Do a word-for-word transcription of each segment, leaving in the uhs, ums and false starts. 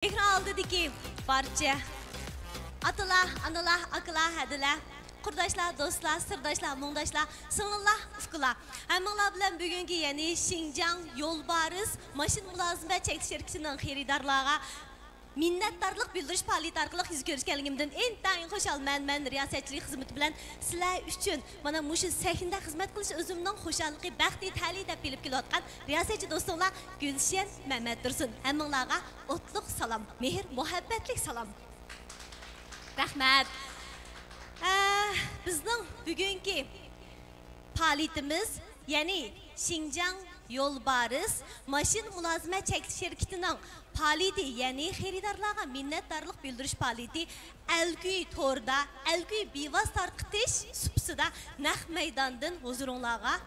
ئېكران ئالدىدىكى بارچە ئاتىلار، ئانىلار، ئاكىلار، ھەدىلەر، قۇرداشلار، دوستلار، سىرداشلار، مۇڭداشلار، سىڭىللار، ئۇكىلار، ھەممىڭلار بىلەن بۈگۈنكى، يەنى شىنجاڭ يولبارىس ماشىنا مۇلازىمەت چەكلىك شىركىتىنىڭ خېرىدارلارغا مىننەتدارلىق بىلدۈرۈش پائالىيىتى ئارقىلىق يۈز كۆرۈشكەنلىكىمدىن ئىنتايىن خۇشالمەن. مەن رىياسەتچىلىك خىزمىتى بىلەن سىلەر ئۈچۈن مانا مۇشۇ سەھنىدە خىزمەت قىلىش ئۆزۈمنىڭ خۇشاللىقى، بەختى، تەلىيى دەپ ئېلىپ كېلىۋاتقان رىياسەتچى دوستۇڭلار گۈلشەن مەمەتتۇرسۇن. ھەممىڭلارغا ئوتلۇق سالام، مېھىر مۇھەببەتلىك سالام. رەھمەت. ئە، بىزنىڭ بۈگۈنكى پائالىيىتىمىز، يەنى شىنجاڭ يولبارىس ماشىنا مۇلازىمەت چەكلىك شىركىتىنىڭ پائالىيىتى، يەنى خېرىدارلارغا مىننەتدارلىق بىلدۈرۈش پائالىيىتى ئەلكۈي توردا، ئەلكۈي بىۋاسىتە تارقىتىش سۇپىسىدا نەق مەيداندىن ھۇزۇرۇڭلارغا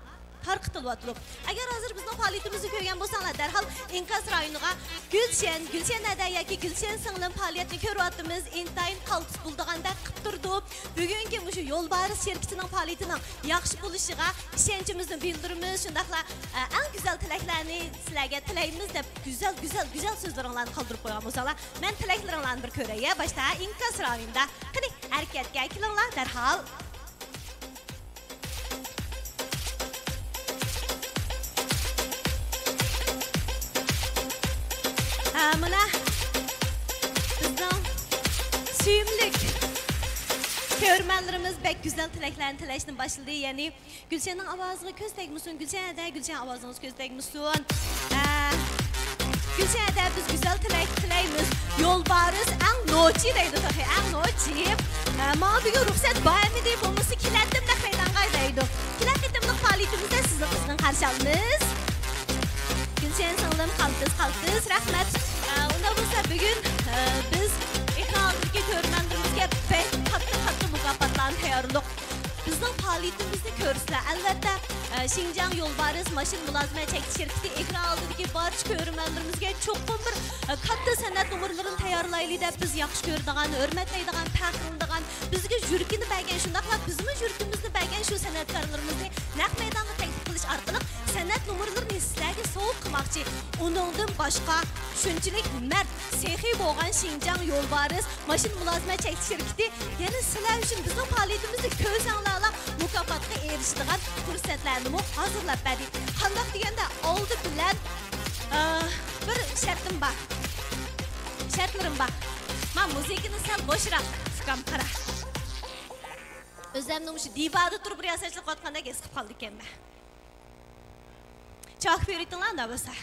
تارقىتىلىۋاتىدۇ. ئەگەر ھازىر بىزنىڭ پائالىيىتىمىزنى كۆرگەن بولساڭلار، دەرھال ئىنكاس رايونىغا گۈلشەن، گۈلشەن ھەدە ياكى گۈلشەن سىڭلىم پائالىيەتنى كۆرۈۋاتىمىز، ئىنتايىن قالتىس بولىدىغاندەك قىپ تۇرىدۇ. بۈگۈنكى مۇشۇ يولبارىس شىركىتىنىڭ پائالىيىتىنىڭ ياخشى بولۇشىغا ئىشەنچىمىزنى بىلدۈرىمىز. شۇنداقلا، ئە، ئەڭ گۈزەل تىلەكلەرنى سىلەرگە تىلەيمىز دەپ گۈزەل، گۈزەل، گۈزەل سۆزلىرىڭلارنى قالدۇرۇپ قويغان بولساڭلار، مەن تىلەكلىرىڭلارنى بىر كۆرەي، يا، باشتا ئىنكاس رايونىدا. قېنى، ھەرىكەتكە كېلىڭلار دەرھال. ھە، مانا بىزنىڭ سۆيۈملۈك كۆرۈرمەنلىرىمىز بەك گۈزەل تىلەكلەرنى تىلەشنى باشلىدى. يەنى گۈلشەننىڭ ئاۋازىغا كۆز تەگمىسۇن، گۈلشەن ھەدە، گۈلشەن ئاۋازىڭىز كۆز تەگمىسۇن. ئە، گۈلشەن ھەدە، بىز گۈزەل تىلەك تىلەيمىز. يولبارىس ئەڭ نوچى دەيدۇ تېخى، ئەڭ نوچى. ئە، ماڭا بۈگۈن رۇخسەت بار ئەمدى، بولمىسا كېلەتتىم نەق مەيدانغا دەيدۇ. كېلەر قېتىملىق پائالىيىتىمىزدە سىزنى قىزغىن قارشى ئالىمىز. گۈلشەن سىڭلىم، قالتىس، قالتىس، رەھمەت. ئە، ئۇنداق بولسا بۈگۈن، ئە، بىز ئېكران ئالدىدىكى كۆرۈرمەنلىرىمىزگە بەك قاتتىق، قاتتىق مۇكاپاتلارنى تەييارلىدۇق. بىزنىڭ پائالىيىتىمىزنى كۆرسىلەر، ئەلۋەتتە، ئە، شىنجاڭ يولبارىس ماشىنا مۇلازىمەت چەكلىك شىركىتى ئېكران ئالدىدىكى بارچە كۆرۈرمەنلىرىمىزگە چوقۇم بىر، ئە، كاتتا سەنئەت نومۇرلىرىنى تەييارلايلى دەپ، بىز ياخشى كۆرىدىغان، ھۆرمەتلەيدىغان، پەخىرلىنىدىغان، بىزگە يۈرىكىنى بەرگەن، شۇنداقلا بىزمۇ يۈرىكىمىزنى بەرگەن شۇ سەنئەتكارلىرىمىزنى نەق مەيدانغا تەكلىپ قىلىش ئارقىلىق سەنئەت نومۇرلىرىنى سىلەرگە سوۋغا قىلماقچى. ئۇنىڭدىن باشقا، شۇنچىلىك مەرد، سېخىي بولغان شىنجاڭ يولبارىس ماشىنا مۇلازىمەت چەكلىك شىركىتى يەنە سىلەر ئۈچۈن بىزنىڭ پائالىيىتىمىزنى كۆرسەڭلارلا مۇكاپاتقا ئېرىشىدىغان پۇرسەتلەرنىمۇ ھازىرلاپ بەردى. قانداق دېگەندە، ئالدى بىلەن، ئە، بىر شەرتىم بار. شەرتلىرىم بار. ما مۇزىكىنى سەل بوشراق، ئۇكام، قارا. ئۆزۈمنى مۇشۇ دىۋادا تۇرۇپ رىياسەتچىلىك قىلىۋاتقاندەك ھېس قىلىپ قالىدىكەنمەن. چاقىپ يۈرۈيتىڭلار ئۇنداق بولسا.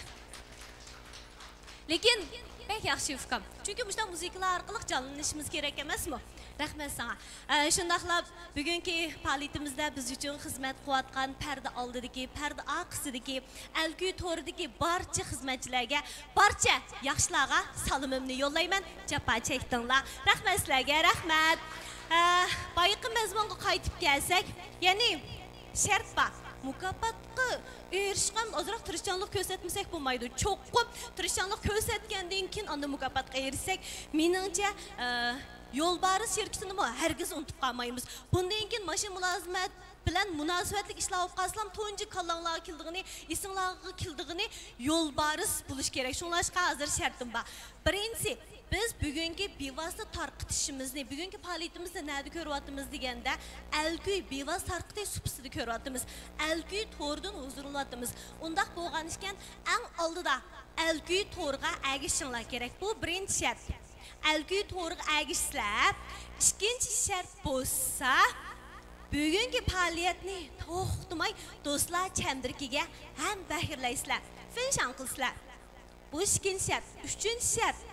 لېكىن بەك ياخشى ئۇكام. چۈنكى مۇشۇنداق مۇزىكىلار ئارقىلىق جانلىنىشىمىز كېرەك ئەمەسمۇ؟ رەھمەت ساڭا. ئە، شۇنداقلا بۈگۈنكى پائالىيىتىمىزدە بىز ئۈچۈن خىزمەت قىلىۋاتقان پەردە ئالدىدىكى، پەردە ئارقىسىدىكى، ئەلكۈي تورىدىكى بارچە خىزمەتچىلەرگە، بارچە ياخشىلارغا سالىمىمنى يوللايمەن. جاپا چەكتىڭلار. رەھمەت سىلەرگە، رەھمەت. ئە، بايىقى مەزمۇنغا قايتىپ كەلسەك، يەنى شەرت بار. مۇكاپاتقا ئېرىشىشكە ئازراق تىرىشچانلىق كۆرسەتمىسەك بولمايدۇ. چوقۇم تىرىشچانلىق كۆرسەتكەندىن كېيىن ئاندىن مۇكاپاتقا ئېرىشسەك، مېنىڭچە، ئە، يولبارىس شىركىتىنىمۇ ھەرگىز ئۇنتۇپ قالمايمىز. بۇندىن كېيىن ماشىنا مۇلازىمەت بىلەن مۇناسىۋەتلىك ئىشلار بولۇپ قالسىلا، تۇنجى كاللاڭلارغا كېلىدىغىنى، ئېسىڭلارغا كېلىدىغىنى يولبارىس بولۇش كېرەك. شۇڭلاشقا ھازىر شەرتىم بار. بىرىنچىسى، بىز بۈگۈنكى بىۋاسىتە تارقىتىشىمىزنى، بۈگۈنكى پائالىيىتىمىزنى نەدە كۆرۈۋاتىمىز دېگەندە، ئەلكۈي بىۋاسىتە تارقىتىش سۇپىسىدا كۆرۈۋاتىمىز. ئەلكۈي تورىدىن ھۇزۇرلىنىۋاتىمىز. ئۇنداق بولغانىكەن، ئەڭ ئالدىدا ئەلكۈي تورىغا ئەگىشىشىڭلار كېرەك. بۇ بىرىنچى شەرت. ئەلكۈي تورىغا ئەگىشىسىلەر. ئىككىنچى شەرت بولسا، بۈگۈنكى پائالىيەتنى توختىماي دوستلار چەمبىرىكىگە ھەمبەھىرلەيسىلەر. فىنشاڭ قىلىسىلەر. بۇ ئىككىنچى شەرت. ئۈچىنچى شەرت،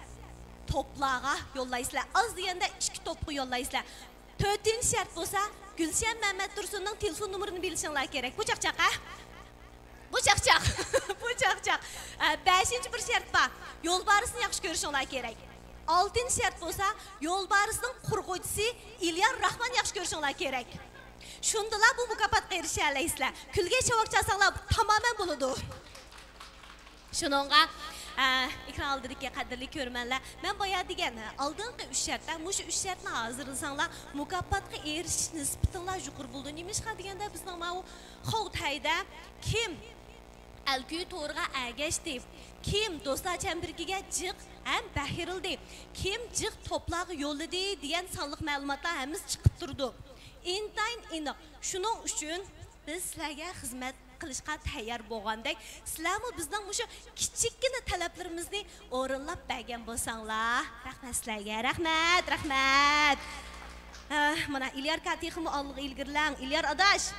توپلارغا يوللايسىلەر. ئاز دېگەندە ئىككى توپقا يوللايسىلەر. تۆتىنچى شەرت بولسا، گۈلشەن مەمەتتۇرسۇننىڭ تېلېفون نومۇرىنى بىلىشىڭلار كېرەك. بۇ چاقچاق، ھە؟ بۇ چاقچاق. بۇ چاقچاق. ئە، بەشىنچى بىر شەرت بار. يولبارىسنى ياخشى كۆرۈشۈڭلار كېرەك. ئالتىنچى شەرت بولسا، يولبارىسنىڭ قۇرغۇچىسى ئىليار راخماننى ياخشى كۆرۈشۈڭلار كېرەك. شۇندىلا بۇ مۇكاپاتقا ئېرىشەلەيسىلەر. كۈلگە چاۋاك چالساڭلار تامامەن بولىدۇ. شۇنىڭغا، ئە، ئېكران ئالدىدىكى قەدىرلىك كۆرۈرمەنلەر، مەن بايا دېگەن ئالدىنقى ئۈچ شەرت، مۇشۇ ئۈچ شەرتنى ھازىرلىساڭلار، مۇكاپاتقا ئېرىشىش نىسبىتىڭلار يۇقىرى بولىدۇ. نېمىشقا دېگەندە، بىزنىڭ ماۋۇ خۇتەيدە كىم ئەلكۈي تورىغا ئەگەشتى، كىم دوستلار چەمبىرىكىگە جىق ھەم بەھرىلىدى، كىم جىق توپلارغا يوللىدى دېگەن سانلىق مەلۇماتلار ھەممىسى چىقىپ تۇرىدۇ. ئىنتايىن ئېنىق. شۇنىڭ ئۈچۈن بىز سىلەرگە خىزمەت قىلىشقا تەييار بولغاندەك، سىلەرمۇ بىزنىڭ مۇشۇ كىچىككىنە تەلەپلىرىمىزنى ئورۇنلاپ بەرگەن بولساڭلار. رەھمەت سىلەرگە، رەھمەت، رەھمەت. ھە، مانا ئېلىيار كا تېخىمۇ ئالغا ئىلگىرىلەڭ. ئېلىيار ئاداش،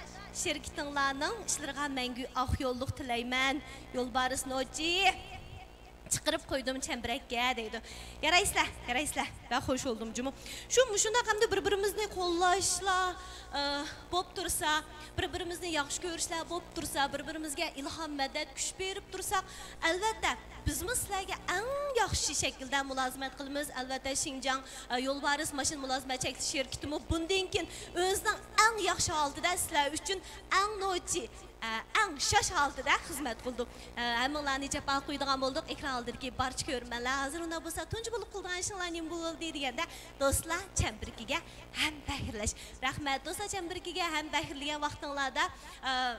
شىركىتىڭلارنىڭ ئىشلىرىغا مەڭگۈ ئاق يوللۇق تىلەيمەن. يولبارىس نوچى. چىقىرىپ قويدۇم چەمبىرەككە دەيدۇ. يارايسىلەر، يارايسىلەر. بەك خوش بولدۇم جۇمۇ. شۇ مۇشۇنداق ئەمدى بىر-بىرىمىزنى قوللاشلار، ئە، بوپ تۇرسا، بىر-بىرىمىزنى ياخشى كۆرۈشلەر بوپ تۇرسا، بىر-بىرىمىزگە ئىلھام، مەدەت، كۈچ بېرىپ تۇرساق، ئەلۋەتتە، بىزمۇ سىلەرگە ئەڭ ياخشى شەكىلدە مۇلازىمەت قىلىمىز. ئەلۋەتتە، شىنجاڭ، ئە، يولبارىس ماشىنا مۇلازىمەت چەكلىك شىركىتىمۇ بۇندىن كېيىن ئۆزىنىڭ ئەڭ ياخشى ھالىتىدە سىلەر ئۈچۈن ئەڭ نوچى، ئە، ئەڭ شاش ھالىتىدە خىزمەت قىلدۇق. ئە، ھەممىڭلارنى جاپا قويىدىغان بولدۇق. ئېكران ئالدىدىكى بارچە كۆرۈرمەنلەر، ھازىر ئۇنداق بولسا تۇنجى بولۇپ قىلىدىغان ئىشىڭلار نېمە بولدى دېگەندە، دوستلار چەمبىرىكىگە ھەمبەھىرلەش. رەھمەت، دوستلار چەمبىرىكىگە ھەمبەھىرلىگەن ۋاقتىڭلاردا، ئە،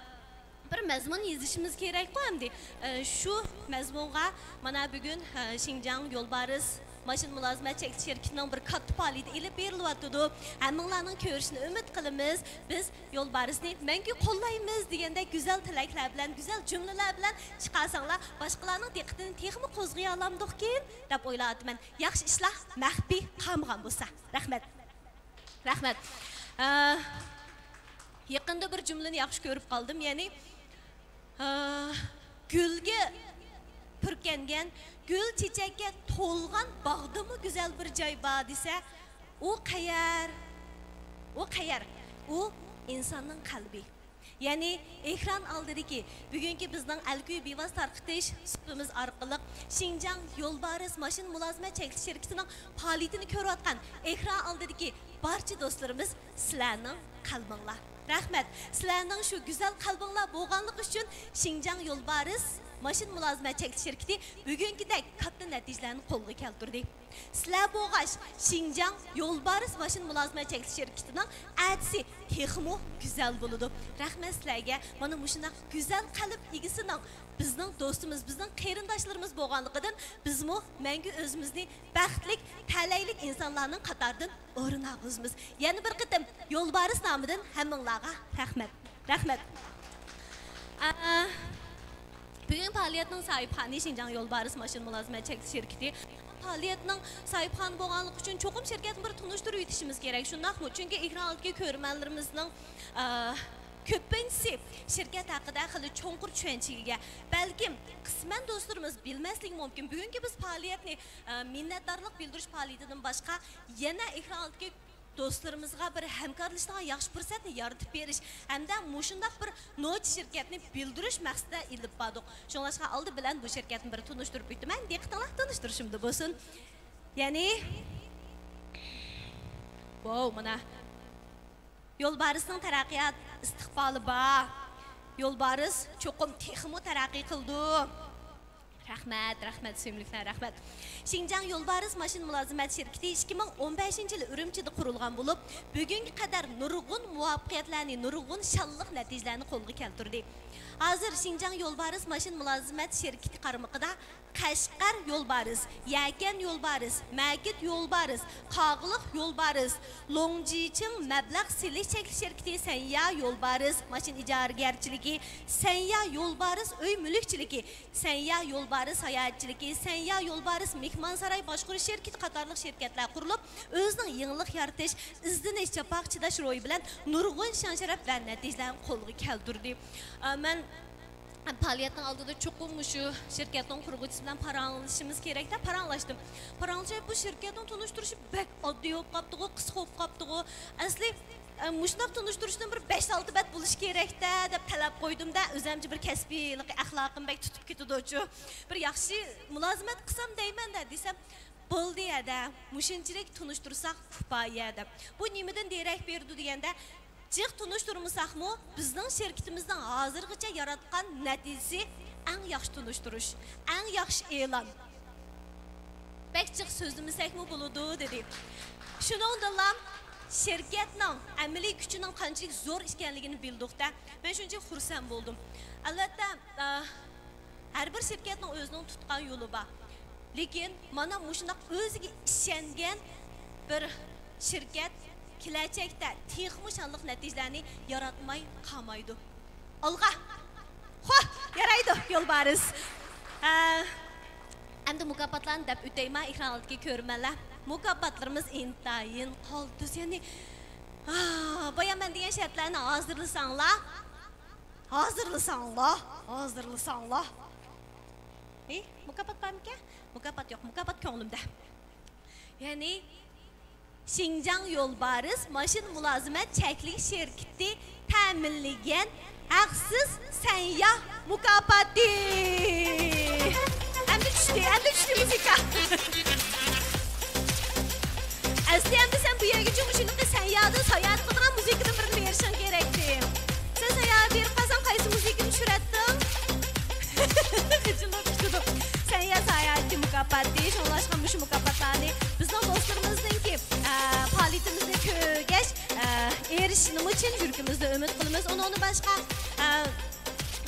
بىر مەزمۇن يېزىشىمىز كېرەكقۇ ئەمدى. ئە، شۇ مەزمۇنغا مانا بۈگۈن، ئە، شىنجاڭ يولبارىس ماشىنا مۇلازىمەت چەكلىك شىركىتىنىڭ بىر كاتتا پائالىيىتى ئېلىپ بېرىلىۋاتىدۇ. ھەممىڭلارنىڭ كۆرۈشىنى ئۈمىد قىلىمىز. بىز يولبارىسنى مەڭگۈ قوللايمىز دېگەندەك گۈزەل تىلەكلەر بىلەن، گۈزەل جۈملىلەر بىلەن چىقارساڭلار، باشقىلارنىڭ دىققىتىنى تېخىمۇ قوزغىيالامدۇقكىن دەپ ئويلاۋاتىمەن. ياخشى ئىشلار مەخپىي قالمىغان بولسا. رەھمەت. رەھمەت. ئە، يېقىندا بىر جۈملىنى ياخشى كۆرۈپ قالدىم. يەنى، ئە، گۈلگە پۈركەنگەن، گۈل چېچەككە تولغان باغدىمۇ گۈزەل بىر جاي بار دېسە، ئۇ قەيەر؟ ئۇ قەيەر؟ ئۇ ئىنساننىڭ قەلبى. يەنى ئېكران ئالدىدىكى بۈگۈنكى بىزنىڭ ئەلكۈي بىۋاسىتە تارقىتىش سۇپىمىز ئارقىلىق شىنجاڭ يولبارىس ماشىنا مۇلازىمەت چەكلىك شىركىتىنىڭ پائالىيىتىنى كۆرۈۋاتقان ئېكران ئالدىدىكى بارچە دوستلىرىمىز، سىلەرنىڭ قەلبىڭلار. رەھمەت. سىلەرنىڭ شۇ گۈزەل قەلبىڭلار بولغانلىقى ئۈچۈن شىنجاڭ يولبارىس ماشىنا مۇلازىمەت چەكلىك شىركىتى بۈگۈنكىدەك كاتتا نەتىجىلەرنى قولغا كەلتۈردى. سىلەر بولغاچ، شىنجاڭ يولبارىس ماشىنا مۇلازىمەت چەكلىك شىركىتىنىڭ ئەتىسى تېخىمۇ گۈزەل بولىدۇ. رەھمەت سىلەرگە، مانا مۇشۇنداق گۈزەل قەلب ئىگىسىنىڭ، بىزنىڭ دوستىمىز، بىزنىڭ قېرىنداشلىرىمىز بولغانلىقىدىن، بىزمۇ مەڭگۈ ئۆزىمىزنى بەختلىك، تەلەيلىك ئىنسانلارنىڭ قاتارىدىن ئورۇن ئالغۇزىمىز. يەنە بىر قېتىم يولبارىس نامىدىن ھەممىڭلارغا رەھمەت. رەھمەت. ئا، بۈگۈن پائالىيەتنىڭ ساھىبخانى شىنجاڭ يولبارىس ماشىنا مۇلازىمەت چەكلىك شىركىتى. پائالىيەتنىڭ ساھىبخانى بولغانلىقى ئۈچۈن چوقۇم شىركەتنى بىر تونۇشتۇرۇۋېتىشىمىز كېرەك، شۇنداقمۇ؟ چۈنكى ئېكران ئالدىدىكى كۆرۈرمەنلىرىمىزنىڭ، ئا، كۆپىنچىسى شىركەت ھەققىدە خېلى چوڭقۇر چۈشەنچىگە ئىگە. بەلكىم قىسمەن دوستلىرىمىز بىلمەسلىكى مۇمكىن. بۈگۈنكى بىز پائالىيەتنى، ئا، مىننەتدارلىق بىلدۈرۈش پائالىيىتىدىن باشقا يەنە ئېكران ئالدىدىكى دوستلىرىمىزغا بىر ھەمكارلىشىدىغان ياخشى پۇرسەتنى يارىتىپ بېرىش ھەمدە مۇشۇنداق بىر نوچى شىركەتنى بىلدۈرۈش مەقسىتىدە ئېلىپ باردۇق. شۇڭلاشقا ئالدى بىلەن بۇ شىركەتنى بىر تونۇشتۇرۇپ ئۆتىمەن. دىققىتىڭلار تونۇشتۇرۇشۇمدا بولسۇن. يەنى، ۋاو، مانا. يولبارىسنىڭ تەرەققىيات ئىستىقبالى بار. يولبارىس چوقۇم تېخىمۇ تەرەققىي قىلىدۇ. رەھمەت، رەھمەت، سۆيۈملۈكلەر، رەھمەت. شىنجاڭ يولبارىس ماشىنا مۇلازىمەت شىركىتى ئىككى مىڭ ئون بەشىنچى يىلى ئۈرۈمچىدە قۇرۇلغان بولۇپ، بۈگۈنگە قەدەر نۇرغۇن مۇۋەپپەقىيەتلەرنى، نۇرغۇن شانلىق نەتىجىلەرنى قولغا كەلتۈردى. ھازىر شىنجاڭ يولبارىس ماشىنا مۇلازىمەت شىركىتى قارمىقىدا قەشقەر يولبارىس، يەكەن يولبارىس، مەكىت يولبارىس، قاغىلىق يولبارىس، لوڭجىچىڭ مەبلەغ سېلىش چەكلىك شىركىتى، سەنيا يولبارىس ماشىنا ئىجارىگەرچىلىكى، سەنيا يولبارىس ئۆي مۈلۈكچىلىكى، سەنيا يولبارىس ساياھەتچىلىكى، سەنيا يولبارىس مېھمانساراي باشقۇرۇش شىركىتى قاتارلىق شىركەتلەر قۇرۇلۇپ، ئۆزىنىڭ يېڭىلىق يارىتىش، ئىزدىنىش، جاپاغا چىداش روھى بىلەن نۇرغۇن شان-شەرەپ ۋە نەتىجىلەرنى قولغا كەلتۈردى. ئا، مەن پائالىيەتنىڭ ئالدىدا چوقۇم مۇشۇ شىركەتنىڭ قۇرغۇچىسى بىلەن پاراڭلىشىشىمىز كېرەك دەپ پاراڭلاشتىم. پاراڭلىشىپ، بۇ شىركەتنىڭ تونۇشتۇرۇشى بەك ئاددىي بولۇپ قاپتىغۇ، قىسقا بولۇپ قاپتىغۇ. ئەسلى، ئە، مۇشۇنداق تونۇشتۇرۇشنىڭ بىر بەش-ئالتە بەت بولۇشى كېرەك-دە دەپ تەلەپ قويدۇم-دە، ئۆزۈمچە بىر كەسپىيلىقى، ئەخلاقىم بەك تۇتۇپ كېتىدۇچۇ. بىر ياخشى مۇلازىمەت قىلسام دەيمەن-دە دېسەم، بولدى ھەدە، مۇشۇنچىلىك تونۇشتۇرساق كۇپايە دەپ. بۇ نېمىدىن دېرەك بېرىدۇ دېگەندە، جىق تونۇشتۇرمىساقمۇ، بىزنىڭ شىركىتىمىزنىڭ ھازىرغىچە ياراتقان نەتىجىسى ئەڭ ياخشى تونۇشتۇرۇش، ئەڭ ياخشى ئېلان. بەك جىق سۆزلىمىسەكمۇ بولىدۇ، دېدى. شۇنىڭدىنلا شىركەتنىڭ ئەمەلىي كۈچىنىڭ قانچىلىك زور ئىكەنلىكىنى بىلدۇق-دە. مەن شۇنچىلىك خۇرسەن بولدۇم. ئەلۋەتتە، ئە، ھەر بىر شىركەتنىڭ ئۆزىنىڭ تۇتقان يولى بار. لېكىن مانا مۇشۇنداق ئۆزىگە ئىشەنگەن بىر شىركەت كېلەچەكتە تېخىمۇ شانلىق نەتىجىلەرنى ياراتماي قالمايدۇ. ئالغا! خو، يارايدۇ، يولبارىس. ئە، ئەمدى مۇكاپاتلارنى دەپ ئۆتەيما، ئېكران ئالدىدىكى كۆرۈرمەنلەر. مۇكاپاتلىرىمىز ئىنتايىن قالتىس، يەنى، ئا، بايا مەن دېگەن شەرتلەرنى ھازىرلىساڭلار. ھازىرلىساڭلار، ھازىرلىساڭلار. ئى، مۇكاپات بارمىكەن؟ مۇكاپات يوق، مۇكاپات كۆڭلۈمدە. يەنى، شىنجاڭ يولبارىس ماشىنا مۇلازىمەت چەكلىك شىركىتى تەمىنلىگەن ھەقسىز سەيياھ مۇكاپاتى. ئەمدى چۈشتى، ئەمدى چۈشتى مۇزىكا. ئەسلى ئەمدى سەن بۇ يەرگىچە مۇشۇنداق سەيياھدا ساياھەت قىلىدىغان مۇزىكىنى بىرنى بېرىشىڭ كېرەكتى. سەن ساياھەت بېرىپ قالساڭ، قايسى مۇزىكىنى چۈشۈرەتتىڭ؟ خىجىللاپ كېتىدۇ. سەيياھ ساياھىتى مۇكاپاتى، شۇڭلاشقا مۇشۇ مۇكاپاتلارنى بىزنىڭ دوستلىرىمىزنىڭكى، ئە، پائالىيىتىمىزنى كۆرگەچ، ئە، ئېرىشىشىنىمۇ چىن يۈرىكىمىزدە ئۈمىد قىلىمىز. ئۇنىڭدىن باشقا، ئە،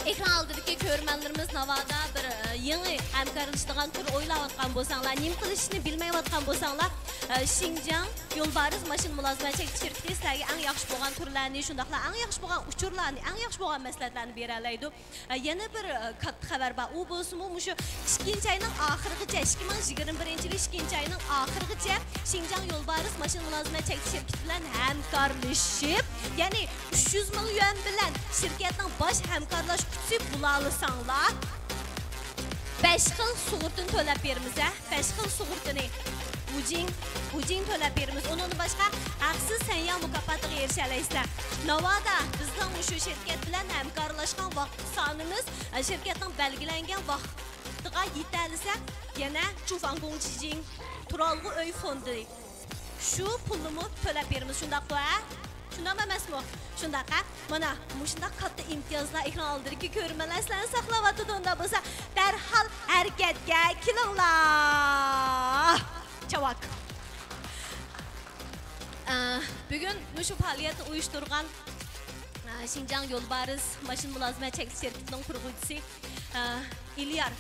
ئېكران ئالدىدىكى كۆرۈرمەنلىرىمىز ناۋادا بىر، ئە، يېڭى ھەمكارلىشىدىغان تۈر ئويلاۋاتقان بولساڭلار، نېمە قىلىشنى بىلمەيۋاتقان بولساڭلار، ئە، شىنجاڭ يولبارىس ماشىنا مۇلازىمەت چەكلىك شىركىتى سىلەرگە ئەڭ ياخشى بولغان تۈرلەرنى، شۇنداقلا ئەڭ ياخشى بولغان ئۇچۇرلارنى، ئەڭ ياخشى بولغان مەسلىھەتلەرنى بېرەلەيدۇ. ئە، يەنە بىر، ئە، كاتتا خەۋەر بار. ئۇ بولسىمۇ مۇشۇ ئىككىنچى ئاينىڭ ئاخىرىغىچە، ئىككى مىڭ يىگىرمە بىرىنچى يىل ئىككىنچى ئاينىڭ ئاخىرىغىچە شىنجاڭ يولبارىس ماشىنا مۇلازىمەت چەكلىك شىركىتى بىلەن ھەمكارلىشىپ، يەنى ئۈچ يۈز مىڭ يۈەن بىلەن شىركەتنىڭ باش ھەمكارلاشقۇچىسى بولالىساڭلار، بەش خىل سۇغۇرتىنى تۆلەپ بېرىمىز، ھە؟ بەش خىل سۇغۇرتىنى، ئۇجىڭ، ئۇجىڭ تۆلەپ بېرىمىز. ئۇنىڭدىن باشقا، ھەقسىز سەيياھ مۇكاپاتىغا ئېرىشەلەيسىلەر. ناۋادا بىزنىڭ مۇشۇ شىركەت بىلەن ھەمكارلاشقان ۋاقىت سانىمىز، ئە، شىركەتنىڭ بەلگىلەنگەن ۋاقتىغا يېتەلىسەك، يەنە چۇفاڭگوڭ چىجىڭ تۇرالغۇ ئۆي فوندى، شۇ پۇلنىمۇ تۆلەپ بېرىمىز، شۇنداققۇ، ھە؟ شۇنداقمۇ ئەمەسمۇ؟ شۇنداق، ھە؟ مانا مۇشۇنداق كاتتا ئىمتىيازلار ئېكران ئالدىدىكى كۆرۈرمەنلەر سىلەرنى ساقلاۋاتىدۇ. ئۇنداق بولسا، دەرھال ھەرىكەتكە كېلىڭلار. چاۋاك. ئە، بۈگۈن مۇشۇ پائالىيەتنى ئۇيۇشتۇرغان، ئە، شىنجاڭ يولبارىس ماشىنا مۇلازىمەت چەكلىك شىركىتىنىڭ قۇرغۇچىسى، ئە، ئېلىيار.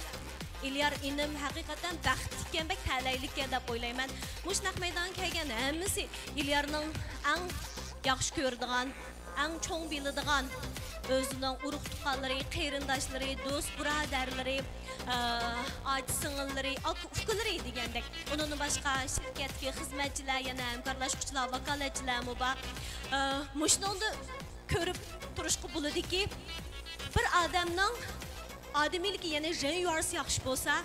ئېلىيار ئىنىم ھەقىقەتەن بەختلىككەن، بەك تەلەيلىككەن دەپ ئويلايمەن. مۇشۇ نەق مەيدانغا كەلگەن ھەممىسى ئېلىيارنىڭ ئەڭ ياخشى كۆرىدىغان، ئەڭ چوڭ بىلىدىغان، ئۆزىنىڭ ئۇرۇق-تۇغقانلىرى، قېرىنداشلىرى، دوست-بۇرادەرلىرى، ئە، ئاچا-سىڭىللىرى، ئاكا-ئۇكىلىرى دېگەندەك. ئۇنىڭدىن باشقا شىركەتتىكى خىزمەتچىلەر، يەنە ھەمكارلاشقۇچىلار، ۋاكالەتچىلەرمۇ بار. ئە، مۇشۇنىڭدا كۆرۈپ تۇرۇشقا بولىدۇكى، بىر ئادەمنىڭ ئادىمىيلىكى، يەنى ژېن يۈەنسى ياخشى بولسا،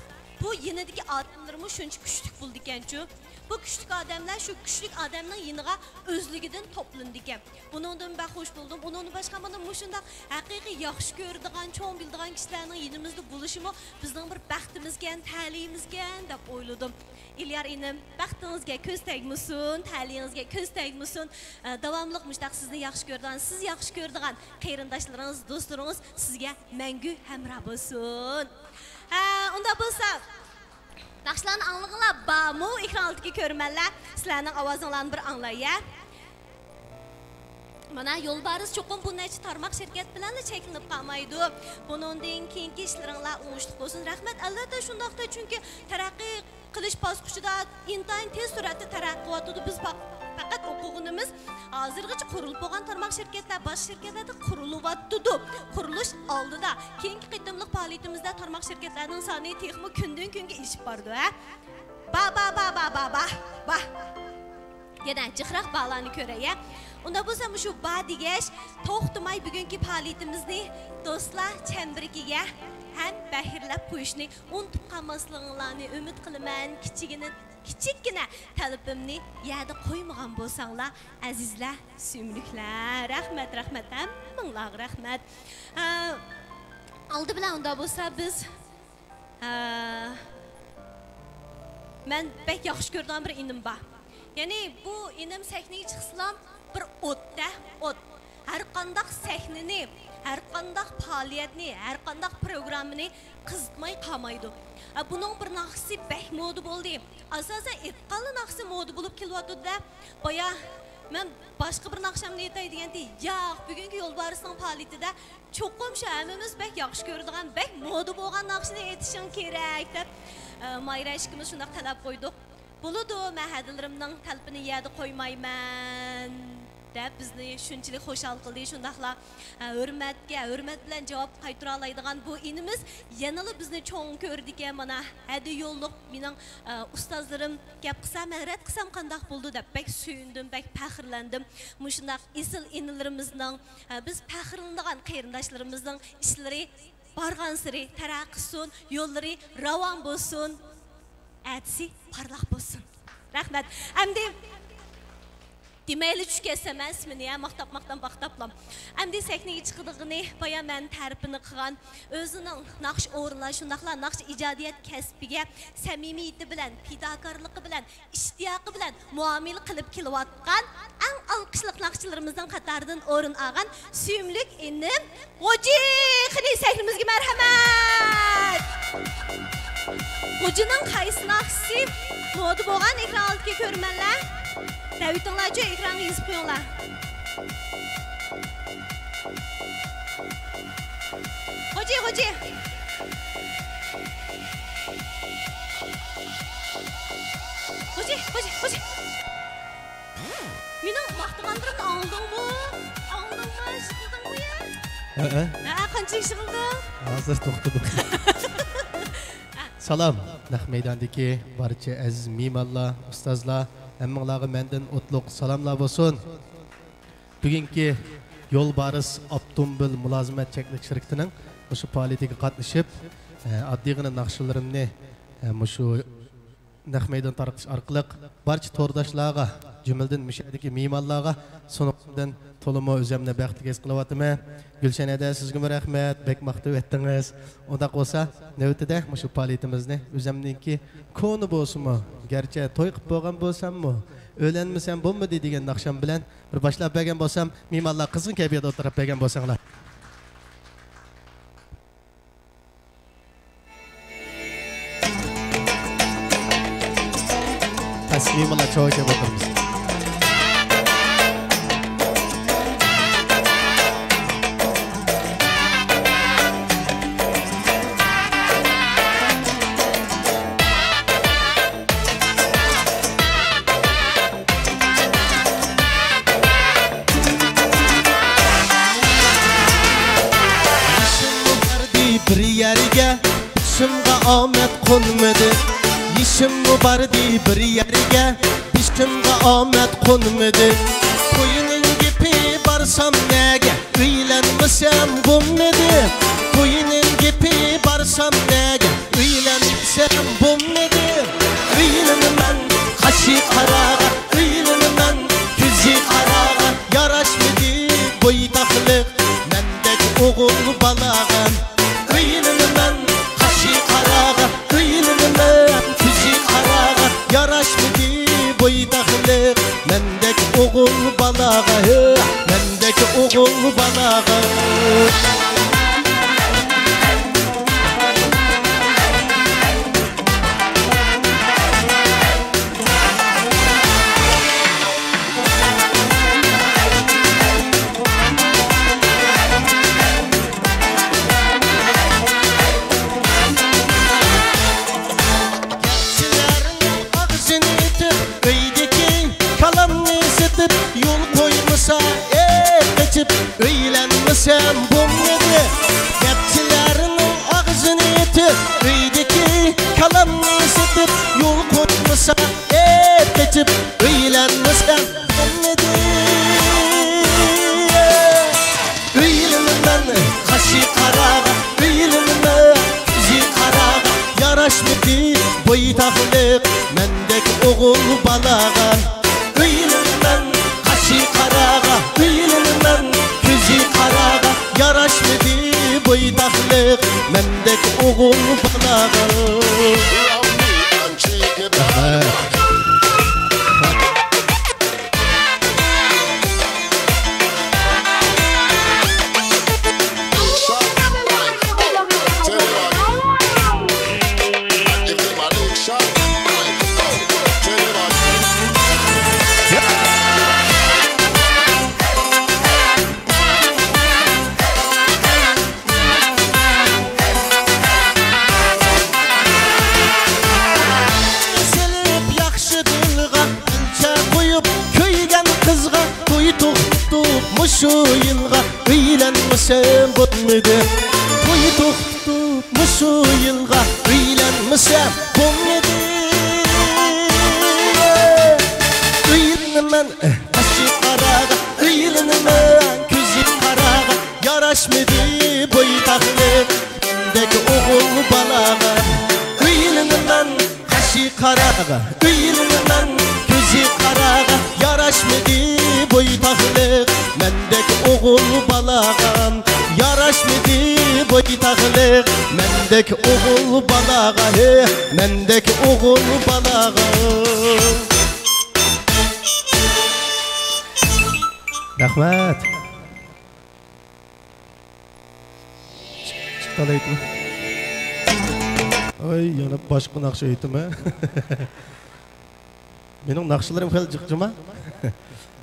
بۇ يېنىدىكى ئادەملىرىمۇ شۇنچە كۈچلۈك بولىدىكەنچۇ. بۇ كۈچلۈك ئادەملەر شۇ كۈچلۈك ئادەمنىڭ يېنىغا ئۆزلۈكىدىن توپلىنىدىكەن. بۇنىڭدىن بەك خوش بولدۇم. ئۇنىڭدىن باشقا مانا مۇشۇنداق ھەقىقىي ياخشى كۆرىدىغان، چوڭ بىلىدىغان كىشىلەرنىڭ يېنىمىزدا بولۇشىمۇ بىزنىڭ بىر بەختىمىزكەن، تەلىيىمىزكەن دەپ ئويلىدىم. ئېلىيار ئىنىم، بەختىڭىزگە كۆز تەگمىسۇن، تەلىيىڭىزگە كۆز تەگمىسۇن. ئە، داۋاملىق مۇشۇنداق سىزنى ياخشى كۆرىدىغان، سىز ياخشى كۆرىدىغان قېرىنداشلىرىڭىز، دوستلىرىڭىز سىزگە مەڭگۈ ھەمراھ بولسۇن. ھە، ئۇنداق بولسا، ناخشىلارنى ئاڭلىغىنىلا بارمۇ؟ ئېكران ئالدىدىكى كۆرۈرمەنلەر، سىلەرنىڭ ئاۋازىڭلارنى بىر ئاڭلاي، ھە؟ مانا، يولبارىس چوقۇم بۇ نەچچە تارماق شىركەت بىلەنلا چەكلىنىپ قالمايدۇ. بۇنىڭدىن كېيىنكى ئىشلىرىڭلار ئوڭۇشلۇق بولسۇن. رەھمەت، ئەلۋەتتە شۇنداقتا، چۈنكى تەرەققىي قىلىش باسقۇچىدا ئىنتايىن تېز سۈرئەتتە تەرەققىي قىلىۋاتىدۇ. بىز پەق-، پەقەت ئوقۇغىنىمىز ھازىرغىچە قۇرۇلۇپ بولغان تارماق شىركەتلەر، باشقا شىركەتلەردە قۇرۇلۇۋاتىدۇ. قۇرۇلۇش ئالدىدا. كېيىنكى قېتىملىق پائالىيىتىمىزدە تارماق شىركەتلەرنىڭ سانى تېخىمۇ كۈندىن-كۈنگە ئېشىپ بارىدۇ، ھە؟ با، با، با. يەنە جىقراق بالارنى كۆرەي، ھە؟ ئۇنداق بولسا مۇشۇ با دېگەچ، توختىماي بۈگۈنكى پائالىيىتىمىزنى دوستلار چەمبىرىكىگە ھەم بەھىرلەپ قويۇشنى ئۇنتۇپ قالماسلىقىڭلارنى ئۈمىد قىلىمەن. كىچىككىنە، كىچىككىنە تەلىپىمنى يەردە قويمىغان بولساڭلار، ئەزىزلەر، سۆيۈملۈكلەر. رەھمەت، رەھمەت، ھەممىڭلارغا رەھمەت. ئە، ئالدى بىلەن ئۇنداق بولسا بىز، ئە، مەن بەك ياخشى كۆرىدىغان بىر ئىنىم بار. يەنى بۇ ئىنىم سەھنىگە چىقسىلا بىر ئوت-دە، ئوت. ھەر قانداق سەھنىنى، ھەر قانداق پائالىيەتنى، ھەر قانداق پروگراممىنى قىزىتماي قالمايدۇ. ئە، بۇنىڭ بىر ناخشىسى بەك مودا بولدى. ئاساسەن ئېقىقانلار ناخشىسى مودا بولۇپ كېلىۋاتىدۇ-دە. بايا مەن باشقا بىر ناخشامنى ئېيتاي دېگەندە، ياق، بۈگۈنكى يولبارىسنىڭ پائالىيىتىدە چوقۇم شۇ ھەممىمىز بەك ياخشى كۆرىدىغان، بەك مودا بولغان ناخشىنى ئېيتىشىڭ كېرەك، دەپ، ئە، مايرا ئىككىمىز شۇنداق تەلەپ قويدۇق. بولىدۇ، مەن ھەدىلىرىمنىڭ تەلىپىنى يەردە قويمايمەن، دەپ بىزنى شۇنچىلىك خۇشال قىلدى. شۇنداقلا، ئە، ھۆرمەتكە ھۆرمەت بىلەن جاۋاب قايتۇرالايدىغان بۇ ئىنىمىز يەنىلا بىزنى چوڭ كۆردىكەن. مانا، ھەدە يوللۇق مېنىڭ، ئە، ئۇستازلىرىم گەپ قىلسا، مەن رەت قىلسام قانداق بولىدۇ دەپ بەك سۆيۈندۈم، بەك پەخىرلەندىم. مۇشۇنداق ئېسىل ئىنىلىرىمىزنىڭ، ئە، بىز پەخىرلىنىدىغان قېرىنداشلىرىمىزنىڭ ئىشلىرى بارغانسېرى تەرەققىي قىلسۇن، يوللىرى راۋان بولسۇن، ئەتىسى پارلاق بولسۇن. رەھمەت. ئەمدى دېمەيلى چۈشۈپ كەتسەم مەن ئىسمىنى، ھە، ماختاپ، ماختاپ، ماختاپلا. ئەمدى سەھنىگە چىقىدىغىنى بايا مەن تەرىپىنى قىلغان، ئۆزىنىڭ ناخشا ئورۇنلاش، شۇنداقلا ناخشا ئىجادىيەت كەسپىگە سەمىمىيىتى بىلەن، پىداكارلىقى بىلەن، ئىشتىياقى بىلەن مۇئامىلە قىلىپ كېلىۋاتقان ئەڭ ئالقىشلىق ناخشىلىرىمىزنىڭ قاتارىدىن ئورۇن ئالغان سۆيۈملۈك ئىنىم غوجى. قېنى سەھنىمىزگە مەرھەمەت! غوجىنىڭ قايسى ناخشىسى مودا بولغان ئېكران ئالدىدىكى كۆرۈرمەنلەر؟ دەۋېتىڭلارچۇ، ئېكرانغا يېزىپ قويۇڭلار. غوجى، غوجى! غوجى، غوجى، غوجى! مېنىڭ ماختىغانلىرىمنى ئاڭلىدىڭمۇ؟ ئاڭلىدىڭمۇ؟ ئىشلىدىڭمۇ يا؟ ھەئە. ھە، قانچىلىك ئىشلىدىڭ؟ ھازىر توختىدىم. سالام، نەق مەيداندىكى بارچە ئەزىز مېھمانلار، ئۇستازلار، ھەممىڭلارغا مەندىن ئوتلۇق سالاملار بولسۇن. بۈگۈنكى يولبارىس ئاپتوموبىل مۇلازىمەت چەكلىك شىركىتىنىڭ مۇشۇ پائالىيىتىگە قاتنىشىپ، ئە، ئاددىيغىنا ناخشىلىرىمنى، ئە، مۇشۇ نەق مەيدان تارقىتىش ئارقىلىق بارچە تورداشلارغا، جۈملىدىن مۇشۇ يەردىكى مېھمانلارغا سۇنغىنىمدىن تولىمۇ ئۆزۈمنى بەختلىك ھېس قىلىۋاتىمەن. گۈلشەن ھەدە، سىزگىمۇ رەھمەت، بەك ماختىۋەتتىڭىز. ئۇنداق بولسا، نۆۋىتىدە مۇشۇ پائالىيىتىمىزنى ئۆزۈمنىڭكى كونا بولسىمۇ، گەرچە توي قىلىپ بولغان بولساممۇ، ئۆيلەنمىسەم بولمىدى دېگەن ناخشام بىلەن بىر باشلاپ بەرگەن بولسام، مېھمانلار قىزغىن كەيپىياتتا ئولتۇرۇپ بەرگەن بولساڭلار. پەس مېھمانلار چاۋاك يەپ ئولتۇرىمىز. يېشىممۇ باردى بىر يەرگە، بېشىمغا ئامەت قونمىدى. يېشىممۇ باردى بىر يەرگە، بېشىمغا ئامەت قونمىدى. قوينىڭ گېپى بارسام نەگە، ئۆيلەنمىسەم بولمىدى. قوينىڭ گېپى بارسام نەگە، ئۆيلەنمىسەم بولمىدى. ئۆيلىنىمەن قاشى قاراغا، ئۆيلىنىمەن كۆزى قاراغا. ياراشمىدى بويتاقلىق مەندەك ئوغۇل بالاغا. ئۆيلىنىمەن قاشى قاراغا، ئۆيلىنىمەن كۆزى قاراغا. ياراشمىدى بويتاقلىق مەندەك ئوغۇل بالاغا، ھە، مەندەك ئوغۇل بالاغا. گەپچىلەرنىڭ ئاغزىنى ئېتىپ، ئۆيدىكى كالامنى سېتىپ، يول قويمىسا، ئېت قېچىپ، ئۆيلەنمىسەم بولمىدى. گەپچىلەرنىڭ ئاغزىنى ئېتىپ، ئۆيدىكى كالامنى سېتىپ، يول قويمىسا، ئېت قېچىپ، ئۆيلەنمىسەم بولمىدى. ئۆيلىنىمەن قاشى قاراغا، ئۆيلىنىمەن كۆزى قاراغا. ياراشمىدى بويتاقلىق مەندەك ئوغۇل بالاغا. ئۆيلىنىمەن قاشى قاراغا، ئۆيلىنىمەن كۆزى قاراغا. ياراشمىدى بويتاقلىق مەندەك ئوغۇل بالاغا. قىزغا توي توختىتىپ مۇشۇ يىلغا ئۆيلەنمىسەم بولمىدى. توي توختىتىپ مۇشۇ يىلغا ئۆيلەنمىسەم بولمىدى. ئۆيلىنىمەن قېشى قاراغا، ئۆيلىنىمەن كۆزى قاراغا، ياراشمىدى بويتاقلىق مەندەك ئوغۇل بالاغا. ئۆيلىنىمەن قېشى قاراغا، ئۆيلىنىمەن كۆزى قاراغا، ياراشمىدى بويتاقلىق مەندەك ئوغۇل بالاغا. ياراشمىدى بويتاقلىق مەندەك ئوغۇل بالاغا، ھې، مەندەك ئوغۇل بالاغا. رەھمەت. چىقتالايتىمەن. ئاي، يەنە باشقا ناخشا ئېيتىمەن. مېنىڭ ناخشىلىرىم خېلى جىق جۇما.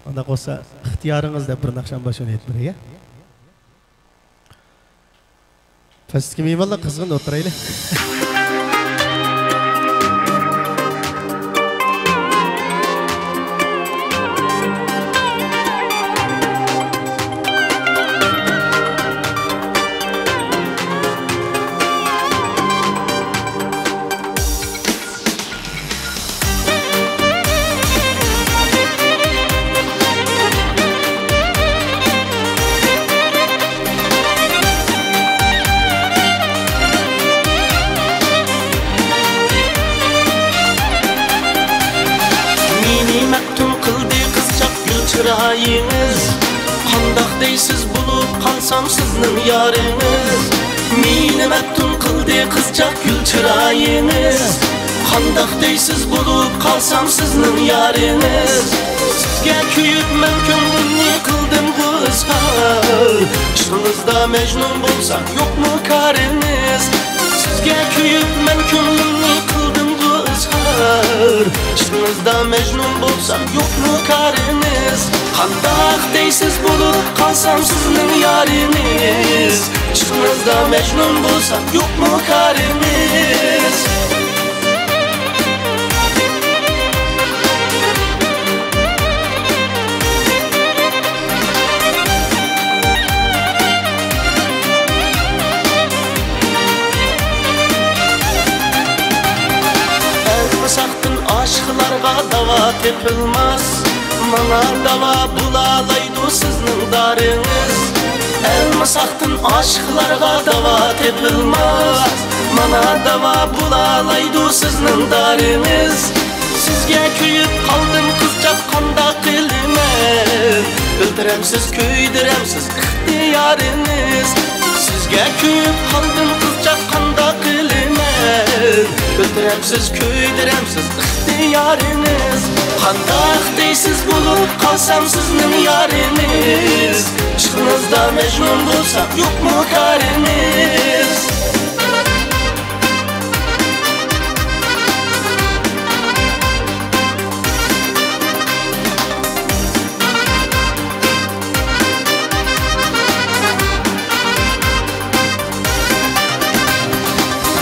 ئانداق بولسا، ئىختىيارىڭىز دەپ بىر ناخشام بار، شۇنى ئېيتىپ بېرەي. پەستىكى مېھمانلار قىزغىن ئولتۇرايلى. مېنى مەپتۇن قىلدى قىزچاق گۈل چىرايىڭىز. قانداق دەيسىز بولۇپ قالسام سىزنىڭ يارىڭىز؟ مېنى مەپتۇن قىلدى قىزچاق گۈل چىرايىڭىز. قانداق دەيسىز بولۇپ قالسام سىزنىڭ يارىڭىز؟ سىزگە كۆيۈپ مەن كۆڭلۈمنى قىلدىمغۇ ئىزھار. ئىشقىڭىزدا مەجنۇن بولسام يوقمۇ كارىڭىز؟ سىزگە كۆيۈپ مەن كۆڭلۈمنى قىلدىمغۇ ئىزھار. ئىشقىڭىزدا مەجنۇن بولسام يوقمۇ كارىڭىز؟ قانداق دەيسىز بولۇپ قالسام سىزنىڭ يارىڭىز؟ ئىشقىڭىزدا مەجنۇن بولسام يوقمۇ كارىڭىز؟ ئەلمىساقتىن ئاشىقلارغا داۋا تېپىلماس. ماڭا داۋا بولالايدۇ سىزنىڭ دارىڭىز. ئەلمىساقتىن ئاشىقلارغا داۋا تېپىلماس. ماڭا داۋا بولالايدۇ سىزنىڭ دارىڭىز. سىزگە كۆيۈپ قالدىم قىزچاق، قانداق قىلىمەن؟ ئۆلتۈرەمسىز، كۆيدۈرەمسىز ئىختىيارىڭىز. سىزگە كۆيۈپ قالدىم قىزچاق، قانداق قىلىمەن؟ ئۆلتۈرەمسىز، كۆيدۈرەمسىز ئىختىيارىڭىز. قانداق دەيسىز بولۇپ قالسام سىزنىڭ يارىڭىز؟ ئىشقىڭىزدا مەجنۇن بولسام يوقمۇ كارىڭىز؟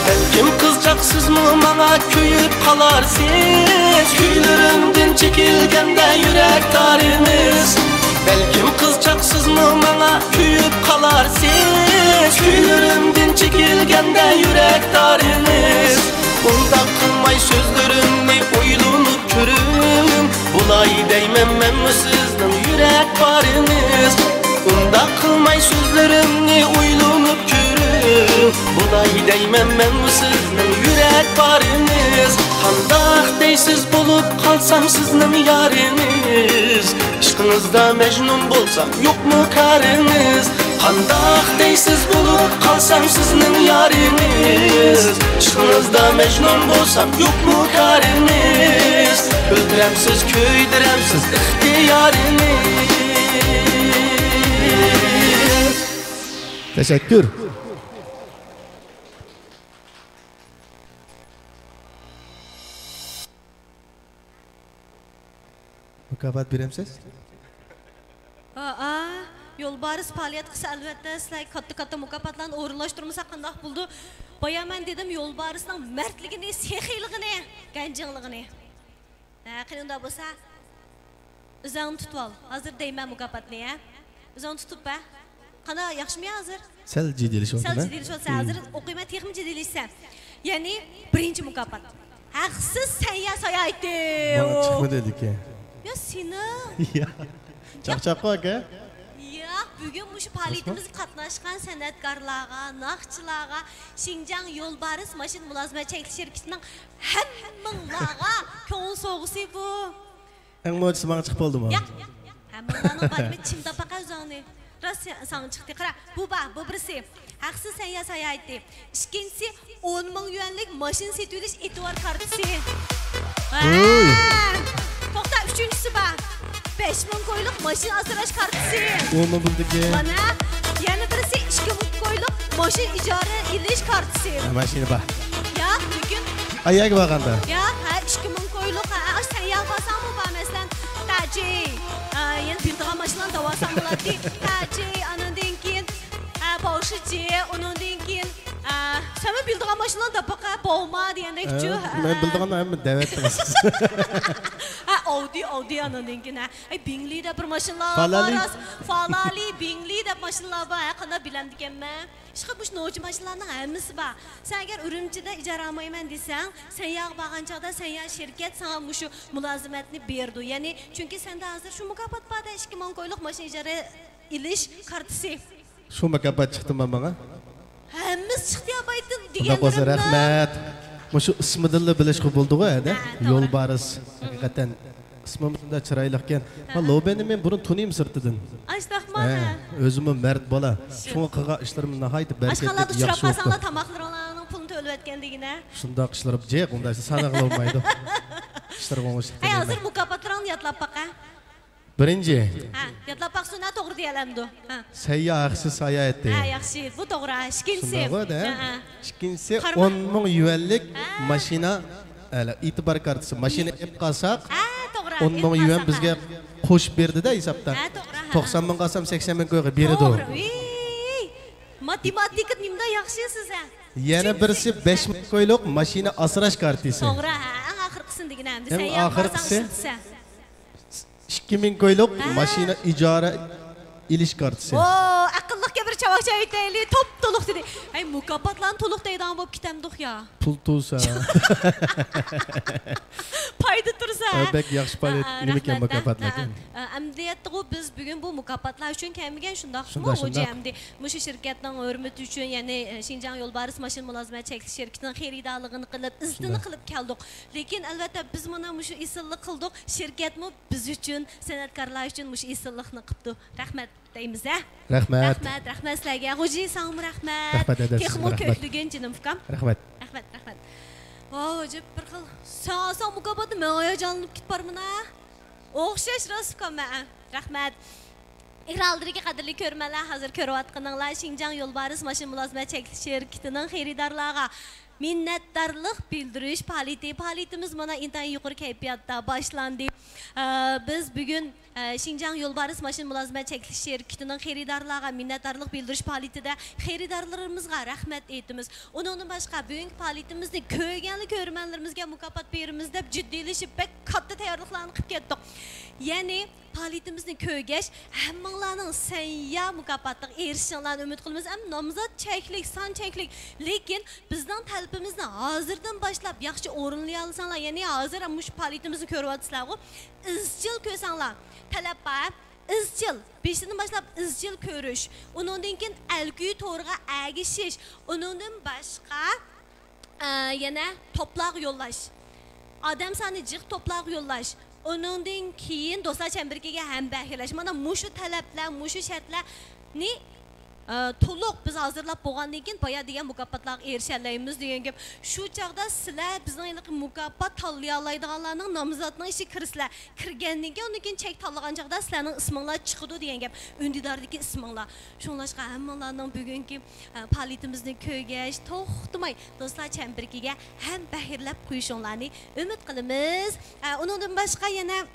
بەلكىم قىزچاق سىزمۇ ماڭا كۆيۈپ قالارسىز، كۈيلىرىمدىن چېكىلگەندە يۈرەك تارىڭىز. بەلكىم قىزچاق سىزمۇ ماڭا كۆيۈپ قالارسىز، كۈيلىرىمدىن چېكىلگەندە يۈرەك تارىڭىز. ئۇنداق قىلماي سۆزلىرىمنى ئويلىنىپ كۆرۈڭ، بولاي دەيمەن مەنمۇ سىزنىڭ يۈرەك بارىڭىز. ئۇنداق قىلماي سۆزلىرىمنى ئويلىنىپ كۆرۈڭ، بولاي دەيمەن مەنمۇ سىزنىڭ يۈرەك بارىڭىز. قانداق دەيسىز بولۇپ قالسام سىزنىڭ يارىڭىز؟ ئىشقىڭىزدا مەجنۇن بولسام يوقمۇ كارىڭىز؟ قانداق دەيسىز بولۇپ قالسام سىزنىڭ يارىڭىز؟ ئىشقىڭىزدا مەجنۇن بولسام يوقمۇ كارىڭىز؟ ئۆلتۈرەمسىز، كۆيدۈرەمسىز ئىختىيارىڭىز. تەشەككۈر. مۇكاپات بېرەمسىز؟ ھا، يولبارىس پائالىيەت قىلسا، ئەلۋەتتە، سىلەرگە كاتتا-كاتتا مۇكاپاتلارنى ئورۇنلاشتۇرمىساق قانداق بولىدۇ؟ بايا مەن دېدىم، يولبارىسنىڭ مەردلىكىنى، سېخىيلىقىنى، گەنجىڭلىقىنى. ھە، قېنى ئۇنداق بولسا. ئۆزۈڭنى تۇتۇۋال. ھازىر دەيمەن مۇكاپاتنى، ھە؟ ئۆزۈڭنى تۇتۇپ بەر. قانا، ياخشىمۇ ھازىر؟ سەل جىددىيلىشىۋاتىمەن. سەل جىددىيلىشىۋاتىسەن. ھازىر ئوقۇيمەن، تېخىمۇ جىددىيلىشىسەن. يەنى بىرىنچى مۇكاپات. ھەقسىز سەيياھ ساياھىتى. ماڭا چىقمىدى لېكىن. يا سېنىڭ. يا. چاقچاققۇ ئاكا. ياق، بۈگۈن مۇشۇ پائالىيىتىمىزگە قاتناشقان سەنئەتكارلارغا، ناخشىچىلارغا، شىنجاڭ يولبارىس ماشىنا مۇلازىمەت چەكلىك شىركىتىنىڭ ھەممىڭلارغا كۆڭۈل سوۋغىسى بۇ. ئەڭ موجىسى ماڭا چىقىپ بولدىمۇ؟ ياق. ھەممىڭلارنىڭ بارمۇ چىمداپ باقا ئۆزۈڭنى. راست ساڭا چىقتى. قارا، بۇ بار، بۇ بىرسى. ھەقسىز سەيياھ ساياھىتى. ئىككىنچىسى، ئون مىڭ يۈەنلىك ماشىنا سېتىۋېلىش ئېتىبار كارتىسى. ھە. توختا، ئۈچىنچىسى بار. بەش مىڭ كويلۇق ماشىنا ئاسراش كارتىسى. ئۇمۇ بولدىكى. مانا، يەنە بىرسى، ئىككى مىڭ كويلۇق ماشىنا ئىجارە ئېلىش كارتىسى. ھە، ماشىنا بار. ياق، بۈگۈن. ئاياگە بارغاندا. ياق، ھە، ئىككى مىڭ كويلۇق، ھە، ئاش سەيياھ بارساڭمۇ بار، مەسىلەن، تاجى، ئە، يەنە بىلىدىغان ماشىنىلارنى دەۋالسام بولاتتى. تاجى، ئانىڭدىن كېيىن، ئە، باۋشىجى، ئۇنىڭدىن كېيىن، ئە، سەنمۇ بىلىدىغان ماشىنىلارنى دەپ باقە، بوما دېگەندەكچۇ. ھە، مەن بىلىدىغاننى ھەممە دەۋەتتىڭىز. ھە، ئاۋدى، ئاۋدى، ئانىڭدىن كېيىن، ھە. ئەي، بىڭلى دەپ بىر ماشىنىلار بار، فالالى. راست. فالالى، بىڭلى دەپ ماشىنىلار بار. ھە، قانداق بىلەمدىكەنمەن؟ ئىشقىلىپ، مۇشۇ نوچى ماشىنىلارنىڭ ھەممىسى بار. سەن ئەگەر ئۈرۈمچىدە ئىجارە ئالمايمەن دېسەڭ، سەنياغا بارغان چاغدا سەنيا شىركەت ساڭا مۇشۇ مۇلازىمەتنى بېرىدۇ. يەنى، چۈنكى سەندە ھازىر شۇ مۇكاپات بار-دە، ئىككى مىڭ كويلۇق ماشىنا ئىجارە ئېلىش كارتىسى. شۇ مۇكاپات چىقتىمۇ ماڭا؟ ھەممىسى چىقتى، ئاپايتىم، ئۇنداق بولسا دېگەنلىرىمنى. رەھمەت. مۇشۇ ئىسمىدىنلا بىلىشقا بولىدىغۇ، ھەدە؟ ھە، توغرا. يولبارىس. ھەقىقەتەن ئىسمىمىزنى چىرايلىقكەن. ھە. ما لوبىننى مەن بۇرۇن تونۇيمەن سىرتىدىن. ئاشتاقما؟ ھە، ھە. ئۆزىمۇ مەرد بالا. شۇ. شۇڭا قىلغان ئىشلىرىمىز ناھايىتى بەرىكەتلىك، ياخشى بوپتۇ. ئاشخانىلاردا ئۇچراپ قالساڭلار، تاماقلىرىڭلارنىڭ پۇلىنى تۆلىۋەتكەن دېگىنە. شۇنداق ئىشلار جىق، ئۇنداق ساناقلىمايدۇ. ئىشلارغا ئوڭۇشلۇق. ھەي، ھازىر مۇكاپاتلىرىڭنى يادلاپ باقە. بىرىنچى. ھە، يادلاپ باقسۇن، ھە، توغرا دېيەلەمدۇ؟ ھە. سەيياھ ھەقسىز ساياھەتى. ھە، ياخشى، بۇ توغرا. ئىككىنچىسى. شۇنداقغۇ، ھە. ھە، ھە. ئىككىنچىسى، قارىما. ئون مىڭ يۈەنلىك، ھە، ماشىنا، ھە، ئېتىبار كارتىسى. ماشىنا ئېلىپ قالساق، ھە، توغرا. ئون مىڭ يۈەن بىزگە قوشۇپ بېرىدۇ-دە ھېسابتا. ھە، توغرا، ھە. توقسان مىڭغا ئالسام، سەكسەن مىڭ كويغا بېرىدۇ. توغرا. ۋىي، ماتېماتىكا نېمىدا ياخشى سىز، ھە؟ يەنە بىرسى بەش مىڭ كويلۇق ماشىنا ئاسراش كارتىسى. توغرا، ھە، ئەڭ ئاخىرقىسىنى دېگىنە ئەمدى. ئەڭ سەن يەنە بارساڭ ئاخىرقىسى ئىشلىتىسەن. ئىككى مىڭ كويلۇق، ھە، ماشىنا ئىجارە ئېلىش كارتىسى. ۋو، ئەقىللىقكە بىر چاۋاك چاۋايتەيلى، توپ تولۇق دېدى. ھەي، مۇكاپاتلارنى تولۇق دەيدىغان بولۇپ كېتەمدۇق يا. پۇل تۇرسا. پايدا تۇرسا. ئە، بەك ياخشى پائالىيەت. ئە، ئە، نېمىكەن رەھمەت، مۇكاپاتلار ئە، ئە، ئەكەن. ئە، ئەمدىلىيەتتە بۇ بىز بۈگۈن بۇ مۇكاپاتلار ئۈچۈن كەلمىگەن، شۇنداقمۇ، شۇنداق، غوجى؟ شۇنداق. ئەمدى مۇشۇ شىركەتنىڭ ھۆرمىتى ئۈچۈن، يەنى، ئە، شىنجاڭ يولبارىس ماشىنا مۇلازىمەت چەكلىك شىركىتىنىڭ خېرىدارلىقىنى قىلىپ، ئىززىتىنى، شۇنداق، قىلىپ كەلدۇق. لېكىن، ئەلۋەتتە، بىز مانا مۇشۇ ئېسىللىق قىلدۇق. شىركەتمۇ بىز ئۈچۈن، سەنئەتكارلار ئۈچۈن مۇشۇ ئېسىللىقنى قىپتۇ. رەھمەت دەيمىز، ھە؟ رەھمەت. رەھمەت، رەھمەت سىلەرگە. غوجى، ساڭىمۇ رەھمەت. رەھمەت، ھەدە، تېخىمۇ سىزگىمۇ رەھمەت. كۆكلىگىن، جېنىم ئۇكام. رەھمەت. رەھمەت، رەھمەت. ۋاۋ، ئەجەب بىر خىل. ساڭا ئالساڭ مۇكاپاتنى مەن ھاياجانلىنىپ كېتىپ بارمەن، ھە؟ ئوخشاش راست ئۇكام، ھە. رەھمەت. ئېكران ئالدىدىكى قەدىرلىك كۆرۈرمەنلەر، ھازىر كۆرۈۋاتقىنىڭلار شىنجاڭ يولبارىس ماشىنا مۇلازىمەت چەكلىك شىركىتىنىڭ خېرىدارلارغا مىننەتدارلىق بىلدۈرۈش پائالىيىتى. پائالىيىتىمىز مانا ئىنتايىن يۇقىرى كەيپىياتتا باشلاندى. ئە، بىز بۈگۈن، ئە، شىنجاڭ يولبارىس ماشىنا مۇلازىمەت چەكلىك شىركىتىنىڭ خېرىدارلارغا مىننەتدارلىق بىلدۈرۈش پائالىيىتىدە خېرىدارلىرىمىزغا رەھمەت ئېيتىمىز. ئۇنىڭدىن باشقا، بۈگۈنكى پائالىيىتىمىزنى كۆرگەنلا كۆرۈرمەنلىرىمىزگە مۇكاپات بېرىمىز دەپ جىددىيلىشىپ، بەك كاتتا تەييارلىقلارنى قىلىپ كەتتۇق. يەنى، پائالىيىتىمىزنى كۆرگەچ، ھەممىڭلارنىڭ سەنيا مۇكاپاتىغا ئېرىشىشىڭلارنى ئۈمىد قىلىمىز. ئەمما نامزات چەكلىك، سان چەكلىك. لېكىن بىزنىڭ تەلىپىمىزنى ھازىردىن باشلاپ ياخشى ئورۇنلىيالىساڭلار، يەنى ھازىر مۇشۇ پائالىيىتىمىزنى كۆرۈۋاتىسىلەرغۇ، ئىزچىل كۆرسەڭلار، تەلەپ بار، ئىزچىل، بېشىدىن باشلاپ ئىزچىل كۆرۈش، ئۇنىڭدىن كېيىن ئەلكۈي تورىغا ئەگىشىش، ئۇنىڭدىن باشقا، ئە، يەنە توپلارغا يوللاش. ئادەم سانى جىق توپلارغا يوللاش. ئۇنىڭدىن كېيىن دوستلار چەمبىرىكىگە ھەمبەھىرلەش. مانا مۇشۇ تەلەپلەر، مۇشۇ شەرتلەرنى، ئە، تولۇق بىز ھازىرلاپ بولغاندىن كېيىن، بايا دېگەن مۇكاپاتلارغا ئېرىشەلەيمىز دېگەن گەپ. شۇ چاغدا سىلەر بىزنىڭ ھېلىقى مۇكاپات تاللىيالايدىغانلارنىڭ نامزاتنىڭ ئىچىگە كىرىسىلەر. كىرگەندىن كېيىن، ئۇندىن كېيىن چەك تاللىغان چاغدا سىلەرنىڭ ئىسمىڭلار چىقىدۇ دېگەن گەپ. ئۈندىداردىكى ئىسمىڭلار. شۇڭلاشقا ھەممىڭلارنىڭ بۈگۈنكى، ئە، پائالىيىتىمىزنى كۆرگەچ، توختىماي دوستلار چەمبىرىكىگە ھەمبەھىرلەپ قويۇشۇڭلارنى ئۈمىد قىلىمىز. ئە، ئۇنىڭدىن باشقا يەنە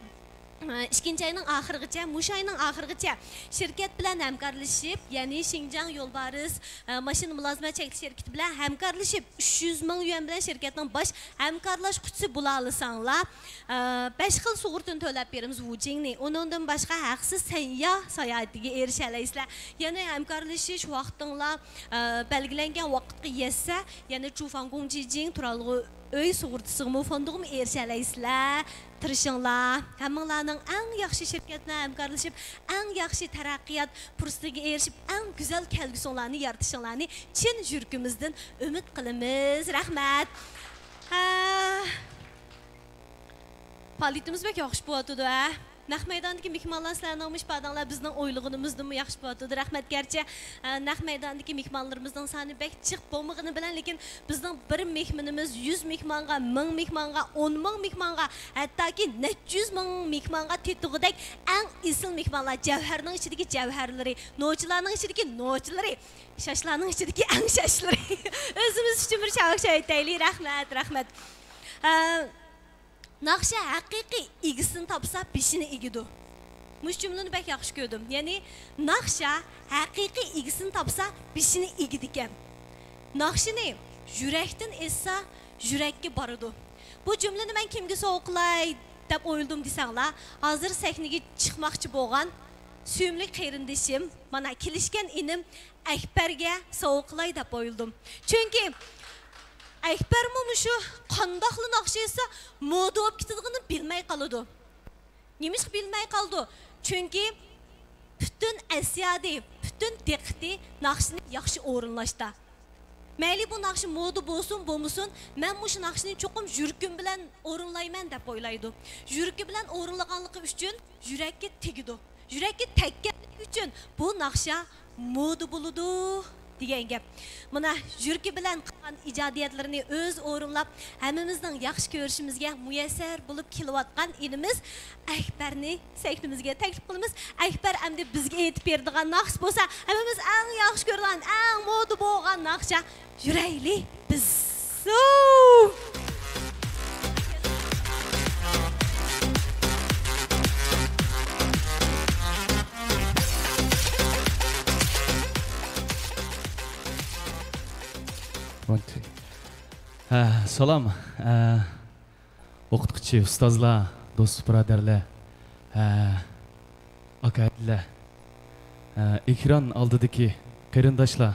ئىككىنچى ئاينىڭ ئاخىرىغىچە، مۇشۇ ئاينىڭ ئاخىرىغىچە شىركەت بىلەن ھەمكارلىشىپ، يەنى شىنجاڭ يولبارىس، ئە، ماشىنا مۇلازىمەت چەكلىك شىركىتى بىلەن ھەمكارلىشىپ، ئۈچ يۈز مىڭ يۈەن بىلەن شىركەتنىڭ باش ھەمكارلاشقۇچىسى بولالىساڭلار، ئە، بەش خىل سۇغۇرتىنى تۆلەپ بېرىمىز ۋۇجىڭنى. ئۇنىڭدىن باشقا ھەقسىز سەيياھ ساياھىتىگە ئېرىشەلەيسىلەر. يەنە ھەمكارلىشىش ۋاقتىڭلار، ئە، بەلگىلەنگەن ۋاقىتقا يەتسە، يەنە چۇفاڭگۇڭ جىجىڭ تۇرالغۇ ئۆي سۇغۇرتىسىغىمۇ، فوندىغىمۇ ئېرىشەلەيسىلەر. تىرىشىڭلار. ھەممىڭلارنىڭ ئەڭ ياخشى شىركەت بىلەن ھەمكارلىشىپ، ئەڭ ياخشى تەرەققىيات پۇرسىتىگە ئېرىشىپ، ئەڭ گۈزەل كەلگۈسىڭلارنى يارىتىشىڭلارنى چىن يۈرىكىمىزدىن ئۈمىد قىلىمىز. رەھمەت. ھە. پائالىيىتىمىز بەك ياخشى بولۇۋاتىدۇ، ھە؟ نەق مەيداندىكى مېھمانلار، سىلەرنىڭمۇ ئىپادەڭلار بىزنىڭ ئويلىغىنىمىزدىنمۇ ياخشى بولۇۋاتىدۇ. رەھمەت. گەرچە، ئە، نەق مەيداندىكى مېھمانلىرىمىزنىڭ سانى بەك جىق بولمىغىنى بىلەن، لېكىن بىزنىڭ بىر مېھمىنىمىز يۈز مېھمانغا، مىڭ مېھمانغا، ئون مىڭ مېھمانغا، ھەتتاكى نەچچە يۈز مىڭ مېھمانغا تېتىغۇدەك ئەڭ ئېسىل مېھمانلار، جەۋھەرنىڭ ئىچىدىكى جەۋھەرلىرى، نوچىلارنىڭ ئىچىدىكى نوچىلىرى، شاشلارنىڭ ئىچىدىكى ئەڭ شاشلىرى. ئۆزىمىز ئۈچۈن بىر چاۋاك چاۋايتايلى. رەھمەت، رەھمەت. ئە، ناخشا ھەقىقىي ئىگىسىنى تاپسا، بېشىنى ئېگىدۇ. مۇشۇ جۈملىنى بەك ياخشى كۆردۈم. يەنى، ناخشا ھەقىقىي ئىگىسىنى تاپسا، بېشىنى ئېگىدىكەن. ناخشىنى يۈرەكتىن ئېيتسا، يۈرەككە بارىدۇ. بۇ جۈملىنى مەن كىمگە سوۋغا قىلاي دەپ ئويلىدىم دېسەڭلار، ھازىر سەھنىگە چىقماقچى بولغان سۆيۈملۈك قېرىندىشىم، مانا، كېلىشكەن ئىنىم ئەكبەرگە سوۋغا قىلاي دەپ ئويلىدىم. چۈنكى ئەكبەرمۇ مۇشۇ قانداقلا ناخشا ئېيتسا، مودا بولۇپ كېتىدىغىنىنى بىلمەي قالىدۇ. نېمىشقا بىلمەي قالىدۇ؟ چۈنكى پۈتۈن ئەسيادى، پۈتۈن دىققىتى ناخشىنى ياخشى ئورۇنلاشتا. مەيلى بۇ ناخشا مودا بولسۇن، بولمىسۇن، مەن مۇشۇ ناخشىنى چوقۇم يۈرىكىم بىلەن ئورۇنلايمەن دەپ ئويلايدۇ. يۈرىكى بىلەن ئورۇنلىغانلىقى ئۈچۈن يۈرەككە تېگىدۇ. يۈرەككە تەگكەنلىكى ئۈچۈن بۇ ناخشا مودا بولىدۇ دېگەن گەپ. مانا، يۈرىكى بىلەن قىلغان ئىجادىيەتلىرىنى ئۆزى ئورۇنلاپ، ھەممىمىزنىڭ ياخشى كۆرۈشىمىزگە مۇيەسسەر بولۇپ كېلىۋاتقان ئىنىمىز ئەكبەرنى سەھنىمىزگە تەكلىپ قىلىمىز. ئەكبەر ئەمدى بىزگە ئېيتىپ بېرىدىغان ناخشىسى بولسا، ھەممىمىز ئەڭ ياخشى كۆرىدىغان، ئەڭ مودا بولغان ناخشا، يۈرەيلى بىز. ھە، سالام. ئە، ئوقۇتقۇچى، ئۇستازلار، دوست بۇرادەرلەر، ھە، ئاكا-ئىنىلەر، ھە، ئېكران ئالدىدىكى قېرىنداشلار،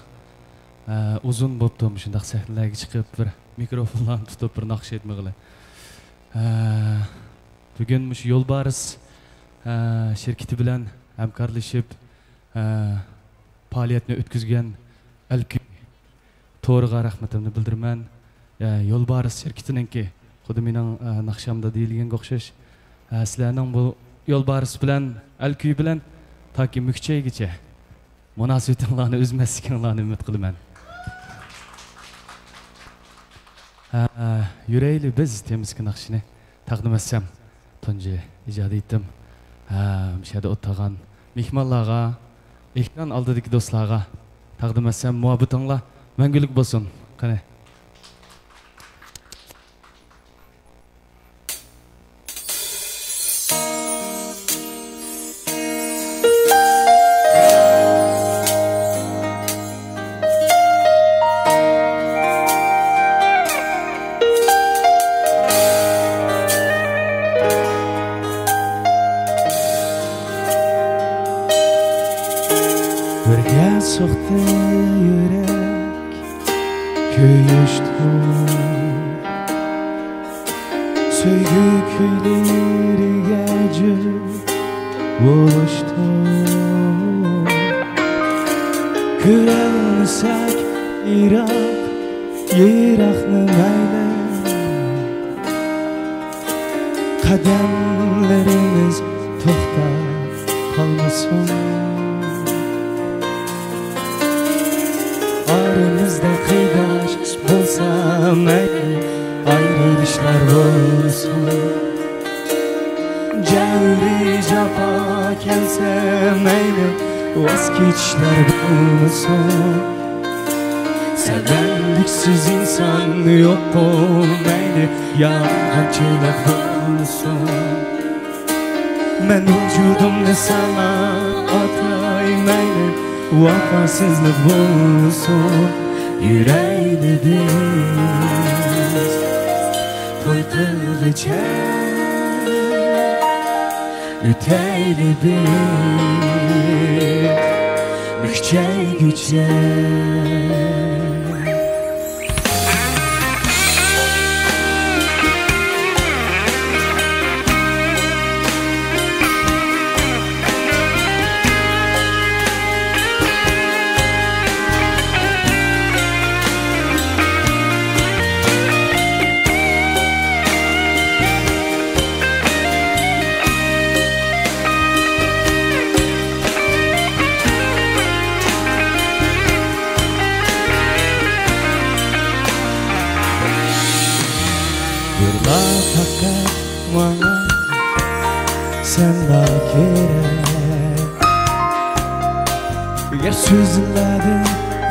ھە، ئۇزۇن بوپتۇ مۇشۇنداق سەھنىلەرگە چىقىپ، بىر مىكروفونلارنى تۇتۇپ، بىر ناخشا ئېيتمىغىلى. ھە، بۈگۈن مۇشۇ يولبارىس، ھە، شىركىتى بىلەن ھەمكارلىشىپ، ھە، پائالىيەتنى ئۆتكۈزگەن ئەلكۈي تورىغا رەھمىتىمنى بىلدۈرىمەن. ئە، يولبارىس شىركىتىنىڭكى، خۇددى مېنىڭ، ئە، ناخشامدا دېيىلگەنگە ئوخشاش، ئە، سىلەرنىڭ بۇ يولبارىس بىلەن، ئەلكۈي بىلەن تاكى مۈكچەيگىچە مۇناسىۋىتىڭلارنى ئۈزمەسلىكىڭلارنى ئۈمىد قىلىمەن. ئە، ئە، يۈرەيلى بىز تېمىسىدىكى ناخشىنى تەقدىم ئەتسەم، تۇنجى ئىجادىيىتىم، ھە، مۇشۇ يەردە ئولتۇرغان مېھمانلارغا، ئېكران ئالدىدىكى دوستلارغا تەقدىم ئەتسەم، مۇھەببىتىڭلار مەڭگۈلۈك بولسۇن. قېنى. بىرگە سوقتى يۈرەك كۆيۈشتۇر. سۆيگۈ كۈيلىرىگە جۆ بولۇشتۇر. كۆرەلمىسەك يىراق، يىراقنى مەيلى، قەدەملىرىمىز توختاپ قالمىسۇن. ئارىمىزدا قىيناش بولسا مەيلى، ئايرىلىشلار بولسۇن. جەۋرى جاپا كەلسە مەيلى، ۋاز كېچىشلەر بولمىسۇن. سەۋەنلىكسىز ئىنسان يوققۇ مەيلى، يالغانچىلىق بولمىسۇن. مەن ۋۇجۇدۇمنى ساڭا ئاتايمەيلى، ۋاپاسىزلىق بولسۇن يۈرەيلى بىز. توي قىلغىچە ئۆتەيلى بىز مۈكچەيگۈچە. بىرلا پەقەت ماڭا سەنلا كېرەك. يەر سۆزلەردىن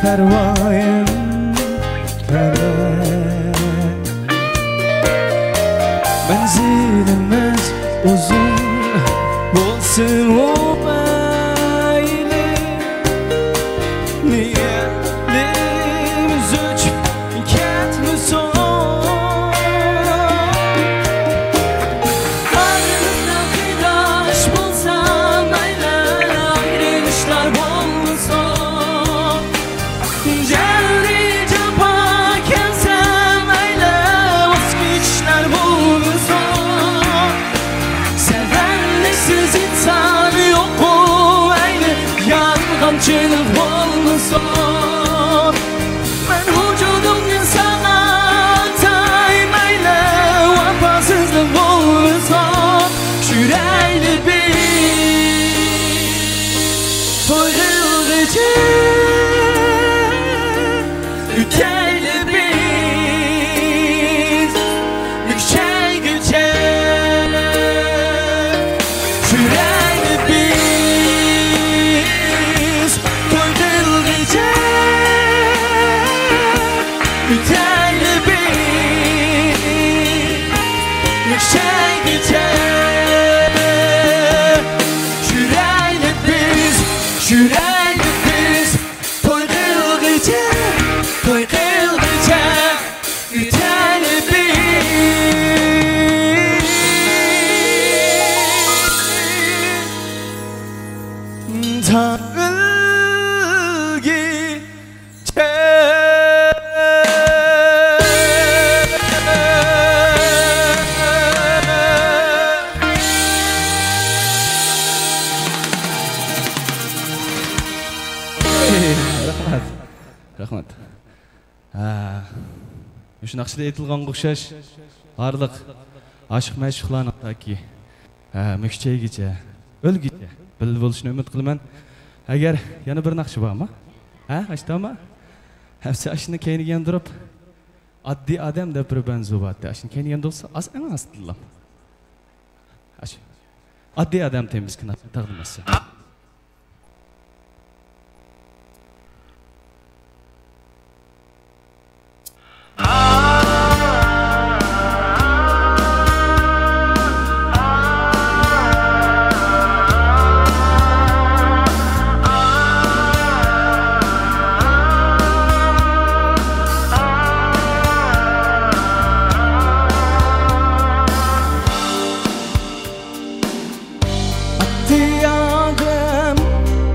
پەرۋايىم تەلەك. مەنزىلىمىز ئۇزۇن بولسىمۇ مەيلى، نىيەتلىرىمىز ئۆچۈپ كەتمىسۇن. ئارىمىزدا قىداش بولسا مەيلى، ئايرىلىشلار بولمىسۇن. جەۋرى جاپا كەلسە مەيلى، ۋاز كېچىشلەر بولمىسۇن. سەۋەنلىكسىز ئىنسان يوق بولمايلى، يالغانچىلىق بولمىسۇن. مەن ۋۇجۇدۇمنى ساڭا ئاتايمەيلى، ۋاپاسىزلىق بولمىسۇن. يۈرەيلى بىز توي قىلغىچە، ئۆتەيلى بىز مۈكچەيگۈچە. يۈرەيلى بىز توي قىلغىچە، ئۆتەيلى بىز مۈكچەيگۈچە. يۈرەيلى بىز، يۈرەيلى بىز توي قىلغىچە، توي قىلغىچە، ئۆتەيلى بىز تاڭ ئۆلگۈچە. رەھمەت. رەھمەت. ھە، مۇشۇ ناخشىدا ئېيتىلغانغا ئوخشاش، بارلىق ئاشىق-مەشۇقلارنىڭ تاكى، ھە، مۈكچەيگىچە، ئۆلگۈچە بىللە بولۇشىنى ئۈمىد قىلىمەن. ئەگەر يەنە بىر ناخشا بارمۇ؟ ھە، ئاشتاما؟ ھەمسە ئاشۇنى كەينىگە ياندۇرۇپ، ئاددىي ئادەم دەپ بىر بەنزۇ بارتى. ئاشۇنى كەينىگە ياندۇرسا، ئاز، ئەڭ ئاستىدىلا. ئاشۇ. ئاددىي ئادەم تېمىسىدىكى ناخشىنى تەقدىم ئەتسە. ئاددىي ئادەم،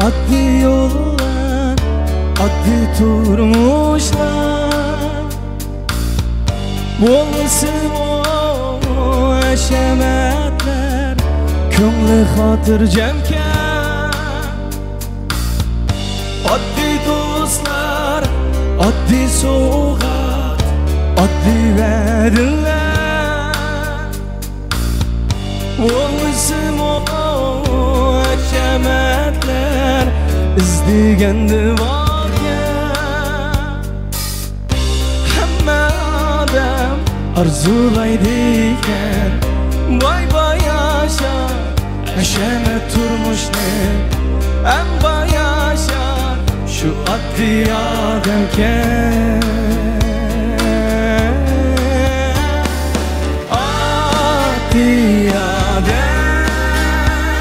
ئاددىي يوللار، ئاددىي تۇرمۇشلار. بولسىمۇ ھەشەمەتلەر، كۆڭلى خاتىرجەمكەن. ئاددىي دوستلار، ئاددىي سوۋغات، ئاددىي ۋەدىلەر. بولسىمۇ ھەشەمەتلەر ئىزدىگەندە باركەن. ھەممە ئادەم ئارزۇلايدىكەن باي-باي ياشاپ، ھەشەمەت تۇرمۇشنى ئەڭ باي ياشاپ، شۇ ئاددىي ئادەمكەن. ئاددىي ئادەم،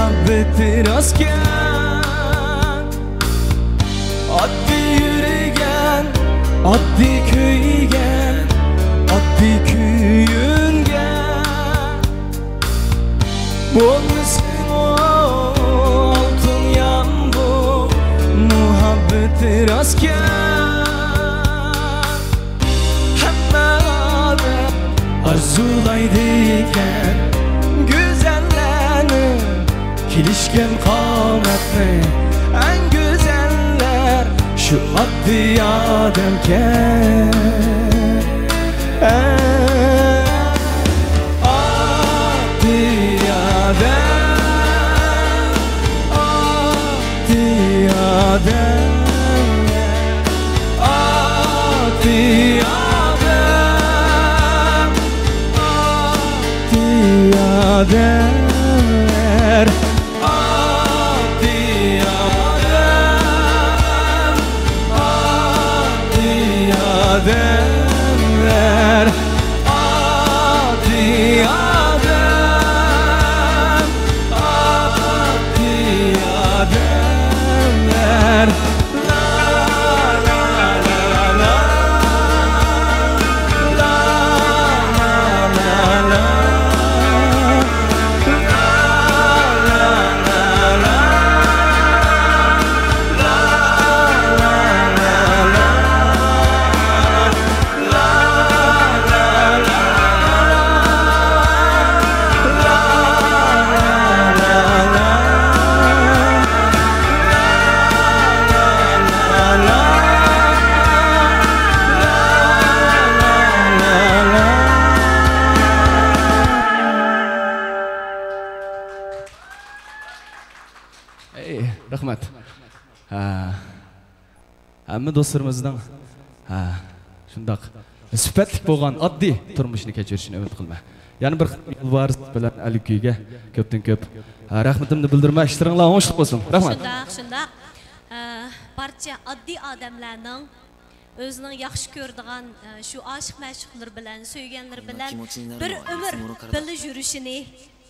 مۇھەببىتى راستكەن. ئاددىي يۈرگەن، ئاددىي كۆيگەن، ئاددىي كۆيۈنگەن. بولمىسىمۇ ئالتۇن يامغۇر، مۇھەببىتى راستكەن. ھەممە ئادەم ئارزۇلايدىكەن گۈزەللەرنى، كېلىشكەن قامەتنى. ئەڭ گۈزەللەر شۇ ئاددىي ئادەمكەن. ئاددىي ئادەم، ئاددىي ئادەم، ئاددىي ئادەم، ئاددىي ئادەملەر. ئاددىي ئادەم، ئاددىي ئادەملەر، ئاددىي ئادەم، ئاددىي ئادەملەر. لا، لا، لا، لا. ئەي، رەھمەت. ھە. ھەممە دوستلىرىمىزنىڭ، ھە، شۇنداق سۈپەتلىك بولغان ئاددىي تۇرمۇشىنى كەچۈرۈشىنى ئۈمىد قىلىمەن. يەنە بىر قېتىم يولبارىس بىلەن ئەلكۈيگە كۆپتىن كۆپ، ھە، رەھمىتىمنى بىلدۈرىمەن. ئىشلىرىڭلار ئوڭۇشلۇق بولسۇن. رەھمەت. شۇنداق، شۇنداق. ئە، بارچە ئاددىي ئادەملەرنىڭ ئۆزىنىڭ ياخشى كۆرىدىغان، ئە، شۇ ئاشىق مەشۇقلىرى بىلەن، سۆيگەنلىرى بىلەن بىر ئۆمۈر بىللە يۈرۈشىنى،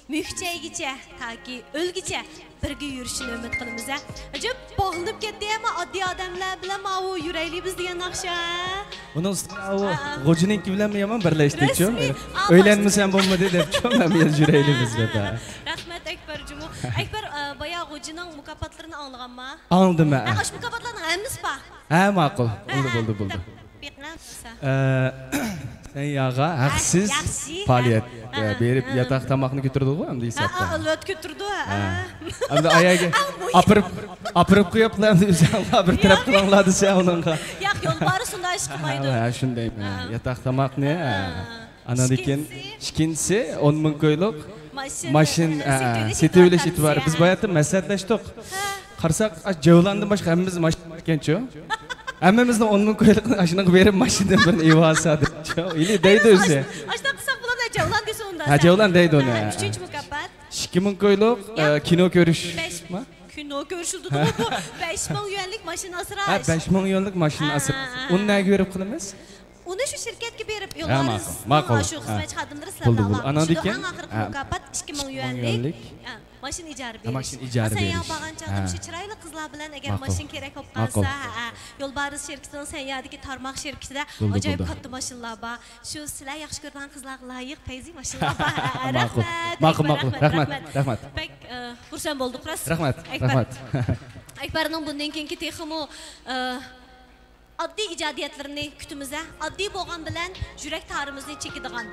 مۈكچەيگىچە، تاكى ئۆلگۈچە بىرگە يۈرۈشىنى ئۈمىد قىلىمىز، ھە. ئەجەب باغلىنىپ كەتتى، ئەمما ئاددىي ئادەملەر بىلەن ماۋۇ يۈرەيلى بىز دېگەن ناخشا. ئۇنىڭ ئۈستىگە ئاۋۇ ھە، ھە. غوجىنىڭكى بىلەنمۇ يامان بىرلەشتىچۇ. رەسمىي. ئا، ئۆيلەنمىسەم بولمىدى دەپچۇ، مەن بىلەن يۈرەيلى بىز دەپ، ھە. رەھمەت، ئەكبەرجىمۇ. ئەكبەر، ئە، بايا غوجىنىڭ مۇكاپاتلىرىنى ئاڭلىغانما؟ ئاڭلىدىم، ھە. ھە، ئاشۇ مۇكاپاتلارنىڭ ھەممىسى بار. ھە، ماقۇل. ھە، بولدى، ھە. بولدى، بولدى. بېقىڭە بولسا. ئە، سەن ياغا ھەقسىز ياخشى. پائالىيەت، ھە، ئە، ھە، بېرىپ ھە. ياتاق تاماقنى كۆتۈرىدىغۇ ئەمدى ھە، ھېسابتا. ھە، ئەلۋەتتە كۆتۈرىدۇ، ھە. ھە. ئەمدى ئاياگە ئاپىرىپ، ئاپىرىپ قويۇپلا ئەمدى ئۆزۈڭلار بىر تەرەپ قىلىڭلار دېسە ئۇنىڭغا. ياق، يولبارىس ئۇنداق ئىش قىلمايدۇ. ھە، شۇندايمۇ؟ ھە. ياتاق تاماقنى، ھە. ھە. ئاناندىن كېيىن ئىككىنچىسى، ئون مىڭ كويلۇق ماشىنا، ماشىنا، ھە، سېتىۋېلىش سېتىۋېلىش ئېتىبارى. بىز باياتتىن مەسلىھەتلەشتۇق. ھە. قارىساق، ئا، جەۋلاندىن باشقا ھەممىمىز ماشىنا ئىكەنچۇ؟ ھەممىمىزنىڭ ئون مىڭ كويلۇقنى ئاشۇنىڭغا بېرىپ، ماشىنىدىن بىرنى ئېلىۋالسا دەپچۇ. ئىلى دەيدۇ ئۆزى. ئاشۇنداق قىلساق بولامدۇ، جەۋلان دېسۇن ئۇندا. ھە، جەۋلان دەيدۇ ئۇنى. ھە، ئۈچىنچى مۇكاپات. ئىككى مىڭ كويلۇق، ياق. ئە، كىنو كۆرۈش. بەش، ما؟ كىنو كۆرۈشۈلدىدىغۇ بۇ. بەش مىڭ يۈەنلىك ماشىنا ئاسراش. ھە، بەش مىڭ يۈەنلىك ماشىنا ھە، ئاسراش. ھە، ھە. ئۇنى نەگە بېرىپ قىلىمىز؟ ئۇنى شۇ شىركەتكە بېرىپ، ھە، يولبارىس ماقۇل، ماقۇل. شۇ خىزمەتچى خادىملىرى سىلەرنى ئالىدۇ. ئاندىن كېيىن ئەڭ ئاخىرقى مۇكاپات ئىككى مىڭ يۈەنلىك. ئىككى مىڭ يۈەنلىك. ھە، ماشىنا ئىجارە بېرىش. ماشىنا ئىجارە بېرىش. سەن ياڭ بارغان چاغدا مۇشۇ چىرايلىق قىزلار بىلەن ئەگەر ماشىنا كېرەك بولۇپ قالسا، ھە، ھە، يولبارىس شىركىتىنىڭ سەن يەردىكى تارماق شىركىتىدە ئاجايىپ كاتتا ماشىنىلار بار. شۇ سىلەر ياخشى كۆرىدىغان قىزلارغا لايىق پەيزى ماشىنىلار بار. ھە، ھە، ماقۇل. رەھمەت، ماقۇل، ماقۇل. رەھمەت، رەھمەت. بەك، ئە، خۇرسەن بولدۇق، راست. رەھمەت، ئەكبەر. رەھمەت. ئەكبەرنىڭ بۇندىن كېيىنكى تېخىمۇ، ئە، ئاددىي ئىجادىيەتلىرىنى كۈتىمىز-ھە. ئاددىي بولغان بىلەن يۈرەك تارىمىزنى چېكىدىغان.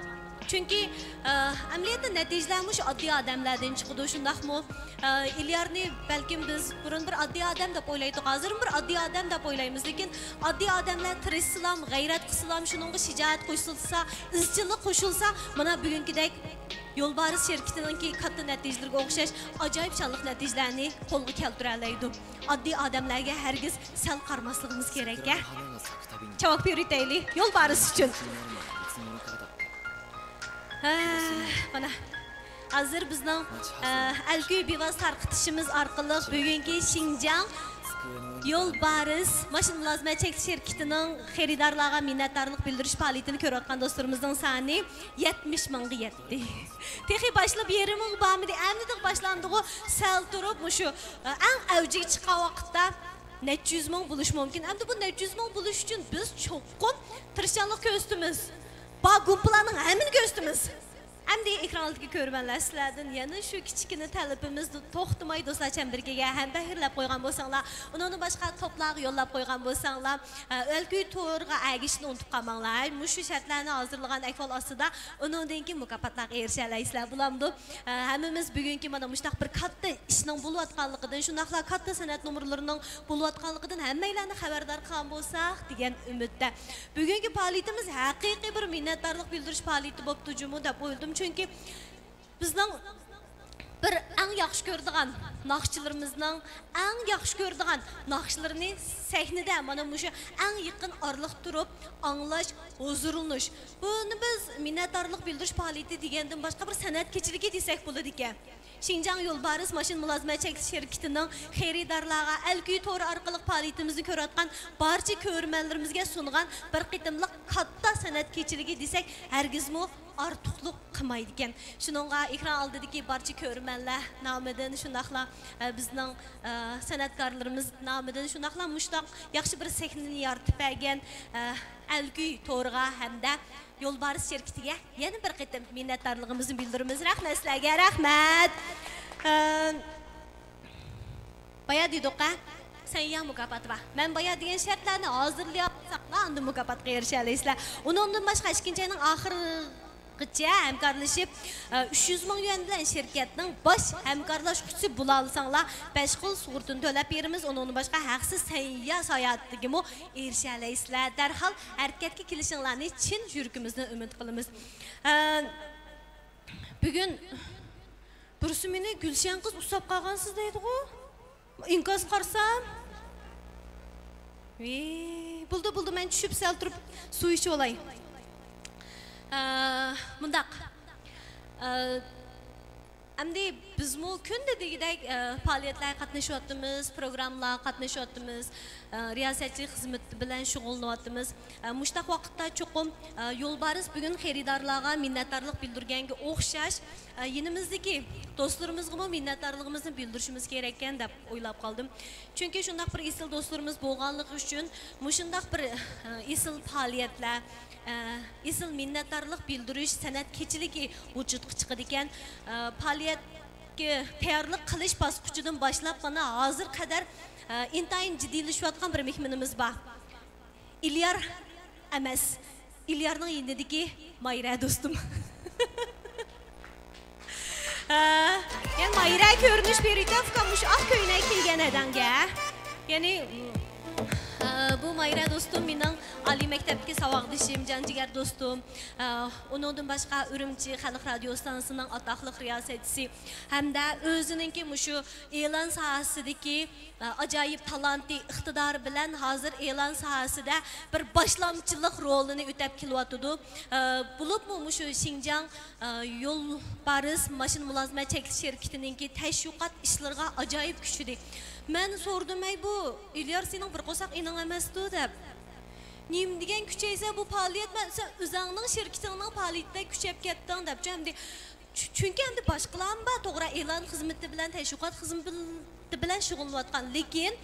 چۈنكى، ئە، ئەمەلىيەتتە نەتىجىلەر مۇشۇ ئاددىي ئادەملەردىن چىقىدۇ، شۇنداقمۇ؟ ئە، ئىليارنى بەلكىم بىز بۇرۇن بىر ئاددىي ئادەم دەپ ئويلايتتۇق، ھازىرمۇ بىر ئاددىي ئادەم دەپ ئويلايمىز، لېكىن ئاددىي ئادەملەر تىرىشسىلام، غەيرەت قىلسىلام، شۇنىڭغا شىجائەت قوشۇلسا، ئىزچىللىق قوشۇلسا، مانا بۈگۈنكىدەك يولبارىس شىركىتىنىڭكى كاتتا نەتىجىلىرىگە ئوخشاش ئاجايىپ شانلىق نەتىجىلەرنى قولغا كەلتۈرەلەيدۇ. ئاددىي ئادەملەرگە ھەرگىز سەل قارىماسلىقىمىز كېرەك-ھە. چاۋاك بېرىۋېتەيلى، يولبارىس ئۈچۈن. ھە، مانا، ھازىر بىزنىڭ، ئە، ئەلكۈي بىۋاسىتە تارقىتىشىمىز ئارقىلىق بۈگۈنكى شىنجاڭ يولبارىس ماشىنا مۇلازىمەت چەكلىك شىركىتىنىڭ خېرىدارلارغا مىننەتدارلىق بىلدۈرۈش پائالىيىتىنى كۆرۈۋاتقان دوستلىرىمىزنىڭ سانى يەتمىش مىڭغا يەتتى. تېخى باشلاپ يېرىم مىڭ بارمىدى، ئەمدى باشلاندىغۇ. سەل تۇرۇپ مۇشۇ ئەڭ ئەۋجىگە چىققان ۋاقىتتا نەچچە يۈز مىڭ بولۇشى مۇمكىن. ئەمدى بۇ نەچچە يۈز مىڭ بولۇش ئۈچۈن بىز چوقۇم تىرىشچانلىق كۆرسىتىمىز. بار گۇمپىلارنىڭ ھەممىنى كۆرسىتىمىز. ئەمدى ئېكران ئالدىدىكى كۆرۈرمەنلەر، سىلەردىن يەنە شۇ كىچىككىنە تەلىپىمىز، توختىماي دوستلار چەمبىرىكىگە ھەمبەھىرلەپ قويغان بولساڭلار، ئۇنىڭدىن باشقا توپلارغا يوللاپ قويغان بولساڭلار، ئە، ئەلكۈي تورىغا ئەگىشىشنى ئۇنتۇپ قالماڭلار. ھەي، مۇشۇ شەرتلەرنى ھازىرلىغان ئەھۋال ئاستىدا ئۇنىڭدىن كېيىن مۇكاپاتلارغا ئېرىشەلەيسىلەر، بولامدۇ؟ ئە، ھەممىمىز بۈگۈنكى مانا مۇشۇنداق بىر كاتتا ئىشنىڭ بولۇۋاتقانلىقىدىن، شۇنداقلا كاتتا سەنئەت نومۇرلىرىنىڭ بولۇۋاتقانلىقىدىن ھەممەيلەننى خەۋەردار قىلغان بولساق دېگەن ئۈمىدتە. بۈگۈنكى پائالىيىتىمىز ھەقىقىي بىر مىننەتدارلىق بىلدۈرۈش پائالىيىتى بوپتۇ جۇمۇ دەپ ئويلىدىم. چۈنكى بىزنىڭ بىر ئەڭ ياخشى كۆرىدىغان ناخشىچىلىرىمىزنىڭ ئەڭ ياخشى كۆرىدىغان ناخشىلىرىنى سەھنىدە مانا مۇشۇ ئەڭ يېقىن ئارىلىقتا تۇرۇپ ئاڭلاش، ھۇزۇرلىنىش. بۇنى بىز مىننەتدارلىق بىلدۈرۈش پائالىيىتى دېگەندىن باشقا بىر سەنئەت كېچىلىكى دېسەك بولىدىكەن. شىنجاڭ يولبارىس ماشىنا مۇلازىمەت چەكلىك شىركىتىنىڭ خېرىدارلارغا ئەلكۈي تورى ئارقىلىق پائالىيىتىمىزنى كۆرۈۋاتقان بارچە كۆرۈرمەنلىرىمىزگە سۇنغان بىر قېتىملىق كاتتا سەنئەت كېچىلىكى دېسەك ھەرگىزمۇ ئارتۇقلۇق قىلمايدىكەن. شۇنىڭغا ئېكران ئالدىدىكى بارچە كۆرۈرمەنلەر نامىدىن، شۇنداقلا، ئە، بىزنىڭ، ئە، سەنئەتكارلىرىمىز نامىدىن، شۇنداقلا مۇشۇنداق ياخشى بىر سەھنىنى يارىتىپ بەرگەن، ئە، ئەلكۈي تورىغا ھەمدە يولبارىس شىركىتىگە يەنە بىر قېتىم مىننەتدارلىقىمىزنى بىلدۈرىمىز. رەھمەت سىلەرگە، رەھمەت. ئە، بايا دېدۇق ھە، سەنيا مۇكاپاتى بار. مەن بايا دېگەن شەرتلەرنى ھازىرلىيالساڭلار، ئاندىن مۇكاپاتقا ئېرىشەلەيسىلەر. ئۇنىڭدىن باشقا ئىككىنچى ئاينىڭ ئاخىرىغىچە ھەمكارلىشىپ، ئە، ئۈچ يۈز مىڭ يۈەن بىلەن شىركەتنىڭ باش ھەمكارلاشقۇچىسى بولالىساڭلار، بەش خىل سۇغۇرتىنى تۆلەپ بېرىمىز. ئۇنىڭدىن باشقا ھەقسىز سەنيا ساياھىتىگىمۇ ئېرىشەلەيسىلەر. دەرھال ھەرىكەتكە كېلىشىڭلارنى چىن يۈرىكىمىزدىن ئۈمىد قىلىمىز. ئە، بۈگۈن بىرسى مېنى گۈلشەن قىز ئۇسساپ قالغانسىز دەيدىغۇ. ئىنكاس قارىسام. ۋىي، بولدى، بولدى، مەن چۈشۈپ سەل تۇرۇپ سۇ ئىچىۋالاي. ئە، مۇنداق. ئە، ئەمدى بىزمۇ كۈندە دېگۈدەك، ئە، پائالىيەتلەرگە قاتنىشىۋاتىمىز، پروگراممىلارغا قاتنىشىۋاتىمىز، ئە، رىياسەتچىلىك خىزمىتى بىلەن شۇغۇللىنىۋاتىمىز. ئە، مۇشۇنداق ۋاقىتتا چوقۇم، ئە، يولبارىس بۈگۈن خېرىدارلارغا مىننەتدارلىق بىلدۈرگەنگە ئوخشاش، ئە، يېنىمىزدىكى دوستلىرىمىزغىمۇ مىننەتدارلىقىمىزنى بىلدۈرۈشىمىز كېرەككەن دەپ ئويلاپ قالدىم. چۈنكى شۇنداق بىر ئېسىل دوستلىرىمىز بولغانلىقى ئۈچۈن مۇشۇنداق بىر، ئە، ئېسىل پائالىيەتلەر، ئە، ئېسىل مىننەتدارلىق بىلدۈرۈش سەنئەت كېچىلىكى ۋۇجۇدقا چىقىدىكەن. ئە، پائالىيەتكە تەييارلىق قىلىش باسقۇچىدىن باشلاپ مانا ھازىر قەدەر، ئە، ئىنتايىن جىددىيلىشىۋاتقان بىر مېھمىنىمىز بار. ئىليار ئەمەس، ئىليارنىڭ يېنىدىكى مايرا دوستۇم. ھە، يەنى مايرا كۆرۈنۈش بېرىدىكەن، ئۇكام، مۇشۇ ئاق كۆينەك كىيگەن ئەدەڭگە. يەنى، ئە، بۇ مايرا دوستۇم مېنىڭ ئالىي مەكتەپتىكى ساۋاقدىشىم، جانجىگەر دوستۇم. ئە، ئۇنىڭدىن باشقا ئۈرۈمچى خەلق رادىيو ئىستانسىسىنىڭ ئاتاقلىق رىياسەتچىسى ھەمدە ئۆزىنىڭكى مۇشۇ ئېلان ساھەسىدىكى ئاجايىپ تالانتى، ئىقتىدارى بىلەن ھازىر ئېلان ساھەسىدە بىر باشلامچىلىق رولىنى ئۆتەپ كېلىۋاتىدۇ. بولۇپمۇ مۇشۇ شىنجاڭ يولبارىس ماشىنا مۇلازىمەت چەكلىك شىركىتىنىڭكى تەشۋىقات ئىشلىرىغا ئاجايىپ كۈچىدى. مەن سورىدىم، ئەي، بۇ ئىليار سېنىڭ بىر قورساق ئىنىڭ ئەمەستۇ دەپ. نېمە دېگەن كۈچەيسە بۇ پائالىيەت، مەن سەن ئۆزۈڭنىڭ شىركىتىڭنىڭ پائالىيىتىدە كۈچەپ كەتتىڭ دەپچۇ ئەمدى. چۈ-، چۈنكى ئەمدى باشقىلارمۇ بار، توغرا، ئېلان خىزمىتى بىلەن، تەشۋىقات خىزمىتى بىلەن شۇغۇللىنىۋاتقان، لېكىن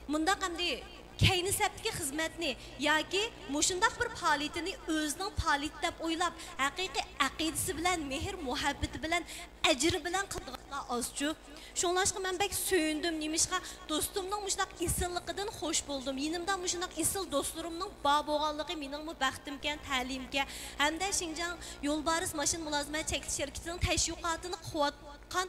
مۇنداق ئەمدى كەينى سەپتىكى خىزمەتنى ياكى مۇشۇنداق بىر پائالىيىتىنى ئۆزىنىڭ پائالىيىتى دەپ ئويلاپ، ھەقىقىي ئەقىدىسى بىلەن، مېھىر مۇھەببىتى بىلەن، ئەجرى بىلەن قىلىدىغانلار ئازچۇ. شۇڭلاشقا مەن بەك سۆيۈندۈم. نېمىشقا؟ دوستۇمنىڭ مۇشۇنداق ئېسىللىقىدىن خوش بولدۇم. يېنىمدا مۇشۇنداق ئېسىل دوستلىرىمنىڭ بار بولغانلىقى مېنىڭمۇ بەختىمكەن، تەلىيىمكەن. ھەمدە شىنجاڭ يولبارىس ماشىنا مۇلازىمەت چەكلىك شىركىتىنىڭ تەشۋىقاتىنى قىلىۋاتقان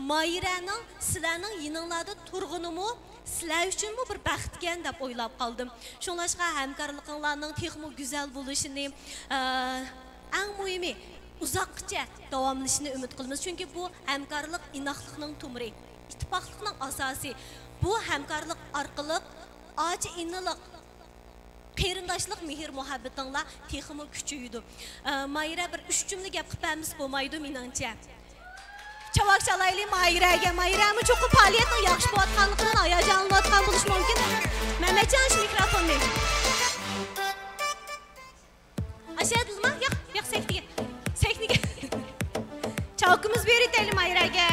مايرەنىڭ سىلەرنىڭ يېنىڭلاردا تۇرغىنىمۇ سىلەر ئۈچۈنمۇ بىر بەختكەن دەپ ئويلاپ قالدىم. شۇڭلاشقا ھەمكارلىقىڭلارنىڭ تېخىمۇ گۈزەل بولۇشىنى، ئە، ئەڭ مۇھىمى، ئۇزاققىچە داۋاملىشىشىنى ئۈمىد قىلىمىز. چۈنكى بۇ ھەمكارلىق ئىناقلىقنىڭ تومۇرى، ئىتتىپاقلىقنىڭ ئاساسى. بۇ ھەمكارلىق ئارقىلىق ئاچا-ئىنىلىق، قېرىنداشلىق مېھىر-مۇھەببىتىڭلار تېخىمۇ كۈچىيىدۇ. ئە، مايرا، بىر ئۈچ جۈملە گەپ قىلىپ بەرمىسە بولمايدۇ، مېنىڭچە. چاۋاك چالايلى ماھىرەگە. ماھىرەمۇ چوقۇم پائالىيەتنىڭ ياخشى بولۇۋاتقانلىقىدىن ھاياجانلىنىۋاتقان بولۇشى مۇمكىن. مەمەتجان، شۇ مىكروفوننى. ئاشۇ يەردىلىما؟ ياق، ياق، سەھنىگە. سەھنىگە. چاۋىكىمىز بېرىتەيلى ماھىرەگە.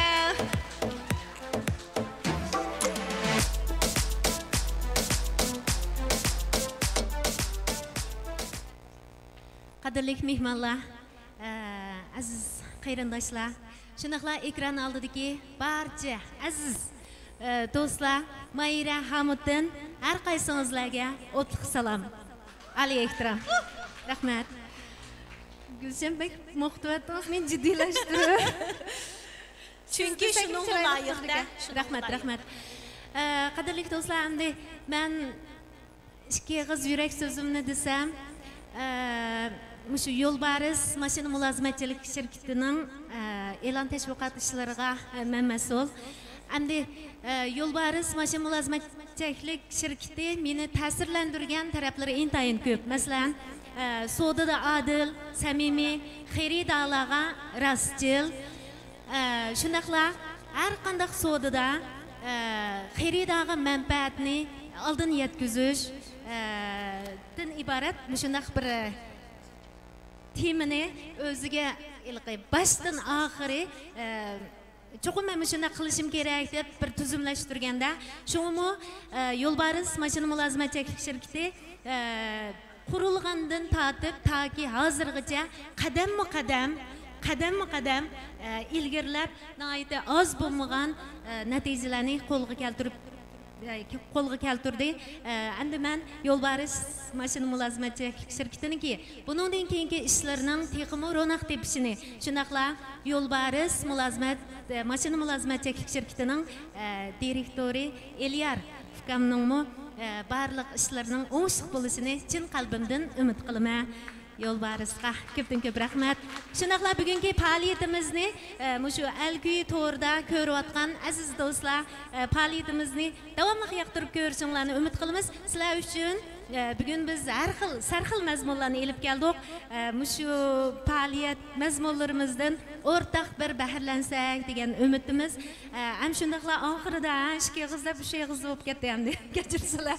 قەدىرلىك مېھمانلار، ئە، ئەزىز قېرىنداشلار، شۇنداقلا ئېكران ئالدىدىكى بارچە ئەزىز، ئە، دوستلار، ماھىرە ھامۇتتىن ھەر قايسىڭىزلارگە ئوتلۇق سالام. ئالىي ئېھتىرام. رەھمەت. گۈلشەن بەك موقىتىۋەتتىڭىز مېنى جىددىيلەشتۈرۈپ. چۈنكى شۇنىڭغا لايىق-دە، شۇنىڭغا لايىق. رەھمەت، رەھمەت. ئە، قەدىرلىك دوستلار، ئەمدى مەن ئىككى ئېغىز يۈرەك سۆزۈمنى دېسەم، ئە، مۇشۇ يولبارىس ماشىنا مۇلازىمەتچىلىك شىركىتىنىڭ، ئە، ئېلان تەشۋىقات ئىشلىرىغا، ئە، مەن مەسئۇل. ئەمدى، ئە، يولبارىس ماشىنا مۇلازىمەتچىلىك شىركىتى مېنى تەسىرلەندۈرگەن تەرەپلىرى ئىنتايىن كۆپ. مەسىلەن، ئە، سودىدا ئادىل، سەمىمىي، خېرىدارلارغا راستچىل، ئە، شۇنداقلا ھەر قانداق سودىدا، ئە، خېرىدارغا مەنپەئەتنى ئالدىن يەتكۈزۈش، ئە، دىن ئىبارەت مۇشۇنداق بىر تېمىنى ئۆزىگە ھېلىقى باشتىن ئاخىرى، ئە، چوقۇم مەن مۇشۇنداق قىلىشىم كېرەك دەپ بىر تۈزۈملەشتۈرگەندە، شۇڭىمۇ، ئە، يولبارىس ماشىنا مۇلازىمەت چەكلىك شىركىتى، ئە، قۇرۇلغاندىن تارتىپ تاكى ھازىرغىچە قەدەممۇ قەدەم، قەدەممۇ قەدەم، ئە، ئىلگىرىلەپ، ناھايىتى ئاز بولمىغان، ئە، نەتىجىلەرنى قولغا كەلتۈرۈپ، ئە، قولغا كەلتۈردى. ئە، ئەمدى مەن يولبارىس ماشىنا مۇلازىمەت چەكلىك شىركىتىنىڭكى بۇنىڭدىن كېيىنكى ئىشلىرىنىڭ تېخىمۇ روناق تېپىشىنى، شۇنداقلا يولبارىس مۇلازىمەت، ئە، ماشىنا مۇلازىمەت چەكلىك شىركىتىنىڭ، ئە، دىرېكتورى ئېلىيار ئۇكامنىڭمۇ، ئە، بارلىق ئىشلىرىنىڭ ئوڭۇشلۇق بولۇشىنى چىن قەلبىمدىن ئۈمىد قىلىمەن. يولبارىسقا كۆپتىن كۆپ رەھمەت. شۇنداقلا بۈگۈنكى پائالىيىتىمىزنى، ئە، مۇشۇ ئەلكۈي تورىدا كۆرۈۋاتقان ئەزىز دوستلار، ئە، پائالىيىتىمىزنى داۋاملىق ياقتۇرۇپ كۆرۈشۈڭلارنى ئۈمىد قىلىمىز. سىلەر ئۈچۈن، ئە، بۈگۈن بىز ھەر خىل، سەرخىل مەزمۇنلارنى ئېلىپ كەلدۇق. ئە، مۇشۇ پائالىيەت مەزمۇنلىرىمىزدىن ئورتاق بىر بەھرىلەنسەك دېگەن ئۈمىدىمىز. ئە، ھەم شۇنداقلا ئاخىرىدا، ھە، ئىككى ئېغىز دەپ ئۈچ ئېغىز بولۇپ كەتتى ئەمدى. كەچۈرسىلەر.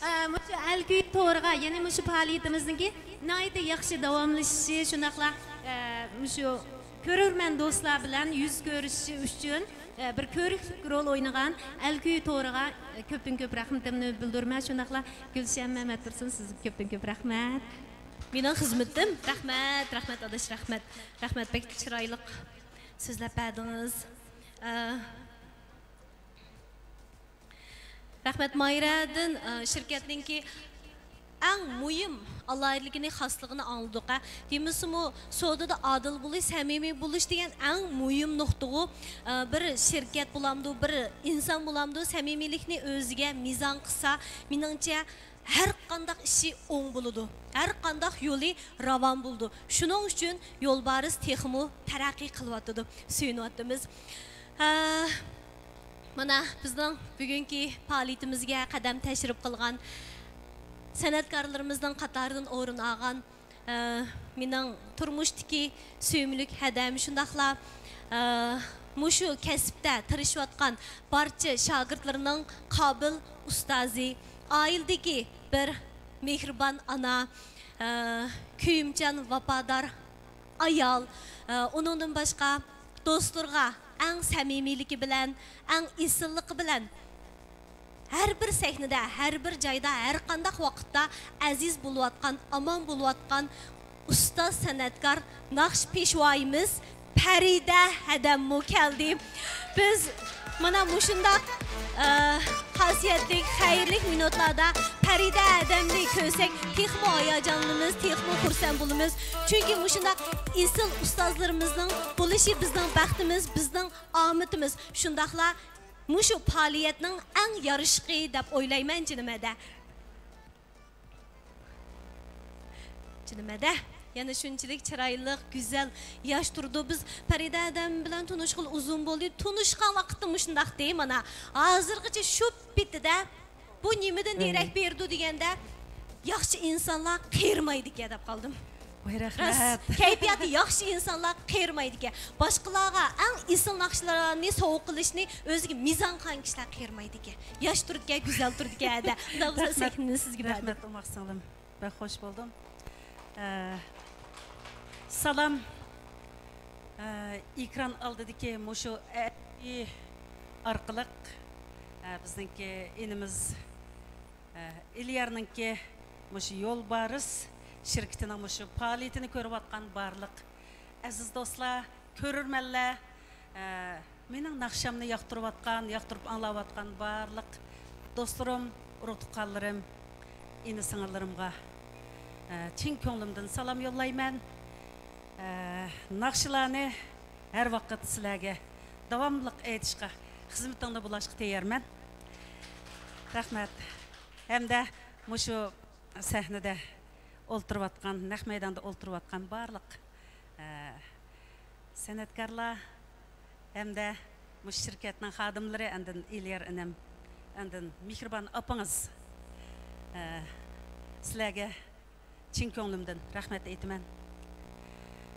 ئە، مۇشۇ ئەلكۈي تورىغا، يەنى مۇشۇ پائالىيىتىمىزنىڭكى ناھايىتى ياخشى داۋاملىشىشى، شۇنداقلا، ئە، مۇشۇ كۆرۈرمەن دوستلار بىلەن يۈز كۆرۈشۈشى ئۈچۈن، ئە، بىر كۆرۈكلۈك رول ئوينىغان ئەلكۈي تورىغا، ئە، كۆپتىن كۆپ رەھمىتىمنى بىلدۈرىمەن. شۇنداقلا گۈلشەن مەمەتتۇرسۇن، سىزگە كۆپتىن كۆپ رەھمەت. مېنىڭ خىزمىتىم. رەھمەت، رەھمەت ئاداش، رەھمەت. رەھمەت، بەك چىرايلىق سۆزلەپ بەردىڭىز. ئە، رەھمەت ماھىرەدىن، ئە، شىركەتنىڭكى ئەڭ مۇھىم ئالاھىدىلىكىنى، خاسلىقىنى ئاڭلىدۇق، ھە. دېمىسىمۇ، سودىدا ئادىل بولۇش، سەمىمىي بولۇش دېگەن ئەڭ مۇھىم نۇقتىغۇ. ئە، بىر شىركەت بولامدۇ، بىر ئىنسان بولامدۇ، سەمىمىيلىكنى ئۆزىگە مىزان قىلسا، مېنىڭچە، ھەر قانداق ئىشى ئوڭ بولىدۇ، ھەر قانداق يولى راۋان بولىدۇ. شۇنىڭ ئۈچۈن يولبارىس تېخىمۇ تەرەققىي قىلىۋاتىدۇ، سۆيۈنۈۋاتىمىز. ھە، مانا بىزنىڭ بۈگۈنكى پائالىيىتىمىزگە قەدەم تەشرىپ قىلغان سەنئەتكارلىرىمىزنىڭ قاتارىدىن ئورۇن ئالغان، ئە، مېنىڭ تۇرمۇشتىكى سۆيۈملۈك ھەدەم، شۇنداقلا، ئە، مۇشۇ كەسىپتە تىرىشىۋاتقان بارچە شاگىرتلىرىنىڭ قابىل ئۇستازى، ئائىلىدىكى بىر مېھرىبان ئانا، ئە، كۆيۈمچان، ۋاپادار ئايال، ئە، ئۇنىڭدىن باشقا دوستلىرىغا ئەڭ سەمىمىيلىكى بىلەن، ئەڭ ئېسىللىقى بىلەن ھەر بىر سەھنىدە، ھەر بىر جايدا، ھەر قانداق ۋاقىتتا ئەزىز بولۇۋاتقان، ئامان بولۇۋاتقان ئۇستاز سەنئەتكار ناخشا پېشۋايىمىز پەرىدە ھەدەممۇ كەلدى. بىز مانا مۇشۇنداق، ئە، خاسىيەتلىك، خەيرلىك مىنۇتلاردا پەرىدە ھەدەمنى كۆرسەك، تېخىمۇ ھاياجانلىنىمىز، تېخىمۇ خۇرسەن بولىمىز. چۈنكى مۇشۇنداق ئېسىل ئۇستازلىرىمىزنىڭ بولۇشى بىزنىڭ بەختىمىز، بىزنىڭ ئامىتىمىز. شۇنداقلا مۇشۇ پائالىيەتنىڭ ئەڭ يارىشىقى دەپ ئويلايمەن، جېنىم ھەدە. جېنىم ھەدە، يەنە شۇنچىلىك چىرايلىق، گۈزەل، ياش تۇرىدۇ. بىز پەرىدە ھەدەم بىلەن تونۇشقىلى ئۇزۇن بولدى. تونۇشقان ۋاقىتتا مۇشۇنداقتى، مانا. ھازىرغىچە شۇ پېتىدە بۇ نېمىدىن دېرەك بېرىدۇ دېگەندە، ياخشى ئىنسانلار قېرىمايدىكەن دەپ قالدىم. ۋاي، راست، رەھمەت. كەيپىياتى ياخشى ئىنسانلار قېرىمايدىكەن. باشقىلارغا ئەڭ ئېسىل ناخشىلارنى سوۋغا قىلىشنى ئۆزىگە مىزان قىلغان كىشىلەر قېرىمايدىكەن. ياش تۇرىدىكەن، گۈزەل تۇرىدىكەن ھەدە. ئۇنداق بولسا رەھمەت. سەھنىنى سىزگە بەردىم. رەھمەت، ئوماق سىڭلىم. بەك خوش بولدۇم. ئە، سالام. ئە، ئېكران ئالدىدىكى مۇشۇ ئەپى ئارقىلىق، ئە، بىزنىڭكى ئىنىمىز، ئە، ئېلىيارنىڭكى مۇشۇ يولبارىس شىركىتىنىڭ مۇشۇ پائالىيىتىنى كۆرۈۋاتقان بارلىق ئەزىز دوستلار، كۆرۈرمەنلەر، ئە، مېنىڭ ناخشامنى ياقتۇرۇۋاتقان، ياقتۇرۇپ ئاڭلاۋاتقان بارلىق دوستلىرىم، ئۇرۇق-تۇغقانلىرىم، ئىنى-سىڭىللىرىمغا، ئە، چىن كۆڭلۈمدىن سالام يوللايمەن. ئە، ناخشىلارنى ھەر ۋاقىت سىلەرگە داۋاملىق ئېيتىشقا، خىزمىتىڭدە بولۇشقا تەييارمەن. رەھمەت. ھەمدە مۇشۇ سەھنىدە ئولتۇرۇۋاتقان، نەق مەيداندا ئولتۇرۇۋاتقان بارلىق، ئە، سەنئەتكارلار ھەمدە مۇشۇ شىركەتنىڭ خادىملىرى، ئاندىن ئېلىيار ئىنىم، ئاندىن مېھرىبان ئاپىڭىز، ئە، سىلەرگە چىن كۆڭلۈمدىن رەھمەت ئېيتىمەن.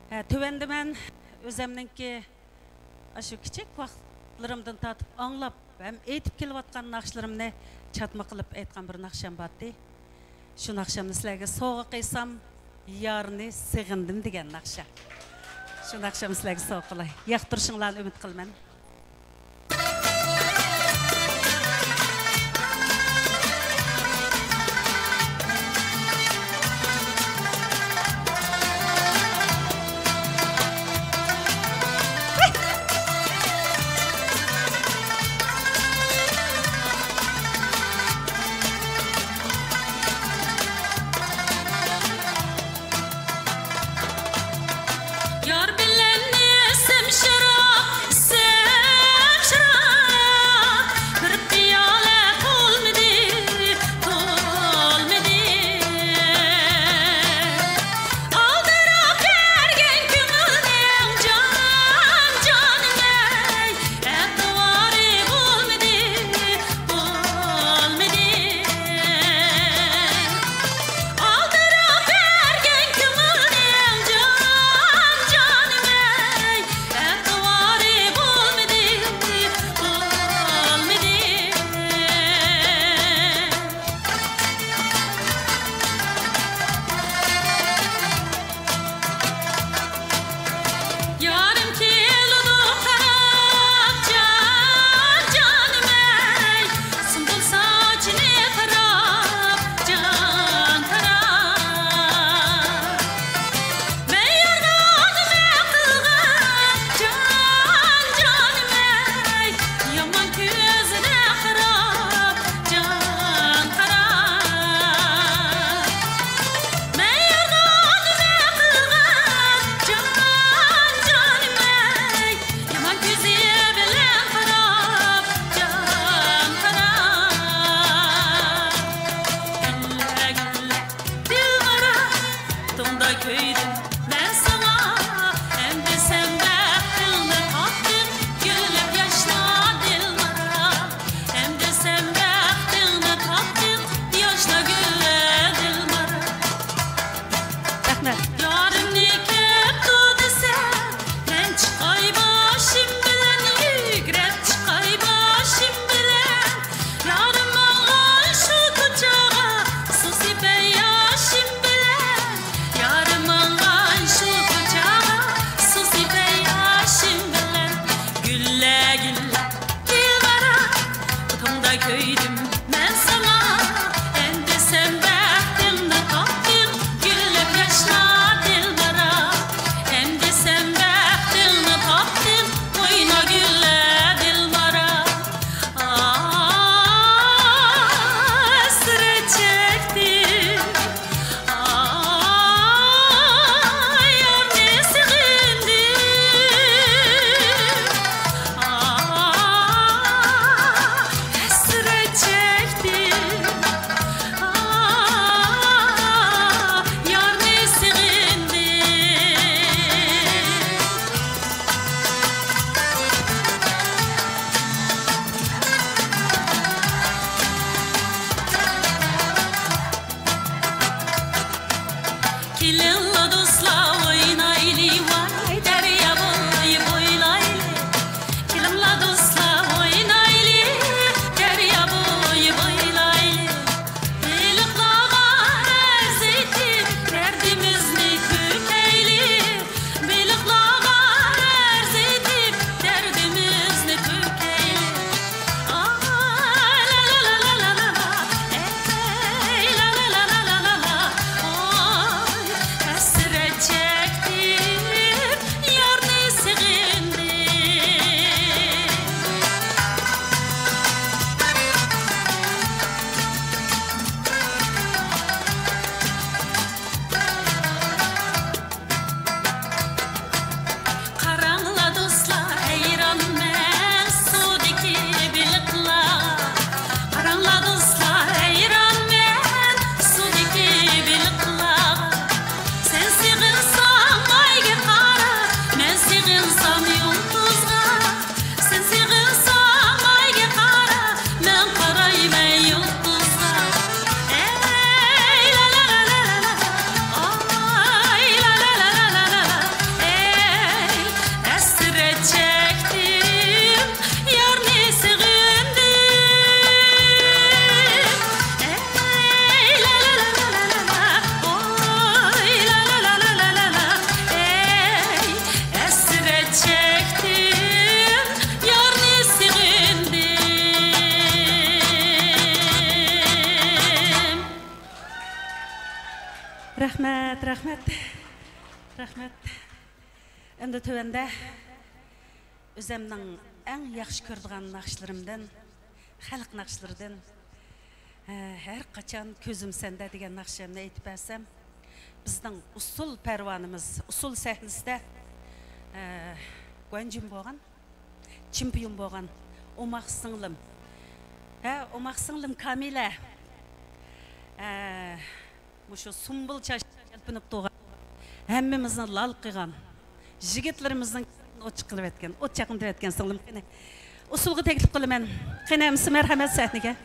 ھە، تۆۋەندە مەن ئۆزەمنىڭكى ئاشۇ كىچىك ۋاقىتلىرىمدىن تارتىپ ئاڭلاپ ھەم ئېيتىپ كېلىۋاتقان ناخشىلىرىمنى چاتما قىلىپ ئېيتقان بىر ناخشام بارتى. شۇ ناخشامنى سىلەرگە سوۋغا قىلسام، يارنى سېغىندىم دېگەن ناخشا. شۇ ناخشامنى سىلەرگە سوۋغا قىلاي. ياقتۇرۇشۇڭلارنى ئۈمىد قىلىمەن. يار بىلەن ئىسىم شىراق، ئىسىم شىراق، بىر پىيالە تولمىدى، تولمىدى. ئالدىراپ بەرگەن كۆڭۈلنىڭ جان، جانىم ئەي، ئەتىۋارى بولمىدى، بولمىدى. ئالدىراپ بەرگەن كۆڭۈلنىڭ جان، جانىم ئەي، ئەتىۋارى بولمىدى، بولمىدى. يارىم كېلىدۇ قاراپ، جان، جانىم ئەي، سۇمبۇل ساچىنى تاراپ، جان تاراپ. مەن يارغا نېمە قىلغان، جان، جانىم ئەي، يامان كۆزىنى قاراپ، جان تاراپ. مەن يارغا نېمە قىلغان، جان، جانىم ئەي، يامان كۆزى بىلەن قاراپ، جان قاراپ. گۈللە، گۈللە، دىلبارا، توڭدا كۆيدۈم مەن ساڭا، ئەمدى سەن بەختىڭنى تاپتىڭ، كۈلۈپ ياشنا دىلبارا. ئەمدى سەن بەختىڭنى تاپتىڭ، ياشنا گۈللە دىلبارا. رەھمەت. يارىمنى كەپتۇ دېسە، مەن چىقاي باشىم بىلەن، يۈگرەپ چىقاي باشىم بىلەن. يارىم ماڭغان شۇ كوچىغا، سۇ سېپەي ياشىم بىلەن. يارىم ماڭغان شۇ رەھمەت. رەھمەت. ئەمدى تۆۋەندە ئۆزەمنىڭ ئەڭ ياخشى كۆرىدىغان ناخشىلىرىمدىن، خەلق ناخشىلىرىدىن، ھە، ھەر قاچان كۆزۈم سەندە دېگەن ناخشامنى ئېيتىپ بەرسەم، بىزنىڭ ئۇسسۇل پەرۋانىمىز، ئۇسسۇل سەھنىسىدە، ھە، گۇەنجۈم بولغان، چېمپىيون بولغان ئوماق سىڭلىم، ھە، ئوماق سىڭلىم كامىلە، ھە، مۇشۇ سۇمبۇل چاچ يەلپۈنۈپ تۇرغان، ھەممىمىزنى لال قىلغان، يىگىتلىرىمىزنىڭ كۆزىدىن ئوت چىقىرىۋەتكەن، ئوت چاقنىتىۋەتكەن سىڭلىم، قېنى، ئۇسسۇلغا تەكلىپ قىلىمەن. قېنى، ھەممىسى مەرھەمەت سەھنىگە.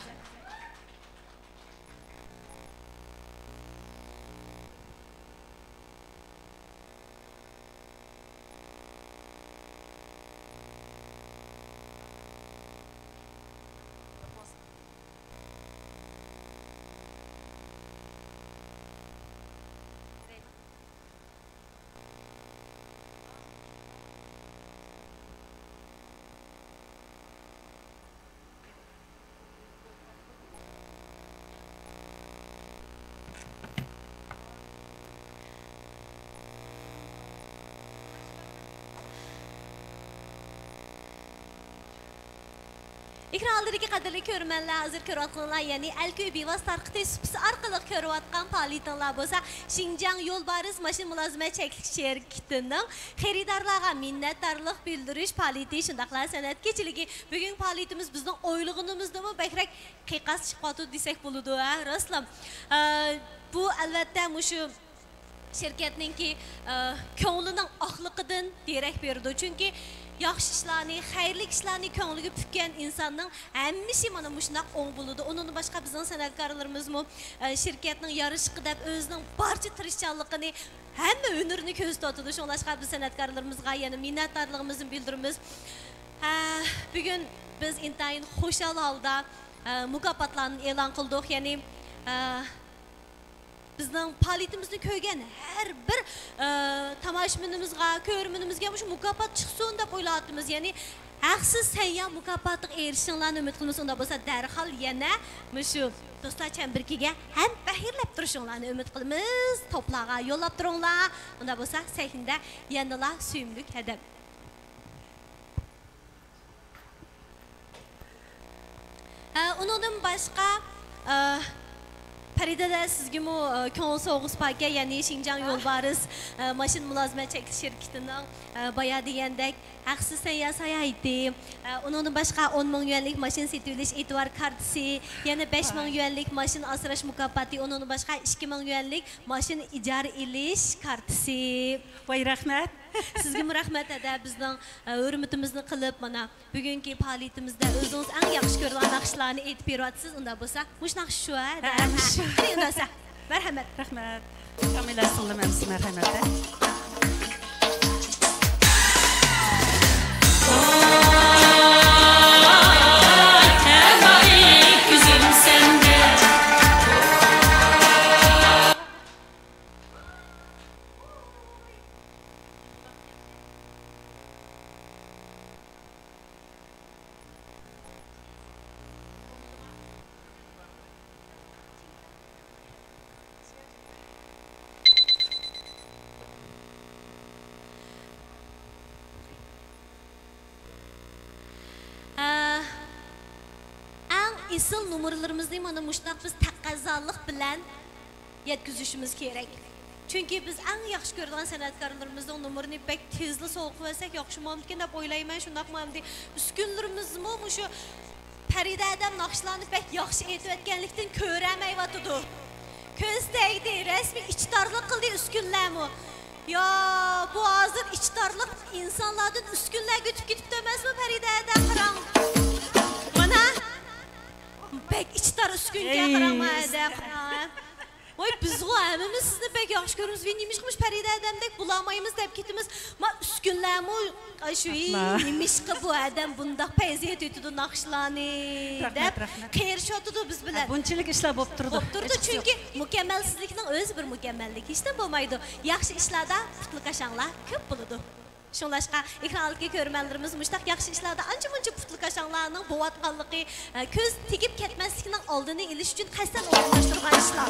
ئېكران ئالدىدىكى قەدىرلىك كۆرۈرمەنلەر، ھازىر كۆرۈۋاتقىنىڭلار، يەنى ئەلكۈي بىۋاسىتە تارقىتىش سۇپىسى ئارقىلىق كۆرۈۋاتقان پائالىيىتىڭلار بولسا، شىنجاڭ يولبارىس ماشىنا مۇلازىمەت چەكلىك شىركىتىنىڭ خېرىدارلارغا مىننەتدارلىق بىلدۈرۈش پائالىيىتى، شۇنداقلا سەنئەت كېچىلىكى. بۈگۈنكى پائالىيىتىمىز بىزنىڭ ئويلىغىنىمىزدىنمۇ بەكرەك قىيقاس چىقىپ قالدى دېسەك بولىدۇ، ھە، راستلا. ئە، بۇ، ئەلۋەتتە، مۇشۇ شىركەتنىڭكى، ئە، كۆڭلىنىڭ ئاقلىقىدىن دېرەك بېرىدۇ. چۈنكى ياخشى ئىشلارنى، خەيرلىك ئىشلارنى كۆڭلىگە پۈككەن ئىنساننىڭ ھەممە ئىشى مانا مۇشۇنداق ئوڭ بولىدۇ. ئۇنىڭدىن باشقا بىزنىڭ سەنئەتكارلىرىمىزمۇ، ئە، شىركەتنىڭ يارىشىقى دەپ ئۆزىنىڭ بارچە تىرىشچانلىقىنى، ھەممە ھۈنىرىنى كۆرسىتىۋاتىدۇ. شۇڭلاشقا بىز سەنئەتكارلىرىمىزغا يەنە مىننەتدارلىقىمىزنى بىلدۈرىمىز. ھە، بۈگۈن بىز ئىنتايىن خۇشال ھالدا، ئە، مۇكاپاتلارنى ئېلان قىلدۇق. يەنى، ئە، بىزنىڭ پائالىيىتىمىزنى كۆرگەن ھەر بىر، ئە، تاماشىبىنىمىزغا، كۆرۈرمىنىمىزگە مۇشۇ مۇكاپات چىقسۇن دەپ ئويلاۋاتىمىز. يەنى ھەقسىز سەنيا مۇكاپاتىغا ئېرىشىشىڭلارنى ئۈمىد قىلىمىز. ئۇنداق بولسا دەرھال يەنە مۇشۇ دوستلار چەمبىرىكىگە ھەمپەخىرلەپ تۇرۇشۇڭلارنى ئۈمىد قىلىمىز. توپلارغا يوللاپ تۇرۇڭلار. ئۇنداق بولسا سەھنىدە يەنىلا سۆيۈملۈك ھەدەپ. ھە، ئۇنىڭدىن باشقا، ئە، پەرىدە دە، سىزگىمۇ، ئە، كۆڭۈل سوۋغىسى باركەن، يەنى شىنجاڭ يولبارىس، ئە، ماشىنا مۇلازىمەت چەكلىك شىركىتىنىڭ، ئە، بايا دېگەندەك، ھەقسىز سەنيا ساياھىتى، ئە، ئۇنىڭدىن باشقا ئون مىڭ يۈەنلىك ماشىنا سېتىۋېلىش ئېتىبار كارتىسى، يەنە بەش مىڭ يۈەنلىك ماشىنا ئاسراش مۇكاپاتى، ئۇنىڭدىن باشقا ئىككى مىڭ يۈەنلىك ماشىنا ئىجارە ئېلىش كارتىسى. ۋاي، رەھمەت. سىزگىمۇ رەھمەت، ھەدە، بىزنىڭ، ئە، ھۆرمىتىمىزنى قىلىپ، مانا، بۈگۈنكى پائالىيىتىمىزدە ئۆزىڭىز ئەڭ ياخشى كۆرىدىغان ناخشىلارنى ئېيتىپ بېرىۋاتىسىز. ئۇنداق بولسا، مۇشۇ ناخشا شۇ، ھە؟ ھە، مۇشۇ. قېنى، ئۇنداق بولسا، مەرھەمەت. رەھمەت. كامىلە سىڭلىم، ئەمىسە مەرھەمەت، ھە؟ ئە، ئەڭ ئېسىل نومۇرلىرىمىزنى مانا مۇشۇنداق بىز تەقەززالىق بىلەن يەتكۈزۈشىمىز كېرەك. چۈنكى بىز ئەڭ ياخشى كۆرىدىغان سەنئەتكارلىرىمىزنىڭ نومۇرىنى بەك تېزلا سوۋغا قىلىۋەتسەك ياخشى بولامدىكىن دەپ ئويلايمەن، شۇنداقمۇ ئەمدى ئۈسكۈنىلىرىمىزمۇ مۇشۇ پەرىدە ھەدەم ناخشىلارنى بەك ياخشى ئېيتىۋەتكەنلىكتىن كۆرەلمەيۋاتىدۇ. كۆز تەگدى، رەسمىي ئىچى تارلىق قىلدى ئۈسكۈنىلەرمۇ. يا، بۇ ھازىر ئىچى تارلىق ئىنسانلاردىن ئۈسكۈنىلەرگە ئۆتۈپ كېتىپتۇ ئەمەسمۇ پەرىدە ھەدە، قاراڭ. مانا، بەك ئىچى تار ئۈسكۈنكەن، قاراڭ، ما ھەدە، قاراڭ. ۋاي، بىزغۇ ھەممىمىز سىزنى بەك ياخشى كۆرىمىز. ۋى نېمىشقىمۇش پەرىدە ھەدەمدەك بولالمايمىز دەپ كېتىمىز. ما ئۈسكۈنلەرمۇ، ئاي، شۇ، ۋاي، نېمىشقا بۇ ھەدەم بۇنداق پەزىلەت ئېيتىدۇ ناخشىلارنى دەپ رەھمەت، رەھمەت، قېرىشىۋاتىدۇ بىز بىلەن. بۇنچىلىك ئىشلار بولۇپ تۇرىدۇ. بولۇپ تۇرىدۇ، چۈنكى مۇكەممەلسىزلىكنىڭ ئۆزى بىر مۇكەممەللىك، ھېچنېمە بولمايدۇ. ياخشى ئىشلاردا پۇتلىكاشاڭلار كۆپ بولىدۇ. شۇڭلاشقا، ئېكران ئالدىدىكى كۆرۈرمەنلىرىمىز مۇشۇنداق ياخشى ئىشلاردا ئانچە-مۇنچە پۇتلىكاشاڭلارنىڭ بولۇۋاتقانلىقى، ئە، كۆز تېگىپ كەتمەسلىكىنىڭ ئالدىنى ئېلىش ئۈچۈن قەستەن ئورۇنلاشتۇرغان ئىشلار.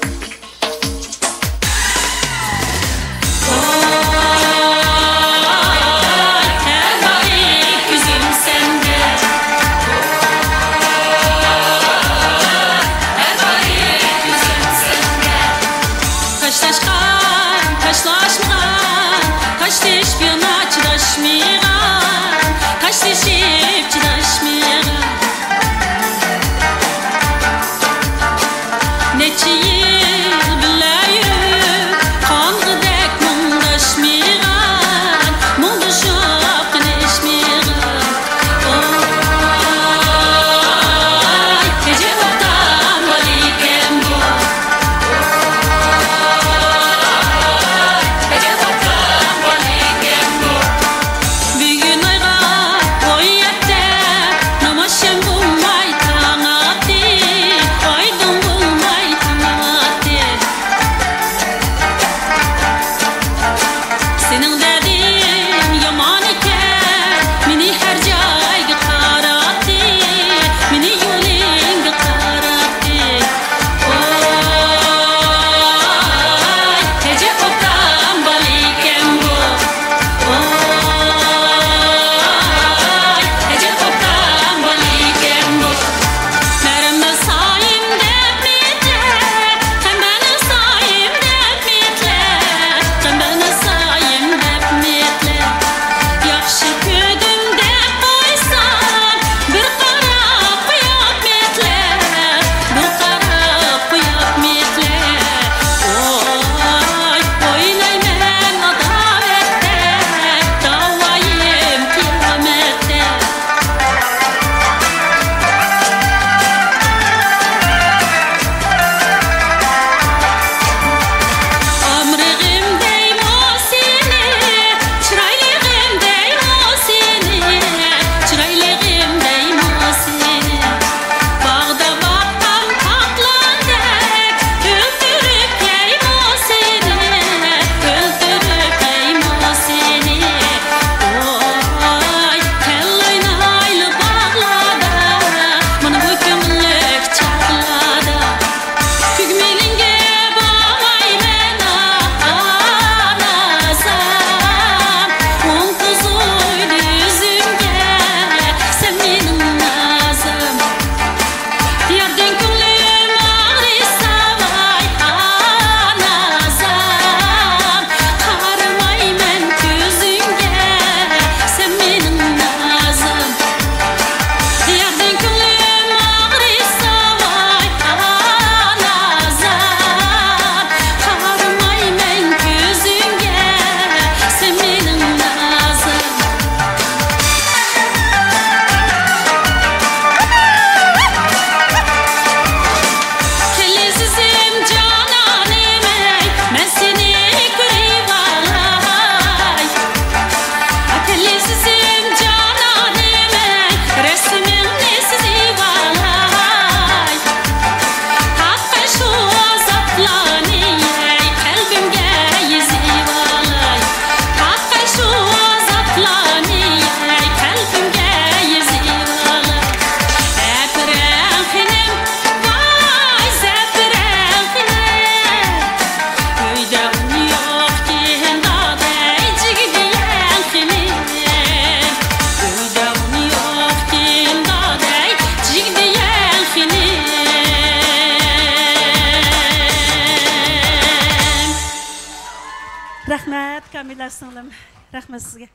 سىڭلىم، رەھمەت سىزگە.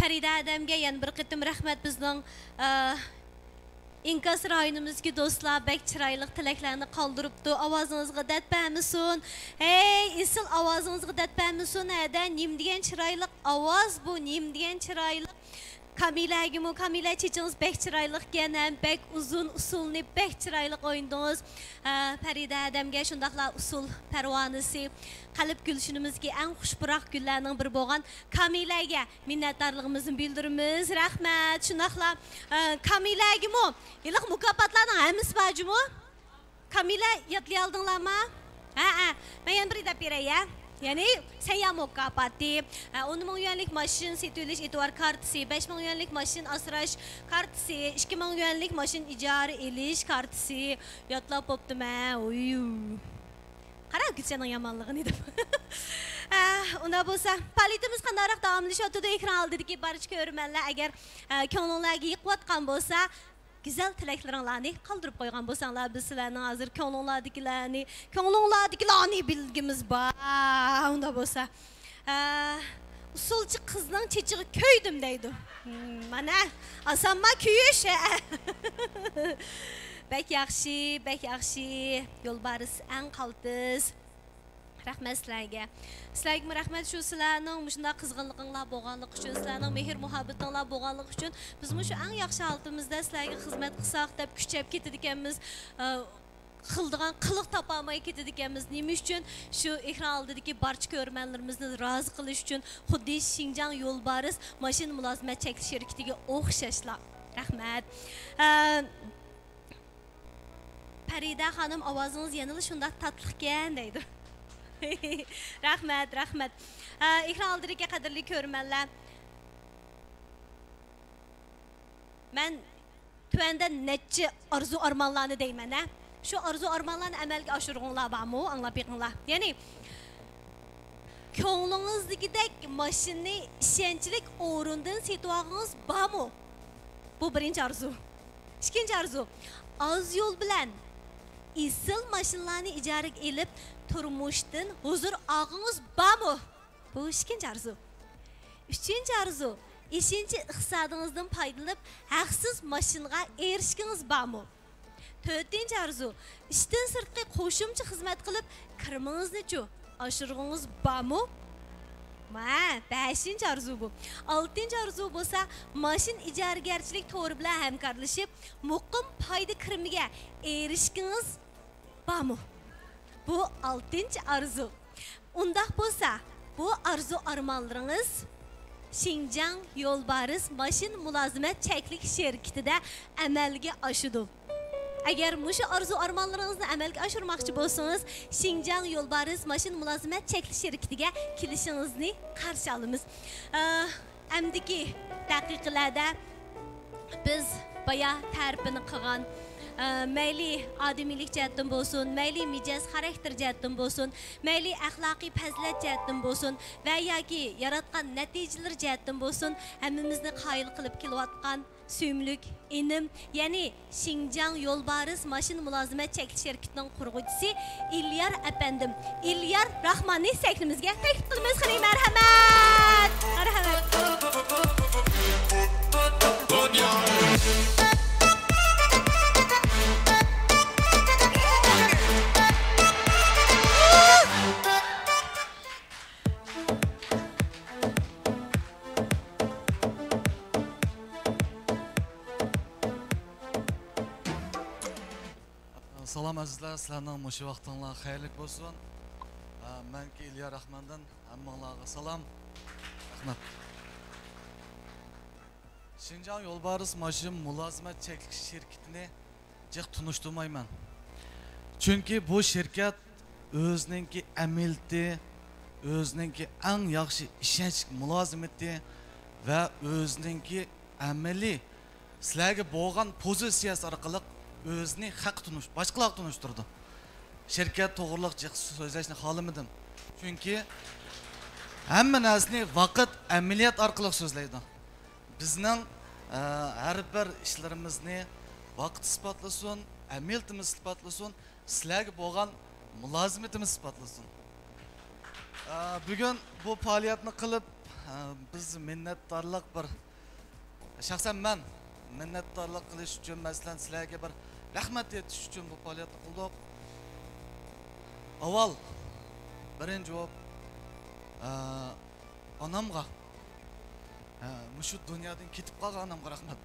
پەرىدە ھەدەمگە يەنە بىر قېتىم رەھمەت. بىزنىڭ، ئە، ئىنكاس رايونىمىزدىكى دوستلار بەك چىرايلىق تىلەكلەرنى قالدۇرۇپتۇ. ئاۋازىڭىزغا دەرد بەرمىسۇن. ھەي، ئېسىل ئاۋازىڭىزغا دەرد بەرمىسۇن. ھەدە، نېمە دېگەن چىرايلىق ئاۋاز بۇ، نېمە دېگەن چىرايلىق. كامىلەگىمۇ، كامىلە، چېچىڭىز بەك چىرايلىقكەن ھەم بەك ئۇزۇن، ئۇسسۇلنى بەك چىرايلىق ئوينىدىڭىز. ھە، پەرىدە ھەدەمگە شۇنداقلا ئۇسسۇل پەرۋانىسى، قەلب گۈلشىنىمىزدىكى ئەڭ خۇش پۇراق گۈللەرنىڭ بىرى بولغان كامىلەگە مىننەتدارلىقىمىزنى بىلدۈرىمىز. رەھمەت. شۇنداقلا، ئە، كامىلەگىمۇ ھېلىقى مۇكاپاتلارنىڭ ھەممىسى بار جۇمۇ. كامىلە، يادلىيالدىڭلارما؟ ھە، ھە. مەن يەنە بىر دەپ بېرەي، يا. يەنى سەيياھ مۇكاپاتى، ھە، ئون مىڭ يۈەنلىك ماشىنا سېتىۋېلىش ئېتىبار كارتىسى، بەش مىڭ يۈەنلىك ماشىنا ئاسراش كارتىسى، ئىككى مىڭ يۈەنلىك ماشىنا ئىجارە ئېلىش كارتىسى. يادلاپ بوپتىمەن. ئۇيۇ. قارا، گۈلشەننىڭ يامانلىقىنى دەپ. ھە، ئۇنداق بولسا، پائالىيىتىمىز قانداقراق داۋاملىشىۋاتىدۇ؟ ئېكران ئالدىدىكى بارچە كۆرۈرمەنلەر، ئەگەر، ھە، كۆڭلۈڭلارگە يېقىۋاتقان بولسا، گۈزەل تىلەكلىرىڭلارنى قالدۇرۇپ قويغان بولساڭلار، بىز سىلەرنىڭ ھازىر كۆڭلۈڭلاردىكىلەرنى، كۆڭلۈڭلاردىكىلەرنى بىلگۈمىز بار. ئۇنداق بولسا، ئە، ئۇسسۇلچى قىزنىڭ چېچىغا كۆيدۈم دەيدۇ. ھىم، مانا، ئاسانما كۆيۈش، ھە. بەك ياخشى، بەك ياخشى. يولبارىس ئەڭ قالتىس. رەھمەت سىلەرگە. سىلەرگىمۇ رەھمەت، شۇ سىلەرنىڭ مۇشۇنداق قىزغىنلىقىڭلار بولغانلىقى ئۈچۈن، سىلەرنىڭ مېھىر مۇھەببىتىڭلار بولغانلىقى ئۈچۈن بىزمۇ شۇ ئەڭ ياخشى ھالىتىمىزدە سىلەرگە خىزمەت قىلساق دەپ كۈچەپ كېتىدىكەنمىز. ئە، قىلىدىغان قىلىق تاپالماي كېتىدىكەنمىز. نېمە ئۈچۈن؟ شۇ ئېكران ئالدىدىكى بارچە كۆرۈرمەنلىرىمىزنى رازى قىلىش ئۈچۈن، خۇددى شىنجاڭ يولبارىس ماشىنا مۇلازىمەت چەكلىك شىركىتىگە ئوخشاشلا. رەھمەت. ئە، پەرىدە خانىم، ئاۋازىڭىز يەنىلا شۇنداق تاتلىقكەن دەيدۇ. رەھمەت، رەھمەت. ئە، ئېكران ئالدىدىكى قەدىرلىك كۆرۈرمەنلەر، مەن تۆۋەندە نەچچە ئارزۇ ئارمانلارنى دەيمەن، ھە. شۇ ئارزۇ ئارمانلارنى ئەمەلگە ئاشۇرغۇڭلار بارمۇ؟ ئاڭلاپ بېقىڭلار. يەنى، كۆڭلىڭىزدىكىدەك ماشىنىنى ئىشەنچلىك ئورۇندىن سېتىۋالغىڭىز بارمۇ؟ بۇ بىرىنچى ئارزۇ. ئىككىنچى ئارزۇ، ئاز يول بىلەن ئېسىل ماشىنىلارنى ئىجارىگە ئېلىپ، تۇرمۇشتىن ھۇزۇر ئالغىڭىز بارمۇ؟ بۇ ئىككىنچى ئارزۇ. ئۈچىنچى ئارزۇ، ئېشىنچا ئىقتىسادىڭىزدىن پايدىلىنىپ، ھەقسىز ماشىنىغا ئېرىشكىڭىز بارمۇ؟ تۆتىنچى ئارزۇ، ئىشتىن سىرتقى قوشۇمچە خىزمەت قىلىپ، كىرىمىڭىزنىچۇ ئاشۇرغۇڭىز بارمۇ؟ ھە، بەشىنچى ئارزۇ بۇ. ئالتىنچى ئارزۇ بولسا، ماشىنا ئىجارىگەرچىلىك تورى بىلەن ھەمكارلىشىپ، مۇقىم پايدا كىرىمىگە ئېرىشكىڭىز بارمۇ؟ بۇ ئالتىنچى ئارزۇ. ئۇنداق بولسا، بۇ ئارزۇ ئارمانلىرىڭىز شىنجاڭ يولبارىس ماشىنا مۇلازىمەت چەكلىك شىركىتىدە ئەمەلگە ئاشىدۇ. ئەگەر مۇشۇ ئارزۇ ئارمانلىرىڭىزنى ئەمەلگە ئاشۇرماقچى بولسىڭىز، شىنجاڭ يولبارىس ماشىنا مۇلازىمەت چەكلىك شىركىتىگە كېلىشىڭىزنى قارشى ئالىمىز. ئە، ئەمدىكى دەقىقىلەردە بىز بايا تەرىپىنى قىلغان، ئە، مەيلى ئادىمىيلىك جەھەتتىن بولسۇن، مەيلى مىجەز خاراكتېر جەھەتتىن بولسۇن، مەيلى ئەخلاقىي پەزىلەت جەھەتتىن بولسۇن ۋە ياكى ياراتقان نەتىجىلىرى جەھەتتىن بولسۇن، ھەممىمىزنى قايىل قىلىپ كېلىۋاتقان سۆيۈملۈك ئىنىم، يەنى شىنجاڭ يولبارىس ماشىنا مۇلازىمەت چەكلىك شىركىتىنىڭ قۇرغۇچىسى ئېلىيار ئەپەندىم، ئېلىيار راخماننى سەھنىمىزگە تەكلىپ قىلىمىز. قېنى، مەرھەمەت! مەرھەمەت! سالام ئەزىزلەر، سىلەرنىڭ مۇشۇ ۋاقتىڭلار خەيرلىك بولسۇن. ئە، مەنكى ئىليا راخماندىن ھەممىڭلارغا سالام. رەھمەت. شىنجاڭ يولبارىس ماشىنا مۇلازىمەت چەكلىك شىركىتىنى جىق تونۇشتۇرمايمەن. چۈنكى بۇ شىركەت ئۆزىنىڭكى ئەمەلىيىتى، ئۆزىنىڭكى ئەڭ ياخشى ئىشەنچلىك مۇلازىمىتى ۋە ئۆزىنىڭكى ئەمەلىي سىلەرگە بولغان پوزىتسىيەسى ئارقىلىق ئۆزىنى خەققە تونۇش-، باشقىلارغا تونۇشتۇرىدۇ. شىركەت توغرىلىق جىق سۆزلەشنى خالىمىدىم. چۈنكى ھەممە نەرسىنى ۋاقىت، ئەمەلىيەت ئارقىلىق سۆزلەيدۇ. بىزنىڭ، ئە، ھەر بىر ئىشلىرىمىزنى ۋاقىت ئىسپاتلىسۇن، ئەمەلىيىتىمىز ئىسپاتلىسۇن. سىلەرگە بولغان مۇلازىمىتىمىز ئىسپاتلىسۇن. ئە، بۈگۈن بۇ پائالىيەتنى قىلىپ، ئە، بىز مىننەتدارلىق بىر، شەخسەن مەن مىننەتدارلىق قىلىش ئۈچۈن، مەسىلەن، سىلەرگە بىر رەھمەت ئېيتىش ئۈچۈن بۇ پائالىيەتنى قىلدۇق. ئاۋۋال، بىرىنچى بولۇپ، ئە، ئانامغا، ئە، مۇشۇ دۇنيادىن كېتىپ قالغان ئانامغا رەھمەت.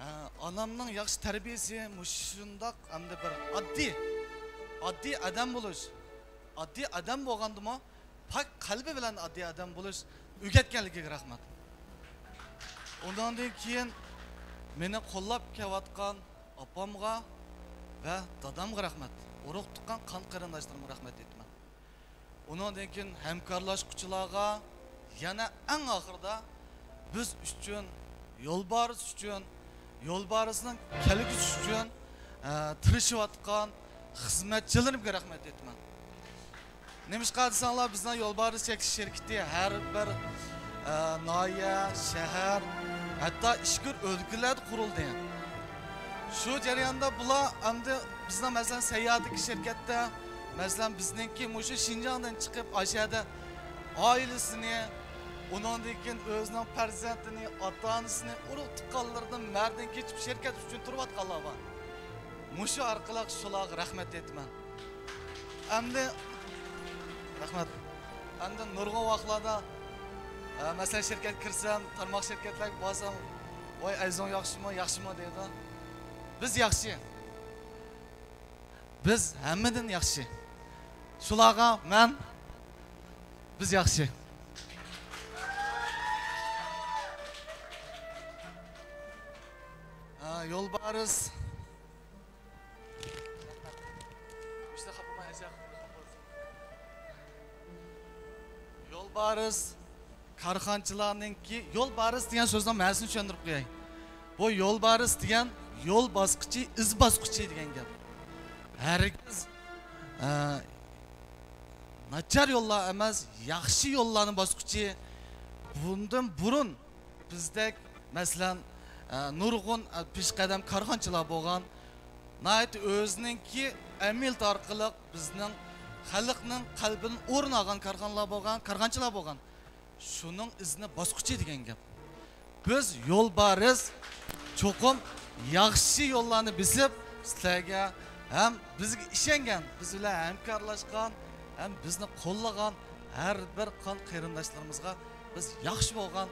ئە، ئانامنىڭ ياخشى تەربىيىسى مۇشۇنداق ئەمدى بىر ئاددىي، ئاددىي ئادەم بولۇش، ئاددىي ئادەم بولغاندىمۇ، پاك قەلبى بىلەن ئاددىي ئادەم بولۇش ئۆگەتكەنلىكىگە رەھمەت. ئۇنىڭدىن كېيىن مېنى قوللاپ كېلىۋاتقان ئاپامغا ۋە دادامغا رەھمەت. ئۇرۇق تۇغقان، قان قېرىنداشلىرىمغا رەھمەت ئېيتىمەن. ئۇنىڭدىن كېيىن ھەمكارلاشقۇچىلارغا، يەنە ئەڭ ئاخىرىدا بىز ئۈچۈن، يولبارىس ئۈچۈن، يولبارىسنىڭ كەلگۈسى ئۈچۈن، ئە، تىرىشىۋاتقان خىزمەتچىلىرىمگە رەھمەت ئېيتىمەن. نېمىشقا دېسەڭلار، بىزنىڭ يولبارىس چەكلىك شىركىتى ھەر بىر، ئە، ناھىيە، شەھەر، ھەتتا ئىچكىرى ئۆلكىلەردە قۇرۇلدى. شۇ جەرياندا بۇلار ئەمدى بىزنىڭ، مەسىلەن، سەيياھەتتىكى شىركەتتە، مەسىلەن، بىزنىڭكى مۇشۇ شىنجاڭدىن چىقىپ، ئاشۇ يەردە ئائىلىسىنى، ئۇنىڭدىن كېيىن ئۆزىنىڭ پەرزەنتىنى، ئاتا-ئانىسىنى، ئۇرۇق-تۇغقانلىرىدىن مەردىن كېچىپ شىركەت ئۈچۈن تۇرۇۋاتقانلار بار. مۇشۇ ئارقىلىق شۇلارغا رەھمەت ئېيتىمەن. ئەمدى، رەھمەت. ئەمدى نۇرغۇن ۋاقىتلاردا، ئە، مەسىلەن، شىركەتكە كىرسەم، تارماق شىركەتلەرگە بارسام، «ۋاي، ئەيزۇڭ ياخشىمۇ، ياخشىمۇ؟» دەيدۇ. بىز ياخشى. بىز ھەممىدىن ياخشى. شۇلارغا مەن، بىز ياخشى. ھە، يولبارىس. يولبارىس كارخانىچىلارنىڭكى، يولبارىس دېگەن سۆزنىڭ مەنىسىنى چۈشەندۈرۈپ قوياي. بۇ يولبارىس دېگەن يول باسقۇچى، ئىز باسقۇچى دېگەن گەپ. ھەرگىز، ئە، ناچار يوللار ئەمەس، ياخشى يوللارنى باسقۇچى. بۇندىن بۇرۇن بىزدەك، مەسىلەن، ئە، نۇرغۇن، ئە، پېشقەدەم كارخانىچىلار بولغان، ناھايىتى ئۆزىنىڭكى ئەمەلىيىتى ئارقىلىق بىزنىڭ خەلقنىڭ قەلبىدىن ئورۇن ئالغان كارخانىلار بولغان، كارخانىچىلار بولغان. شۇنىڭ ئىزىنى باسقۇچى دېگەن گەپ. بىز يولبارىس چوقۇم ياخشى يوللارنى بېسىپ، سىلەرگە ھەم بىزگە ئىشەنگەن، بىز بىلەن ھەمكارلاشقان، ھەم بىزنى قوللىغان ھەر بىر قان قېرىنداشلىرىمىزغا بىز ياخشى بولغان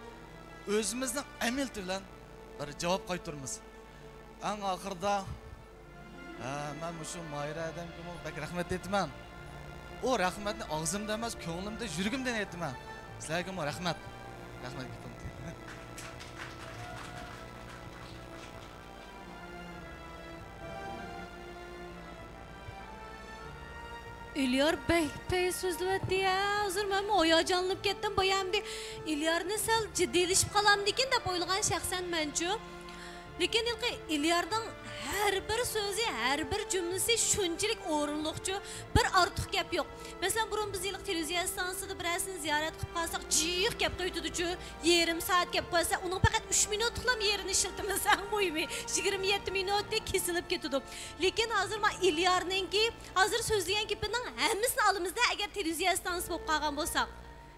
ئۆزىمىزنىڭ ئەمەلىيىتى بىلەن بىر جاۋاب قايتۇرىمىز. ئەڭ ئاخىرىدا، ھە، مەن مۇشۇ ماھىرە ھەدەمگىمۇ بەك رەھمەت ئېيتىمەن. ئۇ رەھمەتنى ئاغزىمدا ئەمەس، كۆڭلۈمدە، يۈرىكىمدىن ئېيتىمەن. سىلەرگىمۇ رەھمەت. رەھمەت كۆپتىن. ئېلىيار بەك پەي سۆزلىۋەتتى ھە، ھازىر مەنمۇ ھاياجانلىنىپ كەتتىم. بايا ئەمدى ئېلىيارنى سەل جىددىيلىشىپ قالامدىكىن دەپ ئويلىغان شەخسەن مەنچۇ. لېكىن ھېلىقى ئېلىيارنىڭ ھەر بىر سۆزى، ھەر بىر جۈملىسى شۇنچىلىك ئورۇنلۇقچۇ، بىر ئارتۇق گەپ يوق. مەسىلەن، بۇرۇن بىز ھېلىقى تېلېۋىزىيە ئىستانسىسىدا بىرەرسىنى زىيارەت قىلىپ قالساق، جىق گەپ قىلىۋېتىدۇچۇ، يېرىم سائەت گەپ قىلسا، ئۇنىڭ پەقەت ئۈچ مىنۇتلۇقلا يېرىنى ئىشلىتىمىز، ئەڭ مۇھىمى، يىگىرمە يەتتە مىنۇتتەك كېسىلىپ كېتىدۇ. لېكىن ھازىر ما ئېلىيارنىڭكى، ھازىر سۆزلىگەن گېپىنىڭ ھەممىسىنى ئالىمىزدا، ئەگەر تېلېۋىزىيە ئىستانسىسى بولۇپ قالغان بولساق.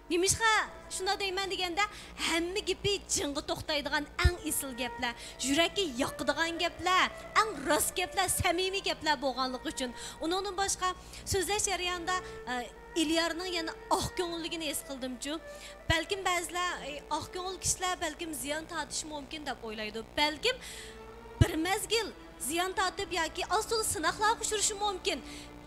نېمىشقا شۇنداق دەيمەن دېگەندە، ھەممە گېپى جىڭغا توختايدىغان ئەڭ ئېسىل گەپلەر، يۈرەككە ياقىدىغان گەپلەر، ئەڭ راست گەپلەر، سەمىمىي گەپلەر بولغانلىقى ئۈچۈن. ئۇنىڭدىن باشقا، سۆزلەش جەريانىدا، ئە، ئېلىيارنىڭ يەنە ئاق كۆڭۈللۈكىنى ھېس قىلدىمچۇ. بەلكىم بەزىلەر، ئى، ئاق كۆڭۈل كىشىلەر بەلكىم زىيان تارتىشى مۇمكىن دەپ ئويلايدۇ. بەلكىم بىر مەزگىل زىيان تارتىپ ياكى ئاز-تولا سىناقلارغا ئۇچرىشى مۇمكىن،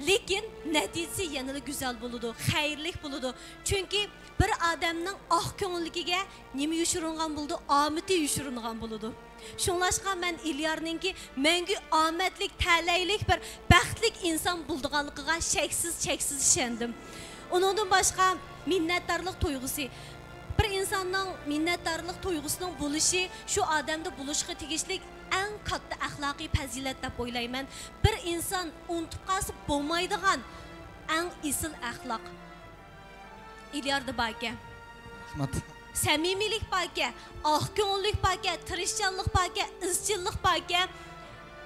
لېكىن نەتىجىسى يەنىلا گۈزەل بولىدۇ، خەيرلىك بولىدۇ. چۈنكى بىر ئادەمنىڭ ئاق كۆڭۈللۈكىگە نېمە يوشۇرۇنغان بولىدۇ؟ ئامىتى يوشۇرۇنغان بولىدۇ. شۇڭلاشقا مەن ئېلىيارنىڭكى مەڭگۈ ئامەتلىك، تەلەيلىك بىر بەختلىك ئىنسان بولىدىغانلىقىغا شەكسىز، چەكسىز ئىشەندىم. ئۇنىڭدىن باشقا، مىننەتدارلىق تۇيغۇسى. بىر ئىنساننىڭ مىننەتدارلىق تۇيغۇسىنىڭ بولۇشى شۇ ئادەمدە بولۇشقا تېگىشلىك ئەڭ كاتتا ئەخلاقىي پەزىلەت دەپ ئويلايمەن. بىر ئىنسان ئۇنتۇپ قالسا بولمايدىغان ئەڭ ئېسىل ئەخلاق ئىلياردا باركەن. رەھمەت. سەمىمىيلىك باركەن، ئاق كۆڭۈللۈك باركەن، تىرىشچانلىق باركەن، ئىزچىللىق باركەن،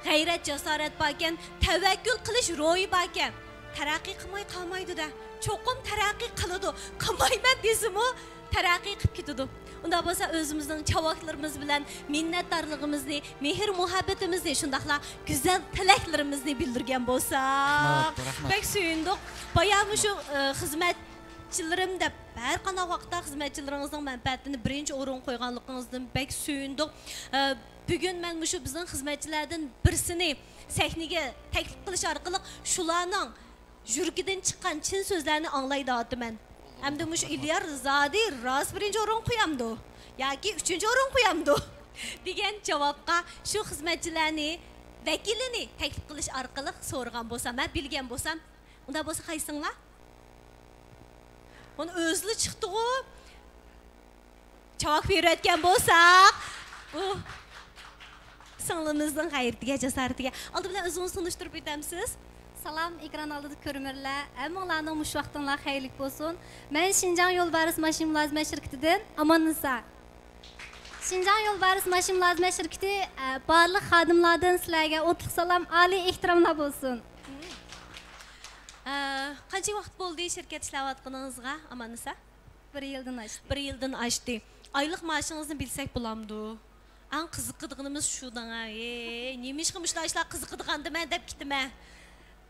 غەيرەت، جاسارەت باركەن، تەۋەككۈل قىلىش روھى باركەن. تەرەققىي قىلماي قالمايدۇ-دە. چوقۇم تەرەققىي قىلىدۇ. قىلمايمەن دېسىمۇ، تەرەققىي قىلىپ كېتىدۇ. ئۇنداق بولسا ئۆزىمىزنىڭ چاۋاكلىرىمىز بىلەن مىننەتدارلىقىمىزنى، مېھىر مۇھەببىتىمىزنى، شۇنداقلا گۈزەل تىلەكلىرىمىزنى بىلدۈرگەن بولساق. رەھمەت، رەھمەت. بەك سۆيۈندۇق. بايا مۇشۇ، ئە، خىزمەتچىلىرىم دەپ ھەر قانداق ۋاقىتتا خىزمەتچىلىرىڭىزنىڭ مەنپەئەتىنى بىرىنچى ئورۇنغا قويغانلىقىڭىزدىن بەك سۆيۈندۇق. ئە، بۈگۈن مەن مۇشۇ بىزنىڭ خىزمەتچىلەردىن بىرسىنى سەھنىگە تەكلىپ قىلىش ئارقىلىق شۇلارنىڭ يۈرىكىدىن چىققان چىن سۆزلەرنى ئاڭلاي دەۋاتىمەن. ئەمدى مۇشۇ ئىليار زادى راست بىرىنچى ئورۇنغا قويامدۇ ياكى ئۈچىنچى ئورۇنغا قويامدۇ دېگەن جاۋابقا شۇ خىزمەتچىلەرنى، ۋەكىلىنى تەكلىپ قىلىش ئارقىلىق سورىغان بولسام، ھە، بىلگەن بولسام، ئۇنداق بولسا قايسىڭلار؟ ئۇنى ئۆزىلا چىقتىغۇ. چاۋاك بېرىۋەتكەن بولساق، بۇ سىڭلىمىزنىڭ غەيرىتىگە، جاسارىتىگە. ئالدى بىلەن ئۆزىڭىزنى تونۇشتۇرۇپ ئۆتەمسىز؟ سالام، ئېكران ئالدىدا كۆرۈرمەنلەر، ھەممىڭلارنىڭ مۇشۇ ۋاقتىڭلار خەيرلىك بولسۇن. مەن شىنجاڭ يولبارىس ماشىنا مۇلازىمەت شىركىتىدىن ئاماننىسا. شىنجاڭ يولبارىس ماشىنا مۇلازىمەت شىركىتى، ئە، بارلىق خادىملاردىن سىلەرگە ئوتلۇق سالام، ئالىي ئېھتىراملار بولسۇن. ئە، قانچە ۋاقىت بولدى شىركەتتە ئىشلەۋاتقىنىڭىزغا، ئاماننىسا؟ بىر يىلدىن ئاشتى. بىر يىلدىن ئاشتى. ئايلىق مائاشىڭىزنى بىلسەك بولامدۇ؟ ئەڭ قىزىقىدىغىنىمىز شۇ دەڭا. ھېي، نېمىشقا مۇشۇنداق ئىشلار قىزىقىدىغاندىمەن دەپ كېتىمەن.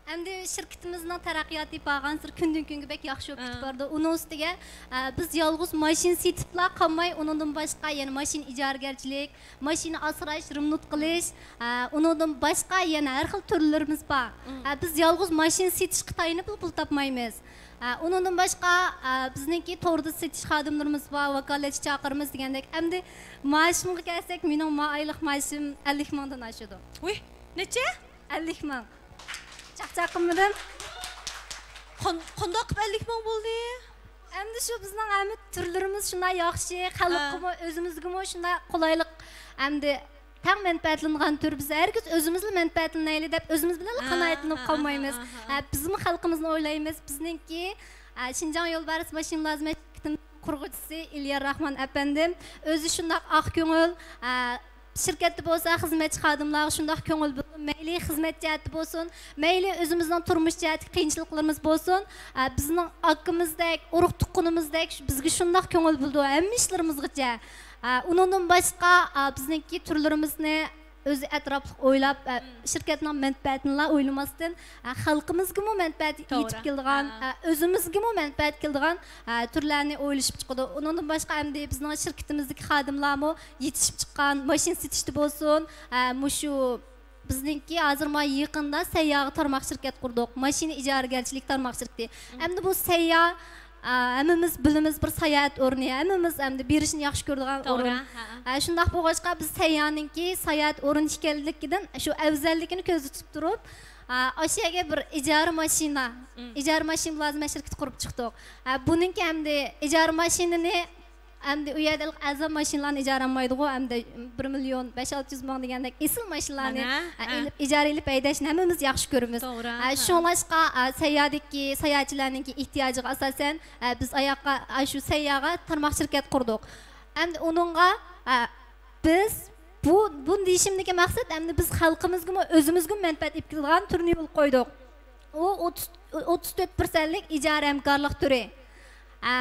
ئەمدى شىركىتىمىزنىڭ تەرەققىياتى بارغانسېرى كۈندىن-كۈنگە بەك ياخشى بولۇپ كېتىپ بارىدۇ. ئۇنىڭ ئۈستىگە، ئە، بىز يالغۇز ماشىنا سېتىپلا قالماي، ئۇنىڭدىن باشقا يەنە ماشىنا ئىجارىگەرچىلىك، ماشىنا ئاسراش، رېمونت قىلىش، ئە، ئۇنىڭدىن باشقا يەنە ھەر خىل تۈرلىرىمىز بار. ئە، بىز يالغۇز ماشىنا سېتىشقا تايىنىپلا پۇل تاپمايمىز. ئە، ئۇنىڭدىن باشقا، ئە، بىزنىڭكى توردا سېتىش خادىملىرىمىز بار، ۋاكالەتچى چاقىرىمىز دېگەندەك. ئەمدى مائاشىمغا كەلسەك، مېنىڭ ما-، ئايلىق مائاشىم ئەللىك مىڭدىن ئاشىدۇ. ۋۇي، نەچچە؟ ئەللىك مىڭ. چاقچاق قىلمىدىم. قان-، قانداق قىلىپ ئەللىك مىڭ بولدى؟ ئەمدى شۇ بىزنىڭ ھەممە تۈرلىرىمىز شۇنداق ياخشى، خەلققىمۇ، ئۆزىمىزگىمۇ شۇنداق قولايلىق. ئەمدى تەڭ مەنپەئەتلىنىدىغان تۈر، بىز ھەرگىز ئۆزىمىزلا مەنپەئەتلىنەيلى دەپ ئۆزىمىز بىلەنلا قانائەتلىنىپ قالمايمىز. ھە، بىزمۇ خەلقىمىزنى ئويلايمىز. بىزنىڭكى، ئە، شىنجاڭ يولبارىس ماشىنا مۇلازىمەت شىركىتىنىڭ قۇرغۇچىسى ئىليار راخمان ئەپەندىم ئۆزى شۇنداق ئاق كۆڭۈل، ئە، شىركەتتە بولسا خىزمەتچى خادىملارغا شۇنداق كۆڭۈل بۆلىدۇ. مەيلى خىزمەت جەھەتتە بولسۇن، مەيلى ئۆزىمىزنىڭ تۇرمۇش جەھەتتىكى قىيىنچىلىقلىرىمىز بولسۇن، ئە، بىزنىڭ ئاكىمىزدەك، ئۇرۇق تۇغقىنىمىزدەك بىزگە شۇنداق كۆڭۈل بۆلىدۇ ھەممە ئىشلىرىمىزغىچە. ئە، ئۇنىڭدىن باشقا، ئە، بىزنىڭكى تۈرلىرىمىزنى ئۆزى ئەتراپلىق ئويلاپ، ئە، شىركەتنىڭ مەنپەئەتىنىلا ئويلىماستىن، ئە، خەلقىمىزگىمۇ مەنپەئەت يېتىپ كېلىدىغان، ئە، ئۆزىمىزگىمۇ مەنپەئەت كېلىدىغان، ئە، تۈرلەرنى ئويلىشىپ چىقىدۇ. ئۇنىڭدىن باشقا ئەمدى بىزنىڭ شىركىتىمىزدىكى خادىملارمۇ يېتىشىپ چىققان ماشىنا سېتىشتا بولسۇن، ئە، مۇشۇ بىزنىڭكى ھازىر ما يېقىندا سەيياغا تارماق شىركەت قۇردۇق. ماشىنا ئىجارىگەرچىلىك تارماق شىركىتى. ئەمدى بۇ سەييا، ئا، ھەممىمىز بىلىمىز، بىر ساياھەت ئورنى. ھەممىمىز ئەمدى بېرىشنى ياخشى كۆرىدىغان ئورۇن. ئە، شۇنداق بولغاچقا، بىز سەييانىڭكى ساياھەت ئورنى ئىكەنلىكىدىن شۇ ئەۋزەللىكىنى كۆزدە تۇتۇپ تۇرۇپ، ئا، ئاشۇ يەرگە بىر ئىجارە ماشىنا، ئىجارە ماشىنا مۇلازىمەت شىركىتى قۇرۇپ چىقتۇق. ئە، بۇنىڭكى ئەمدى ئىجارە ماشىنىنى ئەمدى ئۇ يەردە ئەرزان ماشىنىلارنى ئىجارە ئالمايدىغۇ، ئەمدى بىر مىليون بەش ئالتە يۈز مىڭ دېگەندەك ئېسىل ماشىنىلارنى، ئە، ئېلىپ، ئىجارە ئېلىپ ھەيدەشنى ھەممىمىز ياخشى كۆرىمىز. ئە، شۇڭلاشقا، ئە، سەييادىكى ساياھەتچىلەرنىڭكى ئېھتىياجىغا ئاساسەن، ئە، بىز ئاياققا، ئە، شۇ سەيياغا تارماق شىركەت قۇردۇق. ئەمدى ئۇنىڭغا، ئە، بىز بۇ، بۇنى دېيىشىمدىكى مەقسەت، ئەمدى بىز خەلقىمىزگىمۇ، ئۆزىمىزگىمۇ مەنپەئەت ئېلىپ كېلىدىغان تۈرنى يولغا قويدۇق. ئۇ ئوتتۇز، ئوتتۇز تۆت پىرسەنتلىك ئىجارە ھەمكارلىق تۈرى. ئە،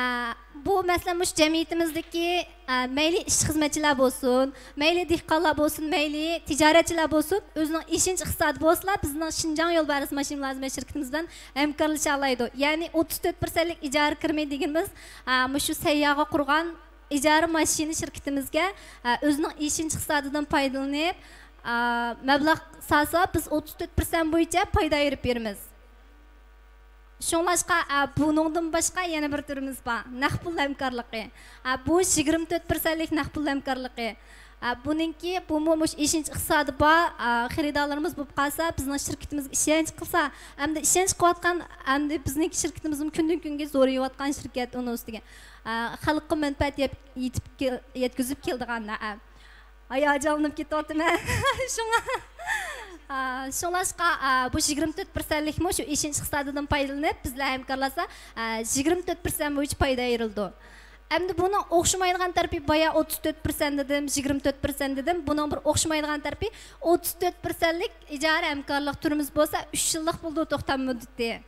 بۇ، مەسىلەن، مۇشۇ جەمئىيىتىمىزدىكى، ئە، مەيلى ئىشچى خىزمەتچىلەر بولسۇن، مەيلى دېھقانلار بولسۇن، مەيلى تىجارەتچىلەر بولسۇن، ئۆزىنىڭ ئىشەنچ ئىقتىسادى بولسىلا، بىزنىڭ شىنجاڭ يولبارىس ماشىنا مۇلازىمەت شىركىتىمىز بىلەن ھەمكارلىشالايدۇ. يەنى ئوتتۇز تۆت پىرسەنتلىك ئىجارە كىرىمى دېگىنىمىز، ئە، مۇشۇ سەيياغا قۇرغان ئىجارە ماشىنا شىركىتىمىزگە، ئە، ئۆزىنىڭ ئىشەنچ ئىقتىسادىدىن پايدىلىنىپ، ئە، مەبلەغ سالسا، بىز ئوتتۇز تۆت پىرسەنت بويىچە پايدا ئېلىپ بېرىمىز. شۇڭلاشقا، ئە، بۇنىڭدىن باشقا يەنە بىر تۈرىمىز بار، نەق پۇل ھەمكارلىقى. ئە، بۇ يىگىرمە تۆت پىرسەنتلىك نەق پۇل ھەمكارلىقى. ئە، بۇنىڭكى، بۇمۇ مۇشۇ ئىشەنچ ئىقتىسادى بار، ئە، خېرىدارلىرىمىز بولۇپ قالسا، بىزنىڭ شىركىتىمىزگە ئىشەنچ قىلسا، ئەمدى ئىشەنچ قىلىۋاتقان، ئەمدى بىزنىڭكى شىركىتىمىزمۇ كۈندىن كۈنگە زورىيىۋاتقان شىركەت ئۇنىڭ ئۈستىگە. ئە، خەلققە مەنپەئەت يەپ-، يېتىپ كېل-، يەتكۈزۈپ كېلىدىغان، ئە. ھاياجانلىنىپ كېتىۋاتىمەن. شۇڭا، ئا، شۇڭلاشقا، ئا، بۇ يىگىرمە تۆت پىرسەنتلىكمۇ شۇ ئىشەنچ ئىقتىسادىدىن پايدىلىنىپ، بىز بىلەن ھەمكارلاشسا، ئا، يىگىرمە تۆت پىرسەنت بويىچە پايدا ئېرىلىدۇ. ئەمدى بۇنىڭ ئوخشىمايدىغان تەرىپى، بايا ئوتتۇز تۆت پىرسەنت دېدىم، يىگىرمە تۆت پىرسەنت دېدىم. بۇنىڭ بىر ئوخشىمايدىغان تەرىپى، ئوتتۇز تۆت پىرسەنتلىك ئىجارە ھەمكارلىق تۈرىمىز بولسا، ئۈچ يىللىق بولىدۇ توختام مۇددىتى.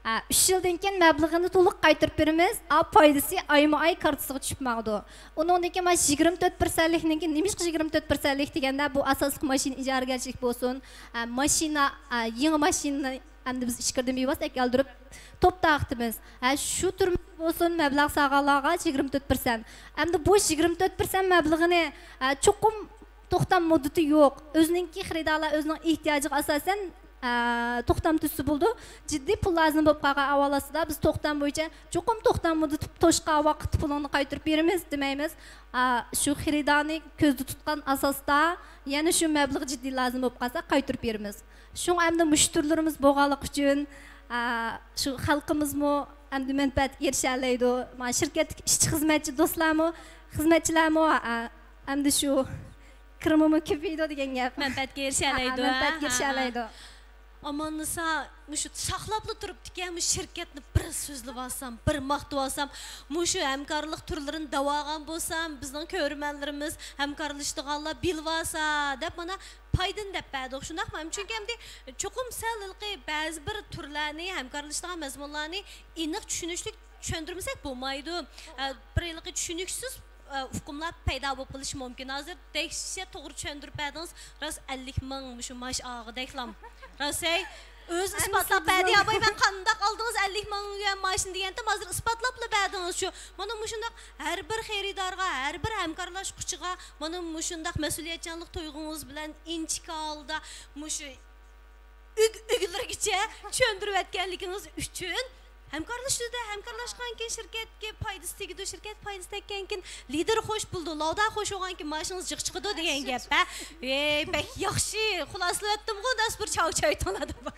ھە، ئۈچ يىلدىن كېيىن مەبلىغىنى تولۇق قايتۇرۇپ بېرىمىز. ئا، پايدىسى ئايمۇ ئاي كارتىسىغا چۈشۈپ ماڭىدۇ. ئۇنىڭدىن كېيىن مانا يىگىرمە تۆت پىرسەنتلىكنىڭكى، نېمىشقا يىگىرمە تۆت پىرسەنتلىك دېگەندە، بۇ ئاساسلىق ماشىنا ئىجارىگەرچىلىك بولسۇن، ھە، ماشىنا، ھە، يېڭى ماشىنىنى ئەمدى بىز ئىچكىرىدىن بىۋاسىتە ئەكەلدۈرۈپ توپ تارقىتىمىز. ھە، شۇ تۈرمىدە بولسۇن، مەبلەغ سالغانلارغا يىگىرمە تۆت پىرسەنت. ئەمدى بۇ يىگىرمە تۆت پىرسەنت مەبلىغىنى، ھە، چوقۇم توختام مۇددىتى يوق. ئۆزىنىڭكى خېرىدارلار ئۆزىنىڭ ئېھتىياجىغا ئاساسەن، ئە، توختام تۈزسە بولىدۇ. جىددىي پۇل لازىم بولۇپ قالغان ئەھۋال ئاستىدا بىز توختام بويىچە چوقۇم توختام مۇددىتى توشقان ۋاقىتتا پۇلۇڭنى قايتۇرۇپ بېرىمىز دېمەيمىز. ئا، شۇ خېرىدارنى كۆزدە تۇتقان ئاساستا يەنە شۇ مەبلەغ جىددىي لازىم بولۇپ قالسا قايتۇرۇپ بېرىمىز. شۇڭا ئەمدى مۇشۇ تۈرلىرىمىز بولغانلىقى ئۈچۈن، ئا، شۇ خەلقىمىزمۇ ئەمدى مەنپەئەتكە ئېرىشەلەيدۇ. مانا شىركەتتىكى ئىشچى خىزمەتچى دوستلارمۇ، خىزمەتچىلەرمۇ، ئا، ئەمدى شۇ كىرىمىمۇ كۆپىيىدۇ دېگەن گەپ. مەنپەئەتكە ئېرىشەلەيدۇ، ھە، مەنپەئەتكە ھە، ھە. ئېرىشەلەيدۇ. ئاماننىسا مۇشۇ ساقلاپلا تۇرۇپتىكەن، مۇشۇ شىركەتنى بىر سۆزلىۋالسام، بىر ماختىۋالسام، مۇشۇ ھەمكارلىق تۈرلىرىنى دەۋالغان بولسام، بىزنىڭ كۆرۈرمەنلىرىمىز، ھەمكارلىشىدىغانلار بىلىۋالسا دەپ مانا پايدىنى دەپ بەردۇق، شۇنداقمۇ؟ چۈنكى ئەمدى چوقۇم سەل ھېلىقى بەزى بىر تۈرلەرنى، ھەمكارلىشىدىغان مەزمۇنلارنى ئېنىق چۈشىنىشلىك چۈشەندۈرمىسەك بولمايدۇ. ئە، بىر ھېلىقى چۈشىنىكسىز، ئە، ئۇقۇملار پەيدا بولۇپ قېلىشى مۇمكىن. ھازىر دەھشەت توغرا چۈشەندۈرۈپ بەردىڭىز. راست ئەللىك مىڭ مۇشۇ مائاش ئالغۇدەكلام. راست، ھەي، ئۆزى ئىسپاتلاپ بەردى. يا باي، مەن قانداق ئالدىڭىز ئەللىك مىڭ يۈەن مائاشنى دېگەنتىم، ھازىر ئىسپاتلاپلا بەردىڭىز شۇ. مانا مۇشۇنداق ھەر بىر خېرىدارغا، ھەر بىر ھەمكارلاشقۇچىغا مانا مۇشۇنداق مەسئۇلىيەتچانلىق تۇيغۇڭىز بىلەن ئىنچىكە ھالدا مۇشۇ ئۆگ-، ئۆگلىرىگىچە چۈشەندۈرۈۋەتكەنلىكىڭىز ئۈچۈن. ھەمكارلىشىدۇ-دە، ھەمكارلاشقاندىن كېيىن شىركەتكە پايدىسى تېگىدۇ، شىركەت پايدىسى تەگكەنكىن لىدېر خوش بولىدۇ، لاۋدار خوش بولغاندىن كېيىن مائاشىڭىز جىق چىقىدۇ دېگەن گەپ، ھە؟ ۋەي، بەك ياخشى خۇلاسىلىۋەتتىمغۇ، داس بىر چاۋ چايتىڭلار دەپ.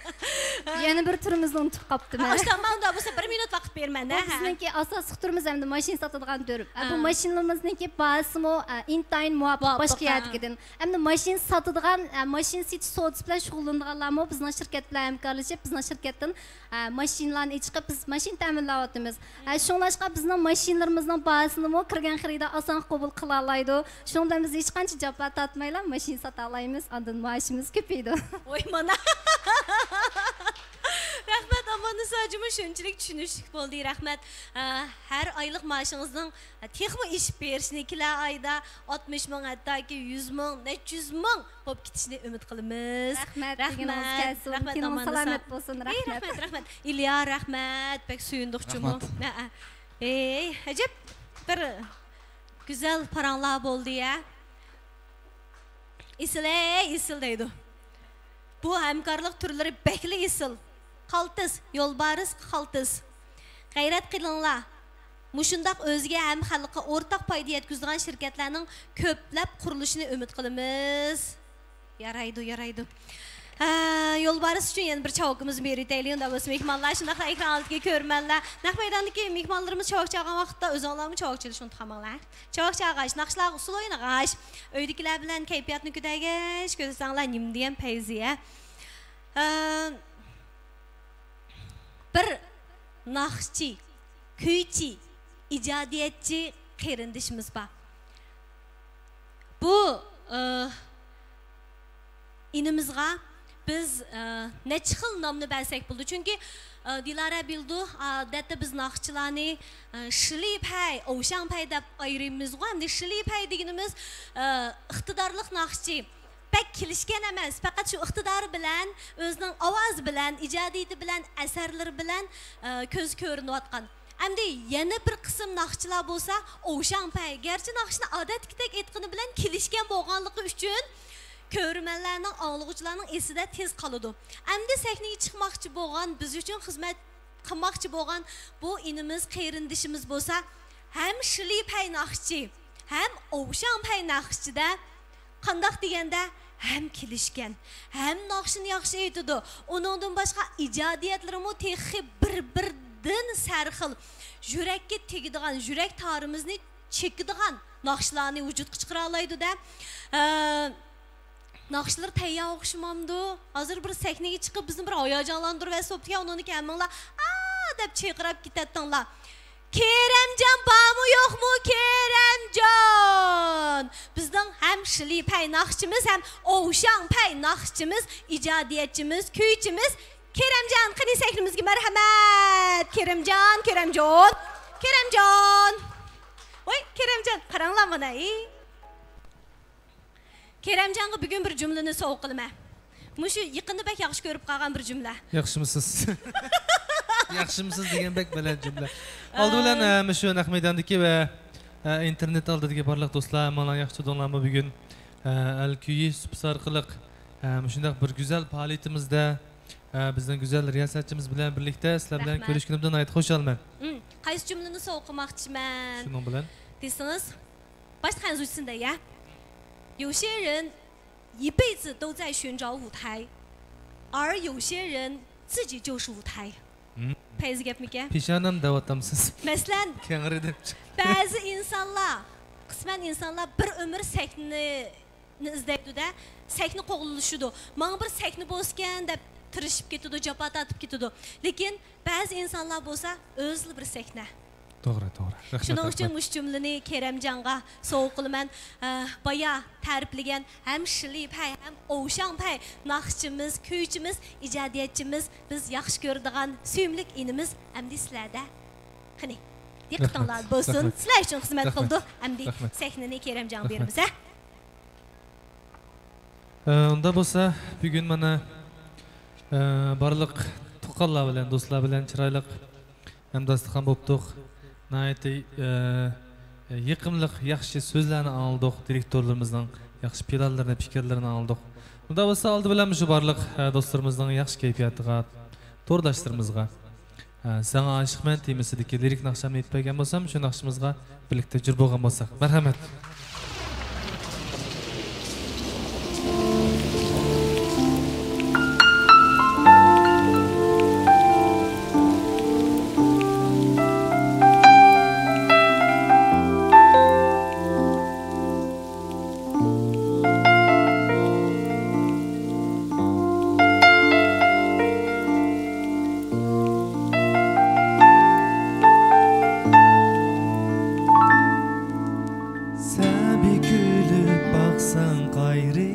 يەنە بىر تۈرىمىزنى ئۇنتۇپ قاپتىمەن. ئاشۇنداق، ماڭا بولسا بىر مىنۇت ۋاقىت بېرىمەن، ھە؟ بۇ بىزنىڭكى ئاساسلىق تۈرىمىز ئەمدى ماشىنا ساتىدىغان تۈر. بۇ ماشىنىلىرىمىزنىڭكى باھاسىمۇ، ئە، ئىنتايىن مۇۋاپىق، مۇۋاپىق، باشقا يەردىكىدىن. ئەمدى ماشىنا ساتىدىغان، ئە، ماشىنا سېتىش سودىسى بىلەن شۇغۇللىنىدىغانلارمۇ بىزنىڭ شىركەت بىلەن ھەمكارلىشىپ، بىزنىڭ شىركەتتىن، ئە، ماشىنىلارنى ئېچىقىپ، بىز ماشىنا تەمىنلەۋاتىمىز. ئە، شۇڭلاشقا بىزنىڭ ماشىنىلىرىمىزنىڭ باھاسىنىمۇ كىرگەن خېرىدار ئاسان قوبۇل قىلالايدۇ. شۇنىڭ بىلەن بىز ھېچقانچە جاپا تارتمايلا ماشىنا ساتالايمىز، ئاندىن مائاشىمىز كۆپىيىدۇ. ۋاي مانا. رەھمەت، ئاماننىسا ھاجىمۇ شۇنچىلىك چۈشىنىشلىك بولدى. رەھمەت. ئە، ھەر ئايلىق مائاشىڭىزنىڭ تېخىمۇ ئېشىپ بېرىشىنى كېلەر ئايدا ئاتمىش مىڭ، ھەتتاكى يۈز مىڭ، نەچچە يۈز مىڭ بولۇپ كېتىشىنى ئۈمىد قىلىمىز. رەھمەت، رەھمەت، دېگىنىڭىز كەلسۇن. رەھمەت، كېلىڭىز، ئاماننىسا. سالامەت بولسۇن. ئەي، رەھمەت. رەھمەت، رەھمەت. ئىليا، رەھمەت. بەك سۆيۈندۇق جۇمۇ. رەھمەت. ھەئە. ئەي، ئەجەب بىر گۈزەل پاراڭلار بولدى يا. ئېسىل، ئەي، ئېسىل دەيدۇ. بۇ ھەمكارلىق تۈرلىرى بەكلا ئېسىل. قالتىس، يولبارىس قالتىس. غەيرەت قىلىڭلار. مۇشۇنداق ئۆزىگە ھەم خەلققە ئورتاق پايدا يەتكۈزىدىغان شىركەتلەرنىڭ كۆپلەپ قۇرۇلۇشىنى ئۈمىد قىلىمىز. يارايدۇ، يارايدۇ. ھە، يولبارىس ئۈچۈن يەنە بىر چاۋىكىمىزنى بېرىۋېتەيلى، ئۇنداق بولسا مېھمانلار، شۇنداقلا ئېكران ئالدىدىكى كۆرۈرمەنلەر. نەق مەيداندىكى مېھمانلىرىمىز چاۋاك چالغان ۋاقىتتا ئۆزۈڭلارمۇ چاۋاك چېلىشنى ئۇنتۇپ قالماڭلار. چاۋاك چالغاچ، ناخشىلارغا ئۇسسۇل ئوينىغاچ، ئۆيدىكىلەر بىلەن كەيپىياتنى كۆتەرگەچ، كۆرسەڭلار نېمە دېگەن پەيزىيە. ئە، بىر ناخشىچى، كۈيچى، ئىجادىيەتچى قېرىندىشىمىز بار. بۇ، ئە، ئىنىمىزغا بىز، ئە، نەچچە خىل نامنى بەرسەك بولىدۇ. چۈنكى، ئە، دىلارە بىلىدۇ، ئادەتتە بىز ناخشىچىلارنى، ئە، شىلىپەي، ئوۋشاڭپەي دەپ ئايرىيمىزغۇ. ئەمدى شىلىپەي دېگىنىمىز، ئە، ئىقتىدارلىق ناخشىچى. بەك كېلىشكەن ئەمەس، پەقەت شۇ ئىقتىدارى بىلەن، ئۆزىنىڭ ئاۋازى بىلەن، ئىجادىيىتى بىلەن، ئەسەرلىرى بىلەن، ئە، كۆز كۆرۈنۈۋاتقان. ئەمدى يەنە بىر قىسىم ناخشىچىلار بولسا، ئوۋشاڭپەي، گەرچە ناخشىنى ئادەتتىكىدەك ئېيتقىنى بىلەن كېلىشكەن بولغانلىقى ئۈچۈن، كۆرۈرمەنلەرنىڭ، ئاڭلىغۇچىلارنىڭ ئېسىدە تېز قالىدۇ. ئەمدى سەھنىگە چىقماقچى بولغان، بىز ئۈچۈن خىزمەت قىلماقچى بولغان بۇ ئىنىمىز، قېرىندىشىمىز بولسا، ھەم شىلىپەي ناخشىچى، ھەم ئوۋشاڭپەي ناخشىچىدە، قانداق دېگەندە، ھەم كېلىشكەن، ھەم ناخشىنى ياخشى ئېيتىدۇ. ئۇنىڭدىن باشقا ئىجادىيەتلىرىمۇ تېخى بىر-بىردىن سەرخىل، يۈرەككە تېگىدىغان، يۈرەك تارىمىزنى چېكىدىغان ناخشىلارنى ۋۇجۇدقا چىقىرالايدۇ-دە. ئە، ناخشىلىرى تەييار ئوخشىمامدۇ؟ ھازىر بىر سەھنىگە چىقىپ، بىزنى بىر ھاياجانلاندۇرۇۋەتسە بوپتىكەن، ئۇنىڭدىن كېيىن ھەممىڭلار «ئا!» دەپ چىرقىراپ كېتەتتىڭلار. كېرەمجان بارمۇ يوقمۇ، كېرەمجان؟ بىزنىڭ ھەم شىلىپەي ناخشىچىمىز، ھەم ئوۋشاڭپەي ناخشىچىمىز، ئىجادىيەتچىمىز، كۈيچىمىز كېرەمجان، قېنى سەھنىمىزگە مەرھەمەت! كېرەمجان، كېرەمجان، كېرەمجان. ۋاي، كېرەمجان، قاراڭلار مانا، ھېي. كېرەمجانغا بۈگۈن بىر جۈملىنى سوۋغا قىلىمەن. مۇشۇ يېقىندا بەك ياخشى كۆرۈپ قالغان بىر جۈملە. ياخشىمۇسىز؟ ياخشىمۇسىز دېگەن بەك بەلەن جۈملە. ئالدى بىلەن، ئە، مۇشۇ نەق مەيداندىكى ۋە، ئە، ئىنتېرنېت ئالدىدىكى بارلىق دوستلار، ماڭا ياخشى تۇردۇڭلارمۇ بۈگۈن؟ ئە، ئەل كۈيى سۇپىسى ئارقىلىق، ئە، مۇشۇنداق بىر گۈزەل پائالىيىتىمىزدە، ئە، بىزنىڭ گۈزەل رىياسەتچىمىز بىلەن بىرلىكتە سىلەر بىلەن كۆرۈشكىنىمدىن ناھايىتى خۇشالمەن. ئۇم، قايسى جۈملىنى سوۋغا قىلماقچىمەن؟ شۇنىڭ بىلەن دېسىڭىز، باشتا خەنزۇچىسىنى دەي يا. 有些人一辈子都在寻找舞台，而有些人自己就是舞台。 پەيزى گەپمىكەن؟ پېشانەم دەۋاتامسىز؟ مەسىلەن، كەڭرى دەپ چىقتى. بەزى ئىنسانلار، قىسمەن ئىنسانلار بىر ئۆمۈر سەھنىنى ئىزدەيدۇ-دە، سەھنە قوغلىشىدۇ. ماڭا بىر سەھنە بولسىكەن دەپ تىرىشىپ كېتىدۇ، جاپا تارتىپ كېتىدۇ. لېكىن بەزى ئىنسانلار بولسا ئۆزىلا بىر سەھنە. توغرا، توغرا. رەھمەت، شۇنىڭ ئۈچۈن رەھمەت. مۇشۇ جۈملىنى كېرەمجانغا سوۋغا قىلىمەن. ئە، بايا تەرىپلىگەن ھەم شىلىپەي، ھەم ئوۋشاڭپەي ناخشىچىمىز، كۈيچىمىز، ئىجادىيەتچىمىز، بىز ياخشى كۆرىدىغان سۆيۈملۈك ئىنىمىز ئەمدى سىلەردە. قېنى، دىققىتىڭلار رەھمەت، بولسۇن. رەھمەت. سىلەر ئۈچۈن خىزمەت رەھمەت. قىلىدۇ. ئەمدى رەھمەت. سەھنىنى كېرەمجانغا رەھمەت. بېرىمىز، ھە؟ ئە، ئۇنداق بولسا، بۈگۈن مانا، ئە، بارلىق تۇغقانلار بىلەن، دوستلار بىلەن چىرايلىق ھەمداستىخان بوپتۇق. ناھايىتى، ئە، يېقىملىق، ياخشى سۆزلەرنى ئاڭلىدۇق، دىرېكتورلىرىمىزنىڭ ياخشى پىلانلىرىنى، پىكىرلىرىنى ئاڭلىدۇق. ئۇنداق بولسا، ئالدى بىلەن مۇشۇ بارلىق، ئە، دوستلىرىمىزنىڭ ياخشى كەيپىياتىغا، تورداشلىرىمىزغا، ئە، ساڭا ئاشىقمەن تېمىسىدىكى لىرىك ناخشامنى ئېيتىپ بەرگەن بولسام، شۇ ناخشىمىزغا بىرلىكتە جۈر بولغان بولساق. مەرھەمەت. สามีคือลืมบอกสั่งใครรี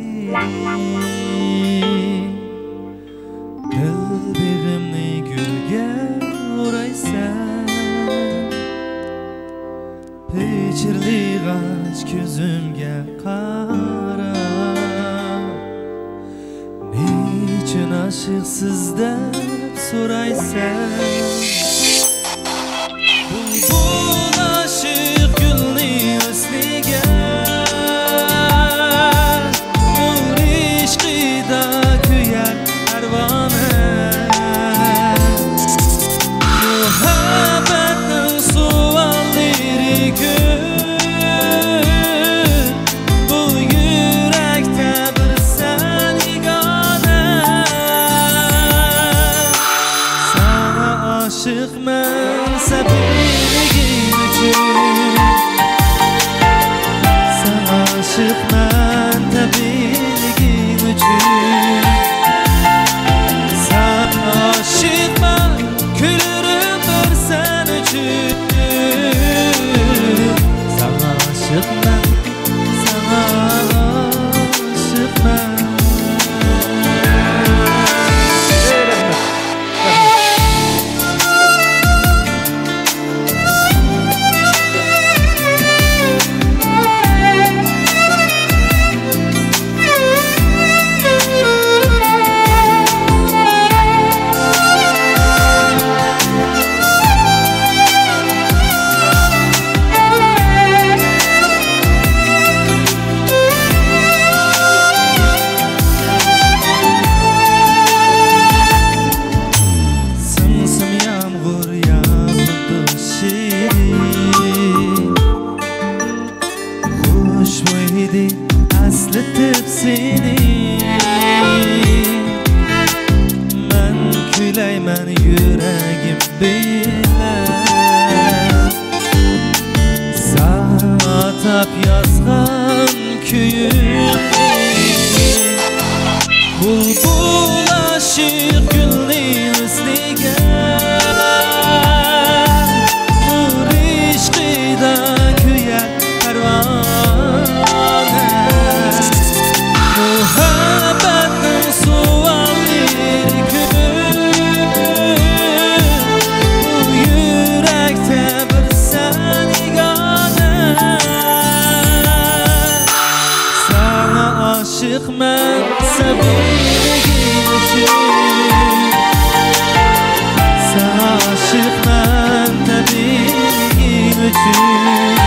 دىلبېغىمنى گۈلگە ئورايسەن، پىچىرلىغاچ كۆزۈمگە قاراپ، نېچۈن ئاشىقسىز دەپ سورايسەن. بۇلبۇل ئاشىق گۈلنى ھۆسنىگە، نۇر ئىشقىدا كۆيەر پەرۋانە. مۇھەببەتنىڭ سوئاللىرى كۆپ، بۇ يۈرەكتە بىر سەن يېگانە. ساڭا ئاشىق مەن سەبىيلىكىڭ ئۈچۈن، ساڭا ئاشىقمەن تەبىئىيلىكىڭ ئۈچۈن، ساڭا ئاشىقمەن كۈلۈرۈم بىر سەن ئۈچۈن، ساڭا ئاشىقمەن، ساڭا ئاشىقمەن. ئۈچۈن.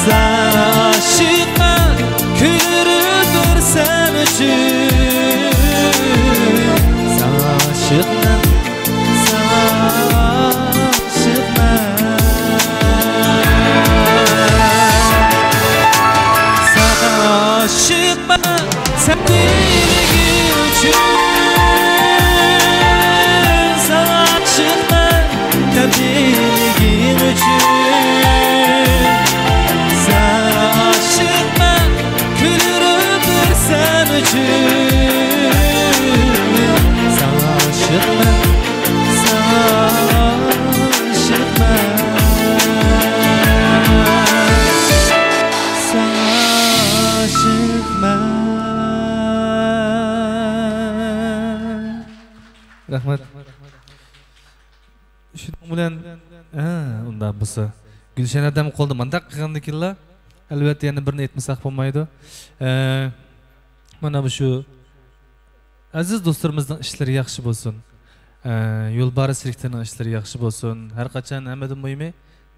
ساڭا ئاشىقمەن، كۈلۈپ بىر سەن ئۈچۈن. ساڭا ئاشىقمەن، ساڭا ئاشىقمەن. ساڭا ئاشىقمەن، سەن دېگىنىڭ ئۈچۈن. ساڭا ئاشىقمەن، سەن دېگىنىڭ ئۈچۈن. ساڭا ئاشىقمەن، كۈلۈپ بىر سەن ئۈچۈن. ساڭا ئاشىقمەن، ساڭا ئاشىقمەن. ساڭا ئاشىقمەن. رەھمەت. شۇنىڭ بىلەن، ھە، ئۇنداق بولسا، گۈلشەن ھەدەم قولدا مانداق قىلغاندىكىنلا، ئەلۋەتتە، يەنە بىرنى ئېيتمىساق بولمايدۇ. ئە، مانا مۇشۇ ئەزىز دوستلىرىمىزنىڭ ئىشلىرى ياخشى بولسۇن. ئە، يولبارىس سېرىكتىنىڭ ئىشلىرى ياخشى بولسۇن. ھەر قاچان ھەممىدىن مۇھىمى،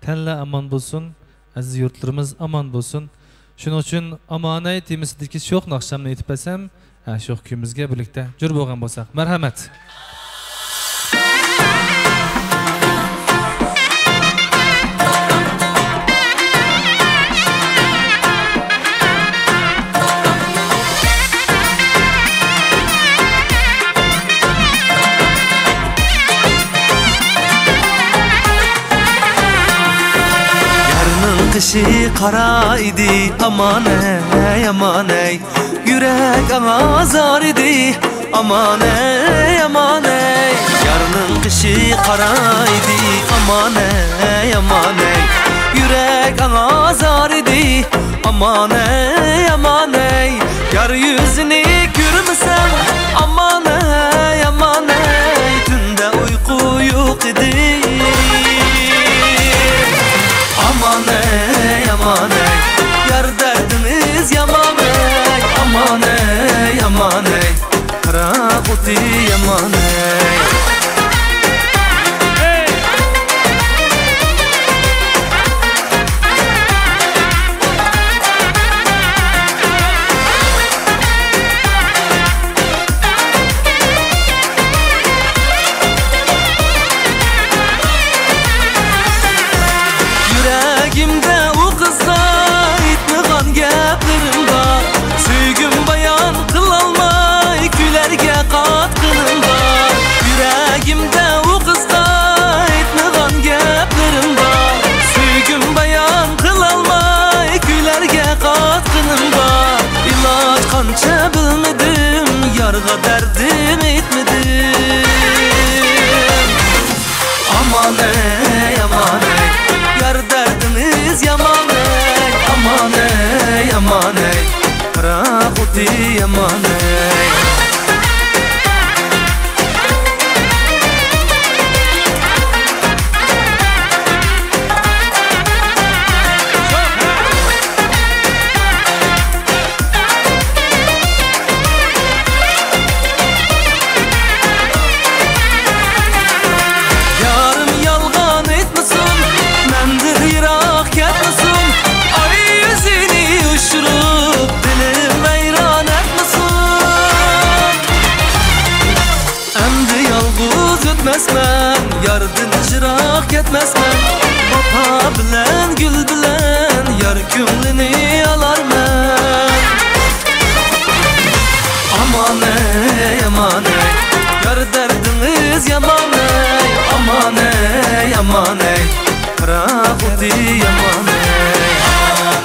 تەنلەر ئامان بولسۇن، ئەزىز يۇرتلىرىمىز ئامان بولسۇن. شۇنىڭ ئۈچۈن ئامانەي تېمىسىدىكى شوخ ناخشامنى ئېيتىپ بەرسەم، ھە، شوخ كۈيىمىزگە بىرلىكتە جور بولغان بولساق. مەرھەمەت. يارنىڭ قېشى قارا ئىدى، ئامان ئەي، ئامان ئەي. يۈرەك ئاڭا زار ئىدى، ئامان ئەي، ئامان ئەي. يارنىڭ قېشى قارا ئىدى، ئامان ئەي، ئامان ئەي. يۈرەك ئاڭا زار ئىدى، ئامان ئەي، ئامان ئەي. يار يۈزىنى كۆرمىسەم، ئامان ئەي، ئامان ئەي. تۈندە ئۇيقۇ يوق ئىدى. ئامان ئەي، ئامان ئەي، يار دەردىمىز يامان ئەي. ئامان ئەي، ئامان ئەي، قارا ئوتى يامان ئەي. يۈرەگىمدە ئۇ قىزغا ئېيتمىغان گەپلىرىم بار. سۆيگۈم بايان قىلالماي كۈلەرگە قاتقىنىم بار. يۈرەگىمدە ئۇ قىزغا ئېيتمىغان گەپلىرىم بار. سۆيگۈم بايان قىلالماي كۈلەرگە قاتقىنىم بار. ئىلاج قانچە بىلمىدىم، يارغا دەردىم ئېيتمىدىم. ئامان ئەي، ئامان ئەي، يار دەردىمىز يامان ئەي. ئامان ئەي، ئامان ئەي، قارا ئوتى يامان ئەي. يارىم يالغان ئېيتمىسۇن، مەندىن يىراق كەتمىسۇن. ئاي يۈزىنى ئۇچۇرۇپ، دىلىم ۋەيران ئەتمىسۇن. ئەمدى يالغۇز ئۆتمەسمەن، ياردىن يىراق كەتمەسمەن. ۋاپا بىلەن، گۈل بىلەن يار كۆڭلىنى ئالارمەن. ئامان ئەي، ئامان ئەي، يار دەردىڭىز يامان ئەي. ئامان ئەي، ئامان ئەي، قارا ئوتى يامان ئەي.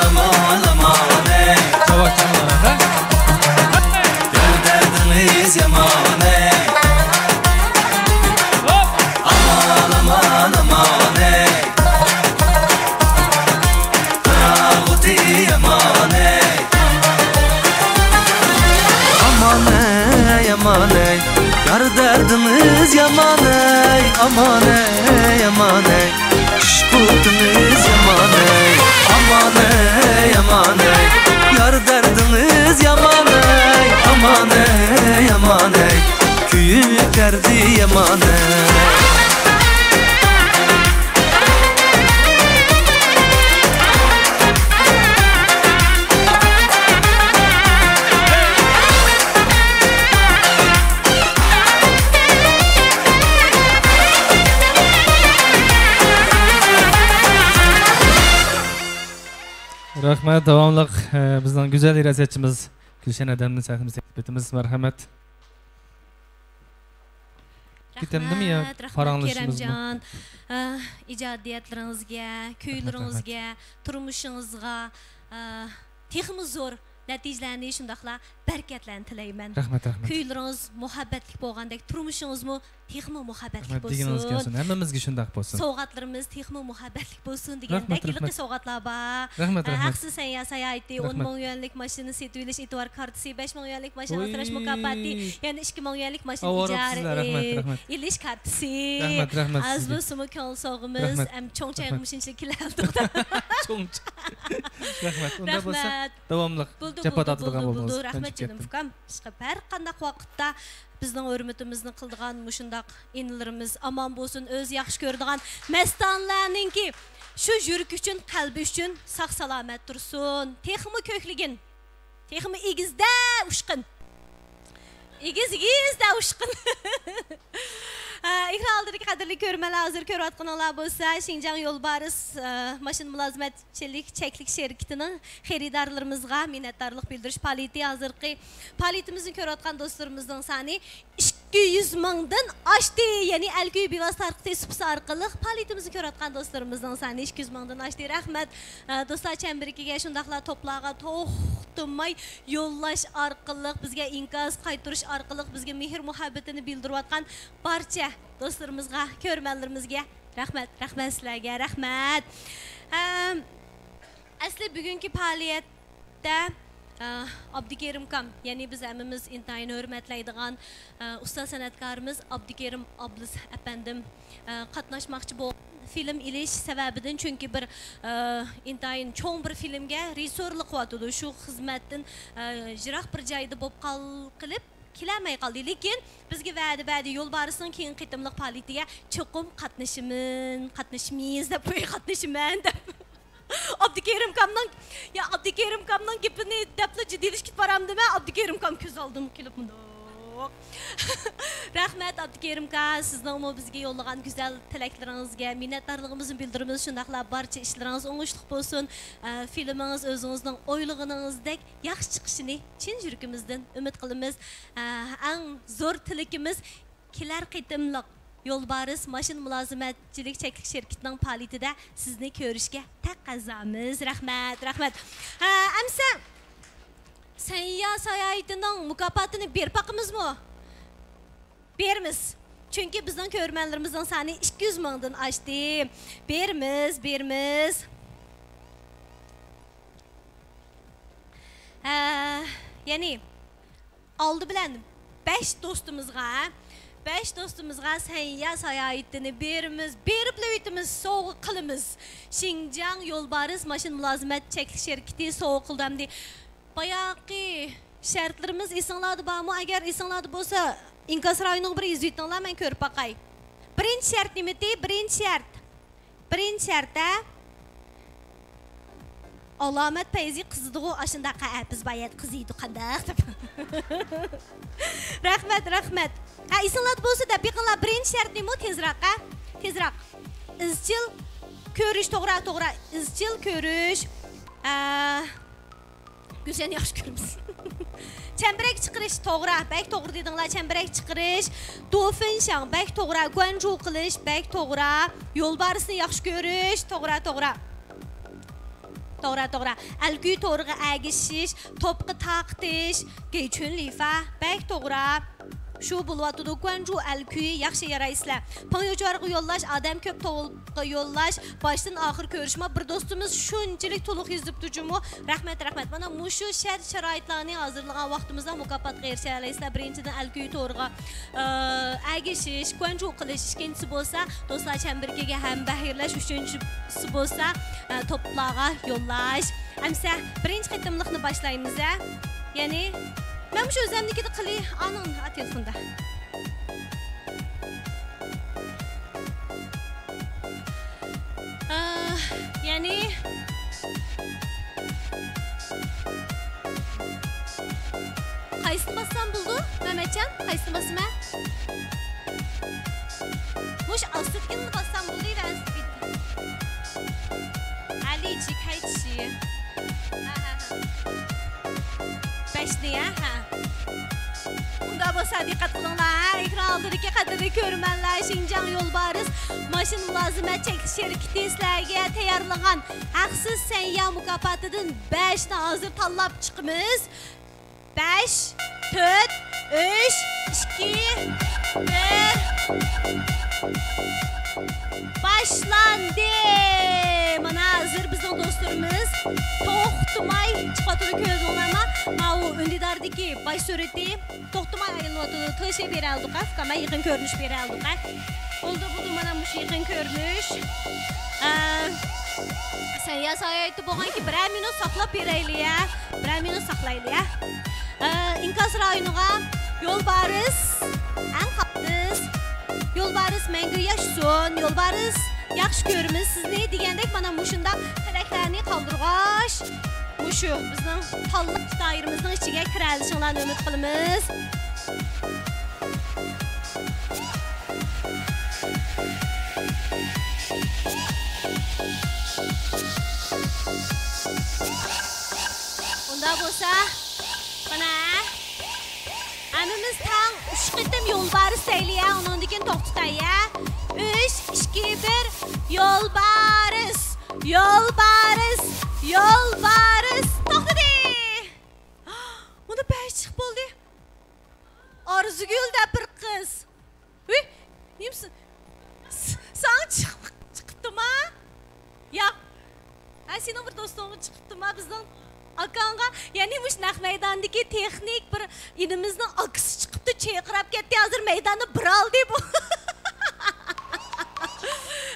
ئامان، ئامان، ئامان ئەي. چاۋاك چاڭلار، ھە؟ يار دەردىڭىز يامان ئەي. ئامان، ئامان، ئامان ئەي. قاراڭغۇتى يامان ئەي. ئامان ئەي، ئامان ئەي. يار دەردىڭىز يامان ئەي. ئامان ئەي، ئامان ئەي. چۈش قۇتىڭىز يامان ئەي. ئامان ئەي، ئامان ئەي. يار دەردىڭىز يامان ئەي. ئامان ئەي، ئامان ئەي. كۆيۈك دەردى يامان ئەي. رەھمەت، داۋاملىق، ئە، بىزنىڭ گۈزەل رىياسەتچىمىز گۈلشەن ھەدەمنى سەھنىمىزگە تەكلىپ ئېتىمىز. مەرھەمەت. كېتەمدىمۇ يا رەھمەت، رەھمەت، پاراڭلىشىشىمىزمۇ؟ كېرەمجان، ئە، ئىجادىيەتلىرىڭىزگە، رەھمەت، رەھمەت. كۈيلىرىڭىزگە، تۇرمۇشىڭىزغا، ئە، تېخىمۇ زور نەتىجىلەرنى، شۇنداقلا بەرىكەتلەرنى تىلەيمەن. رەھمەت، رەھمەت. كۈيلىرىڭىز مۇھەببەتلىك بولغاندەك، تۇرمۇشىڭىزمۇ تېخىمۇ مۇھەببەتلىك رەھمەت دېگىنىڭىز بولسۇن. كەلسۇن. ھەممىمىزگە شۇنداق بولسۇن. سوۋغاتلىرىمىز تېخىمۇ مۇھەببەتلىك بولسۇن دېگەندەك رەھمەت، ھېلىقى رەھمەت. سوۋغاتلار بار. رەھمەت، ھە، رەھمەت. ھەقسىز سەيياھ ساياھىتى، رەھمەت. ئون مىڭ يۈەنلىك ماشىنا سېتىۋېلىش ئېتىبار كارتىسى، بەش مىڭ يۈەنلىك ماشىنا ئاسراش ۋوي. مۇكاپاتى، يەنە ئىككى مىڭ يۈەنلىك ماشىنا ئاۋارە ئىجارە، بوپسىزلەر، رەھمەت، ئى، رەھمەت. ئېلىش كارتىسى. رەھمەت، رەھمەت ئاز سىزگە. بولسىمۇ كۆڭۈل سوۋغىمىز، رەھمەت. ھەم چوڭ چايغا رەھمەت. مۇشۇنچىلىك كېلەلدۇق. چوڭ چاي. رەھمەت. ئۇنداق بولسا رەھمەت. داۋاملىق بولدى، جاپا بولدى، تارتىدىغان بولدى، بولىمىز. بولدى. رەھمەت، رەنجىپ جېنىم كەتمەڭ. ئۇكام. ئىشقىلىپ، ھەر قانداق ۋاقىتتا بىزنىڭ ھۆرمىتىمىزنى قىلىدىغان مۇشۇنداق ئىنىلىرىمىز ئامان بولسۇن، ئۆزى ياخشى كۆرىدىغان مەستانىلەرنىڭكى شۇ يۈرىكى ئۈچۈن، قەلبى ئۈچۈن ساق سالامەت تۇرسۇن. تېخىمۇ كۆكلىگىن، تېخىمۇ ئېگىزدە ئۇچقىن. ئېگىز، ئېگىزدە ئۇچقىن. ئا، ئېكران ئالدىدىكى قەدىرلىك كۆرۈرمەنلەر، ھازىر كۆرۈۋاتقىنىڭلار بولسا شىنجاڭ يولبارىس، ئا، ماشىنا مۇلازىمەت چىلىك چەكلىك شىركىتىنىڭ خېرىدارلىرىمىزغا مىننەتدارلىق بىلدۈرۈش پائالىيىتى. ھازىرقى پائالىيىتىمىزنى كۆرۈۋاتقان دوستلىرىمىزنىڭ سانى ئىككى يۈز مىڭدىن ئاشتى. يەنى ئەلكۈي بىۋاسىتە تارقىتىش سۇپىسى ئارقىلىق پائالىيىتىمىزنى كۆرۈۋاتقان دوستلىرىمىزنىڭ سانى ئىككى يۈز مىڭدىن ئاشتى. رەھمەت. ئە، دوستلار چەمبىرىكىگە، شۇنداقلا توپلارغا توختىماي يوللاش ئارقىلىق، بىزگە ئىنكاس قايتۇرۇش ئارقىلىق بىزگە مېھىر مۇھەببىتىنى بىلدۈرۈۋاتقان بارچە دوستلىرىمىزغا، كۆرۈرمەنلىرىمىزگە رەھمەت، رەھمەت سىلەرگە، رەھمەت. ئەم، ئەسلى بۈگۈنكى پائالىيەتتە، ئە، ئابدۇكېرىم ئاكام، يەنى بىز ھەممىمىز ئىنتايىن ھۆرمەتلەيدىغان، ئە، ئۇستاز سەنئەتكارىمىز ئابدۇكېرىم ئابلىز ئەپەندىم، ئە، قاتناشماقچى بولغان فىلىم ئېلىش سەۋەبىدىن، چۈنكى بىر، ئە، ئىنتايىن چوڭ بىر فىلىمگە رېژىسسورلۇق قىلىۋاتىدۇ. شۇ خىزمەتتىن، ئە، يىراق بىر جايدا بولۇپ قال-، قېلىپ، كېلەلمەي قالدى. لېكىن بىزگە ۋەدە بەردى، يولبارىسنىڭ كېيىنكى قېتىملىق پائالىيىتىگە چوقۇم قاتنىشىمەن، قاتنىشىمىز دەپ قوي، قاتنىشىمەن دەپ. ئابدۇكېرىم ئاكامنىڭ، يا، ئابدۇكېرىم ئاكامنىڭ گېپىنى دەپلا جىددىيلىشىپ كېتىپ بارامدىمەن، ئابدۇكېرىم ئاكام كۆز ئالدىمغا كېلىپ مۇنداق. رەھمەت، ئابدۇكېرىم ئاكا، سىزنىڭمۇ بىزگە يوللىغان گۈزەل تىلەكلىرىڭىزگە مىننەتدارلىقىمىزنى بىلدۈرىمىز. شۇنداقلا بارچە ئىشلىرىڭىز ئوڭۇشلۇق بولسۇن. ئە، فىلىمىڭىز ئۆزىڭىزنىڭ ئويلىغىنىڭىزدەك ياخشى چىقىشىنى چىن يۈرىكىمىزدىن ئۈمىد قىلىمىز. ئە، ئەڭ زور تىلىكىمىز، كېلەر قېتىملىق يولبارىس ماشىنا مۇلازىمەتچىلىك چەكلىك شىركىتىنىڭ پائالىيىتىدە سىزنى كۆرۈشكە تەقەززامىز. رەھمەت، رەھمەت. ھە، ئەمسە سەيياھ ساياھىتىنىڭ مۇكاپاتىنى بېرىپ باقىمىزمۇ؟ بېرىمىز. چۈنكى بىزنىڭ كۆرۈرمەنلىرىمىزنىڭ سانى ئىككى يۈز مىڭدىن ئاشتى. بېرىمىز، بېرىمىز. ھە، يەنى ئالدى بىلەن بەش دوستىمىزغا، بەش دوستىمىزغا سەيياھ ساياھىتىنى بېرىمىز، بېرىپلا ئۆتىمىز، سوۋغا قىلىمىز. شىنجاڭ يولبارىس ماشىنا مۇلازىمەت چەكلىك شىركىتى سوۋغا قىلىدۇ ئەمدى. باياقى شەرتلىرىمىز ئېسىڭلاردا بارمۇ؟ ئەگەر ئېسىڭلاردا بولسا، ئىنكاس رايونىغا بىر يېزىۋېتىڭلار، مەن كۆرۈپ باقاي. بىرىنچى شەرت نېمىتى؟ بىرىنچى شەرت. بىرىنچى شەرت، ھە؟ ئالامەت پەيزى قىزىدىغۇ، ئاشۇنداق، ھە، بىز بايەت قىزىيدۇ، قانداق دەپ. رەھمەت، رەھمەت. ھە، ئېسىڭلاردا بولسا دەپ بېقىڭلار، بىرىنچى شەرت نېمە؟ تېزراق، ھە؟ تېزراق. ئىزچىل كۆرۈش، توغرا، توغرا. ئىزچىل كۆرۈش. ئە، گۈلشەن ياخشى كۆرىمىز. چەمبىرەك چىقىرىش، توغرا، بەك توغرا دېدىڭلار، چەمبىرەك چىقىرىش. دوفېنشاڭ، بەك توغرا، گۇەنجۇ قىلىش، بەك توغرا. يولبارسنى ياخشى كۆرۈش، توغرا، توغرا. توغرا، توغرا. ئەلكۈي تورىغا ئەگىشىش، توپقا تارقىتىش، گېيچۈن لىفا، بەك توغرا. شۇ بولۇۋاتىدۇ، گۇەنجۇ ئەلكۈيى، ياخشى، يارايسىلەر. پېڭيوچۈەنغا يوللاش، ئادەم كۆپ، توغ-، يوللاش، باشتىن ئاخىر كۆرۈشمە، بىر دوستىمىز شۇنچىلىك تولۇق يېزىپتۇ جۇمۇ. رەھمەت، رەھمەت. مانا مۇشۇ شەرت-شارائىتلارنى ھازىرلىغان ۋاقتىمىزدا مۇكاپاتقا ئېرىشەلەيسىلەر. بىرىنچىدىن، ئەلكۈي تورىغا، ئە، ئەگىشىش، گۇەنجۇ قىلىش. ئىككىنچىسى بولسا، دوستلار چەمبىرىكىگە ھەمبەھىرلەش. ئۈچىنچىسى بولسا، ئە، توپلارغا يوللاش. ئەمسە بىرىنچى قېتىملىقنى باشلايمىز، ھە؟ يەنى، مەن مۇشۇ ئۆزەمنىڭكىدە قىلىي، ئانىڭ، ئا، تېلېفوندا. ئا، يەنى، قايسىنى باسسام بولىدۇ، مەمەتجان؟ قايسىنى باسىمەن؟ مۇشۇ ئاستىدىكىنى باسسام بولدى، ۋە ئەلى چىكايچى. يا، ھە. ئۇنداق بولسا دىققەت قىلىڭلار، ھە، ئېكران ئالدىدىكى قەدىرلىك كۆرۈرمەنلەر، شىنجاڭ يولبارىس ماشىنا مۇلازىمەت چەكلىك شىركىتى سىلەرگە تەييارلىغان ھەقسىز سەييا مۇكاپاتىدىن بەشنى ھازىر تاللاپ چىقىمىز. بەش، تۆت، ئۈچ، ئىككى، بىر. باشلاندى! مانا ھازىر بىزنىڭ دوستلىرىمىز توختىماي چىقىۋاتىدۇ، كۆردۈڭلارمۇ؟ ماۋۇ ئۈندىداردىكى باش سۈرىتى توختىماي ئايلىنىۋاتىدۇ. تىڭشىپ بېرەلىدۇق، ئۇكام، يېقىن كۆرۈنۈش بېرەلىدۇق. بولدى، بولدى، مانا مۇشۇ يېقىن كۆرۈنۈش. ئە، سەن يا ساياھەتتە بولغانكى بىرەر مىنۇت ساقلاپ بېرەيلى يا. بىرەر مىنۇت ساقلايلى يا. ئە، ئىنكاس رايونىغا يولبارىس، ئەڭ قاتتىق. يولبارىس مەڭگۈ ياشىسۇن، يولبارىس ياخشى كۆرىمىز سىزنى دېگەندەك مانا مۇشۇنداق تىلەكلەرنى قالدۇرغاچ، مۇشۇ بىزنىڭ تاللاش دائىرىمىزنىڭ ئىچىگە كىرەلىشىڭلارنى ئۈمىد قىلىمىز. ئۇنداق بولسا، مانا، ھەممىمىز تەڭ ئۈچ قېتىم يولبارىس دەيلى يا، ئۇنىڭدىن كېيىن توختىتاي يا. ئۈچ، ئىككى، بىر، يولبارىس! يولبارىس! يولبارىس! توختىدى! مۇندا بەش چىقىپ بولدى. ئارزۇگۈل دەپ بىر قىز. ھۈي، نېمىسى؟ س-، ساڭا چىق-، چىقىپتىما؟ ياق. ھە، سېنىڭ بىر دوستۇڭغا چىقىپتىما؟ بىزنىڭ ئاكاڭغا، يەنى مۇشۇ نەق مەيداندىكى تېخنىك بىر ئىنىمىزنىڭ ئاكىسى چىقىپتۇ، چىرقىراپ كەتتى، ھازىر مەيداننى بىر ئالدى بۇ.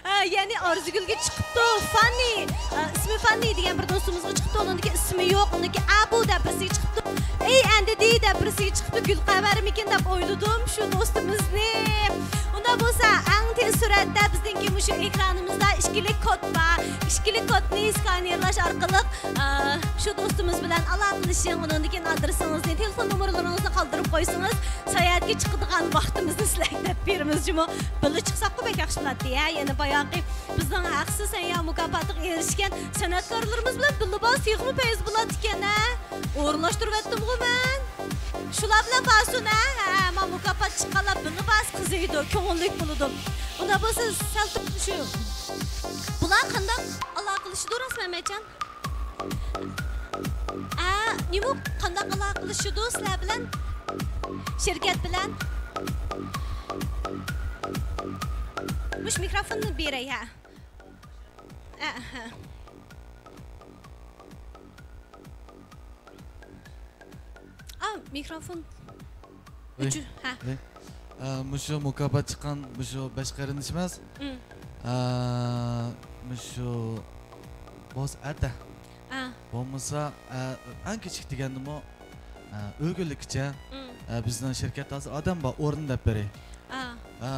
ھە، يەنى ئارزۇگۈلگە چىقىپتۇ، فاننى، ئە، ئىسمى فاننى دېگەن بىر دوستىمىزغا چىقىپتۇ، ئۇنىڭدىكى ئىسمى يوق، ئۇنىڭدىكى ئەبۇ دەپ بىرسىگە چىقىپتۇ. ئەي ئەندىدى دەپ بىرسىگە چىقىپتۇ، گۈلقەۋەرمىكىن دەپ ئويلىدىم شۇ دوستىمىزنى. ئۇنداق بولسا ئەڭ تېز سۈرئەتتە بىزنىڭكى مۇشۇ ئېكرانىمىزدا ئىككىلىك كود بار. ئىككىلىك كودنى سكانېرلاش ئارقىلىق، ئا، شۇ دوستىمىز بىلەن ئالاقىلىشىڭ، ئۇنىڭدىن كېيىن ئادرېسىڭىزنى، تېلېفون نومۇرلىرىڭىزنى قالدۇرۇپ قويسىڭىز، ساياھەتكە چىقىدىغان ۋاقتىمىزنى سىلەرگە دەپ بېرىمىز جۇمۇ. بىللە چىقساققۇ بەك ياخشى بولاتتى ھە، يەنە باياقى بىزنىڭ ھەقسىز سەييا مۇكاپاتىغا ئېرىشكەن سەنئەتكارلىرىمىز بىلەن بىللە بارسا تېخىمۇ پەيز بولاتتىكەن ھە. ئورۇنلاشتۇرۇۋەتتىمغۇ مەن. شۇلار بىلەن بارسۇن ھە. ھە، ما مۇكاپات چىققانلار بىللە بارسا قىزىيدۇ، كۆڭۈللۈك بولىدۇ. ئۇنداق بولسا سەل تۇرۇپ شۇ. بۇلار قانداق ئالاقىلىشىدۇ راست مەمەتجان؟ ئە، نېمە، قانداق ئالاقىلىشىدۇ سىلەر بىلەن؟ شىركەت بىلەن؟ مۇشۇ مىكروفوننى بېرەي، ھە. ئە، ھە. ئا، مىكروفون. ۋەي. ئۆچۈر-، ھە. ۋەي. ئە، مۇشۇ مۇكاپات چىققان مۇشۇ بەش قېرىندىشىمىز. ئىم. ئە، مۇشۇ بولسا ئەتە. ئا. بولمىسا، ئە، ئەڭ كېچىك دېگەندىمۇ، ئە، ئۆگۈنلۈككىچە. ئىم. ئە، بىزنىڭ شىركەتتە ھازىر ئادەم بار، ئورۇن دەپ بېرەي. ئا. ئە،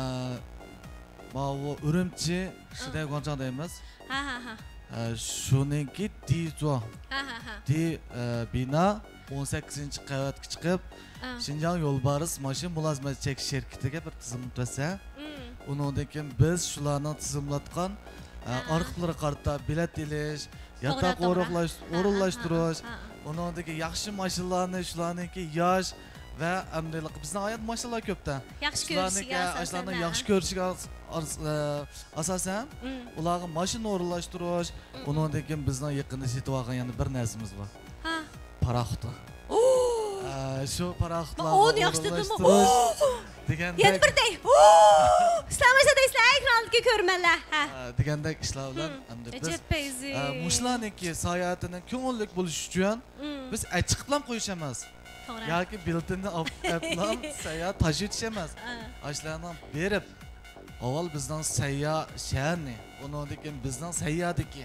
ماۋۇ ئۈرۈمچى، ئا، شىدەي گۇاڭجاڭ دەيمىز. ھە، ھە، ھە. ئە، شۇنىڭكى دى زۇا. ھە، ھە، ھە. دى، ئە، بىنا ئون سەككىزىنچى قەۋەتكە چىقىپ، ئا، شىنجاڭ يولبارىس ماشىنا مۇلازىمەت چەكلىك شىركىتىگە بىر تىزىملىتىۋەتسە، ئم، ئۇنىڭدىن كېيىن بىز شۇلارنىڭ تىزىملاتقان، ئە، ئا، ئارخىپلىرىغا قارىتا بېلەت ئېلىش، توغرا، ياتاق توغرا. ئورۇقلاش-، ھە، ھە، ئورۇنلاشتۇرۇش، ھە، ھە. ئۇنىڭدىن كېيىن ياخشى ماشىنىلارنى، شۇلارنىڭكى ياش ۋە ئەمدى بىزنىڭ ھايات ماشىنىلار كۆپتە. ياخشى كۆرۈشىگە ئاساسەن، شۇلارنىڭ ھە، ياخشى كۆرۈشىگە ئاس-، ئاس-، ئە، ئاساسەن، ئىم، ئۇلارغا ماشىنا ئورۇنلاشتۇرۇش، ئىم، ئۇنىڭدىن كېيىن بىزنىڭ يېقىندا سېتىۋالغان يەنە بىر نەرسىمىز بار. ھە. پاراخوت. ئوو! ئە، شۇ پاراخوتلارغا ئۇنى ياخشى دېدىمۇ؟ ئورۇنلاشتۇرۇش دېگەندەك. يەنە بىر دەي. ئوو! سىلەر ماشىنا دەيسىلەر، ئېكرانىدىكى كۆرۈرمەنلەر. ھە. ئە، دېگەندەك ئىشلار بىلەن، ئىم، ئەمدى بىز، ئەجەب پەيزى. ئە، مۇشۇلارنىڭكى ساياھىتىنىڭ كۆڭۈللۈك بولۇشى ئۈچۈن، ئىم، بىز ئەچىقىپلام قويۇش ئەمەس. توغرا. ياكى بىلېتىنى ئاپ-، ئەپلام سەييا تاشىۋېتىش ئەمەس. ئا. ئاشۇلارنىڭ بېرىپ، ئاۋۋال بىزنىڭ سەييا شەھەرنى، ئۇنىڭدىن كېيىن بىزنىڭ سەييادىكى،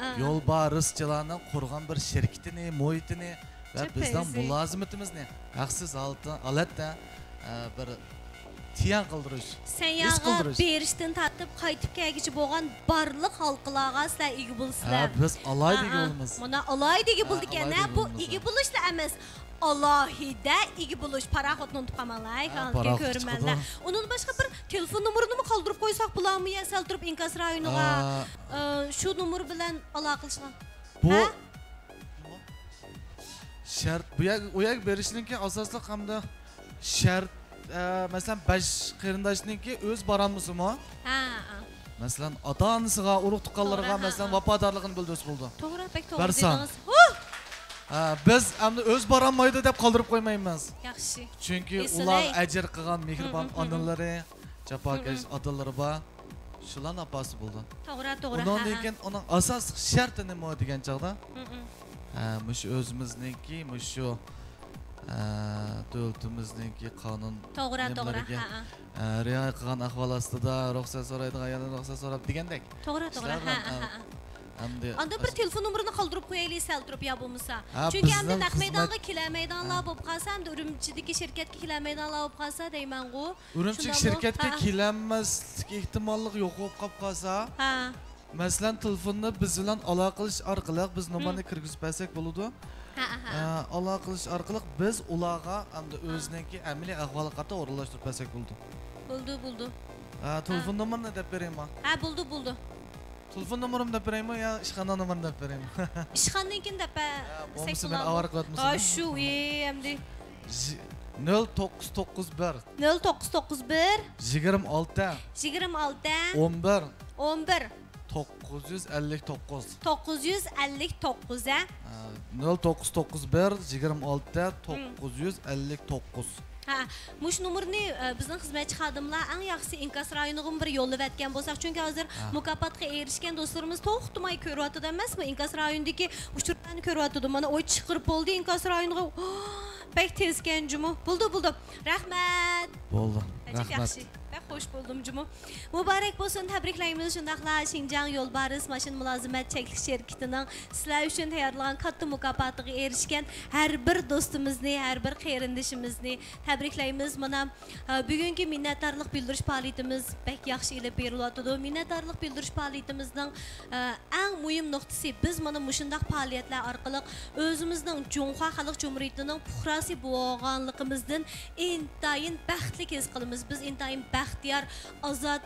ئا، يولبارىسچىلارنىڭ قۇرغان بىر شىركىتىنى، مۇھىتىنى ۋە بىزنىڭ مۇلازىمىتىمىزنى ھەقسىز ھالەتتە، ھالەتتە، ئە، بىر تىيەن قىلدۇرۇش، ھېس قىلدۇرۇش. سەيياغا بېرىشتىن تارتىپ قايتىپ كەلگۈچە بولغان بارلىق ھالقىلارغا سىلەر ئىگە بولىسىلەر. ھە، بىز ئالاھىدە ئىگە بولىمىز. مانا ئالاھىدە ئىگە بولىدىكەن، ھە، بۇ ئىگە بولۇشلا ئەمەس، ئالاھىدە ئىگە بولۇش. پاراخوتنى ئۇنتۇپ قالماڭلار، ھە، ئېكرانىدىكى كۆرۈرمەنلەر. ئۇنىڭدىن باشقا بىر تېلېفون نومۇرىنىمۇ قالدۇرۇپ قويساق بولارمۇ يا، سەل تۇرۇپ ئىنكاس رايونىغا، ئە، شۇ نومۇر بىلەن ئالاقىلىشىڭلار. بۇ، ھە؟ شەرت، بۇ يەر، ئۇ يەرگە بېرىشنىڭكى ئاساسلىق ھەمدە شەرت، ئە، مەسىلەن، بەش قېرىنداشنىڭكى ئۆزى بارالمىسىمۇ، ھە، ھە. مەسىلەن، ئاتا-ئانىسىغا، ئۇرۇق-تۇغقانلىرىغا، توغرا، مەسىلەن، ھە، ھە. ۋاپادارلىقىنى بىلدۈرسە بولىدۇ. توغرا، بەك توغرا بەرسەڭ. دېدىڭىز. ھۇ! ھە، بىز ئەمدى ئۆزى بارالمايدۇ دەپ قالدۇرۇپ قويمايمىز. ياخشى. چۈنكى ئۇلار ئەجىر قىلغان مېھرىبان ئانىلىرى، جاپاكەش ئاتىلىرى بار. شۇلارنى ئاپارسا بولىدۇ. توغرا، توغرا، ئۇنىڭدىن كېيىن ئۇنىڭ ئاساسلىق شەرتى نېمە دېگەن چاغدا، ھە، مۇشۇ ئۆزىمىزنىڭكى، مۇشۇ، ئە، دۆلىتىمىزنىڭكى قانۇن، توغرا، توغرا، نېمىلىرىگە، ھە، ھە. ئە، رىئايە قىلغان ئەھۋال ئاستىدا رۇخسەت سورايدىغان ئايالدىن رۇخسەت سوراپ دېگەندەك. توغرا، توغرا، ئىشلار بىلەن، ھە، ھە، ئە، ھە. ئەمدى ئاندىن بىر تېلېفون نومۇرىنى قالدۇرۇپ قويايلى، سەل تۇرۇپ يا بولمىسا. ھە، چۈنكى ئەمدى نەق مەيدانغا كېلەلمەيدىغانلار بولۇپ قالسا، ئەمدى ئۈرۈمچىدىكى شىركەتكە كېلەلمەيدىغانلار بولۇپ قالسا دەيمەنغۇ. ئۈرۈمچى شۇنداقمۇ؟ شىركەتكە ھە. كېلەلمەسلىك ئېھتىماللىقى يوق بولۇپ قاپ قالسا، ھە. مەسىلەن، تېلېفوننى بىز بىلەن ئالاقىلىشىش ئارقىلىق بىز نومۇرنى كىرگۈزۈپ بەرسەك بولىدۇ. ھە، ھە، ھە. ئە، ئالاقىلىشىش ئارقىلىق بىز ئۇلارغا ئەمدى ھە. ئۆزىنىڭكى ئەمەلىي ئەھۋالىغا قارىتا ئورۇنلاشتۇرۇپ بەرسەك بولىدۇ. بولىدۇ، بولىدۇ. ئە، تېلېفون ھە. نومۇرنى دەپ بېرەيمۇ؟ ھە، بولىدۇ، بولىدۇ. تېلېفون نومۇرۇمنى دەپ بېرەيمۇ يا ئىشخانا نومۇرىنى دەپ بېرەيمۇ؟ ئىشخانىنىڭكىنى دەپ بەرسەك بولامدۇ؟ ھە، بولمىسا مېنى ئاۋارە قىلىۋەتمىسۇن. ھە، شۇ، ئى، ئەمدى. نۆل توققۇز توققۇز بىر. نۆل توققۇز توققۇز بىر. يىگىرمە ئالتە. يىگىرمە ئالتە. ئون بىر. ئون بىر. توققۇز يۈز ئەللىك توققۇز. توققۇز يۈز ئەللىك توققۇز، ھە؟ ھە، نۆل توققۇز توققۇز بىر، يىگىرمە ئالتە، توققۇز يۈز ئەللىك توققۇز. ھە، مۇشۇ نومۇرنى، ئە، بىزنىڭ خىزمەتچى خادىملار ئەڭ ياخشىسى ئىنكاس رايونىغىمۇ بىر يوللىۋەتكەن بولساق، چۈنكى ھازىر ھە. مۇكاپاتقا ئېرىشكەن دوستلىرىمىز توختىماي كۆرۈۋاتىدۇ ئەمەسمۇ؟ ئىنكاس رايونىدىكى ئۇچۇرلارنى كۆرۈۋاتىدۇ. مانا، ئوي چىقىرىپ بولدى ئىنكاس رايونىغا. بەك تېزكەن جۇمۇ. بولدى، بولدى. رەھمەت. بولدى. ئەجەب رەھمەت. ياخشى. بەك خوش بولدۇم جۇمۇ. مۇبارەك بولسۇن، تەبرىكلەيمىز. شۇنداقلا شىنجاڭ يولبارىس ماشىنا مۇلازىمەت چەكلىك شىركىتىنىڭ سىلەر ئۈچۈن تەييارلىغان كاتتا مۇكاپاتىغا ئېرىشكەن ھەر بىر دوستىمىزنى، ھەر بىر قېرىندىشىمىزنى تەبرىكلەيمىز. مانا، ئە، بۈگۈنكى مىننەتدارلىق بىلدۈرۈش پائالىيىتىمىز بەك ياخشى ئېلىپ بېرىلىۋاتىدۇ. مىننەتدارلىق بىلدۈرۈش پائالىيىتىمىزنىڭ، ئە، ئەڭ مۇھىم نۇقتىسى، بىز مانا مۇشۇنداق پائالىيەتلەر ئارقىلىق ئۆزىمىزنىڭ جۇڭخۇا خەلق جۇمھۇرىيىتىنىڭ پۇقراسى بولغانلىقىمىزدىن ئىنتايىن بەختلىك ھېس قىلىمىز. بىز ئىنتايىن بەختىيار، ئازاد،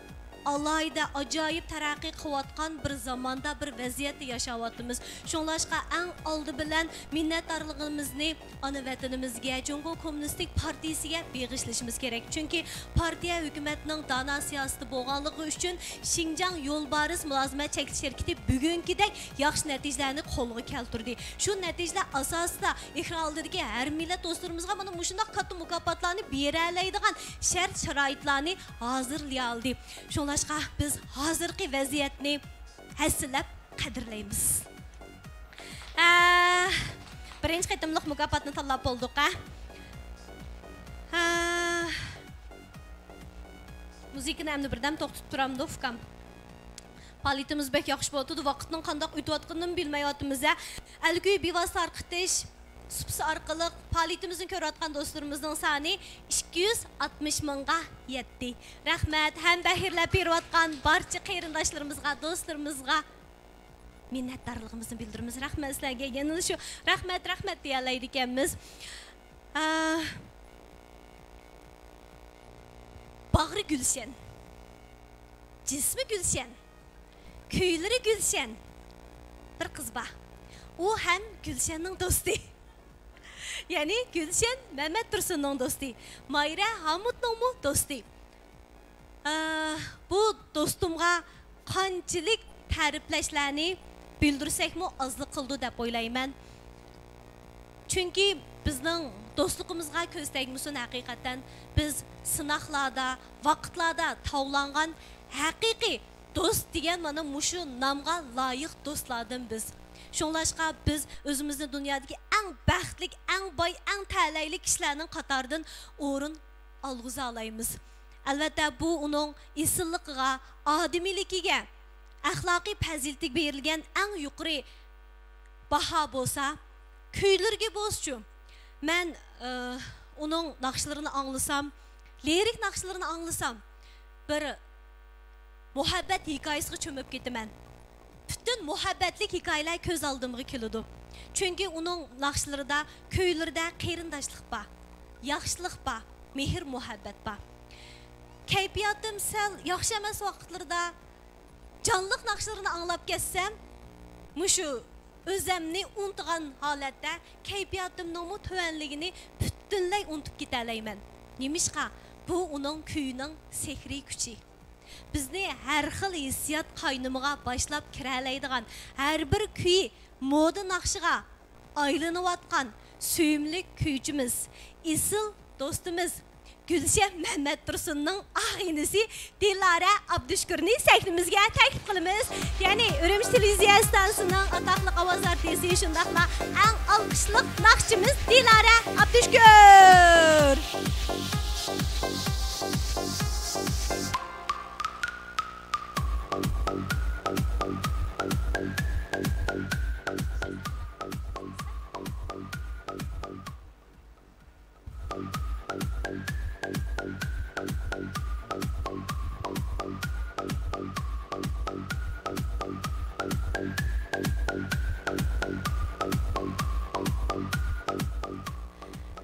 ئالاھىدە، ئاجايىپ تەرەققىي قىلىۋاتقان بىر زاماندا، بىر ۋەزىيەتتە ياشاۋاتىمىز. شۇڭلاشقا ئەڭ ئالدى بىلەن مىننەتدارلىقىمىزنى ئانا ۋەتىنىمىزگە، جۇڭخۇا كوممۇنىستىك پارتىيىسىگە بېغىشلىشىمىز كېرەك. چۈنكى پارتىيە ھۆكۈمەتنىڭ دانا سىياسىتى بولغانلىقى ئۈچۈن شىنجاڭ يولبارىس مۇلازىمەت چەكلىك شىركىتى بۈگۈنكىدەك ياخشى نەتىجىلەرنى قولغا كەلتۈردى. شۇ نەتىجىلەر ئاساسىدا ئېكران ئالدىدىكى ھەر مىللەت دوستلىرىمىزغا مانا مۇشۇنداق كاتتا مۇكاپاتلارنى بېرەلەيدىغان شەرت-شارائىتلارنى ھازىرلىيالىدى. شۇڭلاشقا بىز ھازىرقى ۋەزىيەتنى ھەسسىلەپ قەدىرلەيمىز. ئە، بىرىنچى قېتىملىق مۇكاپاتنى تاللاپ بولدۇق، ھە؟ ھە. مۇزىكىنى ئەمدى بىردەم توختىتىپ تۇرامدۇ، ئۇكام؟ پائالىيىتىمىز بەك ياخشى بولۇۋاتىدۇ، ۋاقىتنىڭ قانداق ئۆتۈۋاتقىنىنىمۇ بىلمەيۋاتىمىز، ھە؟ ئەلكۈي بىۋاسىتە تارقىتىش سۇپىسى ئارقىلىق پائالىيىتىمىزنى كۆرۈۋاتقان دوستلىرىمىزنىڭ سانى ئىككى يۈز ئاتمىش مىڭغا يەتتى. رەھمەت، ھەم بەھىرلەپ بېرىۋاتقان بارچە قېرىنداشلىرىمىزغا، دوستلىرىمىزغا مىننەتدارلىقىمىزنى بىلدۈرىمىز. رەھمەت سىلەرگە. يەنىلا شۇ رەھمەت، رەھمەت دېيەلەيدىكەنمىز. ئا، باغرى گۈلشەن، جىسمى گۈلشەن، كۈيلىرى گۈلشەن بىر قىز بار. ئۇ ھەم گۈلشەننىڭ دوستى. يەنى گۈلشەن مەمەت تۇرسۇننىڭ دوستى، مايرا ھامۇتنىڭمۇ دوستى. ئا، بۇ دوستۇمغا قانچىلىك تەرىپلەشلەرنى بىلدۈرسەكمۇ ئازلىق قىلىدۇ دەپ ئويلايمەن. چۈنكى بىزنىڭ دوستلۇقىمىزغا كۆز تەگمىسۇن، ھەقىقەتەن بىز سىناقلاردا، ۋاقىتلاردا تاۋلانغان ھەقىقىي دوست دېگەن مانا مۇشۇ نامغا لايىق دوستلاردىن بىز. شۇڭلاشقا بىز ئۆزىمىزنى دۇنيادىكى ئەڭ بەختلىك، ئەڭ باي، ئەڭ تەلەيلىك كىشىلەرنىڭ قاتارىدىن ئورۇن ئالغۇزالايمىز. ئەلۋەتتە، بۇ ئۇنىڭ ئېسىللىقىغا، ئادىمىيلىكىگە، ئەخلاقىي پەزىلىتىگە بېرىلگەن ئەڭ يۇقىرى باھا بولسا، كۈيلىرىگە بولسىچۇ. مەن، ئى، ئۇنىڭ ناخشىلىرىنى ئاڭلىسام، لىرىك ناخشىلىرىنى ئاڭلىسام، بىر مۇھەببەت ھېكايىسىغا چۆمۈپ كېتىمەن. پۈتۈن مۇھەببەتلىك ھېكايىلەر كۆز ئالدىمغا كېلىدۇ. چۈنكى ئۇنىڭ ناخشىلىرىدا، كۈيلىرىدە قېرىنداشلىق بار، ياخشىلىق بار، مېھىر-مۇھەببەت بار. كەيپىياتىم سەل ياخشى ئەمەس ۋاقىتلىرىدا جانلىق ناخشىلىرىنى ئاڭلاپ كەتسەم، مۇشۇ ئۆزەمنى ئۇنتۇغان ھالەتتە كەيپىياتىمنىڭمۇ تۆۋەنلىكىنى پۈتۈنلەي ئۇنتۇپ كېتەلەيمەن. نېمىشقا؟ بۇ ئۇنىڭ كۈيىنىڭ سېھرىي كۈچى. بىزنى ھەر خىل ھېسسىيات قاينىمىغا باشلاپ كىرەلەيدىغان، ھەر بىر كۈيى مودا ناخشىغا ئايلىنىۋاتقان سۆيۈملۈك كۈيچىمىز، ئېسىل دوستىمىز گۈلشەن مەمەتتۇرسۇننىڭ ئاغىنىسى دىلارە ئابدۇشۈكۈرنى سەھنىمىزگە تەكلىپ قىلىمىز. يەنى ئۈرۈمچى تېلېۋىزىيە ئىستانسىسىنىڭ ئاتاقلىق ئاۋاز ئارتىسى، شۇنداقلا ئەڭ ئالقىشلىق ناخشىچىمىز دىلارە ئابدۇشۈكۈر.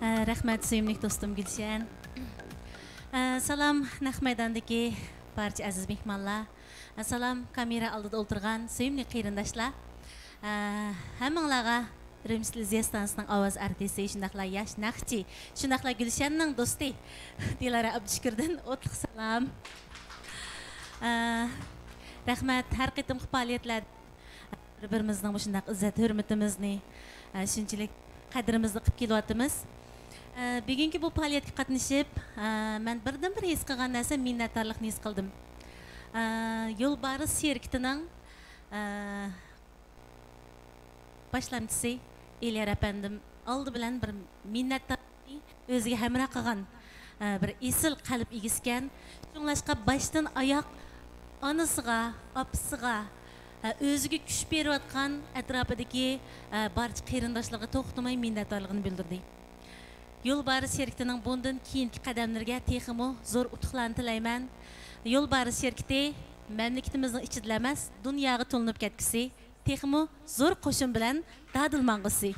ئە، رەھمەت، سۆيۈملۈك دوستۇم گۈلشەن. ئە، سالام، نەق مەيداندىكى بارچە ئەزىز مېھمانلار. ئە، سالام، كامېرا ئالدىدا ئولتۇرغان سۆيۈملۈك قېرىنداشلار. ئە، ھەممىڭلارغا ئۈرۈمچى تېلېۋىزىيە ئىستانسىسىنىڭ ئاۋاز ئارتىسى، شۇنداقلا ياش ناخشىچى، شۇنداقلا گۈلشەننىڭ دوستى دىلارە ئابدۇشۈكۈردىن ئوتلۇق سالام. ئە، رەھمەت، ھەر قېتىمقى پائالىيەتلەردە بىر-بىرىمىزنىڭ مۇشۇنداق ئىززەت-ھۆرمىتىمىزنى، ئە، شۇنچىلىك قەدرىمىزنى قىلىپ كېلىۋاتىمىز. ئە، بۈگۈنكى بۇ پائالىيەتكە قاتنىشىپ، ئە، مەن بىردىنبىر ھېس قىلغان نەرسەم مىننەتدارلىقنى ھېس قىلدىم. ئە، يولبارىس شىركىتىنىڭ، ئە، باشلامچىسى ئېلىيار ئەپەندىم ئالدى بىلەن بىر مىننەتدارلىقنى ئۆزىگە ھەمراھ قىلغان، ئە، بىر ئېسىل قەلب ئىگىسىكەن. شۇڭلاشقا باشتىن ئاياق ئانىسىغا، ئاپىسىغا، ئە، ئۆزىگە كۈچ بېرىۋاتقان ئەتراپىدىكى، ئە، بارچە قېرىنداشلىرىغا توختىماي مىننەتدارلىقىنى بىلدۈردى. يولبارىس شىركىتىنىڭ بۇندىن كېيىنكى قەدەملىرىگە تېخىمۇ زور ئۇتۇقلارنى تىلەيمەن. يولبارىس شىركىتى مەملىكىتىمىزنىڭ ئىچىدىلا ئەمەس، دۇنياغا تونۇلۇپ كەتكۈسى، تېخىمۇ زور قوشۇن بىلەن دادىل ماڭغۇسى.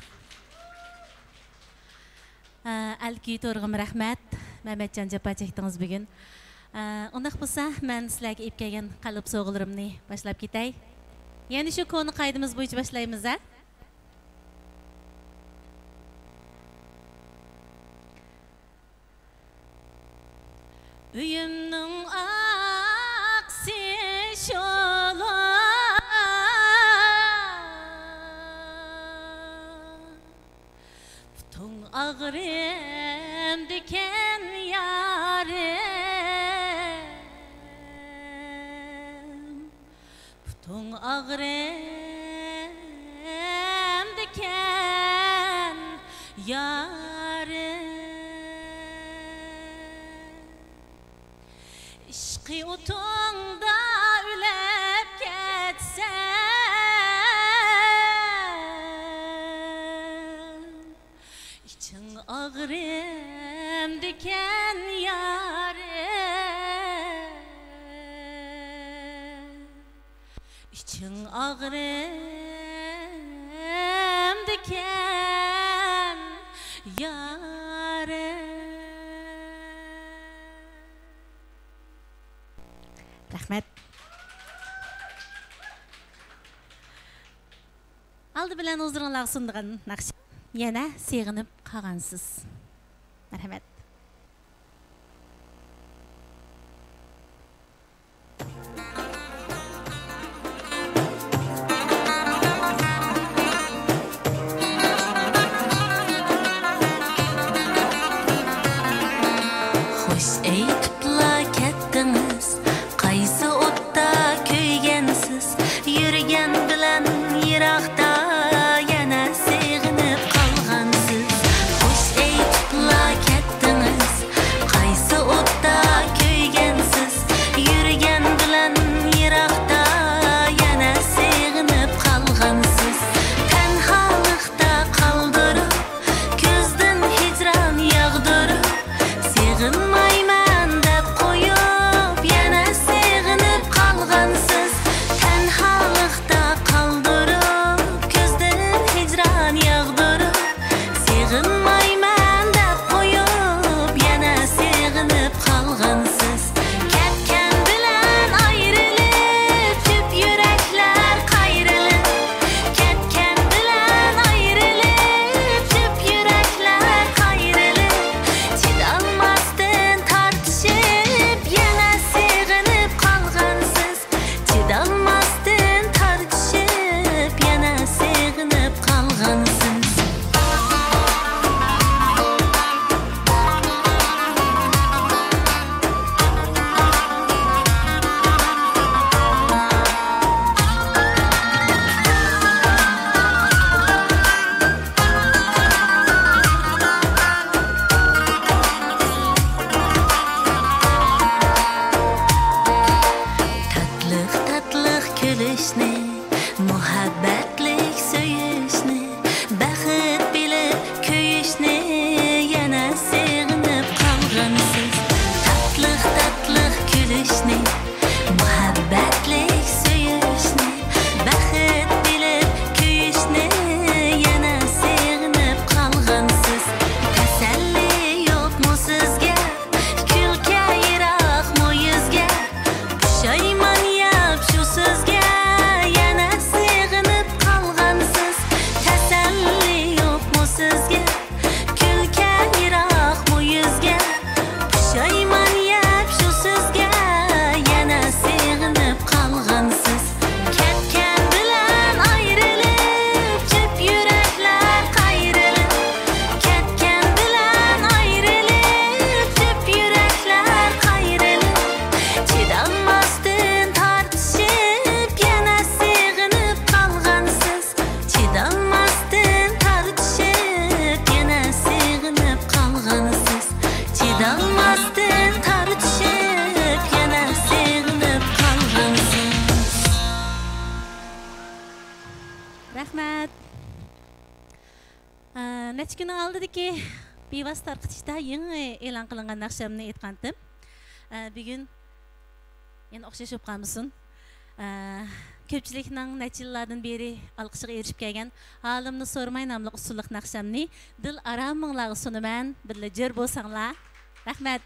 ئە، ئەلكۈي تورىغىمۇ رەھمەت. مەمەتجان، جاپا چەكتىڭىز بۈگۈن. ئە، ئۇنداق بولسا، مەن سىلەرگە ئېلىپ كەلگەن قەلب سوۋغىلىرىمنى باشلاپ كېتەي. يەنە شۇ كونا قائىدىمىز بويىچە باشلايمىز، ھە؟ ئۆيۈمنىڭ ئاقسى شولا، پۇتۇڭ ئاغرىمدىكەن يارىم، پۇتۇڭ ئاغرىمدىكەن يارىم. ئىشقى ئوتۇڭدا ئۆلۈپ كەتسەم، ئىچىڭ ئاغرىمدىكەن يارىم، ئىچىڭ ئاغرىمدىكەن يارىم. رەھمەت. ئالدى بىلەن ھۇزۇرۇڭلارغا سۇنىدىغان ناخشا يەنە سېغىنىپ قالغانسىز. مەرھەمەت. خوش ئېيتىپلا كەتتىڭىز، قايسى ئوتتا كۆيگەنسىز؟ يۈرگەن بىلەن يىراقتا يەنە سېغىنىپ قالغانسىز. خوش ئېيتىپلا كەتتىڭىز. كۈلۈشنى، مۇھەببەتلىك سۆيۈشنى، بەخت بىلىپ كۆيۈشنى يەنە سېغىنىپ قالغانسىز. تاتلىق، تاتلىق كۈلۈشنى، مۇھەببەتلىك سۆيۈشنى، بەخت بىلىپ كۆيۈشنى يەنە سېغىنىپ قالغانسىز. تەسەللى يوقمۇ سىزگە؟ كۈلكە يىراقمۇ يۈزگە؟ پۇشايمان ياپ شۇ سۆزگە يەنە سېغىنىپ قالغانسىز. تەسەللى يوقمۇ سىزگە؟ كۈلكە يىراقمۇ يۈزگە؟ پۇشايمان ياپ شۇ سۆزگە يەنە سېغىنىپ قالغانسىز. كەتكەن بىلەن ئايرىلىپ، جۈپ يۈرەكلەر قايرىلىپ، كەتكەن بىلەن ئايرىلىپ، جۈپ يۈرەكلەر قايرىلىپ، چىدالماستىن تارتىشىپ، يەنە سېغىنىپ قالغانسىز. چىدالماستىن تارتىشىپ، يەنە سېغىنىپ قالغانسىز. چىدالماستىن تارتىشىپ، يەنە سېغىنىپ قالغانسىز. رەھمەت. ئە، نەچچە كۈننىڭ ئالدىدىكى بىۋاسىتە تارقىتىشتا يېڭى ئېلان قىلىنغان ناخشامنى ئېيتقانتىم. ئە، بۈگۈن يەنە ئوخشاش بولۇپ قالمىسۇن. ئە، كۆپچىلىكنىڭ نەچچە يىللاردىن بېرى ئالقىشىغا ئېرىشىپ كەلگەن ھالىمنى سورىماي ناملىق ئۇسسۇللۇق ناخشامنى دىل ئارامىڭلارغا سۇنىمەن. بىللە جۆر بولساڭلار. رەھمەت.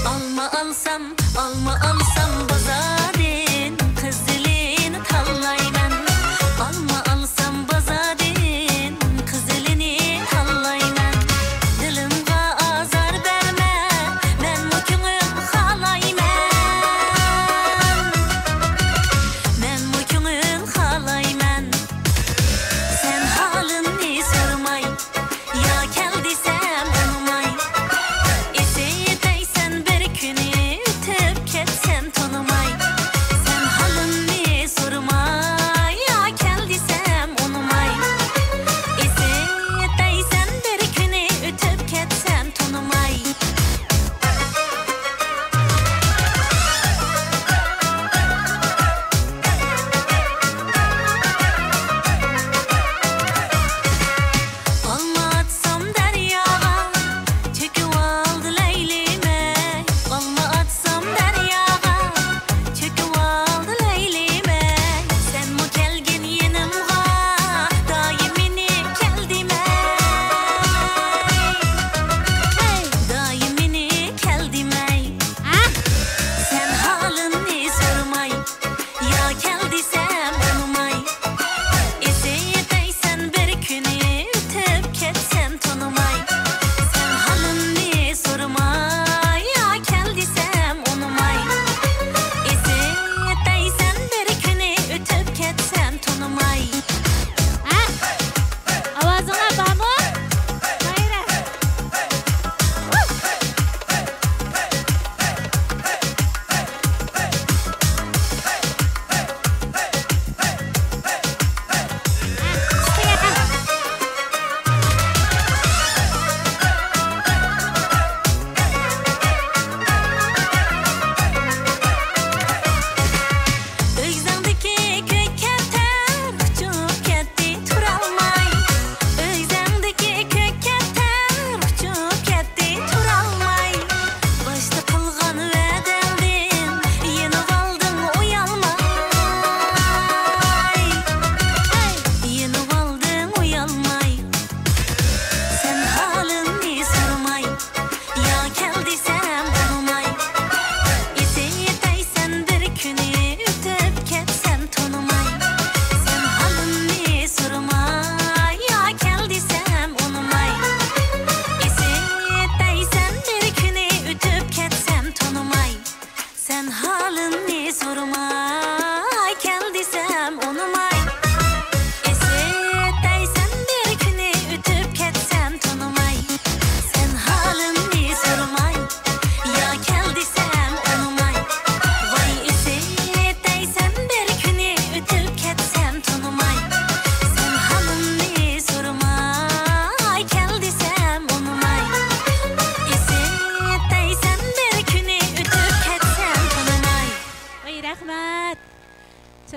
ئالما ئالسام، ئالما ئالسام،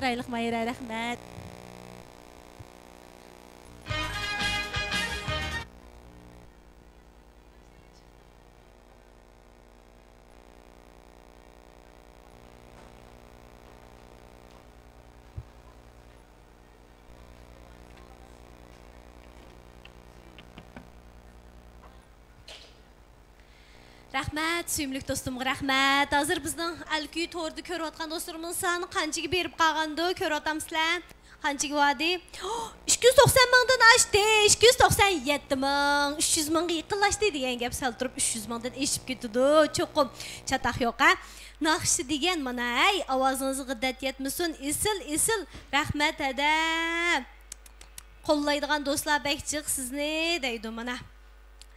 ئايلىق مايرا، رەھمەت. رەھمەت، سۆيۈملۈك دوستۇمغا رەھمەت. ھازىر بىزنىڭ ئەلكۈي توردا كۆرۈۋاتقان دوستلىرىمىزنىڭ سانى قانچىگە بېرىپ قالغاندۇ؟ كۆرۈۋاتامسىلەر؟ قانچىگە باردى؟ ئىككى يۈز توقسان مىڭدىن ئاشتى. ئىككى يۈز توقسان يەتتە مىڭ، ئۈچ يۈز مىڭغا يېقىنلاشتى دېگەن گەپ. سەل تۇرۇپ ئۈچ يۈز مىڭدىن ئېشىپ كېتىدۇ چوقۇم. چاتاق يوق ھە. ناخشا دېگەن مانا، ھەي، ئاۋازىڭىزغا دەرد يەتمىسۇن. ئېسىل، ئېسىل. رەھمەت ھەدە. قوللايدىغان دوستلار بەك جىق سىزنى دەيدۇ مانا.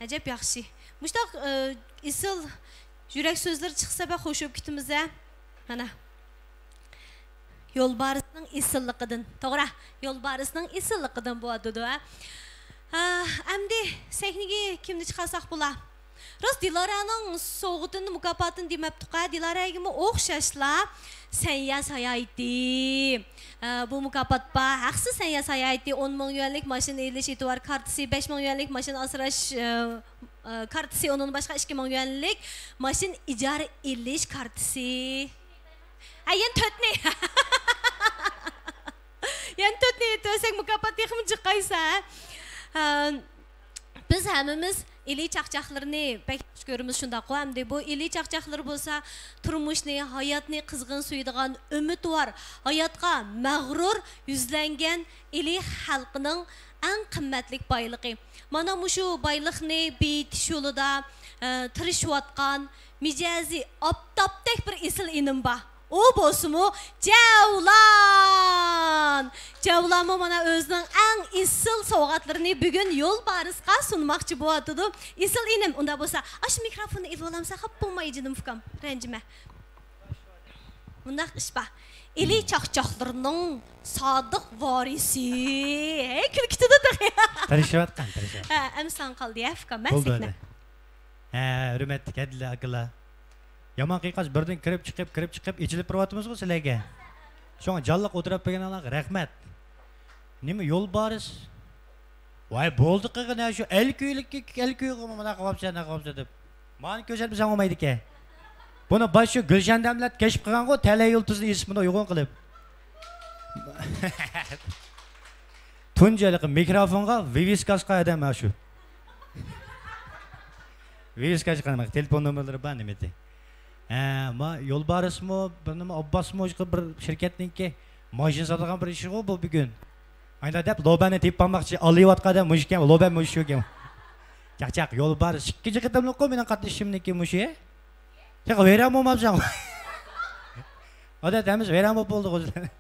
ئەجەب ياخشى. مۇشتاق، ئە، ئېسىل يۈرەك سۆزلىرى چىقسا بەك خوش بولۇپ كېتىمىز ھە. مانا. يولبارىسنىڭ ئېسىللىقىدىن. توغرا. يولبارىسنىڭ ئېسىللىقىدىن بولۇۋاتىدۇ ھە. ھە، ئەمدى سەھنىگە كىمنى چىقارساق بولا؟ راست، دىلارانىڭ سوۋغىتىنى، مۇكاپاتىنى دېمەپتۇققۇ، دىلارەگىمۇ ئوخشاشلا سەنيا ساياھىتى، ئە، بۇ مۇكاپات بار. ھەقسىز سەنيا ساياھىتى، ئون مىڭ يۈەنلىك ماشىنا ئېلىش ئېتىبار كارتىسى، بەش مىڭ يۈەنلىك ماشىنا ئاسراش، ئە، ئە، كارتىسى، ئۇنىڭدىن باشقا ئىككى مىڭ يۈەنلىك ماشىنا ئىجارە ئېلىش كارتىسى. ھە، يەنە تۆتنى. يەنە تۆتنى ئېيتىۋەرسەك، مۇكاپات تېخىمۇ جىقايسا، ھە؟ ھە، بىز ھەممىمىز ئىلى چاقچاقلىرىنى بەك ياخشى كۆرىمىز، شۇنداققۇ؟ ئەمدى بۇ ئىلى چاقچاقلىرى بولسا تۇرمۇشنى، ھاياتنى قىزغىن سۆيىدىغان، ئۈمىدۋار، ھاياتقا مەغرۇر يۈزلەنگەن ئىلى خەلقىنىڭ ئەڭ قىممەتلىك بايلىقى. مانا مۇشۇ بايلىقنى بېيىتىش يولىدا، ئە، تىرىشىۋاتقان، مىجەزى ئاپتاپتەك بىر ئېسىل ئىنىم بار. ئۇ بولسىمۇ جەۋلان! جەۋلانمۇ مانا ئۆزىنىڭ ئەڭ ئېسىل سوۋغاتلىرىنى بۈگۈن يولبارىسقا سۇنماقچى بولۇۋاتىدۇ. ئېسىل ئىنىم، ئۇنداق بولسا، ئاشۇ مىكروفوننى ئېلىۋالامسەن؟ خاپا بولما، ئىجىدىم ئۇكام، رەنجىمە. مۇنداق ئىش بار. ئىلى چاقچاقلىرىنىڭ سادىق ۋارىسى. ھەي، كۈلكە تۇتۇپ تېخى. تىرىشىۋاتقان، تىرىشىۋاتقان. ھە، ئەمساڭ قالدى، ھە، ئۇكام، مەن بولدى، سەھنە. ھە، ھۆرمەتلىك ھەدىلە ئاكىلار. يامان قىيقاس، بىردىن كىرىپ چىقىپ، كىرىپ چىقىپ، ئېچىلىپ بېرىۋاتىمىزغۇ سىلەرگە. شۇڭا جانلىق ئولتۇرۇپ بەرگىنىڭلارغا رەھمەت. نېمە يولبارىس؟ ۋاي، بولدى قىلغىن، ھە، شۇ ئەلكۈيلۈككە، ئەلكۈيغىمۇ مانا قىلىۋاپسەن، مانا قىلىۋاپسەن دەپ. مانى كۆرسەتمىسەڭ بولمايدىكەن. بۇنى باش شۇ گۈلشەن دەملەت كەشىپ قىلغانغۇ، تەلەي يۇلتۇزنى ئېسىپ بۇنى ئۇيغۇن قىلىپ. تۇنجى ھېلىقى مىكروفونغا ۋىۋىسكا ئاسقان ئادەم ھە شۇ. ۋىۋىسكا ئاسقان، تېلېفون نومۇرلىرى بار نېمىدى. ھە، ما يولبارىسمۇ، بىر نېمە ئابباسمۇ، بىر شىركەتنىڭكى ماشىنا ساتىدىغان بىر ئىشىغۇ بۇ بۈگۈن. ئاينا دەپ لوبەننى تېپىپ ئالماقچى، ئالىۋاتقان ئادەم مۇشۇكەن، لوبەن مۇشۇكەن. چاقچاق، يولبارىس ئىككىنچى قېتىملىققۇ مېنىڭ قاتنىشىشىمنىڭكى مۇشۇ. تېخى ۋەيران بولماپسەن. ئادەت ھەممىسى ۋەيران بولۇپ بولدى غۇزلار.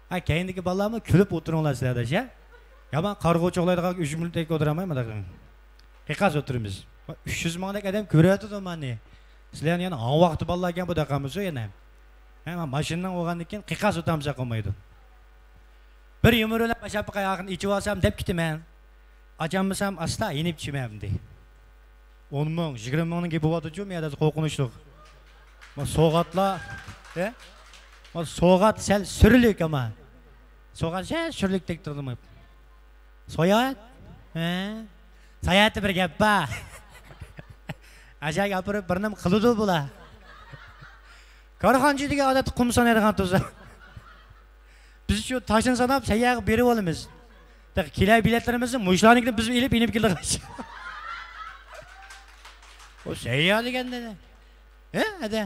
ھە، كەينىدىكى بالىلارمۇ كۈلۈپ ئولتۇرۇڭلار سىلەر دەش، ھە؟ يامان قارىغۇ چوغلايدىغان ئۈچ مىنۇتتەك ئولتۇرالماي مۇنداق قىيقاس ئولتۇرىمىز. ئۈچ يۈز مىڭدەك ئادەم كۆرۈۋاتىدۇ مانى. سىلەرنى يەنە ھاڭ ۋاقتى بالىلاركەن بۇ دەققەنمىسۇ يەنە. ھە، ماشىنىنىڭ بولغاندىن كېيىن قىيقاس ئولتۇرمىسا قالمايدۇ. بىر يۇمۇر بىلەن باشلاپ باقاي، ئاخىرىنى ئېچىۋالسام دەپ كېتىمەن. ئاچالمىسام ئاستا يېنىپ چۈشىمەن ئەمدى. ئون مىڭ، يىگىرمە مىڭنىڭ گېپى بولۇۋاتىدۇ، مەيەردە قورقۇنچلۇق. ما سوغاتلار، ھە؟ ما سوغات سەل سۈرلۈك ئەمما. سوغات سەل سۈرلۈكتەك تۇرىدۇ. ساياھەت؟ ھە؟ ساياھەتتە بىر گەپ بار. ئەشەگە ئاپىرىپ بىر نېمە قىلىدۇ بۇلار. كارخانىچى دېگەن ئادەتتە قۇم سانايدىغان تۇرسا. بىز شۇ تاشنى ساناپ سەيياغا بېرىپ ئالىمىز. تېخى كېلەر بېلەتلىرىمىزنى مۇشۇلارنىڭكىنى بىز ئېلىپ، ئېلىپ كېلىدىغان. ئۇ سەييا دېگەندە. ھە، ھەدە.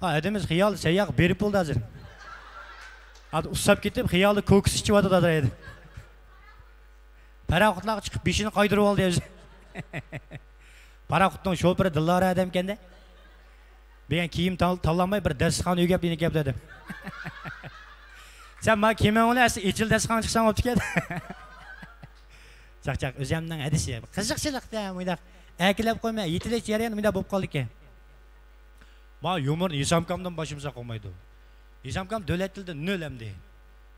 ھا، ھەدىمىز خىيال سەيياغا بېرىپ بولدى ھازىر. ھازىر ئۇسساپ كېتىپ، خىيالدا كوكىس ئىچىۋاتىدۇ ھازىر ھەدە. پاراخوتلارغا چىقىپ بېشىنى قايدۇرۇپ ئالدى ھازىر. پاراخوتنىڭ شوپۇرى دىللارا ئادەمكەن-دە. بىر كىيىم تال-، تاللانماي بىر دەستىخان ئۆگەپ يېنىپ كەپتۇ ئادەم. سەن ما كىيىمىڭ بىلەن ئەسلى ئېچىل دەستىخان چىقساڭ بوپتىكەن. چاقچاق، ئۆزەمنىڭ ھەدىسى. قىزىقچىلىقتا مۇنداق ئەكىلىپ قويماي، يېتىلىش جەريانى مۇنداق بولۇپ قالدىكەن. ما يۇمۇرنى ھېسامكامدىن باشلىمىساق بولمايدۇ. ھېسامكام دۆلەت تىلىدە نۆل ئەمدى.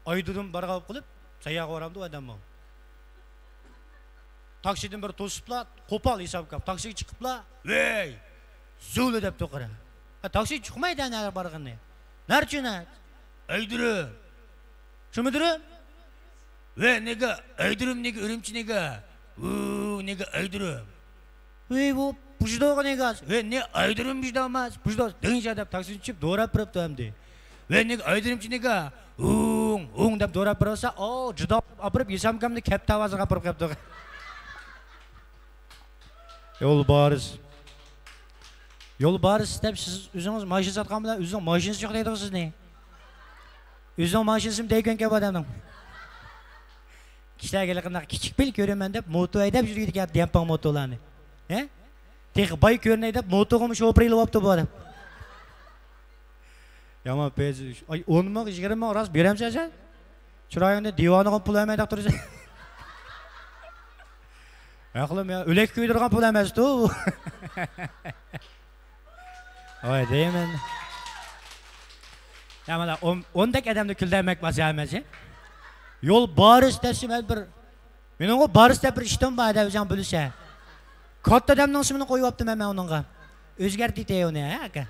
ئايدۇدىن بارغا بولۇپ قېلىپ، سەيياغا بارامدۇ ئادەممۇ. تاكسىدىن بىر توسۇپلا، قوپال ھېسابكاپ. تاكسىغا چىقىپلا، ۋەي، زۇلۇ دەپتۇ قارا. ھە، تاكسى چىقمايدۇ نەرە بارغىنى. نەرچە نەت؟ ئايدۇرۇم. شۇ مۇدىرىم؟ ۋە نېگە ئايدۇرۇم، نېگە ئۈرۈمچى، نېگە. ۋۇ، نېگە ئايدۇرۇم. ۋى، بۇ پۇشىدوغا نېگە. ۋە نې ئايدۇرۇم بىشداماس، پۇشىدو دېڭىشە دەپ تاكسىنى چۈشۈپ دوراپ بېرىپتۇ ئەمدى. ۋە نېگە ئايدۇرۇمچى نېگە. ھۇڭ، ھۇڭ دەپ دوراپ بېرىۋاتسا، ئاۋۇ جۇدا ئاپىرىپ يېسامكامنى كەپتە ئاۋازىغا ئاپىرىپ قېپتۇ. يولبارىس. يولبارىس دەپ سىز ئۆزىڭىز ماشىنا ساتقان بىلەن ئۆزىنىڭ ماشىنىسى يوق دەيدىغۇ سىزنى. ئۆزىنىڭ ماشىنىسىمۇ دەيكەنكەن بۇ ئادەمنىڭ. كىشىلەرگە ھېلىقىنداق كىچىك پېئىل كۆرۈنمەن دەپ موتو ھەيدەپ يۈرىدىكەن، دەمپىڭ موتولارنى. ھە؟ تېخى باي كۆرۈنەي دەپ موتوغىمۇ شوپۇر ئېلىۋاپتۇ بۇ ئادەم. يامان پەيزى. ئاي، ئون مىڭ، يىگىرمە مىڭ راست بېرەمسەن سەن؟ چىرايىڭنى دىۋانىغا پۇل بەرمەي تاقتۇرىسەن. ئەقلىم يا، ئۆلەككە كۇيدۇرغان پۇل ئەمەستۇ. ۋاي دەيمەن. يا مانا ئون، ئوندەك ئادەمنى كۈلدۈرمەك بار ئەمەس. يولبارىس دەسە مەن بىر، مېنىڭغۇ بارىس دەپ بىر ئىشتىن بار دەپ ئۆزۈڭ بىلسە. كاتتا ئادەمنىڭ ئىسمىنى قويۇۋاپتىمەن مەن ئۇنىڭغا. ئۆزگەرتىتەي ئۇنى، ھە، ئاكا؟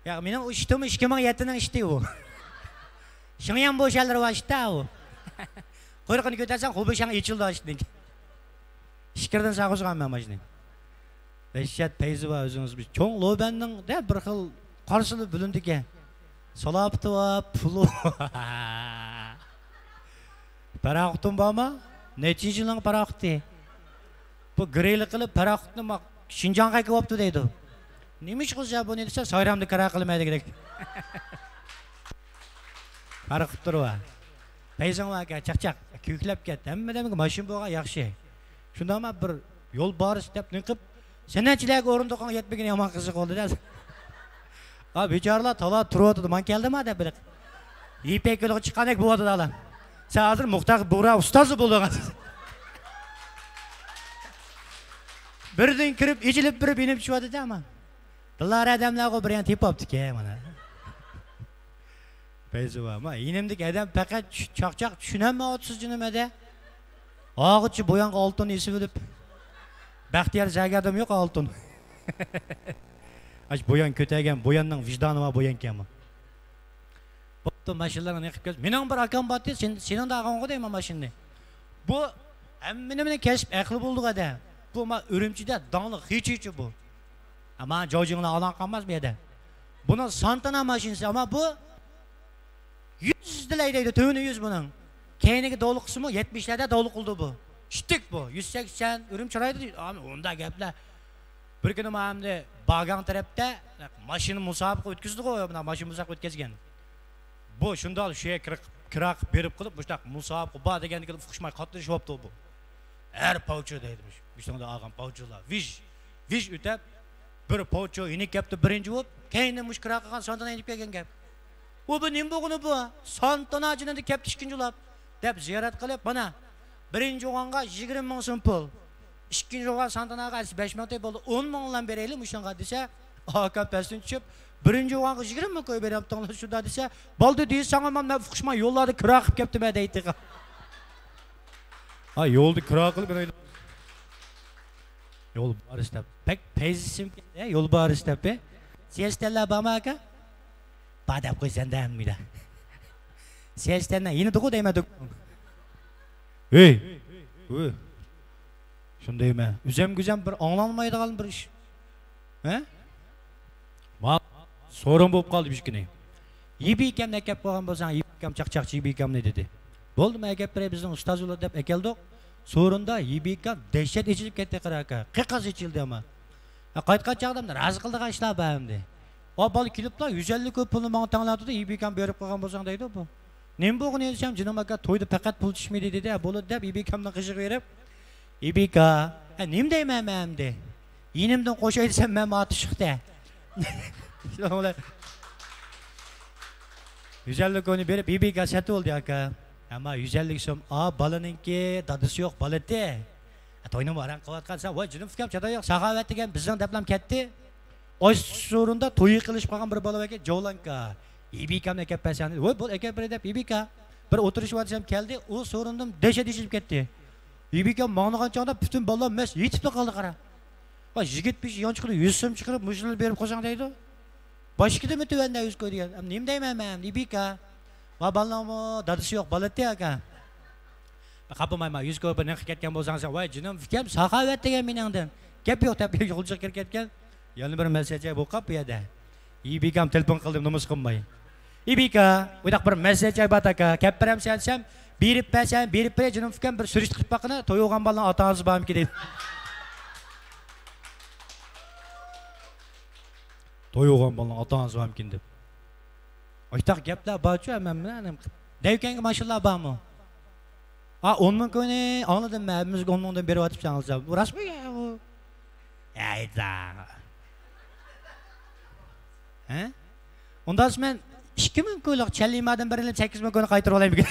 ياق، مېنىڭ ئۇ ئىشتىمۇ ئىككى مىڭ يەتتىنىڭ ئىشتى ئۇ. شېڭيەن بوشەنلىرى بار ئىشتا ئۇ. قۇيرۇقىنى كۆتەرسەڭ، خۇبېيشاڭ ئېچىلىدۇ ئىشتىن. ئىچكىرىدىن ساقىزغان مەن ماشىنىنى. دەھشەت پەيزى بار ئۆزىڭىز. بىر چوڭ لوبەننىڭ دە بىر خىل قارىسىلا بىلىنىدىكەن. سالاپىتى بار، پۇلى بار. پاراخوتۇم بارما؟ نەچچىنچى يىلنىڭ پاراخوتى؟ بۇ گرېيلىق قىلىپ پاراخوتنى ما-، شىنجاڭغا ئەكىۋاپتۇ دەيدۇ. نېمە ئىش قىلسا بۇنى دېسە، سايرامدا كىرا قىلىمەن دېگۈدەك. پاراخوتلىرى بار. پەيزىڭ باركەن، چاقچاق. كۆكلەپ كەت. ھەممىدىن ماشىنا بولغان ياخشى. شۇنداقمۇ بىر يولبارىس دەپ نېقىپ، سەن نەچچىلەرگە ئورۇندۇقۇڭ يەتمىگىنى يامان قىزىق بولدى-دە. ھا، بىچارىلار تالا تۇرۇۋاتىدۇ، ماڭا كەلدىما دەپ بېرىپ. يىپەك يولىغا چىققاندەك بولۇۋاتىدۇ ھالا. سەن ھازىر مۇختار بۇغرا ئۇستازى بولدۇڭ. بىردىن كىرىپ، ئېچىلىپ بېرىپ، يېنىپ چۈشۈۋاتىدۇ ئەمما. دىلدار ئادەملەرغۇ بىر يەنە تېپىۋاپتىكەن مانا. پەيزى بار. ما، يېنىمدىكى ئادەم پەقەت چۈ-، چاقچاق چۈشىنەلمەيۋاتىسىز جېنىم ھەدە. ئاغۇچى بويانغا ئالتۇن ئېسىۋېلىپ. بەختىيار زەرگەردىمۇ يوق ئالتۇن. ئاش بويان كۆتەرگەن، بوياننىڭ ۋىجدانى بار بويانكەنمۇ. بوپتۇ، ماشىنىلارنى قىلىپ كەل. مېنىڭ بىر ئاكام بارتى، سېن-، سېنىڭ دە ئاغاڭغۇ دەيمەن ماشىنىنى. بۇ ھەممىنى مېنىڭ كەسىپ ئەقلى بولدىغۇ ھەدە. بۇ ما ئۈرۈمچىدە داڭلىق خېچىچى بۇ. ئەمما جاۋجىڭلار ئالان قالماس بۇ يەردە. بۇنىڭ سانتانا ماشىنىسى، ئەمما بۇ يۈز دېلەي دەيدۇ، تۆۋىنى يۈز بۇنىڭ. كەينىگە دولۇق قىلسىمۇ، يەتمىشلەردە دولۇق قىلىدۇ بۇ. ئىتتىك بۇ، يۈز سەكسەن، ئۈرۈمچى رايونىدا دەيدۇ. ئەمما ئۇنداق گەپلەر. بىر كۈنى مانا ئەمدى باگاڭ تەرەپتە ماشىنا مۇسابىقە ئۆتكۈزىدىغۇ، مانا ماشىنا مۇسابىقە ئۆتكۈزگەن. بۇ شۇنداق شۇ يەرگە كىرا قىلىپ بېرىپ قېلىپ، مۇشۇنداق مۇسابىقە بار دېگەندىكىن ئۇقۇشماي قاتنىشىۋاپتۇ بۇ. ھەر پاۋچى دەيدۇ، مۇشۇ، مۇشۇنىڭدا ئالغان پاۋچىلار. ۋىژ، ۋىژ ئۆتەپ، بىر پاۋچى يېنىك كەپتۇ بىرىنچى بولۇپ، كەينىدىن مۇشۇ كىرا قىلغان سانتانا يېنىپ كەلگەن گەپ. ئۇ بۇ نېمە بولغىنى بۇ؟ سانتانا جېنىدا كەپتۇ ئىككىنچى بولاپ، دەپ زىيارەت قىلىپ، مانا، بىرىنچى بولغانغا يىگىرمە مىڭ سوم پۇل. ئىككىنچى بولغان سانتاناغا ئەسلى بەش مىڭ تېپىپ بولدى، ئون مىڭ بىلەن بېرەيلى مۇشۇنىڭغا دېسە، ئاكام پەستىن چۈشۈپ، بىرىنچى بولغانغا يىگىرمە مىڭ قويۇپ بېرەمتىڭلار شۇندا دېسە، بولدى دېسەڭ، مانا مەن ئۇقۇشماي يوللاردا كىرا قىلىپ كەپتىمەن دەيتتى. ھا، يولدا كىرا قىلىپ بېرەيلى. يولبارىس دەپ. بەك پەيزى ئىسىم ئىكەن، ھە، يولبارىس دەپ، ھە. سىيەستەنلەر بارمۇ ئاكا؟ بار دەپ قويسەن دە ھەممىدە. سىيەستەنلەر يېنىدىغۇ دەيمەن. ھېي! ھوي! شۇندايمەن. ئۆزەم گۈزەم بىر ئاڭلانمايدىغان بىر ئىش. ھە؟ ما سورۇن بولۇپ قالدى بىر كۈنى. يىبىكەمنى ئەكەپ قويغان بولساڭ، يىبىكەم چاقچاقچى يىبىكەمنى دېدى. بولدىمۇ، ئەكەپ بېرەي، بىزنىڭ ئۇستاز بولىدۇ دەپ ئەكەلدۇق. سورۇندا يىبىكەم دەھشەت ئېچىلىپ كەتتى قارا ئاكا. قىقاس ئېچىلدى ئەمما. ھە، قايتقان چاغدا رازى قىلىدىغان ئىشلار بار ئەمدى. ئا، بالا كېلىپلا، يۈز ئەللىك كوي پۇلنى ماڭا تەڭلەتتى، يىبىكەم بېرىپ قويغان بولساڭ دەيدۇ بۇ. نېمە بولغىنى دېسەم، جېنىم ئاكا، تويدا پەقەت پۇل چۈشمىدى دېدى. ھە، بولىدۇ دەپ، يىبىكەمنىڭ قېشىغا بېرىپ، يىبىكا، ھە، نېمە دەيمەن مەن ئەمدى؟ يېنىمدىن قوشاي دېسەم، مەن ماڭا تۇشۇقتە. شۇنىڭ بىلەن يۈز ئەللىك كوينى بېرىپ، يىبىكا سېتىۋالدى ئاكا. ئەمما يۈز ئەللىك سوم، ئا، بالىنىڭكى، دادىسى يوق بالا ئىدى. ھە، توينىمۇ ئاران قىلىۋاتقان، سەن، ۋاي، جېنىم ئۇكام، چاتاق يوق، ساخاۋەت دېگەن بىزنىڭ دەپلام كەتتى. ئايسى سورۇندا توي قىلىشىپ قالغان بىر بالا باركەن، جولانكا. يىبىكامنى ئەكەپ بەرسەڭ دېدى. ۋاي، بول، ئەكەپ بېرەي دەپ، يىبىكا بىر ئولتۇرۇشۇۋاتسام كەلدى، ئۇ سورۇندىن دەھشەت ئېچىلىپ كەتتى. يىبىكام ماڭىدىغان چاغدا پۈتۈن بالىلار مەس يېتىپلا قالدى قارا. ۋاي، يىگىت بېشى يانچۇقىدا يۈز سوم چىقىرىپ، مۇشۇلارنى بېرىپ قويساڭ دەيدۇ. باشقىدىمۇ تۆۋەندە يۈز كوي دېگەن. ئەمدى نېمە دەيمەن مەن، يىبىكا؟ ما بالىنىڭمۇ دادىسى يوق بالا ئىدى ئاكا. خاپىمايما، يۈز كوپا نېقىپ كەتكەن بولساڭ سەن، ۋاي جېنىم ئۇكام، ساخاۋەت دېگەن مېنىڭدىن. گەپ يوق دەپ يولچىغا كىرىپ كەتكەن. يەنە بىر مەسىلە جاي بولۇپ قاپ بۇ يەردە. ئىبىكام تېلېفون قىلدىم، نومۇس قىلماي. ئىبىكا، بۇنداق بىر مەسىلە جاي بار ئاكا، كەپ بېرەمسەن دېسەم، بېرىپ بەرسەن، بېرىپ بېرەي جېنىم ئۇكام، بىر سۈرۈشتە قىلىپ باققىنا، توي بولغان بالىنىڭ ئاتا ئانىسى بارمىكىن دەيدۇ. توي بولغان بالىنىڭ ئاتا ئانىسى بارمىكىن دەپ. ئاشتاق گەپلەر بارچۇ، ھەممە مەن دەۋكەنگە ماشىنىلار بارمۇ؟ ھا، ئون مىڭ كوينى ئاڭلىدىم مەن، ھەممىمىزگە ئون مىڭدىن بېرىۋاتىپسەن دېسە، بۇ راستمۇ يا بۇ؟ ھەي، ھە؟ ئۇنداق مەن ئىككى مىڭ كويلۇق چەللىمادىن بىرنى سەككىز مىڭ كوينى قايتۇرۇپ ئالايمىكىن؟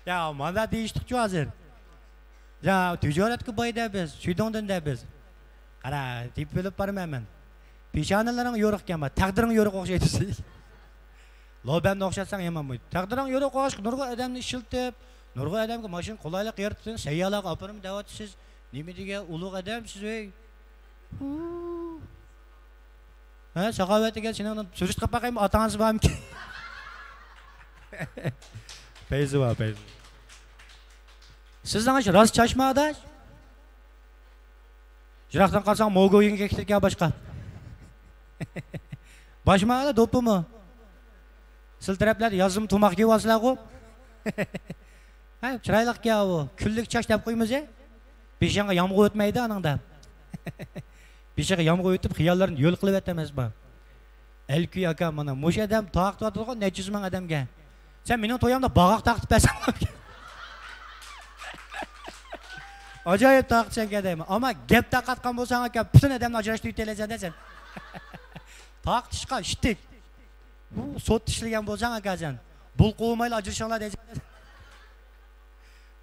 يا، مانا دېيىشتۇقچۇ ھازىر. يا، تىجارەتكە باي دە بىز، شۇيدۇڭدىن دە بىز. قارا، تېپىپ ئېلىپ بارىمەن مەن. پېشانىلىرىڭ يورۇق ئىكەن، تەقدىرىڭ يورۇق ئوخشايدۇ. لوبەننى ئوخشاتساڭ يامان بولىدۇ. تەقدىرىڭ يورۇق بولغاچقا نۇرغۇن ئادەمنى ئىشلىتىپ، نۇرغۇن ئادەمگە ماشىنا قولايلىق يارىتىپ، سەييارلارغا ئاپىرىمەن دەۋاتىسىز. نېمە دېگەن ئۇلۇغ ئادەمسىز، ھەي. ھە، ساخاۋەت دېگەن سېنىڭ سۈرۈشتە قىلىپ باقايمۇ، ئاتا ئانىسى بارمىكىن؟ پەيزى بار، پەيزى. سىزنىڭ ئىش راست چاچما ئاداش. يىراقتىن قارىساڭ موگو يېڭىگە كېتىدىكەن باشقا. باشما ئالا دوپپىمۇ؟ سىلى تەرەپلەردە يازدىمۇ تۇماق كىيىۋالسىلەرغۇ؟ ھە، چىرايلىقكەن ئۇ. كۈنلۈك چاچ دەپ قويىمىز ھە. بېشىڭغا يامغۇر ئۆتمەيدۇ ئانىڭدا. بېشىغا يامغۇر ئۆتۈپ خىياللىرىنى يۆل قىلىۋەتتى ئەمەسمۇ؟ ئەلكۈي ئاكا، مانا مۇشۇ ئادەم تارقىتىۋاتىدىغۇ نەچچە يۈز مىڭ ئادەمگە. سەن مېنىڭ تويۇمدا باغاق تارقىتىپ بەرسەڭ. ئاجايىپ تارقىتىسەنكەن دەيمەن. ئەمما گەپ تارقاتقان بولساڭ ئاكا، پۈتۈن ئادەمنى ئاجراشتۇرۇپ يېتەلەيسەن دە سەن. تارقىتىشقا ئىشتىك. بۇ سوتتا ئىشلىگەن بولساڭ ئاكا سەن، بۇل قوۋمايلا ئاجرىشىڭلار دەيسەن.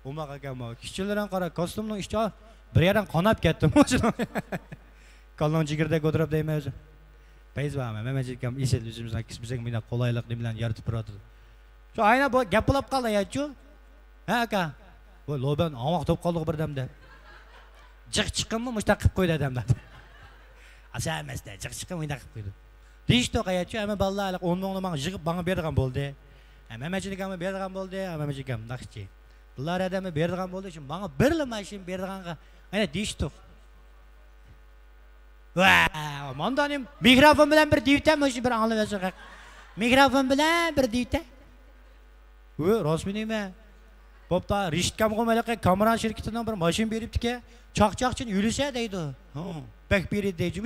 ئوماق ئاكا، ما كىچىكلىرىڭ قارا، كاستيۇمنىڭ ئىچى بىر يەردىن قاناپ كەتتىمۇ. كاللاڭ جىگىردەك ئولتۇرۇپ دەيمەن ئۆزۈم. پەيزى بارمۇ؟ مەمەت ئاكام ئېسىل، ئۆزىمىزنىڭ كىسپىسىگە مۇنداق قولايلىق نېمىلەرنى يارىتىپ بېرىۋاتىدۇ. شۇ ئاينا بۇ گەپ بولۇپ قالدى ياچۇ. ھە ئاكا. بۇ لوبەن ئاڭۋاق توپ قالدىغۇ بىردەمدە. جىق چىقىممۇ مۇشتاق قىلىپ قويدى ئادەملەر. ئاسا ئەمەستە، جىق چىقىم مۇنداق قىلىپ قويدى. دېيىشتۇق ياچۇ، ئەمما بالىلار ھېلىقى ئون مىڭنى ماڭا يىغىپ ماڭا بېرىدىغان بولدى. ھە، مەمەت ئاكاممۇ بېرىدىغان بولدى، ھە، مەمەت ئاكام ناخشىچى. دىلار ھەدەممۇ بېرىدىغان بولدى، شۇ ماڭا بىرلا ماشىنا بېرىدىغانغا، ئەنە دېيىشتۇق. ۋە، ماندا نېمە؟ مىكروفون بىلەن بىر دېيىۋېتە، مۇشۇ بىر ئاڭلىۋەتسۇن خەق. مىكروفون بىلەن بىر دېيىۋېتە. ۋە، راستمۇ نېمە؟ بوپتا، رېشىتكامغۇ ھېلىقى كامېرا شىركىتىنىڭ بىر ماشىنا بېرىپتىكەن، چاقچاقچىنى يۆلىسە دەيدۇ. ھە، بەك بېرىدۇ دەيدۇ.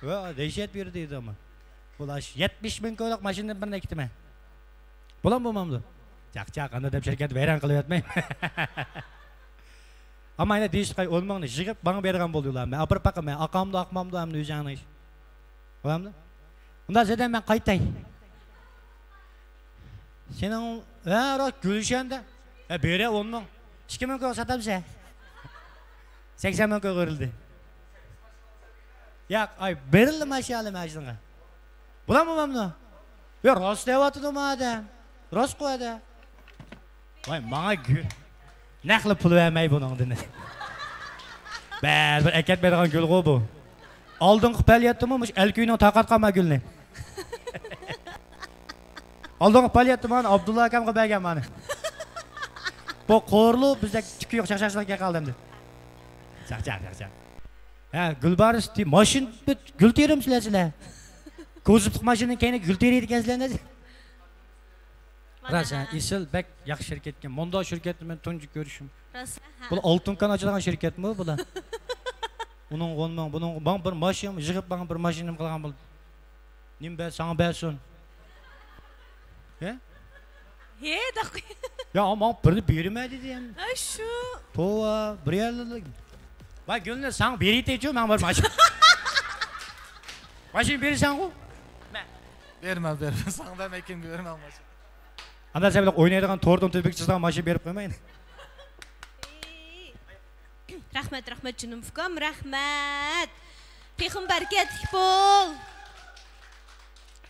ۋە، دەھشەت بېرىدۇ دەيدۇ ئەمما. بۇلار يەتمىش مىڭ كويلۇق ماشىنىدىن بىرنى ئەكېتىمەن. بولامدۇ، بولمامدۇ؟ چاق، چاق، ئانداق دەپ شىركەتنى ۋەيران قىلىۋەتمەي. ئەمما يەنە دېيىشتى، ئون مىڭنى يىغىپ ماڭا بېرىدىغان بولدى ئۇلار. مەن ئاپىرىپ باقىمەن، ئاقامدۇ، ئاقمامدۇ ئەمدى ئۆزۈڭنىڭ ئىشى. بولامدۇ؟ ئۇنداق زېدەم مەن قايتاي. سېنىڭ، ھە، راست گۈلشەندە. ھە، بېرە ئون مىڭ. ئىككى مىڭ كوي ساتامسەن؟ سەكسەن مىڭ كوي بېرىلدى. ياق، ئاي، بېرىلدى ماشىنىنى ماشىنىغا. بولامدۇ، بولامدۇ؟ يا، راست دەۋاتىدۇ ما ئادەم. راست قوي ئادەم. ۋاي، ماڭا گۈل. نەقلى پۇل بەرمەي بۇنىڭدىن. بەرىبىر ئەكەتمەيدىغان گۈلغۇ بۇ. ئالدىنقى پەليەتتىمۇ مۇشۇ ئەلكۈينىڭ تارقاتقان ما گۈلنى. ئالدىنقى پەليەتتە مانا ئابدۇللا ئاكامغا بەرگەن مانا. بۇ قورۇلۇپ بىزدەك تۈكى يوق چاقچاقچىلار كەپ قالدى ئەمدى. چاقچاق، چاقچاق. ھە، گۈلبارىس، ماشىنا گۈل تېرىمسىلەر سىلەر؟ كوزۇپلۇق ماشىنىنىڭ كەينىگە گۈل تېرىيدىكەنسىلەر. راست، ھە، ئېسىل، بەك ياخشى شىركەتكەن. مۇنداق شىركەتنى مەن تۇنجى كۆرۈشۈم. راست، ھە. بۇلار ئالتۇن كان ئاچىدىغان شىركەتمۇ بۇلار؟ ئۇنىڭغا ئون مىڭ، بۇنىڭغا ماڭا بىر ماشىنا يىغىپ، ماڭا بىر ماشىنا نېمە قىلغان بولدى. نېمە بەر، ساڭا بەرسۇن. ھە؟ ھە، دەپ قوي. يا، ماڭا بىرنى بېرىمە دېدى ئەمدى. ھە، شۇ. توۋا، بىر يەرلىك. ۋاي، گۈلنى ساڭا بېرىتەيچۇ، ماڭا بىر ماشىنا. ماشىنا بېرىسەنغۇ؟ بېرىمەن، بېرىمەن. ساڭا بەرمەي كىمگە بېرىمەن ماشىنا؟ ئانداق سەن بىلەن ئوينايدىغان تورتۇڭ تۈزۈك چىزغان ماشىنا بېرىپ قويمايلى. رەھمەت، رەھمەت جېنىم ئۇكام، رەھمەت. تېخىمۇ بەرىكەتلىك بول.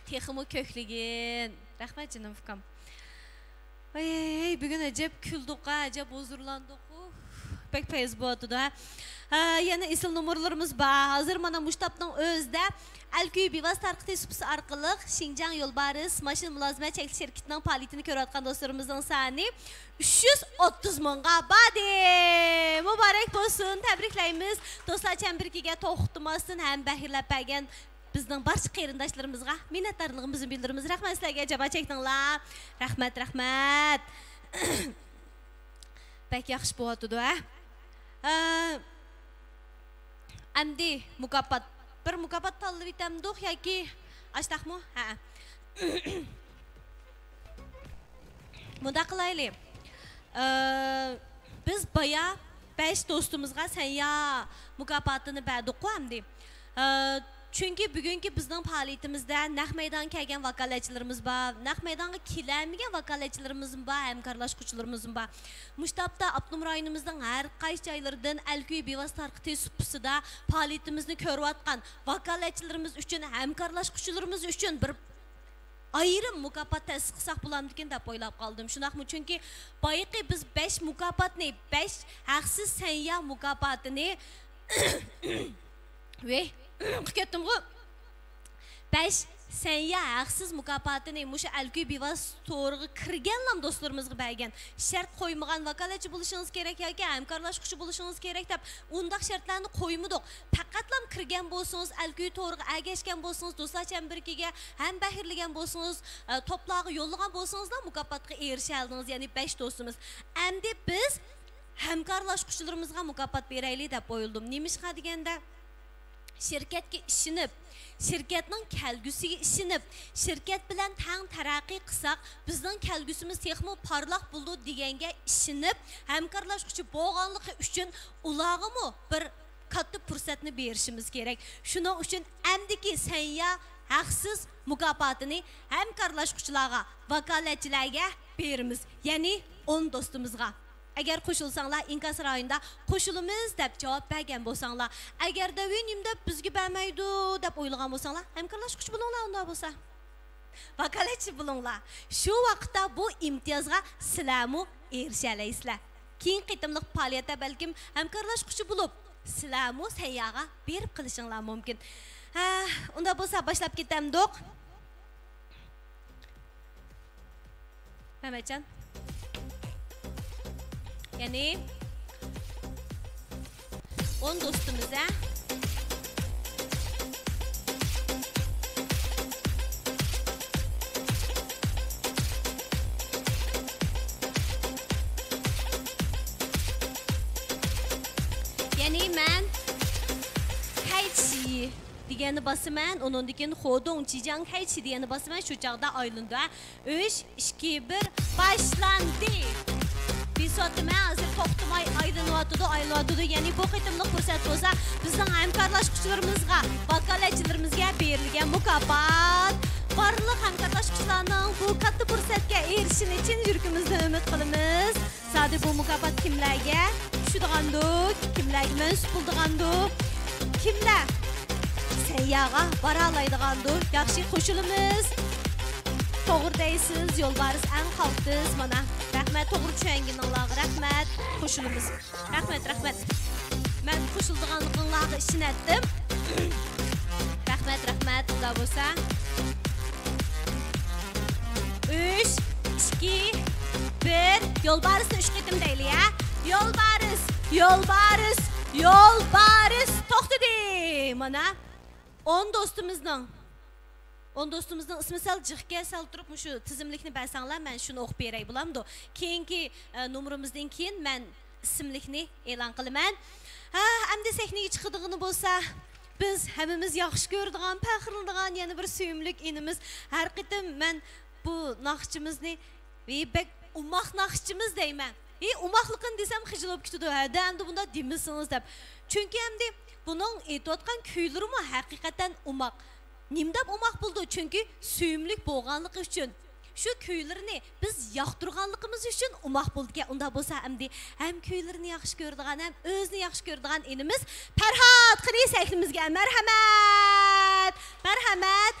تېخىمۇ كۆكلىگىن. رەھمەت جېنىم ئۇكام. ۋاي، بۈگۈن ئەجەب كۈلدۇق، ئەجەب ھۇزۇرلاندۇق. ئۇھ. بەك پەيز بولۇۋاتىدۇ، ھە. ھە، يەنە ئېسىل نومۇرلىرىمىز بار. ھازىر مانا مۇشۇ تاپنىڭ ئۆزىدە ئەلكۈي بىۋاسىتە تارقىتىش سۇپىسى ئارقىلىق شىنجاڭ يولبارىس ماشىنا مۇلازىمەت چەكلىك شىركىتىنىڭ پائالىيىتىنى كۆرۈۋاتقان دوستلىرىمىزنىڭ سانى ئۈچ يۈز ئوتتۇز مىڭغا باردى. مۇبارەك بولسۇن، تەبرىكلەيمىز. دوستلار چەمبىرىكىگە توختىماستىن ھەم بەھرىلەپ بەرگەن بىزنىڭ بارچە قېرىنداشلىرىمىزغا مىننەتدارلىقىمىزنى بىلدۈرىمىز. رەھمەت سىلەرگە، جاپا چەكتىڭلار. رەھمەت، رەھمەت. بەك ياخشى بولۇۋاتىدۇ، ھە؟ ئە، ئەمدى مۇكاپات. بىر مۇكاپات تاللىۋېتەمدۇق ياكى ئاشتاقمۇ؟ ھە. مۇنداق قىلايلى. ئە، بىز بايا بەش دوستىمىزغا سەنيا مۇكاپاتىنى بەردۇققۇ ئەمدى. ئە، چۈنكى بۈگۈنكى بىزنىڭ پائالىيىتىمىزدە نەق مەيدانغا كەلگەن ۋاكالەتچىلىرىمىز بار، نەق مەيدانغا كېلەلمىگەن ۋاكالەتچىلىرىمىزمۇ بار، ھەمكارلاشقۇچىلىرىمىزمۇ بار. مۇشۇ تاپتا ئاپتونوم رايونىمىزنىڭ ھەر قايسى جايلىرىدىن ئەلكۈي بىۋاسىتە تارقىتىش سۇپىسىدا پائالىيىتىمىزنى كۆرۈۋاتقان ۋاكالەتچىلىرىمىز ئۈچۈن، ھەمكارلاشقۇچىلىرىمىز ئۈچۈن بىر ئايرىم مۇكاپات تەسىس قىلساق بولامدىكىن دەپ ئويلاپ قالدىم. شۇنداقمۇ؟ چۈنكى بايىقى بىز بەش مۇكاپاتنى، بەش ھەقسىز سەنيا مۇكاپاتىنى، ۋەي، كەتتىمغۇ. بەش سەنيا ھەقسىز مۇكاپاتىنى مۇشۇ ئەلكۈي بىۋاسىتە تورىغا كىرگەنلام دوستلىرىمىزغا بەرگەن. شەرت قويمىغان ۋاكالەتچى بولۇشىڭىز كېرەك ياكى ھەمكارلاشقۇچى بولۇشىڭىز كېرەك دەپ ئۇنداق شەرتلەرنى قويمىدۇق. پەقەتلام كىرگەن بولسىڭىز، ئەلكۈي تورىغا ئەگەشكەن بولسىڭىز، دوستلار چەمبىرىكىگە ھەم بەھرىلىگەن بولسىڭىز، ئە، توپلارغا يوللىغان بولسىڭىزلا مۇكاپاتقا ئېرىشەلىدىڭىز، يەنى بەش دوستىمىز. ئەمدى بىز ھەمكارلاشقۇچىلىرىمىزغا مۇكاپات بېرەيلى دەپ ئويلىدىم. نېمىشقا دېگەندە، شىركەتكە ئىشىنىپ، شىركەتنىڭ كەلگۈسىگە ئىشىنىپ، شىركەت بىلەن تەڭ تەرەققىي قىلساق، بىزنىڭ كەلگۈسىمىز تېخىمۇ پارلاق بولىدۇ دېگەنگە ئىشىنىپ، ھەمكارلاشقۇچى بولغانلىقى ئۈچۈن ئۇلارغىمۇ بىر كاتتا پۇرسەتنى بېرىشىمىز كېرەك. شۇنىڭ ئۈچۈن ئەمدىكى سەنيا ھەقسىز مۇكاپاتىنى ھەمكارلاشقۇچىلارغا، ۋاكالەتچىلەرگە بېرىمىز. يەنى ئون دوستىمىزغا. ئەگەر قوشۇلساڭلار، ئىنكاس رايونىدا «قوشۇلىمىز» دەپ جاۋاب بەرگەن بولساڭلار، ئەگەردە «ۋىي نېمە دەپ بىزگە بەرمەيدۇ» دەپ ئويلىغان بولساڭلار، ھەمكارلاشقۇچى بولۇڭلار ئۇنداق بولسا. ۋاكالەتچى بولۇڭلار. شۇ ۋاقىتتا بۇ ئىمتىيازغا سىلەرمۇ ئېرىشەلەيسىلەر. كېيىنكى قېتىملىق پائالىيەتتە بەلكىم ھەمكارلاشقۇچى بولۇپ، سىلەرمۇ سەنياغا بېرىپ قېلىشىڭلار مۇمكىن. ھە، ئۇنداق بولسا باشلاپ كېتەمدۇق؟ مەمەتجان. يەنى ئون دوستىمىز، ھە؟ يەنى مەن كەيچى دېگەننى باسىمەن، ئۇنىڭدىن كېيىن خودۇڭ جىجاڭ كەيچى دېگەننى باسىمەن، شۇ چاغدا ئايلىنىدۇ، ھە؟ ئۈچ، ئىككى، بىر، باشلاندى! بېسىۋاتىمەن، ھازىر توختىماي ئايلىنىۋاتىدۇ، ئايلىنىۋاتىدۇ. يەنى بۇ قېتىملىق پۇرسەت بولسا، بىزنىڭ ھەمكارلاشقۇچىلىرىمىزغا، ۋاكالەتچىلىرىمىزگە بېرىلگەن مۇكاپات. بارلىق ھەمكارلاشقۇچىلارنىڭ بۇ كاتتا پۇرسەتكە ئېرىشىشىنى چىن يۈرىكىمىزدىن ئۈمىد قىلىمىز. زادى بۇ مۇكاپات كىملەرگە چۈشىدىغاندۇ؟ كىملەرگە مەنسۇپ بولىدىغاندۇ؟ كىملەر سەنياغا بارالايدىغاندۇ؟ ياخشى، قوشۇلىمىز. توغرا دەيسىز، يولبارىس ئەڭ قالتىس. مانا، رەھمەت، توغرا چۈشەنگىنىڭلارغا رەھمەت. قوشۇلىمىز. رەھمەت، رەھمەت. مەن قوشۇلىدىغانلىقىڭلارغا ئىشىنەتتىم. رەھمەت، رەھمەت. ئۇنداق بولسا. ئۈچ، ئىككى، بىر. يولبارىسنى ئۈچ قېتىم دەيلى، ھە؟ يولبارىس، يولبارىس، يولبارىس. توختىدى. مانا، ئون دوستىمىزنىڭ، ئون دوستىمىزنىڭ ئىسمى سەل جىقكەن، سەل تۇرۇپ مۇشۇ تىزىملىكنى بەرسەڭلار، مەن شۇنى ئوقۇپ بېرەي، بولامدۇ؟ كېيىنكى، ئە، نومۇرىمىزدىن كېيىن مەن ئىسىملىكنى ئېلان قىلىمەن. ھە، ئەمدى سەھنىگە چىقىدىغىنى بولسا، بىز ھەممىمىز ياخشى كۆرىدىغان، پەخىرلىنىدىغان يەنە بىر سۆيۈملۈك ئىنىمىز. ھەر قېتىم مەن بۇ ناخشىمىزنى، ۋى بەك ئوماق ناخشىمىز دەيمەن. ھى، ئوماقلىقىنى دېسەم خىجىل بولۇپ كېتىدۇ. ھەدە ئەمدى بۇنداق دېمىسىڭىز دەپ. چۈنكى ئەمدى بۇنىڭ ئېيتىۋاتقان كۈيلىرىمۇ ھەقىقەتەن ئوماق. نېمىدەپ ئوماق بولىدۇ؟ چۈنكى سۆيۈملۈك بولغانلىقى ئۈچۈن. شۇ كۈيلىرىنى بىز ياقتۇرغانلىقىمىز ئۈچۈن ئوماق بولىدىكەن. ئۇنداق بولسا ئەمدى ھەم كۈيلىرىنى ياخشى كۆرىدىغان، ھەم ئۆزىنى ياخشى كۆرىدىغان ئىنىمىز پەرھات قېنى سەھنىمىزگە. مەرھەمەت! مەرھەمەت!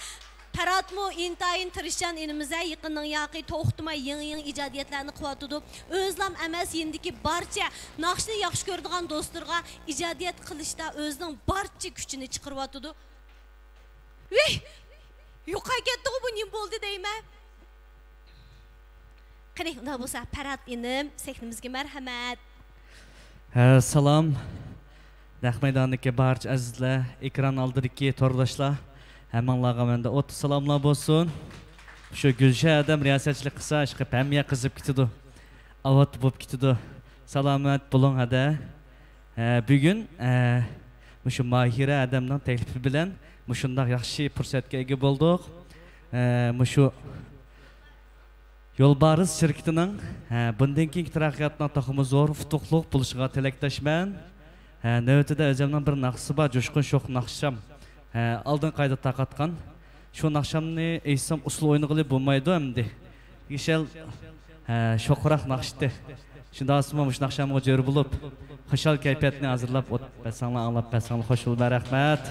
پەرھاتمۇ ئىنتايىن تىرىشچان ئىنىمىز ھە، يېقىندىن ياقى توختىماي يېڭى-يېڭى ئىجادىيەتلەرنى قىلىۋاتىدۇ. ئۆزىلام ئەمەس، يېنىدىكى بارچە ناخشىنى ياخشى كۆرىدىغان دوستلىرىغا ئىجادىيەت قىلىشتا ئۆزىنىڭ بارچە كۈچىنى چىقىرىۋاتىدۇ. ۋىھ! يوقاپ كەتتىغۇ، بۇ نېمە بولدى دەيمەن. قېنى، ئۇنداق بولسا، پەرھات ئىنىم، سەھنىمىزگە مەرھەمەت. ھە، سالام. نەق مەيداندىكى بارچە ئەزىزلەر، ئېكران ئالدىدىكى تورداشلار، ھەممىڭلارغا مەندە ئوتتۇز سالاملار بولسۇن. شۇ گۈلشەھەر ھەدەم رىياسەتچىلىك قىلسا، ئىشقىلىپ ھەممە يەر قىزىپ كېتىدۇ. ئاۋات بولۇپ كېتىدۇ. سالامەت بولۇڭ ھەدە. ھە، بۈگۈن، ھە، مۇشۇ ماھىرە ھەدەمنىڭ تەكلىپى بىلەن مۇشۇنداق ياخشى پۇرسەتكە ئىگە بولدۇق. ھە، مۇشۇ يولبارىس شىركىتىنىڭ، ھە، بۇندىن كېيىنكى تەرەققىياتىنىڭ تېخىمۇ زور، ئۇتۇقلۇق بولۇشىغا تىلەكداشمەن. ھە، نۆۋىتىدە ئۆزۈمنىڭ بىر ناخشىسى بار، جۇشقۇن شوخ ناخشام. ھە، ئالدىنقى ئايدا تارقاتقان. شۇ ناخشامنى ئېيتسام، ئۇسسۇل ئوينىغىلى بولمايدۇ ئەمدى. يېشىل، ھە، شوخراق ناخشىتى. شۇنداق بولسىمۇ مۇشۇ ناخشامغا جۆر بولۇپ، خۇشال كەيپىياتنى ھازىرلاپ ئوت-، بەرسەڭلار، ئاڭلاپ بەرسەڭلار، خوش بولىمەن، رەھمەت.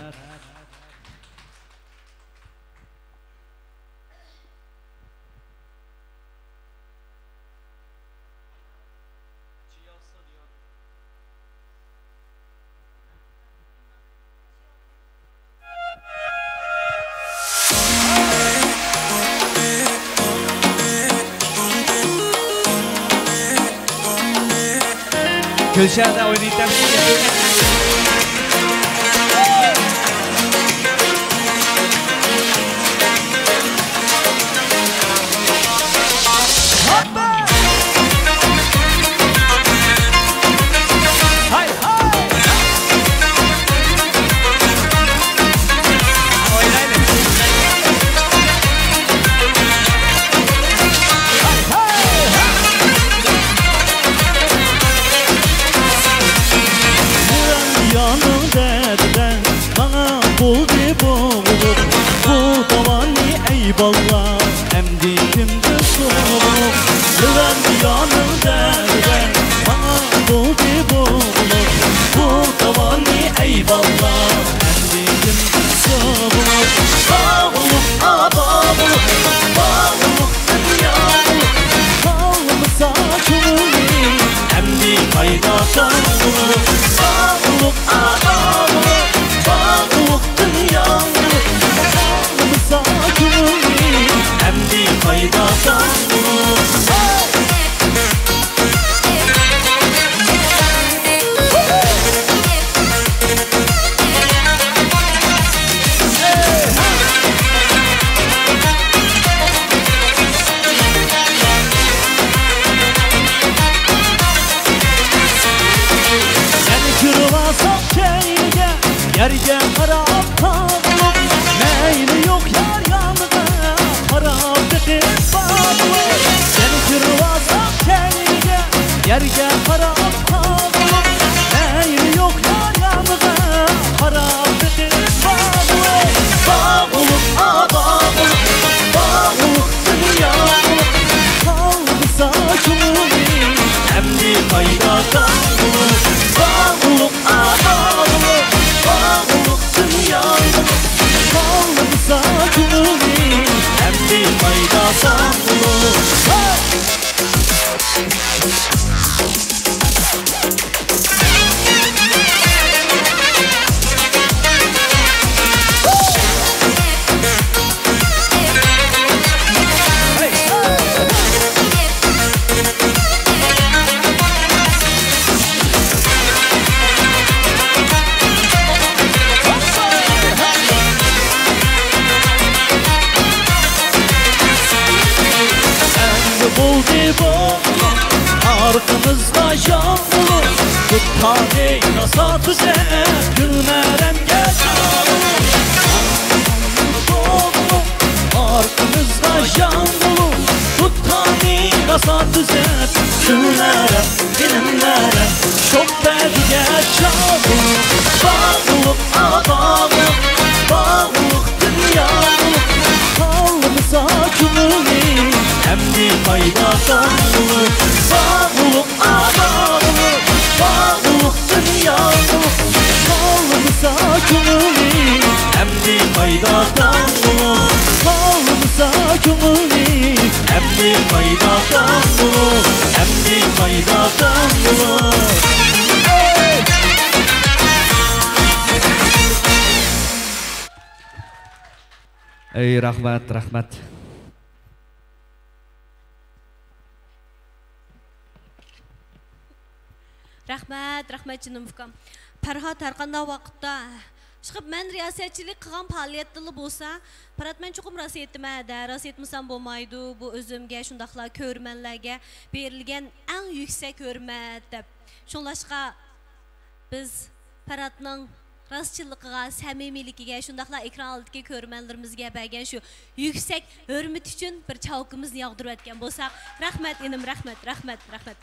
گۈلشەھەردە ئوينايتتىم. يانىڭ دەردىدە ماڭا بولدى بوغۇلۇپ، بۇ داۋانى ئەي بالىلار، ئەمدى كىمدىن سورۇپ؟ لىۋەن يانىڭ دەردىدە ماڭا بولدى بوغۇلۇپ، بۇ داۋانى ئەي بالىلار، ئەمدى كىمدىن سورۇپ؟ باغلىق، ئا، باغلىق، باغلىق دۇنيا، قالمىسا كۆڭلۈم، ئەمدى قايدا تاغلىق، باغلىق، ئا، باغلىق، باغلىق دۇنيا، قالمىسا كۆڭلۈم، ئەمدى قايدا تاغلىق. يەنە كىرىۋالساق كەينىگە، يەرگە قاراپ قالدۇق. مەيلى يوق يار يانغا، قاراپ بېقىپ باردۇق. يەنە كىرىۋالساق كەينىگە، يەرگە قاراپ قالدۇق. مەيلى يوق يار يانغا، قاراپ بېقىپ باردۇق. باغلىق، ئا، باغلىق، باغلىق دۇنيا، قالمىسا كۆڭلۈم، ئەمدى قايدا تاغلىق؟ باغلىق، ئا، باغلىق، باغلىق دۇنيا، قالمىسا كۆڭلۈم، ئەمدى قايدا تاغلىق؟ ئەمدى بولدى بۇ ئارقىمىزغا ياڭغۇلۇق، تۇتقانى راسا تۈزەپ، گۈلمەرەمگە چاغۇلۇق. ئارقىمىزغا ياڭغۇلۇق، تۇتقانى راسا تۈزەپ، گۈلمەرەم، گۈلمەرەم، شوپپەدىگە چاغۇلۇق. باغلىق، ئا، باغلىق، باغلىق دۇنيا، قالمىسا كۆڭلۈم، ئەمدى قايدا تاغلىق؟ باغلىق، ئا، باغلىق، باغلىق دۇنيا، قالمىسا كۆڭلۈم، ئەمدى قايدا تاغلىق؟ كۆڭۈلنى ئەمدى مايدا تاڭغۇ، ئەمدى مايدا تاڭغۇ. ئەي، رەھمەت، رەھمەت. رەھمەت، رەھمەت جېنىم ئۇكام. پەرھات ھەرقانداق ۋاقىتتا، ئىشقىلىپ مەن رىياسەتچىلىك قىلغان پائالىيەتتىلا بولسا، پەرھات مەن چوقۇم راست ئېيتىمەن دە، راست ئېيتمىسام بولمايدۇ، بۇ ئۆزۈمگە شۇنداقلا كۆرۈرمەنلەرگە بېرىلگەن ئەڭ يۈكسەك ھۆرمەت دەپ. شۇڭلاشقا بىز پەرھاتنىڭ راستچىللىقىغا، سەمىمىيلىكىگە، شۇنداقلا ئېكران ئالدىدىكى كۆرۈرمەنلىرىمىزگە بەرگەن شۇ يۈكسەك ھۆرمىتى ئۈچۈن بىر چاۋىكىمىزنى ياغدۇرۇۋەتكەن بولساق. رەھمەت، ئىنىم، رەھمەت، رەھمەت، رەھمەت.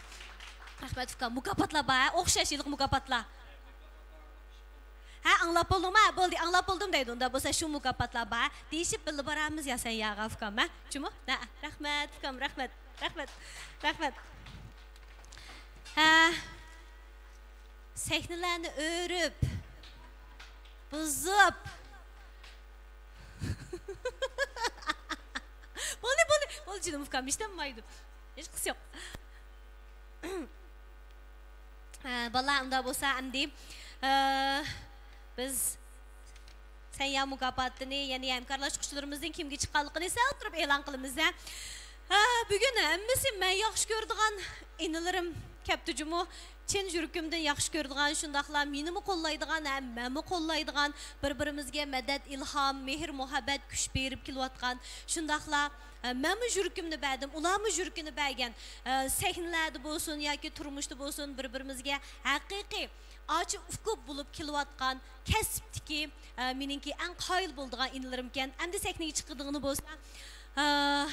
رەھمەت، ئۇكام. مۇكاپاتلار بار، ھە؟ ئوخشاش ھېلىقى مۇكاپاتلار. ھە، ئاڭلاپ بولدۇڭما؟ ھە، بولدى، ئاڭلاپ بولدۇم دەيدۇ. ئۇنداق بولسا شۇ مۇكاپاتلار بار، ھە؟ دېيىشىپ بىللە بارامىز يا سەن ياغا، ئۇكام، ھە؟ جۇمۇ؟ ھە، رەھمەت، ئۇكام، رەھمەت، رەھمەت، رەھمەت. ھە. سەھنىلەرنى ئۆرۈپ، بۇزۇپ. بولدى، بولدى، بولدى، جېنىم ئۇكام، ھېچنېمە بولمايدۇ. ھېچقىسى يوق. ھە، بالىلار، ئۇنداق بولسا ئەمدى، ئە، بىز سەنيا مۇكاپاتىنى، يەنى ھەمكارلاشقۇچىلىرىمىزنىڭ كىمگە چىققانلىقىنى سەل تۇرۇپ ئېلان قىلىمىز، ھە. ھە، بۈگۈن ھەممىسى مەن ياخشى كۆرىدىغان ئىنىلىرىم كەپتۇ جۇمۇ. چىن يۈرىكىمدىن ياخشى كۆرىدىغان، شۇنداقلا مېنىمۇ قوللايدىغان، ھەم مەنمۇ قوللايدىغان، بىر-بىرىمىزگە مەدەت، ئىلھام، مېھىر-مۇھەببەت، كۈچ بېرىپ كېلىۋاتقان، شۇنداقلا، ئە، مەنمۇ يۈرىكىمنى بەردىم، ئۇلارمۇ يۈرىكىنى بەرگەن، ئە، سەھنىلەردە بولسۇن ياكى تۇرمۇشتا بولسۇن، بىر-بىرىمىزگە ھەقىقىي ئاچا ئۇكا بولۇپ كېلىۋاتقان كەسىپتىكى، ئە، مېنىڭكى ئەڭ قايىل بولىدىغان ئىنىلىرىمكەن. ئەمدى سەھنىگە چىقىدىغىنى بولسا، ئە،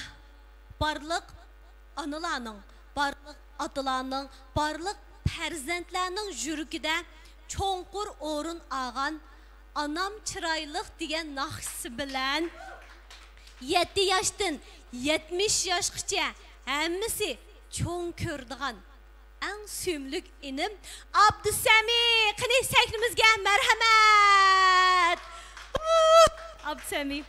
بارلىق ئانىلارنىڭ، بارلىق ئاتىلارنىڭ، بارلىق پەرزەنتلەرنىڭ يۈرىكىدە چوڭقۇر ئورۇن ئالغان ئانام چىرايلىق دېگەن ناخشىسى بىلەن يەتتە ياشتىن يەتمىش ياشقىچە ھەممىسى چوڭ كۆرىدىغان ئەڭ سۆيۈملۈك ئىنىم ئابدۇسەمى. قېنى، سەھنىمىزگە مەرھەمەت! ئابدۇسەمى.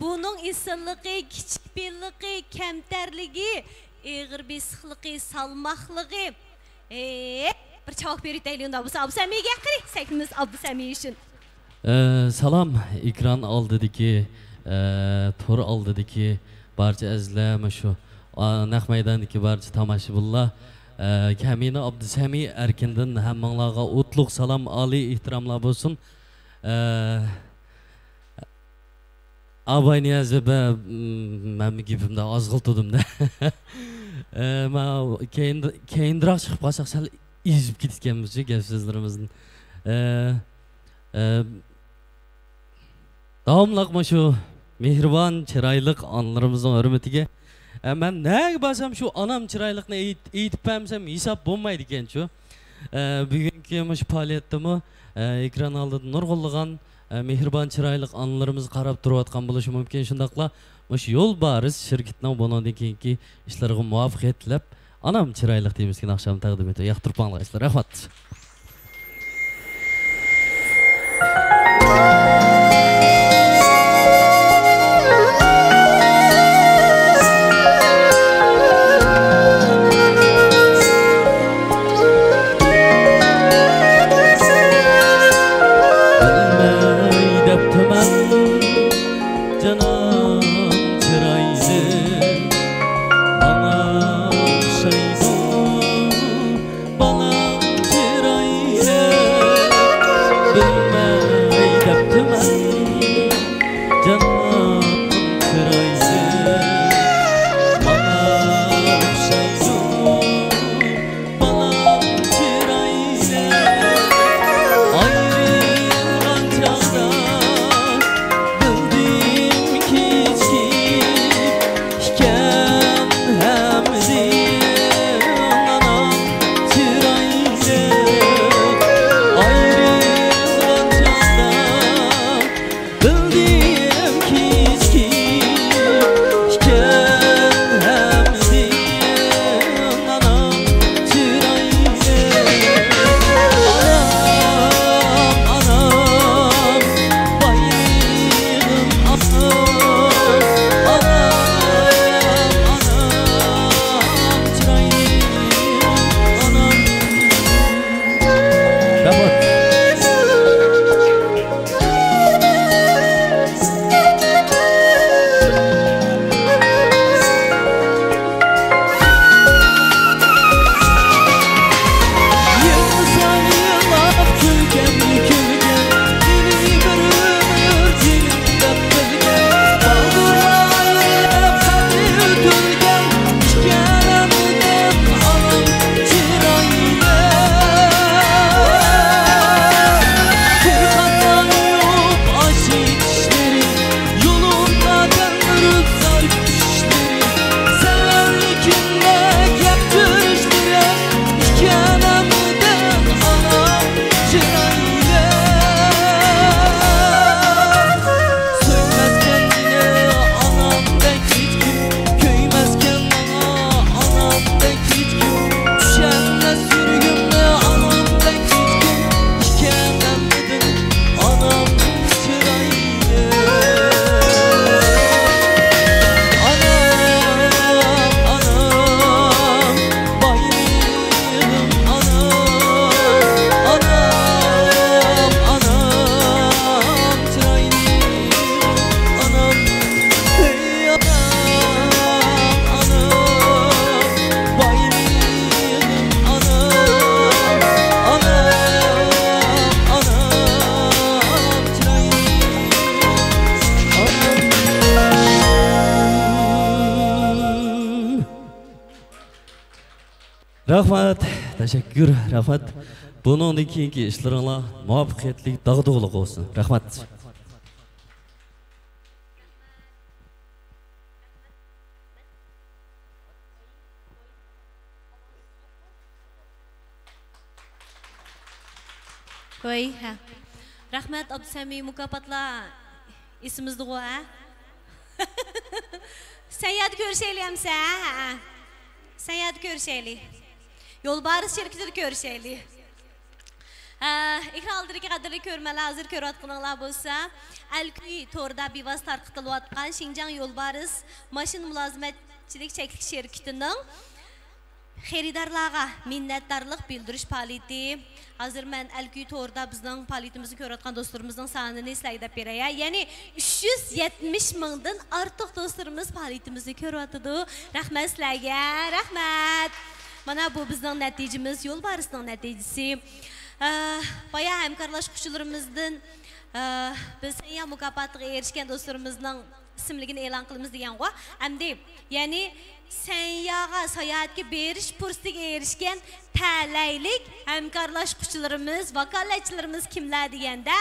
بۇنىڭ ئېسىللىقى، كىچىك پېئىللىقى، كەمتەرلىكى، ئېغىر بېسىقلىقى، سالماقلىقى. ئېي، بىر چاۋاك بېرىۋېتەيلى ئۇنداق بولسا ئابدۇسەمىگە. قېنى، سەھنىمىز ئابدۇسەمى ئۈچۈن. ئە، سالام، ئېكران ئالدىدىكى، ئە، تور ئالدىدىكى بارچە ئەزىزلەر، مۇشۇ، ئا، نەق مەيداندىكى بارچە تاماشىبىنلار، ئە، كەمىنە ئابدۇسەمى ئەركىندىن ھەممىڭلارغا ئوتلۇق سالام، ئالىي ئېھتىراملار بولسۇن. ئە، ئاباي نىيازى بە، م، مەنمۇ گېپىمدە ئازغىلتىدىم دە. ئە، ما، كەينىدە-، كەينىدىراق چىقىپ قالساق سەل ئېزىپ كېتىدىكەنمىز شۇ گەپ سۆزلىرىمىزدىن. ئە، ئە، داۋاملىق مۇشۇ مېھرىبان، چىرايلىق ئانىلىرىمىزنىڭ ھۆرمىتىگە، ئە، مەن نەگە بارسام شۇ ئانام چىرايلىقنى ئېيت-، ئېيتىپ بەرمىسەم ھېساب بولمايدىكەنچۇ. ئە، بۈگۈنكى مۇشۇ پائالىيەتتىمۇ، ئە، ئېكران ئالدىدا نۇرغۇنلىغان، ئە، مېھرىبان، چىرايلىق ئانىلىرىمىز قاراپ تۇرۇۋاتقان بولۇشى مۇمكىن. شۇنداقلا مۇشۇ يولبارىس شىركىتىنىڭ بۇنىڭدىن كېيىنكى ئىشلىرىغا مۇۋەپپەقىيەت تىلەپ، ئانام چىرايلىق تېمىسىدىكى ناخشامنى تەقدىم ئېتىمەن. ياقتۇرۇپ ئاڭلاڭلار، رەھمەت. بىلمەي دەپتىمەن، جانان چىرايلىق ماڭا ئوخشايدۇ. بالاڭ چىرايلىق رەھمەت، تەشەككۈر، رەھمەت. بۇنىڭدىن كېيىنكى ئىشلىرىڭلار مۇۋەپپەقىيەتلىك، داغدۇغىلىق بولسۇن. رەھمەت. ۋاي، ھە. رەھمەت، ئابدۇسەمى، مۇكاپاتلار ئېسىمىزدىغۇ، ھە؟ سەن يەردە كۆرۈشەيلى ئەمسە، ھە؟ سەن يەردە كۆرۈشەيلى. يولبارىس شىركىتىدە كۆرۈشەيلى. ھە، ئېكران ئالدىدىكى قەدىرلىك كۆرۈرمەنلەر، ھازىر كۆرۈۋاتقىنىڭلار بولسا، ئەلكۈي تورىدا بىۋاسىتە تارقىتىلىۋاتقان شىنجاڭ يولبارىس ماشىنا مۇلازىمەتچىلىك چەكلىك شىركىتىنىڭ خېرىدارلارغا مىننەتدارلىق بىلدۈرۈش پائالىيىتى. ھازىر مەن ئەلكۈي تورىدا بىزنىڭ پائالىيىتىمىزنى كۆرۈۋاتقان دوستلىرىمىزنىڭ سانىنى سىلەرگە دەپ بېرەي، ھە. يەنى ئۈچ يۈز يەتمىش مىڭدىن ئارتۇق دوستلىرىمىز پائالىيىتىمىزنى كۆرۈۋاتىدۇ. رەھمەت سىلەرگە، رەھمەت. مانا بۇ بىزنىڭ نەتىجىمىز، يولبارىسنىڭ نەتىجىسى. ئە، بايا ھەمكارلاشقۇچىلىرىمىزدىن، ئە، بىز سەنيا مۇكاپاتىغا ئېرىشكەن دوستلىرىمىزنىڭ ئىسىملىكىنى ئېلان قىلىمىز دېگەنغۇ. ئەمدى، يەنى سەنياغا ساياھەتكە بېرىش پۇرسىتىگە ئېرىشكەن تەلەيلىك ھەمكارلاشقۇچىلىرىمىز، ۋاكالەتچىلىرىمىز كىملەر دېگەندە،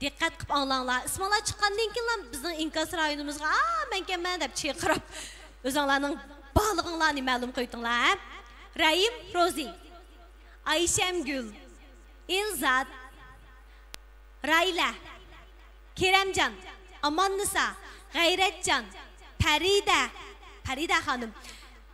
دىققەت قىلىپ ئاڭلاڭلار. ئىسمىڭلار چىققاندىن كېيىنلا بىزنىڭ ئىنكاس رايونىمىزغا، «ئا، مەنكەنمەن» دەپ چىرقىراپ، ئۆزۈڭلارنىڭ بارلىقىڭلارنى مەلۇم قىلىۋېتىڭلار، ھە؟ رەھىم، روزى، ئايشەمگۈل، ئىلزات، رايلە، كېرەمجان، ئاماننىسا، غەيرەتجان، پەرىدە، پەرىدە خانىم،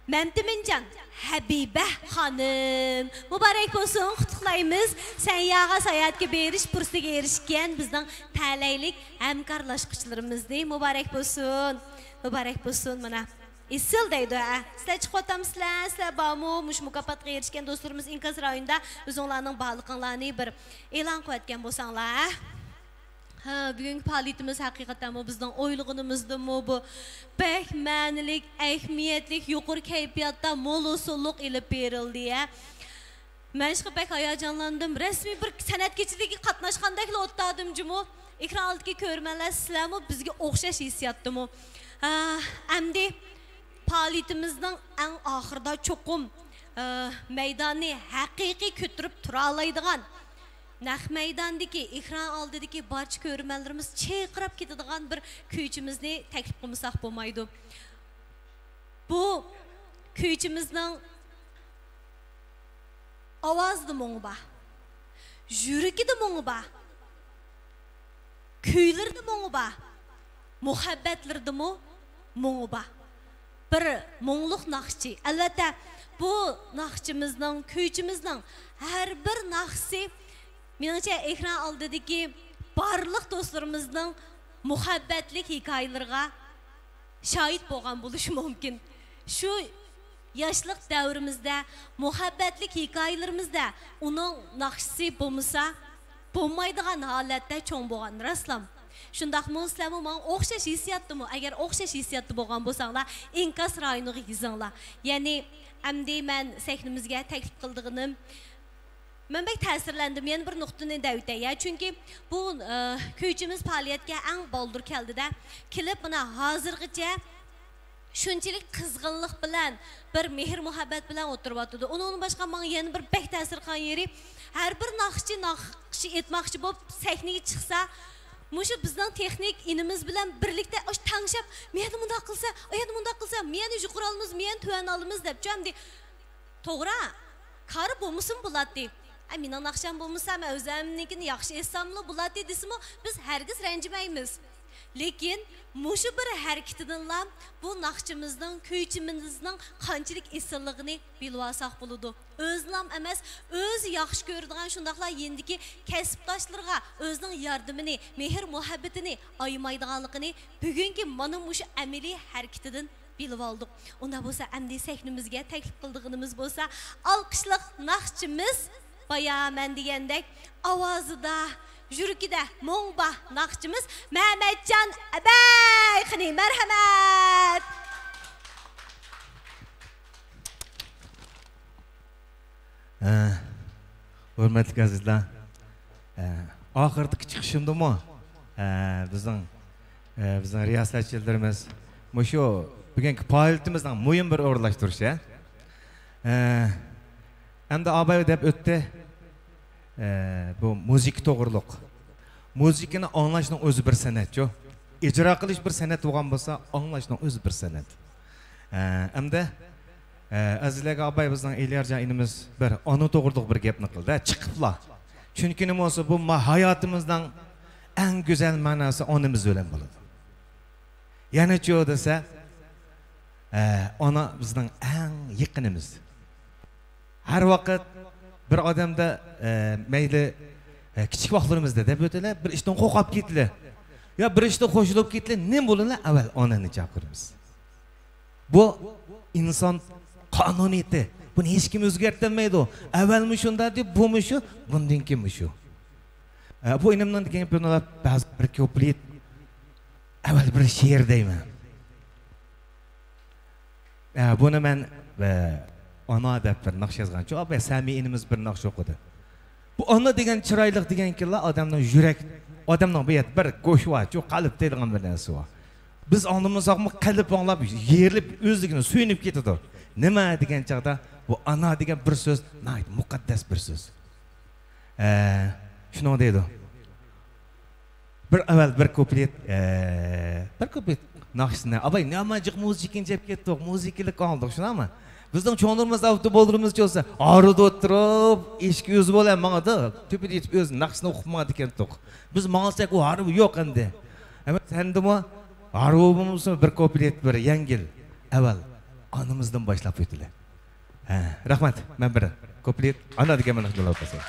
مەمتىمىنجان، ھەبىبە خانىم. مۇبارەك بولسۇن، قۇتلۇقلايمىز. سەنياغا ساياھەتكە بېرىش پۇرسىتىگە ئېرىشكەن بىزنىڭ تەلەيلىك ھەمكارلاشقۇچىلىرىمىزنى. مۇبارەك بولسۇن، مۇبارەك بولسۇن. مانا، ئېسىل دەيدۇ، ھە. سىلەر چىقىۋاتامسىلەر؟ سىلەر بارمۇ؟ مۇشۇ مۇكاپاتقا ئېرىشكەن دوستلىرىمىز ئىنكاس رايونىدا ئۆزۈڭلارنىڭ بارلىقىڭلارنى بىر ئېلان قىلىۋەتكەن بولساڭلار، ھە؟ ھە، بۈگۈنكى پائالىيىتىمىز ھەقىقەتەنمۇ بىزنىڭ ئويلىغىنىمىزدىنمۇ بۇ بەك مەنىلىك، ئەھمىيەتلىك، يۇقىرى كەيپىياتتا، مول ھوسۇللۇق ئېلىپ بېرىلدى، ھە. مەن شۇ بەك ھاياجانلاندىم. رەسمىي بىر سەنئەت كېچىلىكىگە قاتناشقاندەكلا ئولتۇردۇم جۇمۇ. ئېكران ئالدىدىكى كۆرۈرمەنلەر، سىلەرمۇ بىزگە ئوخشاش ھېسسىياتتىمۇ؟ ھە، ئەمدى پائالىيىتىمىزنىڭ ئەڭ ئاخىرىدا چوقۇم، ئە، مەيداننى ھەقىقىي كۆتۈرۈپ تۇرالايدىغان، نەق مەيداندىكى، ئېكران ئالدىدىكى بارچە كۆرۈرمەنلىرىمىز چىرقىراپ كېتىدىغان بىر كۈيچىمىزنى تەكلىپ قىلمىساق بولمايدۇ. بۇ كۈيچىمىزنىڭ ئاۋازىدا مۇڭى بار، يۈرىكىدە مۇڭى بار، كۈيلىرىدە مۇڭى بار، مۇھەببەتلىرىدىمۇ مۇڭى بار. بىر مۇڭلۇق ناخشىچى. ئەلۋەتتە، بۇ ناخشىچىمىزنىڭ، كۈيچىمىزنىڭ ھەر بىر ناخشىسى، مېنىڭچە، ئېكران ئالدىدىكى بارلىق دوستلىرىمىزنىڭ مۇھەببەتلىك ھېكايىلىرىغا شاھىت بولغان بولۇشى مۇمكىن. شۇ ياشلىق دەۋرىمىزدە، مۇھەببەتلىك ھېكايىلىرىمىزدە ئۇنىڭ ناخشىسى بولمىسا، بولمايدىغان ھالەتتە چوڭ بولغان، راستلام؟ شۇنداقمۇ؟ سىلەرمۇ ماڭا ئوخشاش ھېسسىياتتىمۇ؟ ئەگەر ئوخشاش ھېسسىياتتا بولغان بولساڭلار، ئىنكاس رايونىغا يېزىڭلار. يەنى، ئەمدى مەن سەھنىمىزگە تەكلىپ قىلىدىغىنىم، مەن بەك تەسىرلەندىم. يەنە بىر نۇقتىنى دەۋېتەي، يا، چۈنكى بۇ، ئە، كۈيچىمىز پائالىيەتكە ئەڭ بالدۇر كەلدى-دە، كېلىپ، مانا، ھازىرغىچە شۇنچىلىك قىزغىنلىق بىلەن، بىر مېھىر-مۇھەببەت بىلەن ئولتۇرۇۋاتىدۇ. ئۇنىڭدىن باشقا، ماڭا يەنە بىر بەك تەسىر قىلغان يېرى، ھەر بىر ناخشىچى ناخشا ئېيتماقچى بولۇپ سەھنىگە چىقسا، مۇشۇ بىزنىڭ تېخنىك ئىنىمىز بىلەن بىرلىكتە ئاشۇ تەڭشەپ، «مەيەردە مۇنداق قىلسا، ئايەردە مۇنداق قىلسا، مەيەردە يۇقىرى ئالىمىز، مەيەردە تۆۋەن ئالىمىز» دەپچۇ ئەمدى. توغرا، كارى بولمىسىمۇ بولاتتى. ئە، مېنىڭ ناخشام بولمىسا، مەن ئۆزۈمنىڭكىنى ياخشى ئېيتساملا بولاتتى دېسىمۇ، بىز ھەرگىز رەنجىمەيمىز. لېكىن مۇشۇ بىر ھەرىكىتىدىنلا بۇ ناخشىمىزنىڭ، كۈيچىمىزنىڭ قانچىلىك ئېسىللىقىنى بىلىۋالساق بولىدۇ. ئۆزىنىلا ئەمەس، ئۆزى ياخشى كۆرىدىغان، شۇنداقلا يېنىدىكى كەسىپداشلىرىغا ئۆزىنىڭ ياردىمىنى، مېھىر-مۇھەببىتىنى ئايىمايدىغانلىقىنى بۈگۈنكى مانا مۇشۇ ئەمەلىي ھەرىكىتىدىن بىلىۋالدۇق. ئۇنداق بولسا ئەمدى سەھنىمىزگە تەكلىپ قىلىدىغىنىمىز بولسا ئالقىشلىق ناخشىچىمىز، بايا مەن دېگەندەك ئاۋازىدا، يۈرىكىدە مۇڭ بار ناخشىچىمىز مەمەتجان ئەبەي. قېنى، مەرھەمەت! ھە، ھۆرمەتلىك ئەزىزلەر، ھە، ئاخىرقى چىقىشىمدىمۇ، ھە، بىزنىڭ، ھە، بىزنىڭ رىياسەتچىلىرىمىز مۇشۇ بۈگۈنكى پائالىيىتىمىزنىڭ مۇھىم بىر ئورۇنلاشتۇرۇشى، ھە، ئە، ئەمدى ئاباي دەپ ئۆتتى. ئە، بۇ مۇزىكا توغرۇلۇق. مۇزىكىنى ئاڭلاشنىڭ ئۆزى بىر سەنئەتچۇ. ئىجرا قىلىش بىر سەنئەت بولغان بولسا، ئاڭلاشنىڭ ئۆزى بىر سەنئەت. ئە، ئەمدى، ئە، ئەزىزلەرگە ئاباي بىزنىڭ ئېلىيارجان ئىنىمىز بىر ئانا توغرۇلۇق بىر گەپنى قىلدى. چىقىپلا. چۈنكى نېمە بولسا، بۇ ما-، ھاياتىمىزنىڭ ئەڭ گۈزەل مەناسى ئانىمىز بىلەن بولىدۇ. يەنىچۇ دېسە، ئە، ئانا بىزنىڭ ئەڭ يېقىنىمىز. ھەر ۋاقىت بىر ئادەمدە، ئە، مەيلى، ئە، كىچىك ۋاقىتلىرىمىزدا دەپ ئۆتىلى، بىر ئىشتىن قورقۇپ كېتىلى. يا بىر ئىشتا قوشۇلۇپ كېتىلى، نېمە بولىلا ئەۋەل ئانىنى چاقىرىمىز. بۇ ئىنسان قانۇنىيىتى. بۇنى ھېچكىم ئۆزگەرتەلمەيدۇ. ئەۋەلمۇ شۇنداق دېدى، بۇمۇ شۇ، بۇندىن كېيىنمۇ شۇ. ئە، بۇ ئىنىمنىڭ دېگەن گېپىنى ئاڭلاپ، بەزى بىر كۇپلېت، ئەۋەل بىر شېئىر دەيمەن. ئە، بۇنى مەن، ئە، ئانا دەپ بىر ناخشا يازغانچۇ، ئاباي سەمىي ئىنىمىز بىر ناخشا ئوقۇدى. بۇ ئانا دېگەن چىرايلىق دېگەنكىنلا ئادەمنىڭ يۈرەك، ئادەمنىڭ بۇ يەردە بىر گۆش بارچۇ، قەلب دەيدىغان بىر نەرسە بار. بىز ئاڭلىمىساقمۇ قەلب ئاڭلاپ، يېرىلىپ، ئۆزلۈكىدىن سۆيۈنۈپ كېتىدۇ. نېمە دېگەن چاغدا، بۇ ئانا دېگەن بىر سۆز، ناھايىتى مۇقەددەس بىر سۆز. ئە، شۇنىڭ دەيدۇ. بىر ئەۋەل بىر كۇپلېت، ئە، بىر كۇپلېت ناخشىسىنى، ئاباي، نېمانچە مۇزىكىنى جەپ كەتتۇق، مۇزىكىلىق ئاڭلىدۇق، شۇنداقمۇ؟ بىزنىڭ چوڭلىرىمىز، ئاۋتو بولدۇرىمىز چولسا، ھارۋىدا ئولتۇرۇپ، ئىشىك ئۆزى بولا ماڭىدۇ، تۆپىدە يېتىپ ئۆزى ناخشىسىنى ئوقۇپ ماڭىدىكەنتۇق. بىز ماڭساق، ئۇ ھارۋا يوق ئەمدى. ئەمما سەندىمۇ ھارۋا بولمىسىمۇ بىر كۇپلېت، بىر يەڭگىل. ئەۋەل ئانىمىزدىن باشلاپ ئۆتىلى. ھە، رەھمەت. مەن بىر كۇپلېت ئانا دېگەن مانا شۇنداق بولسۇن.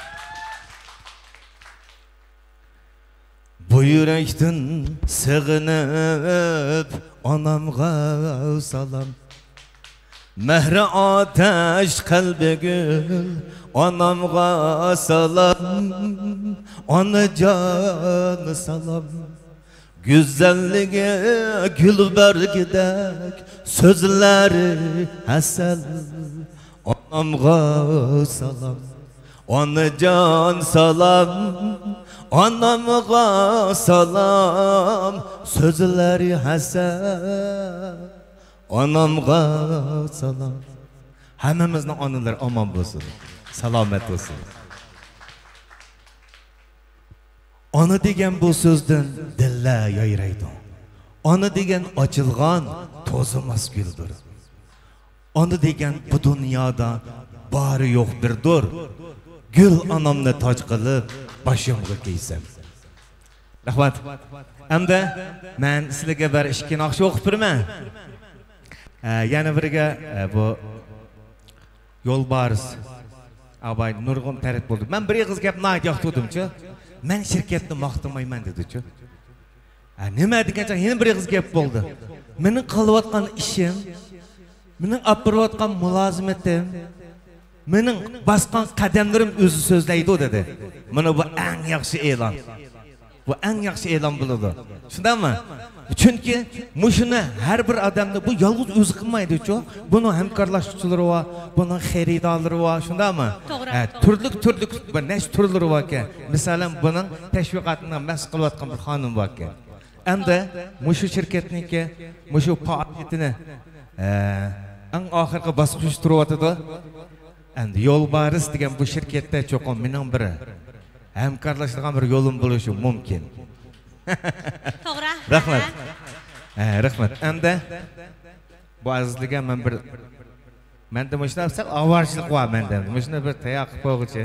بۇ يۈرەكتىن سېغىنىپ ئانامغا سالام. مەھرى ئاتەش قەلبى گۈل ئانامغا سالام. ئانىجان سالام. گۈزەللىكى گۈل بەرگىدەك، سۆزلەر ھەسەل. ئانامغا سالام، ئانىجان سالام. ئانامغا سالام، سۆزلەر ھەسەل. ئانامغا سالام. ھەممىمىزنىڭ ئانىلىرى ئامان بولسۇن، سالامەت بولسۇن. ئانا دېگەن بۇ سۆزدىن دىللار يايرايدۇ. ئانا دېگەن ئاچىلغان توزۇماس گۈلدۇر. ئانا دېگەن بۇ دۇنيادا بارى يوق بىردۇر. گۈل ئانامنى تاج قىلىپ باشىمغا كىيسەم. رەھمەت. ئەمدى مەن سىلىگە بىر ئىككى ناخشا ئوقۇپ بېرىمەن. ئە، يەنە بىرىگە، ئە، بۇ يولبارىس ئاباي نۇرغۇن تەرەت بولدى. مەن بىر ئېغىز گەپ ناھايىتى ياقتۇردۇمچۇ. مەن شىركەتنى ماختىمايمەن دېدىچۇ. ھە، نېمە دېگەن چاغ يەنە بىر ئېغىز گەپ بولدى. مېنىڭ قىلىۋاتقان ئىشىم، مېنىڭ ئاپىرىۋاتقان مۇلازىمىتىم، مېنىڭ باسقان قەدەملىرىم ئۆزى سۆزلەيدۇ دېدى. مانا بۇ ئەڭ ياخشى ئېلان. بۇ ئەڭ ياخشى ئېلان بولىدۇ. شۇنداقمۇ؟ چۈنكى مۇشۇنى ھەر بىر ئادەمنى بۇ يالغۇز ئۆزى قىلمايدۇچۇ. بۇنىڭ ھەمكارلاشقۇچىلىرى بار، بۇنىڭ خېرىدارلىرى بار، شۇنداقمۇ؟ توغرا، ھە، توغرا. تۈرلۈك، تۈرلۈك بىر نەچچە تۈرلىرى باركەن. مىسالەن، بۇنىڭ تەشۋىقاتىنى مەخسۇس قىلىۋاتقان بىر خانىم باركەن. ئەمدى مۇشۇ شىركەتنىڭكى مۇشۇ پائالىيىتىنى، ئە، ئەڭ ئاخىرقى باسقۇچتا تۇرۇۋاتىدۇ. ئەمدى يولبارىس دېگەن بۇ شىركەتتە چوقۇم مېنىڭ بىر ھەمكارلىشىدىغان بىر يولۇم بولۇشى مۇمكىن. توغرا. رەھمەت. ھە، رەھمەت. ئەمدى بۇ ئەزىزلىككە مەن بىر، مەندە مۇشۇنداق سەل ئاۋارىچىلىق بار مەندە. مۇشۇنى بىر تەييار قىلىپ قويغۇچە.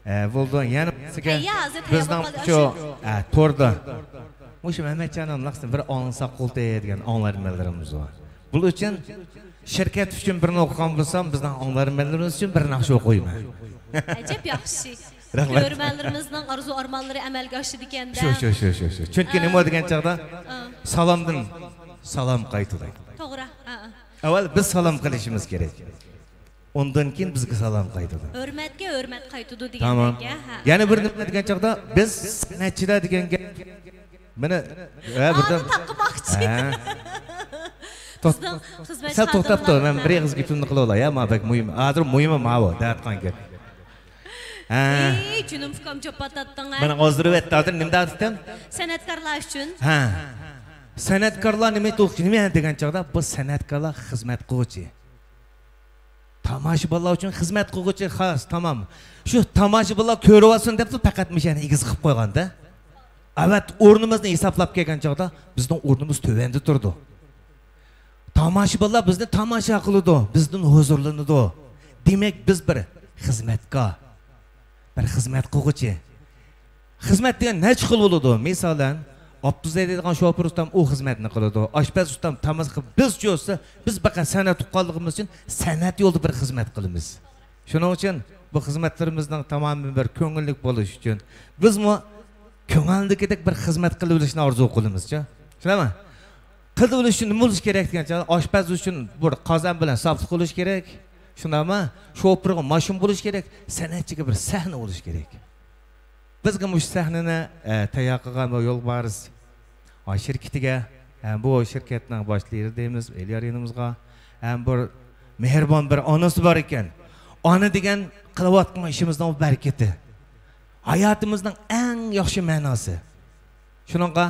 ئە، بولدى. يەنە بىرسىگە تەييار، ھازىر تەييار بىزنىڭ بولۇپ قالدى. شۇ، ئە، توردا مۇشۇ مەمەتجاننىڭ ناخشىسىنى بىر ئاڭلىساق قىلدى دېگەن ئاڭلارمەنلىرىمىز بار. بۇنىڭ ئۈچۈن شىركەت ئۈچۈن بىرنى ئوقۇغان بولسام، بىزنىڭ ئاڭلارمەنلىرىمىز ئۈچۈن بىر ناخشا ئوقۇيمەن. ئەجەب ياخشى. رەھمەت. كۆرۈرمەنلىرىمىزنىڭ ئارزۇ ئارمانلىرى ئەمەلگە ئاشىدىكەن-دە. شۇ، شۇ، شۇ، شۇ، شۇ. چۈنكى ئا. نېمە دېگەن چاغدا ئا. سالامدىن سالام قايتىدۇ. توغرا. ئا، ئا. ئەۋۋەل بىز سالام قىلىشىمىز كېرەك. ئۇندىن كېيىن بىزگە سالام قايتىدۇ. ھۆرمەتكە ھۆرمەت قايتىدۇ دېگەندەك، تامام. ھە. يەنە بىر نېمە دېگەن چاغدا، بىز سەنئەتچىلەر دېگەن گەپ. مانا، ھە، بىردەم. تاقىماقچى. ھە. توخ-، بىزنىڭ خىزمەت سەل توختاپ تۇر، مەن بىر ئېغىز گېپىمنى قىلىۋالاي، يا، ما بەك مۇھىم. ھازىر مۇھىمى ماۋۇ، دەۋاتقان گەپ. ھە. ئەي، جېنىم ئۇكام، جاپا تارتتىڭ، ھە؟ مانا ھازىر ۋەتتە، ھازىر نېمە دەۋاتتىم؟ سەنئەتكارلار ئۈچۈن. ھە. سەنئەتكارلار نېمە توق-، نېمە دېگەن چاغدا، بۇ سەنئەتكارلار خىزمەت قىلغۇچى. تاماشىبىنلار ئۈچۈن خىزمەت قىلغۇچى خاس، تامام. شۇ تاماشىبىنلار كۆرۈۋالسۇن دەپلا پەقەت مۇشۇنى ئېگىز قىلىپ قويغاندا. ئەۋەت ئورنىمىزنى ھېسابلاپ كەلگەن چاغدا بىزنىڭ ئورنىمىز تۆۋەندە تۇرىدۇ. تاماشىبىنلار بىزنى تاماشا قىلىدۇ، بىزدىن ھۇزۇرلىنىدۇ. دېمەك، بىز بىر خىزمەتكار، بىر خىزمەت قىلغۇچى. خىزمەت دېگەن نەچچە خىل بولىدۇ. مىسالەن، ئاپتوبۇس ھەيدەيدىغان شوپۇر ئۇستام ئۇ خىزمەتنى قىلىدۇ. ئاشپەز ئۇستام تاماق قىلىپ، بىز چۆسە، بىز پەقەت سەنئەت ئۇققانلىقىمىز ئۈچۈن سەنئەت يولىدا بىر خىزمەت قىلىمىز. شۇنىڭ ئۈچۈن بۇ خىزمەتلىرىمىزنىڭ تامامەن بىر كۆڭۈللۈك بولۇشى ئۈچۈن بىزمۇ كۆڭۈلدىكىدەك بىر خىزمەت قىلىۋېلىشنى ئارزۇ قىلىمىزچۇ. شۇنداقمۇ؟ قىلىۋېلىش ئۈچۈن نېمە بولۇشى كېرەك دېگەن چاغدا، ئاشپەز ئۈچۈن بىر قازان بىلەن ساپلىق بولۇشى كېرەك. شۇنداقمۇ؟ شوپۇرغا ماشىنا بولۇشى كېرەك، سەنئەتچىگە بىر سەھنە بولۇشى كېرەك. بىزگە مۇشۇ سەھنىنى، ئە، تەييار قىلغان بۇ يولبارىس، ئا، شىركىتىگە، ھەم بۇ شىركەتنىڭ باش لىدىرىمىز ئېلىيار ئىنىمىزغا، ھەم بىر مېھرىبان بىر ئانىسى بار ئىكەن. ئانا دېگەن قىلىۋاتقان ئىشىمىزنىڭ بەرىكىتى. ھاياتىمىزنىڭ ئەڭ ياخشى مەناسى. شۇنىڭغا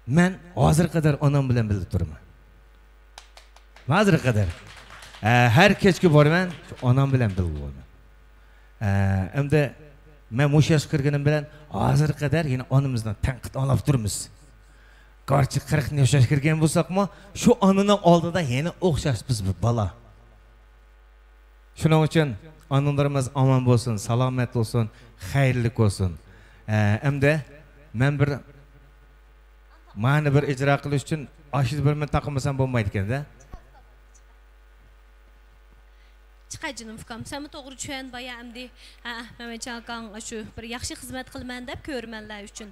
مەن ھازىرغا قەدەر ئانام بىلەن بىللە تۇرىمەن. ھازىرغا قەدەر، ئە، ھەر كەچكە بارىمەن، شۇ ئانام بىلەن بىللە بولىمەن. ئە، ئەمدى مەن مۇشۇ ياشقا كىرگىنىم بىلەن ھازىرغا قەدەر يەنە ئانىمىزدىن تەنقىد ئاڭلاپ تۇرىمىز. گارچە قىرىق ياشقا كىرگەن بولساقمۇ، شۇ ئانىنىڭ ئالدىدا يەنە ئوخشاش بىز بىر بالا. شۇنىڭ ئۈچۈن ئانىلىرىمىز ئامان بولسۇن، سالامەت بولسۇن، خەيرلىك بولسۇن. ئە، ئەمدى مەن بىر مانا بىر ئىجرا قىلىش ئۈچۈن ئاشۇ بىر مەن تاقىمىسام بولمايدىكەن-دە. چىقاي جېنىم ئۇكام، سەنمۇ توغرا چۈشەن بايا ئەمدى. ھە، مەمەتجان ئاكاڭ شۇ بىر ياخشى خىزمەت قىلىمەن دەپ كۆرۈرمەنلەر ئۈچۈن.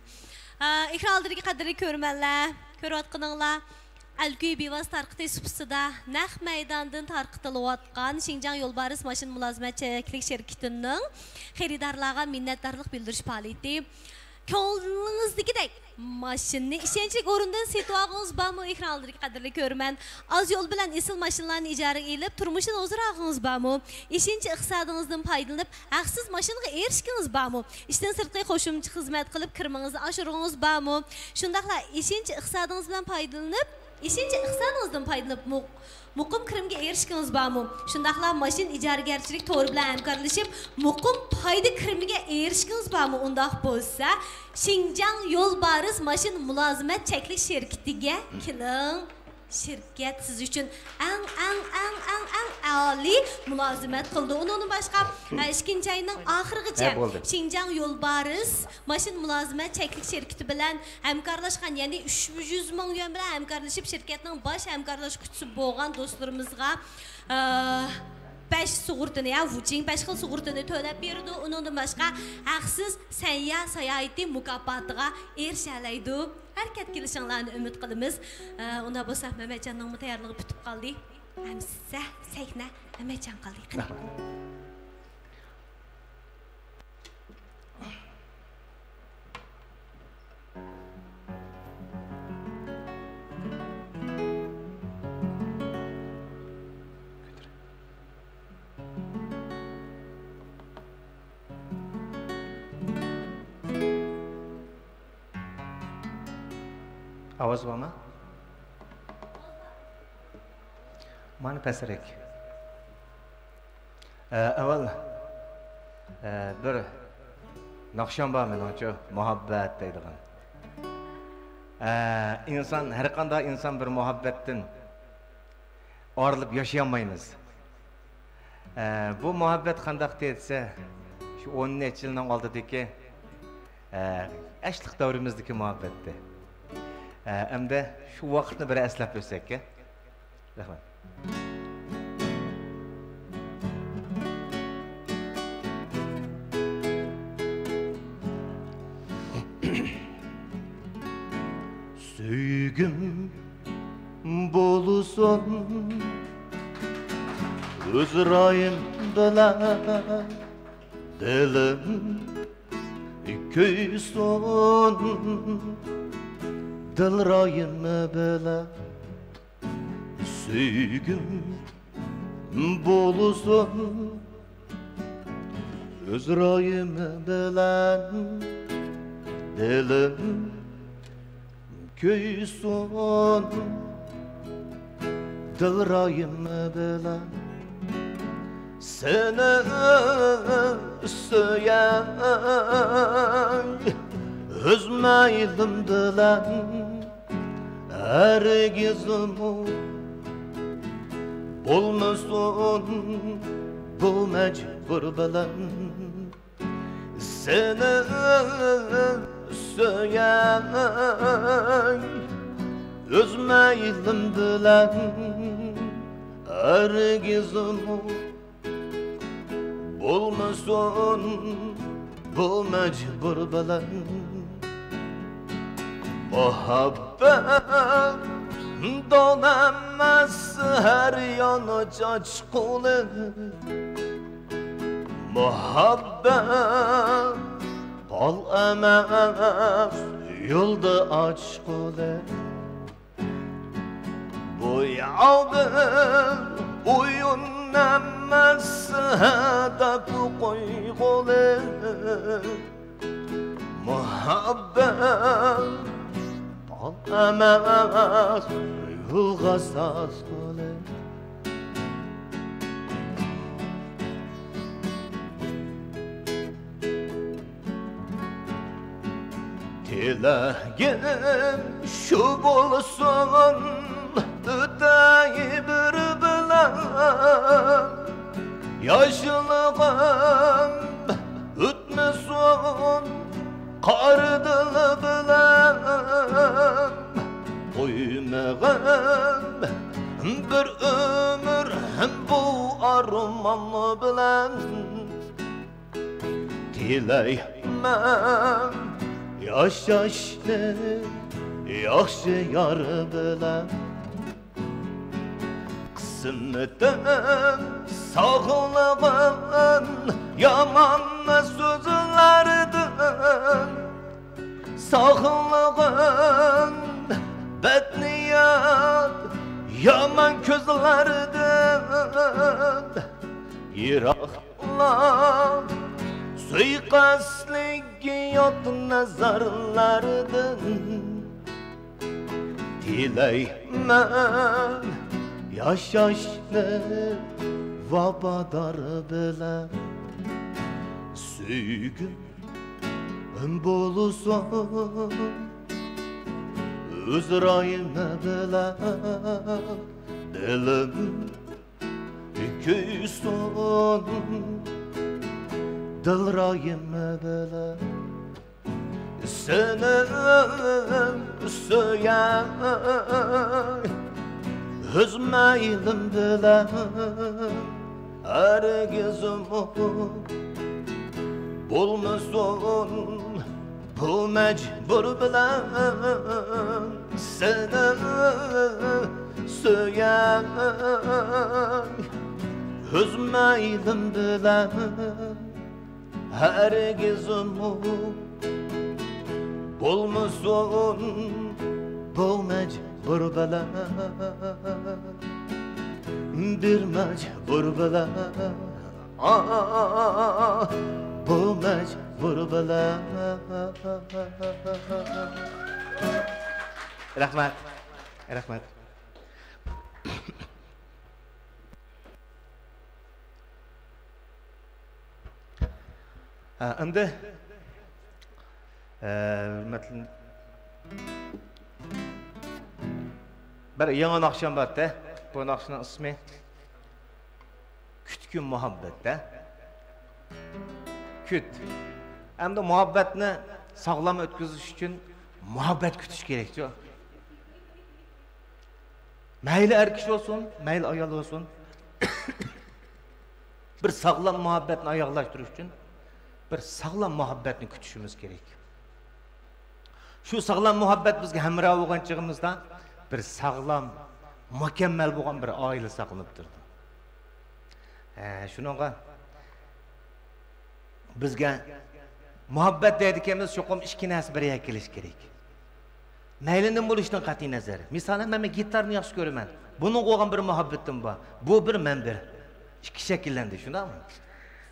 ھە، ئېكران ئالدىدىكى قەدىرلىك كۆرۈرمەنلەر، كۆرۈۋاتقىنىڭلار ئەلكۈي بىۋاسىتە تارقىتىش سۇپىسىدا نەق مەيداندىن تارقىتىلىۋاتقان شىنجاڭ يولبارىس ماشىنا مۇلازىمەت چەكلىك شىركىتىنىڭ خېرىدارلارغا مىننەتدارلىق بىلدۈرۈش پائالىيىتى. كۆڭلىڭىزدىكىدەك ماشىنىنى ئىشەنچلىك ئورۇندىن سېتىۋالغىڭىز بارمۇ، ئېكران ئالدىدىكى قەدىرلىك كۆرۈرمەن؟ ئاز يول بىلەن ئېسىل ماشىنىلارنى ئىجارىگە ئېلىپ، تۇرمۇشىنى ھۇزۇر ئالغىڭىز بارمۇ؟ ئىشەنچ ئىقتىسادىڭىزدىن پايدىلىنىپ، ھەقسىز ماشىنىغا ئېرىشكىڭىز بارمۇ؟ ئىشتىن سىرتقى قوشۇمچە خىزمەت قىلىپ، كىرىمىڭىزنى ئاشۇرغىڭىز بارمۇ؟ شۇنداقلا ئىشەنچ ئىقتىسادىڭىز بىلەن پايدىلىنىپ، ئىشەنچ ئىقتىسادىڭىزدىن پايدىلىنىپ، مۇ-، مۇقىم كىرىمگە ئېرىشكىڭىز بارمۇ؟ شۇنداقلا ماشىنا ئىجارىگەرچىلىك تورى بىلەن ھەمكارلىشىپ، مۇقىم پايدا كىرىمىگە ئېرىشكىڭىز بارمۇ؟ ئۇنداق بولسا، شىنجاڭ يولبارىس ماشىنا مۇلازىمەت چەكلىك شىركىتىگە كېلىڭ. شىركەت سىز ئۈچۈن ئەڭ، ئەڭ، ئەڭ، ئەڭ، ئەڭ ئالىي مۇلازىمەت قىلىدۇ. ئۇنىڭدىن باشقا، ئە، ئىككىنچى ئاينىڭ ئاخىرىغىچە ھە، بولدى. شىنجاڭ يولبارىس ماشىنا مۇلازىمەت چەكلىك شىركىتى بىلەن ھەمكارلاشقان، يەنى ئۈچ يۈز مىڭ يۈەن بىلەن ھەمكارلىشىپ، شىركەتنىڭ باش ھەمكارلاشقۇچىسى بولغان دوستلىرىمىزغا، ئە، بەش سۇغۇرتىنى، يا، ۋۇچىڭ بەش خىل سۇغۇرتىنى تۆلەپ بېرىدۇ. ئۇنىڭدىن باشقا، ھەقسىز سەيياھ ساياھىتى مۇكاپاتىغا ئېرىشەلەيدۇ. ھەرىكەتكە كېلىشىڭلارنى ئۈمىد قىلىمىز. ئە، ئۇنداق بولسا، مەمەتجاننىڭمۇ تەييارلىقى پۈتۈپ قالدى. ئەمىسە سەھنە مەمەتجان قالدى. قېنى. ئاۋاز بارمۇ؟ مانا پەسرەك. ئە، ئەۋۋەل، ئە، بىر ناخشام بار مېنىڭچۇ، مۇھەببەت دەيدىغان. ئە، ئىنسان، ھەرقانداق ئىنسان بىر مۇھەببەتتىن ئايرىلىپ ياشىيالمايمىز. ئە، بۇ مۇھەببەت قانداق دېسە، شۇ ئون نەچچە يىلنىڭ ئالدىدىكى، ئە، ياشلىق دەۋرىمىزدىكى مۇھەببەتتى. ئە، ئەمدى شۇ ۋاقىتنى بىر ئەسلەپ ئۆتسەككە. رەھمەت. سۆيگۈم بولسۇن ئۆز رايىم بىلەن، دىلىم كۆيسۇن دىل رايىم بىلەن. سۆيگۈم بولسۇن ئۆز رايىم بىلەن، دىلىم كۆيسۇن دىل رايىم بىلەن. سېنى سۆيەي ئۆز مەيلىم بىلەن، ھەرگىزمۇ بولمىسۇن بۇ مەجبۇر بىلەن. سېنى سۆيەي ئۆز مەيلىم بىلەن، ھەرگىزمۇ بولمىسۇن بۇ مەجبۇر بىلەن. مۇھەببەت دان ئەمەس ھەر يان چاچقۇلى، مۇھەببەت بال ئەمەس يولدا ئاچقۇلى. بۇ ياۋدىن ئويۇن ئەمەس ھەدەپ قويغۇلى. مۇھەببەت بال ئەمەس يولغا سازغۇلى. تىلەگىم شۇ بولسۇن، ئۆتەي بىر بىلەن ياشلىقىم، ئۆتمىسۇن قارا دىل بىلەن. قويمىغىن بىر ئۆمۈر بۇ ئارمان بىلەن. تىلەيمەن ياشاشنى ياخشى يار بىلەن. قىسمىتىم ساغلىغىن يامان سۆزلەردىن، ساغلىغىن بەتنىيەت يامان كۆزلەردىن. يىراق سۇيىقەستلىك يات نەزەرلەردىن. تىلەيمەن ياشاشنى ۋاپادار بىلەن. سۆيگۈم بولسۇن ئۆز رايىم بىلەن. دىلىم كۆيسۇن دىلرايىم بىلەن. سېنى سۆيەي ئۆز مەيلىم بىلەن. ھەرگىزمۇ بولمىسۇن بۇ مەجبۇر بىلەن. سېنى سۆيەي ئۆز مەيلىم بىلەن. ھەرگىزمۇ بولمىسۇن بۇ مەجبۇر بىلەن. بىر مەجبۇر بىلەن. ئاھ، بۇ مەجبۇر بىلەن. رەھمەت. رەھمەت. ھە، ئەمدى، ھە، ھۆرمەتلى، بىر يېڭى ناخشام بار-دە. بۇ ناخشىنىڭ ئىسمى كۈتكىن مۇھەببەت-دە. كۈت. ئەمدى مۇھەببەتنى ساغلام ئۆتكۈزۈش ئۈچۈن مۇھەببەت كۈتۈش كېرەكچۇ. مەيلى ئەر كىشى بولسۇن، مەيلى ئايال بولسۇن، بىر ساغلام مۇھەببەتنى ئاياغلاشتۇرۇش ئۈچۈن بىر ساغلام مۇھەببەتنى كۈتۈشىمىز كېرەك. شۇ ساغلام مۇھەببەت بىزگە ھەمراھ بولغان چېغىمىزدا بىر ساغلام، مۇكەممەل بولغان بىر ئائىلە ساقلىنىپ تۇرىدۇ. ھە، شۇنىڭغا بىزگە مۇھەببەت دەيدىكەنمىز، چوقۇم ئىككى نەرسە بىر يەرگە كېلىشى كېرەك. مەيلى نېمە بولۇشىدىن قەتئىي نەزەر. مىسالەن، مەن، مەن گىتارنى ياخشى كۆرىمەن. بۇنىڭغا بولغان بىر مۇھەببىتىم بار. بۇ بىر، مەن بىر. ئىككى شەكىللەندى، شۇنداقمۇ؟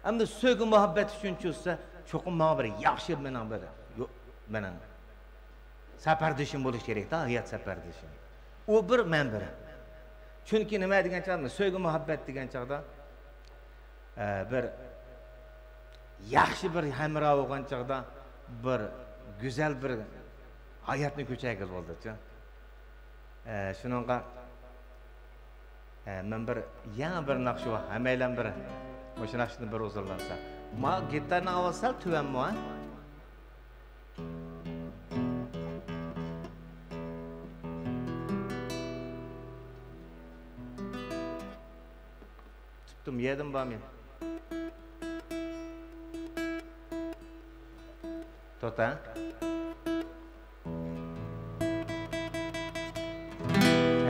ئەمدى سۆيگۈ مۇھەببەت ئۈچۈن چۈشسە، چوقۇم ماڭا بىر ياخشى، مېنىڭ بىر، يو-، مېنىڭ سەپەردىشىم بولۇشى كېرەك-دە، ھايات سەپەردىشىم. ئۇ بىر، مەن بىر. چۈنكى نېمە دېگەن چاغدا، سۆيگۈ مۇھەببەت دېگەن چاغدا، ئە، بىر ياخشى بىر ھەمراھ بولغان چاغدا بىر گۈزەل بىر ھاياتنى كۆچۈرگىلى بولىدۇ. ئە، شۇنىڭغا، ئە، مەن بىر يېڭى بىر ناخشا بار. ھەممەيلەن بىر مۇشۇ ناخشىنى بىر ھۇزۇرلانسا. ما گىتارنىڭ ئاۋازى سەل تۆۋەنمۇ، ھە؟ تۇتتۇم، يەردىن بارمى؟ توتا.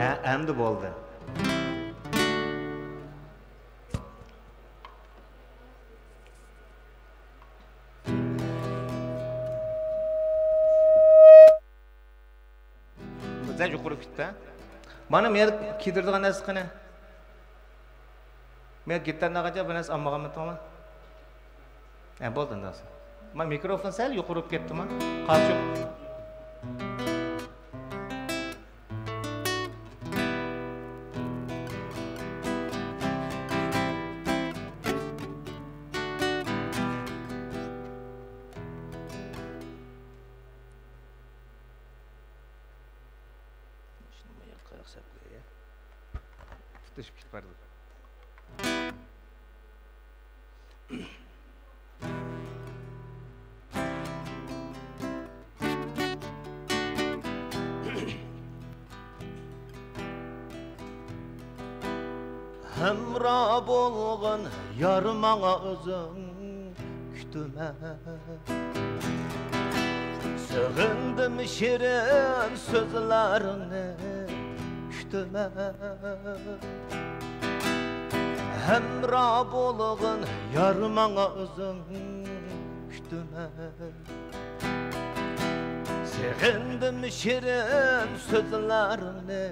ھە، ئەمدى بولدى. بىزدە يۇقىرى كۈتتە. مانا مەن كىيدۈرىدىغان نەرسە قېنى؟ مەن گىتارنى ئالغانچە بىر نەرسە ئالمىغانمىدىڭما؟ ھە، بولدى ئەمدى. ما مىكروفون سەل يۇقىرى بولۇپ كەتتىما؟ قارشى. شۇنى ما ياققا سەپ قوياي. پۈتۈشۈپ كېتىپ بارىدۇ. ھەمراھ بولغىن يار ماڭا ئۆزۈڭ، كۈتىمەن. سېغىندىم شېرىن سۆزلەرنى، كۈتىمەن. ھەمراھ بولغىن يار ماڭا ئۆزۈڭ، كۈتىمەن. سېغىندىم شېرىن سۆزلەرنى،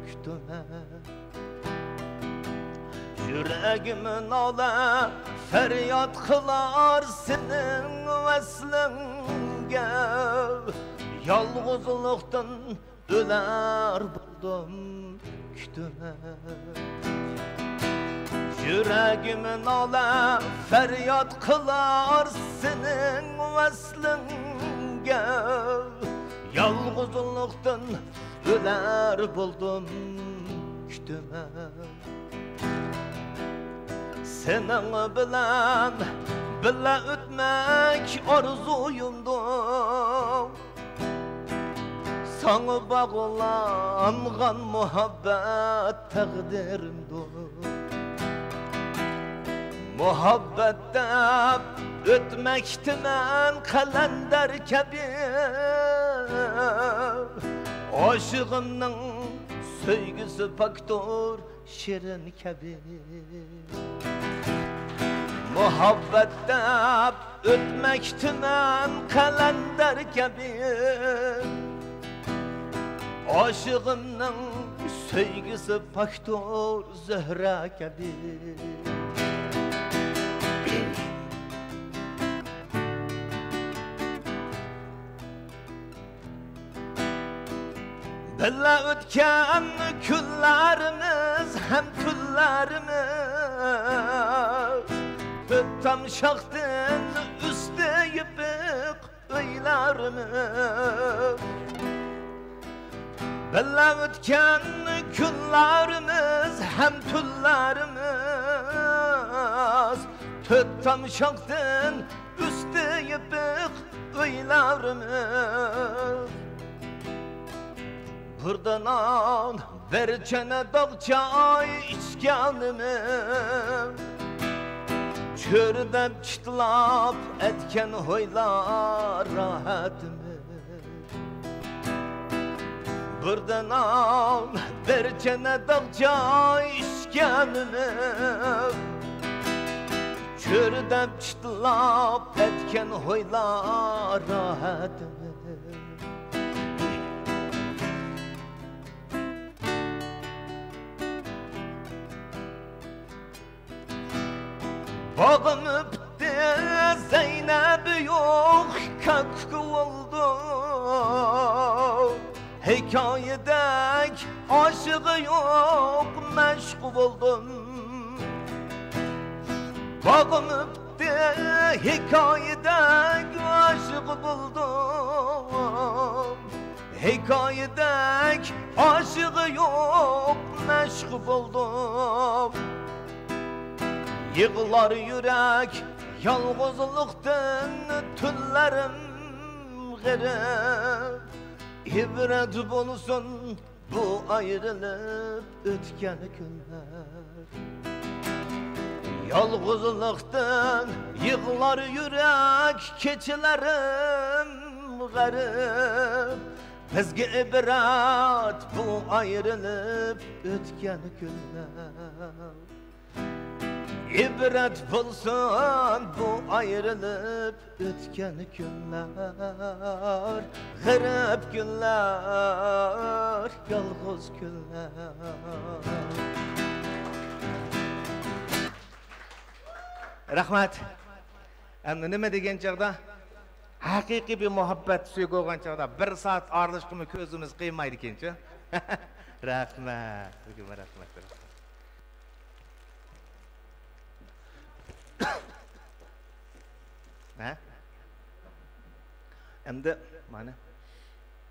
كۈتىمەن. يۈرەگىم نالە، پەرياد قىلار سېنىڭ ۋەسلىڭگە. يالغۇزلۇقتىن ئۆلەر بولدۇم، كۈتىمەن. يۈرەگىم نالە، پەرياد قىلار سېنىڭ ۋەسلىڭگە. يالغۇزلۇقتىن ئۆلەر بولدۇم، كۈتىمەن. سېنىڭ بىلەن بىللە ئۆتمەك ئارزۇيۇمدۇ. ساڭا باغلانغان مۇھەببەت تەقدىرىمدۇ. مۇھەببەت دەپ ئۆتمەكتىمەن قەلەندەر كەبى. ئاشىقىمنىڭ سۆيگۈسى پاكتۇر شېرىن كەبى. مۇھەببەت دەپ ئۆتمەكتىمەن قەلەندەر كەبى. ئاشىقىمنىڭ سۆيگۈسى پاكتۇر زۆھرە كەبى. بىللە ئۆتكەن كۈنلىرىمىز ھەم تۈنلىرىمىز، تۆت تام شاختىن ئۈستى يېپىق ئۆيلىرىمىز. بىللە ئۆتكەن كۈنلىرىمىز ھەم تۈنلىرىمىز، تۆت تام شاختىن ئۈستى يېپىق ئۆيلىرىمىز. بىردىن ئان بىر چەنە داغ چاي ئىچكەنىمىز، چۆرىدەپ چىتلاپ ئەتكەن ھويلار راھەتىمىز. بىردىن ئان بىر چەنە داغ چاي ئىچكەنىمىز، چۆرىدەپ چىتلاپ ئەتكەن ھويلار راھەتىمىز. باغىم پۈتتى، زەينەپ يوق، كاككۇك بولدۇم. ھېكايىدەك ئاشىقى يوق، مەشۇق بولدۇم. باغمىپتى ھېكايىدەك ئاشىق بولدۇم، ھېكايىدەك ئاشىقى يوق مەشۇق بولدۇم. يىغلار يۈرەك يالغۇزلۇقتىن تۈنلىرىم غېرىب. ئىبرەت بولسۇن بۇ ئايرىلىپ ئۆتكەن كۈنلەر. يالغۇزلۇقتىن يىغلار يۈرەك كېچىلىرىم غېرىب. بىزگە ئىبرەت بۇ ئايرىلىپ ئۆتكەن كۈنلەر. ئىبرەت بولسۇن بۇ ئايرىلىپ ئۆتكەن كۈنلەر، غېرىب كۈنلەر، يالغۇز كۈنلەر. رەھمەت. ئەمدى نېمە دېگەن چاغدا، ھەقىقىي بىر مۇھەببەت، سۆيگۈ بولغان چاغدا بىر سائەت ئارىلىشىپمۇ كۆزىمىز قىيمايدىكەنچۇ. رەھمەت، رەھمەت، رەھمەت. ھە؟ ئەمدى مانا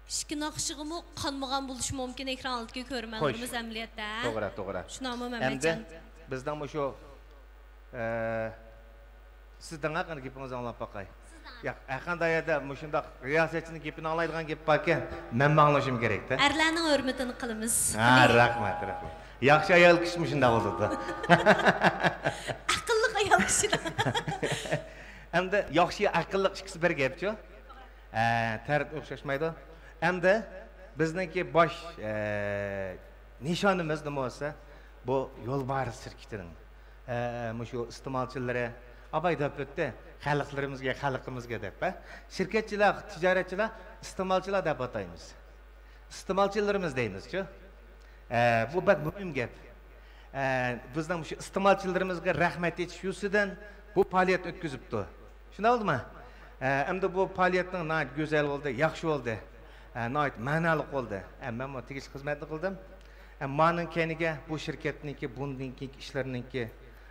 ئىككى ناخشىغىمۇ قانمىغان بولۇشى مۇمكىن، ئېكران ئالدىدىكى كۆرۈرمەنلىرىمىز. خوش. ئەمەلىيەتتە. توغرا، توغرا. شۇنداقمۇ، ئەمدى مەمەتجان؟ بىزنىڭ مۇشۇ، ئە، سىز دەڭا قېنى، گېپىڭىزنى ئاڭلاپ باقاي. سىز دەڭا. ياق، ھەرقانداق يەردە مۇشۇنداق رىياسەتچىنىڭ گېپىنى ئاڭلايدىغان گەپ باركەن، مەنمۇ ئاڭلىشىم كېرەكتە. ئەرلەرنىڭ ھۆرمىتىنى قىلىمىز. ھە، رەھمەت، رەھمەت. ياخشى ئايال كىشى مۇشۇنداق بولىدۇ. ئەقىللىق ئايال كىشىلەر. ئەمدى ياخشى، ئەقىللىق ئىككىسى بىر گەپچۇ؟ ئە، تەرىتى ئوخشاشمايدۇ. ئەمدى بىزنىڭكى باش، ئە، نىشانىمىز نېمە بولسا، بۇ يولبارىس شىركىتىنىڭ، ئە، مۇشۇ ئىستېمالچىلىرى، ئاباي دەپ ئۆتتى، خەلقلىرىمىزگە، خەلقىمىزگە دەپ، ھە؟ شىركەتچىلەر، تىجارەتچىلەر ئىستېمالچىلار دەپ ئاتايمىز. ئىستېمالچىلىرىمىز دەيمىزچۇ؟ ئە، بۇ بەك مۇھىم گەپ. ئە، بىزنىڭ مۇشۇ ئىستېمالچىلىرىمىزغا رەھمەت ئېيتىش يۈزىسىدىن بۇ پائالىيەت ئۆتكۈزۈپتۇ. شۇنداق بولدىمۇ؟ ئە، ئەمدى بۇ پائالىيەتنىڭ ناھايىتى گۈزەل بولدى، ياخشى بولدى. ئە، ناھايىتى مەنالىق بولدى. ئە، مەنمۇ تېگىشلىك خىزمەتنى قىلدىم. ئە، مانىڭ كەينىگە بۇ شىركەتنىڭكى، بۇندىن كېيىنكى ئىشلىرىنىڭكى،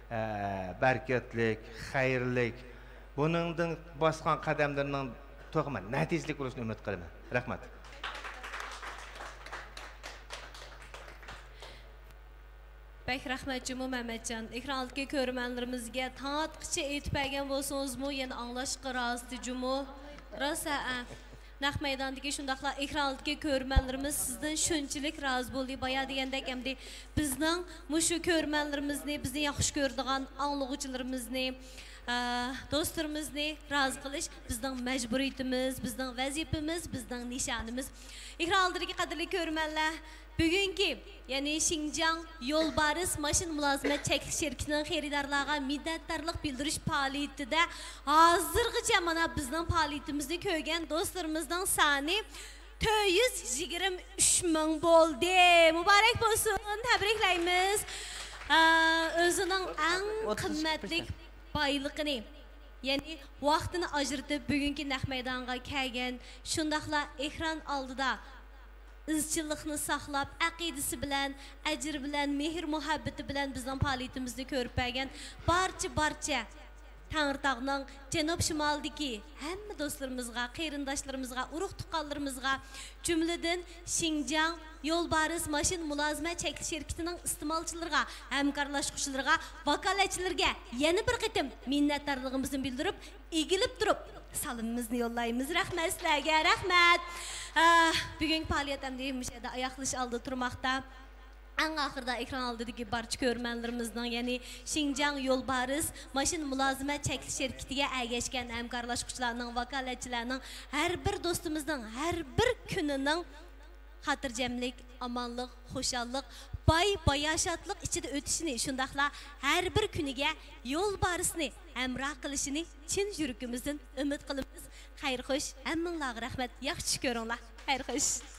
ئە، بەرىكەتلىك، خەيرلىك، بۇنىڭدىن باسقان قەدەملىرىنىڭ تېخىمۇ نەتىجىلىك بولۇشىنى ئۈمىد قىلىمەن. رەھمەت. بەك رەھمەت جۇمۇ مەمەتجان. ئېكران ئالدىدىكى كۆرۈرمەنلىرىمىزگە تاڭ ئاتقىچە ئېيتىپ بەرگەن بولسىڭىزمۇ، يەنە ئاڭلاشقا رازى جۇمۇ. راست، ھەئە. نەق مەيداندىكى، شۇنداقلا ئېكران ئالدىدىكى كۆرۈرمەنلىرىمىز سىزدىن شۇنچىلىك رازى بولدى. بايا دېگەندەك، ئەمدى بىزنىڭ مۇشۇ كۆرۈرمەنلىرىمىزنى، بىزنى ياخشى كۆرىدىغان ئاڭلىغۇچىلىرىمىزنى، ئە، دوستلىرىمىزنى رازى قىلىش بىزنىڭ مەجبۇرىيىتىمىز، بىزنىڭ ۋەزىپىمىز، بىزنىڭ نىشانىمىز. ئېكران ئالدىدىكى قەدىرلىك كۆرۈرمەنلەر، بۈگۈنكى، يەنى شىنجاڭ يولبارىس ماشىنا مۇلازىمەت چەكلىك شىركىتىنىڭ خېرىدارلارغا مىننەتدارلىق بىلدۈرۈش پائالىيىتىدە ھازىرغىچە مانا بىزنىڭ پائالىيىتىمىزنى كۆرگەن دوستلىرىمىزنىڭ سانى تۆت يۈز يىگىرمە ئۈچ مىڭ بولدى. مۇبارەك بولسۇن، تەبرىكلەيمىز. ئا، ئۆزىنىڭ ئەڭ قىممەتلىك بايلىقىنى، يەنى ۋاقتىنى ئاجرىتىپ بۈگۈنكى نەق مەيدانغا كەلگەن، شۇنداقلا ئېكران ئالدىدا ئىزچىللىقنى ساقلاپ، ئەقىدىسى بىلەن، ئەجرى بىلەن، مېھىر-مۇھەببىتى بىلەن بىزنىڭ پائالىيىتىمىزنى كۆرۈپ بەرگەن بارچە، بارچە تەڭرىتاغنىڭ جەنۇب-شىمالدىكى ھەممە دوستلىرىمىزغا، قېرىنداشلىرىمىزغا، ئۇرۇق-تۇغقانلىرىمىزغا، جۈملىدىن شىنجاڭ يولبارىس ماشىنا مۇلازىمەت چەكلىك شىركىتىنىڭ ئىستېمالچىلىرىغا، ھەمكارلاشقۇچىلىرىغا، ۋاكالەتچىلىرىگە يەنە بىر قېتىم مىننەتدارلىقىمىزنى بىلدۈرۈپ، ئېگىلىپ تۇرۇپ سالىمىمىزنى يوللايمىز. رەھمەت سىلەرگە، رەھمەت. ئە، بۈگۈنكى پائالىيەت ئەمدى مۇشۇ يەردە ئاياغلىشىش ئالدىدا تۇرماقتا. ئەڭ ئاخىرىدا ئېكران ئالدىدىكى بارچە كۆرۈرمەنلىرىمىزنىڭ، يەنى شىنجاڭ يولبارىس ماشىنا مۇلازىمەت چەكلىك شىركىتىگە ئەگەشكەن ھەمكارلاشقۇچىلارنىڭ، ۋاكالەتچىلەرنىڭ، ھەر بىر دوستىمىزنىڭ ھەر بىر كۈنىنىڭ خاتىرجەملىك، ئامانلىق، خۇشاللىق، باي باياشاتلىق ئىچىدە ئۆتۈشىنى، شۇنداقلا ھەر بىر كۈنىگە يولبارىسنى ھەمراھ قىلىشىنى چىن يۈرىكىمىزدىن ئۈمىد قىلىمىز. خەير خوش، ھەممىڭلارغا رەھمەت، ياخشى چۈش كۆرۈڭلار. خەير خوش.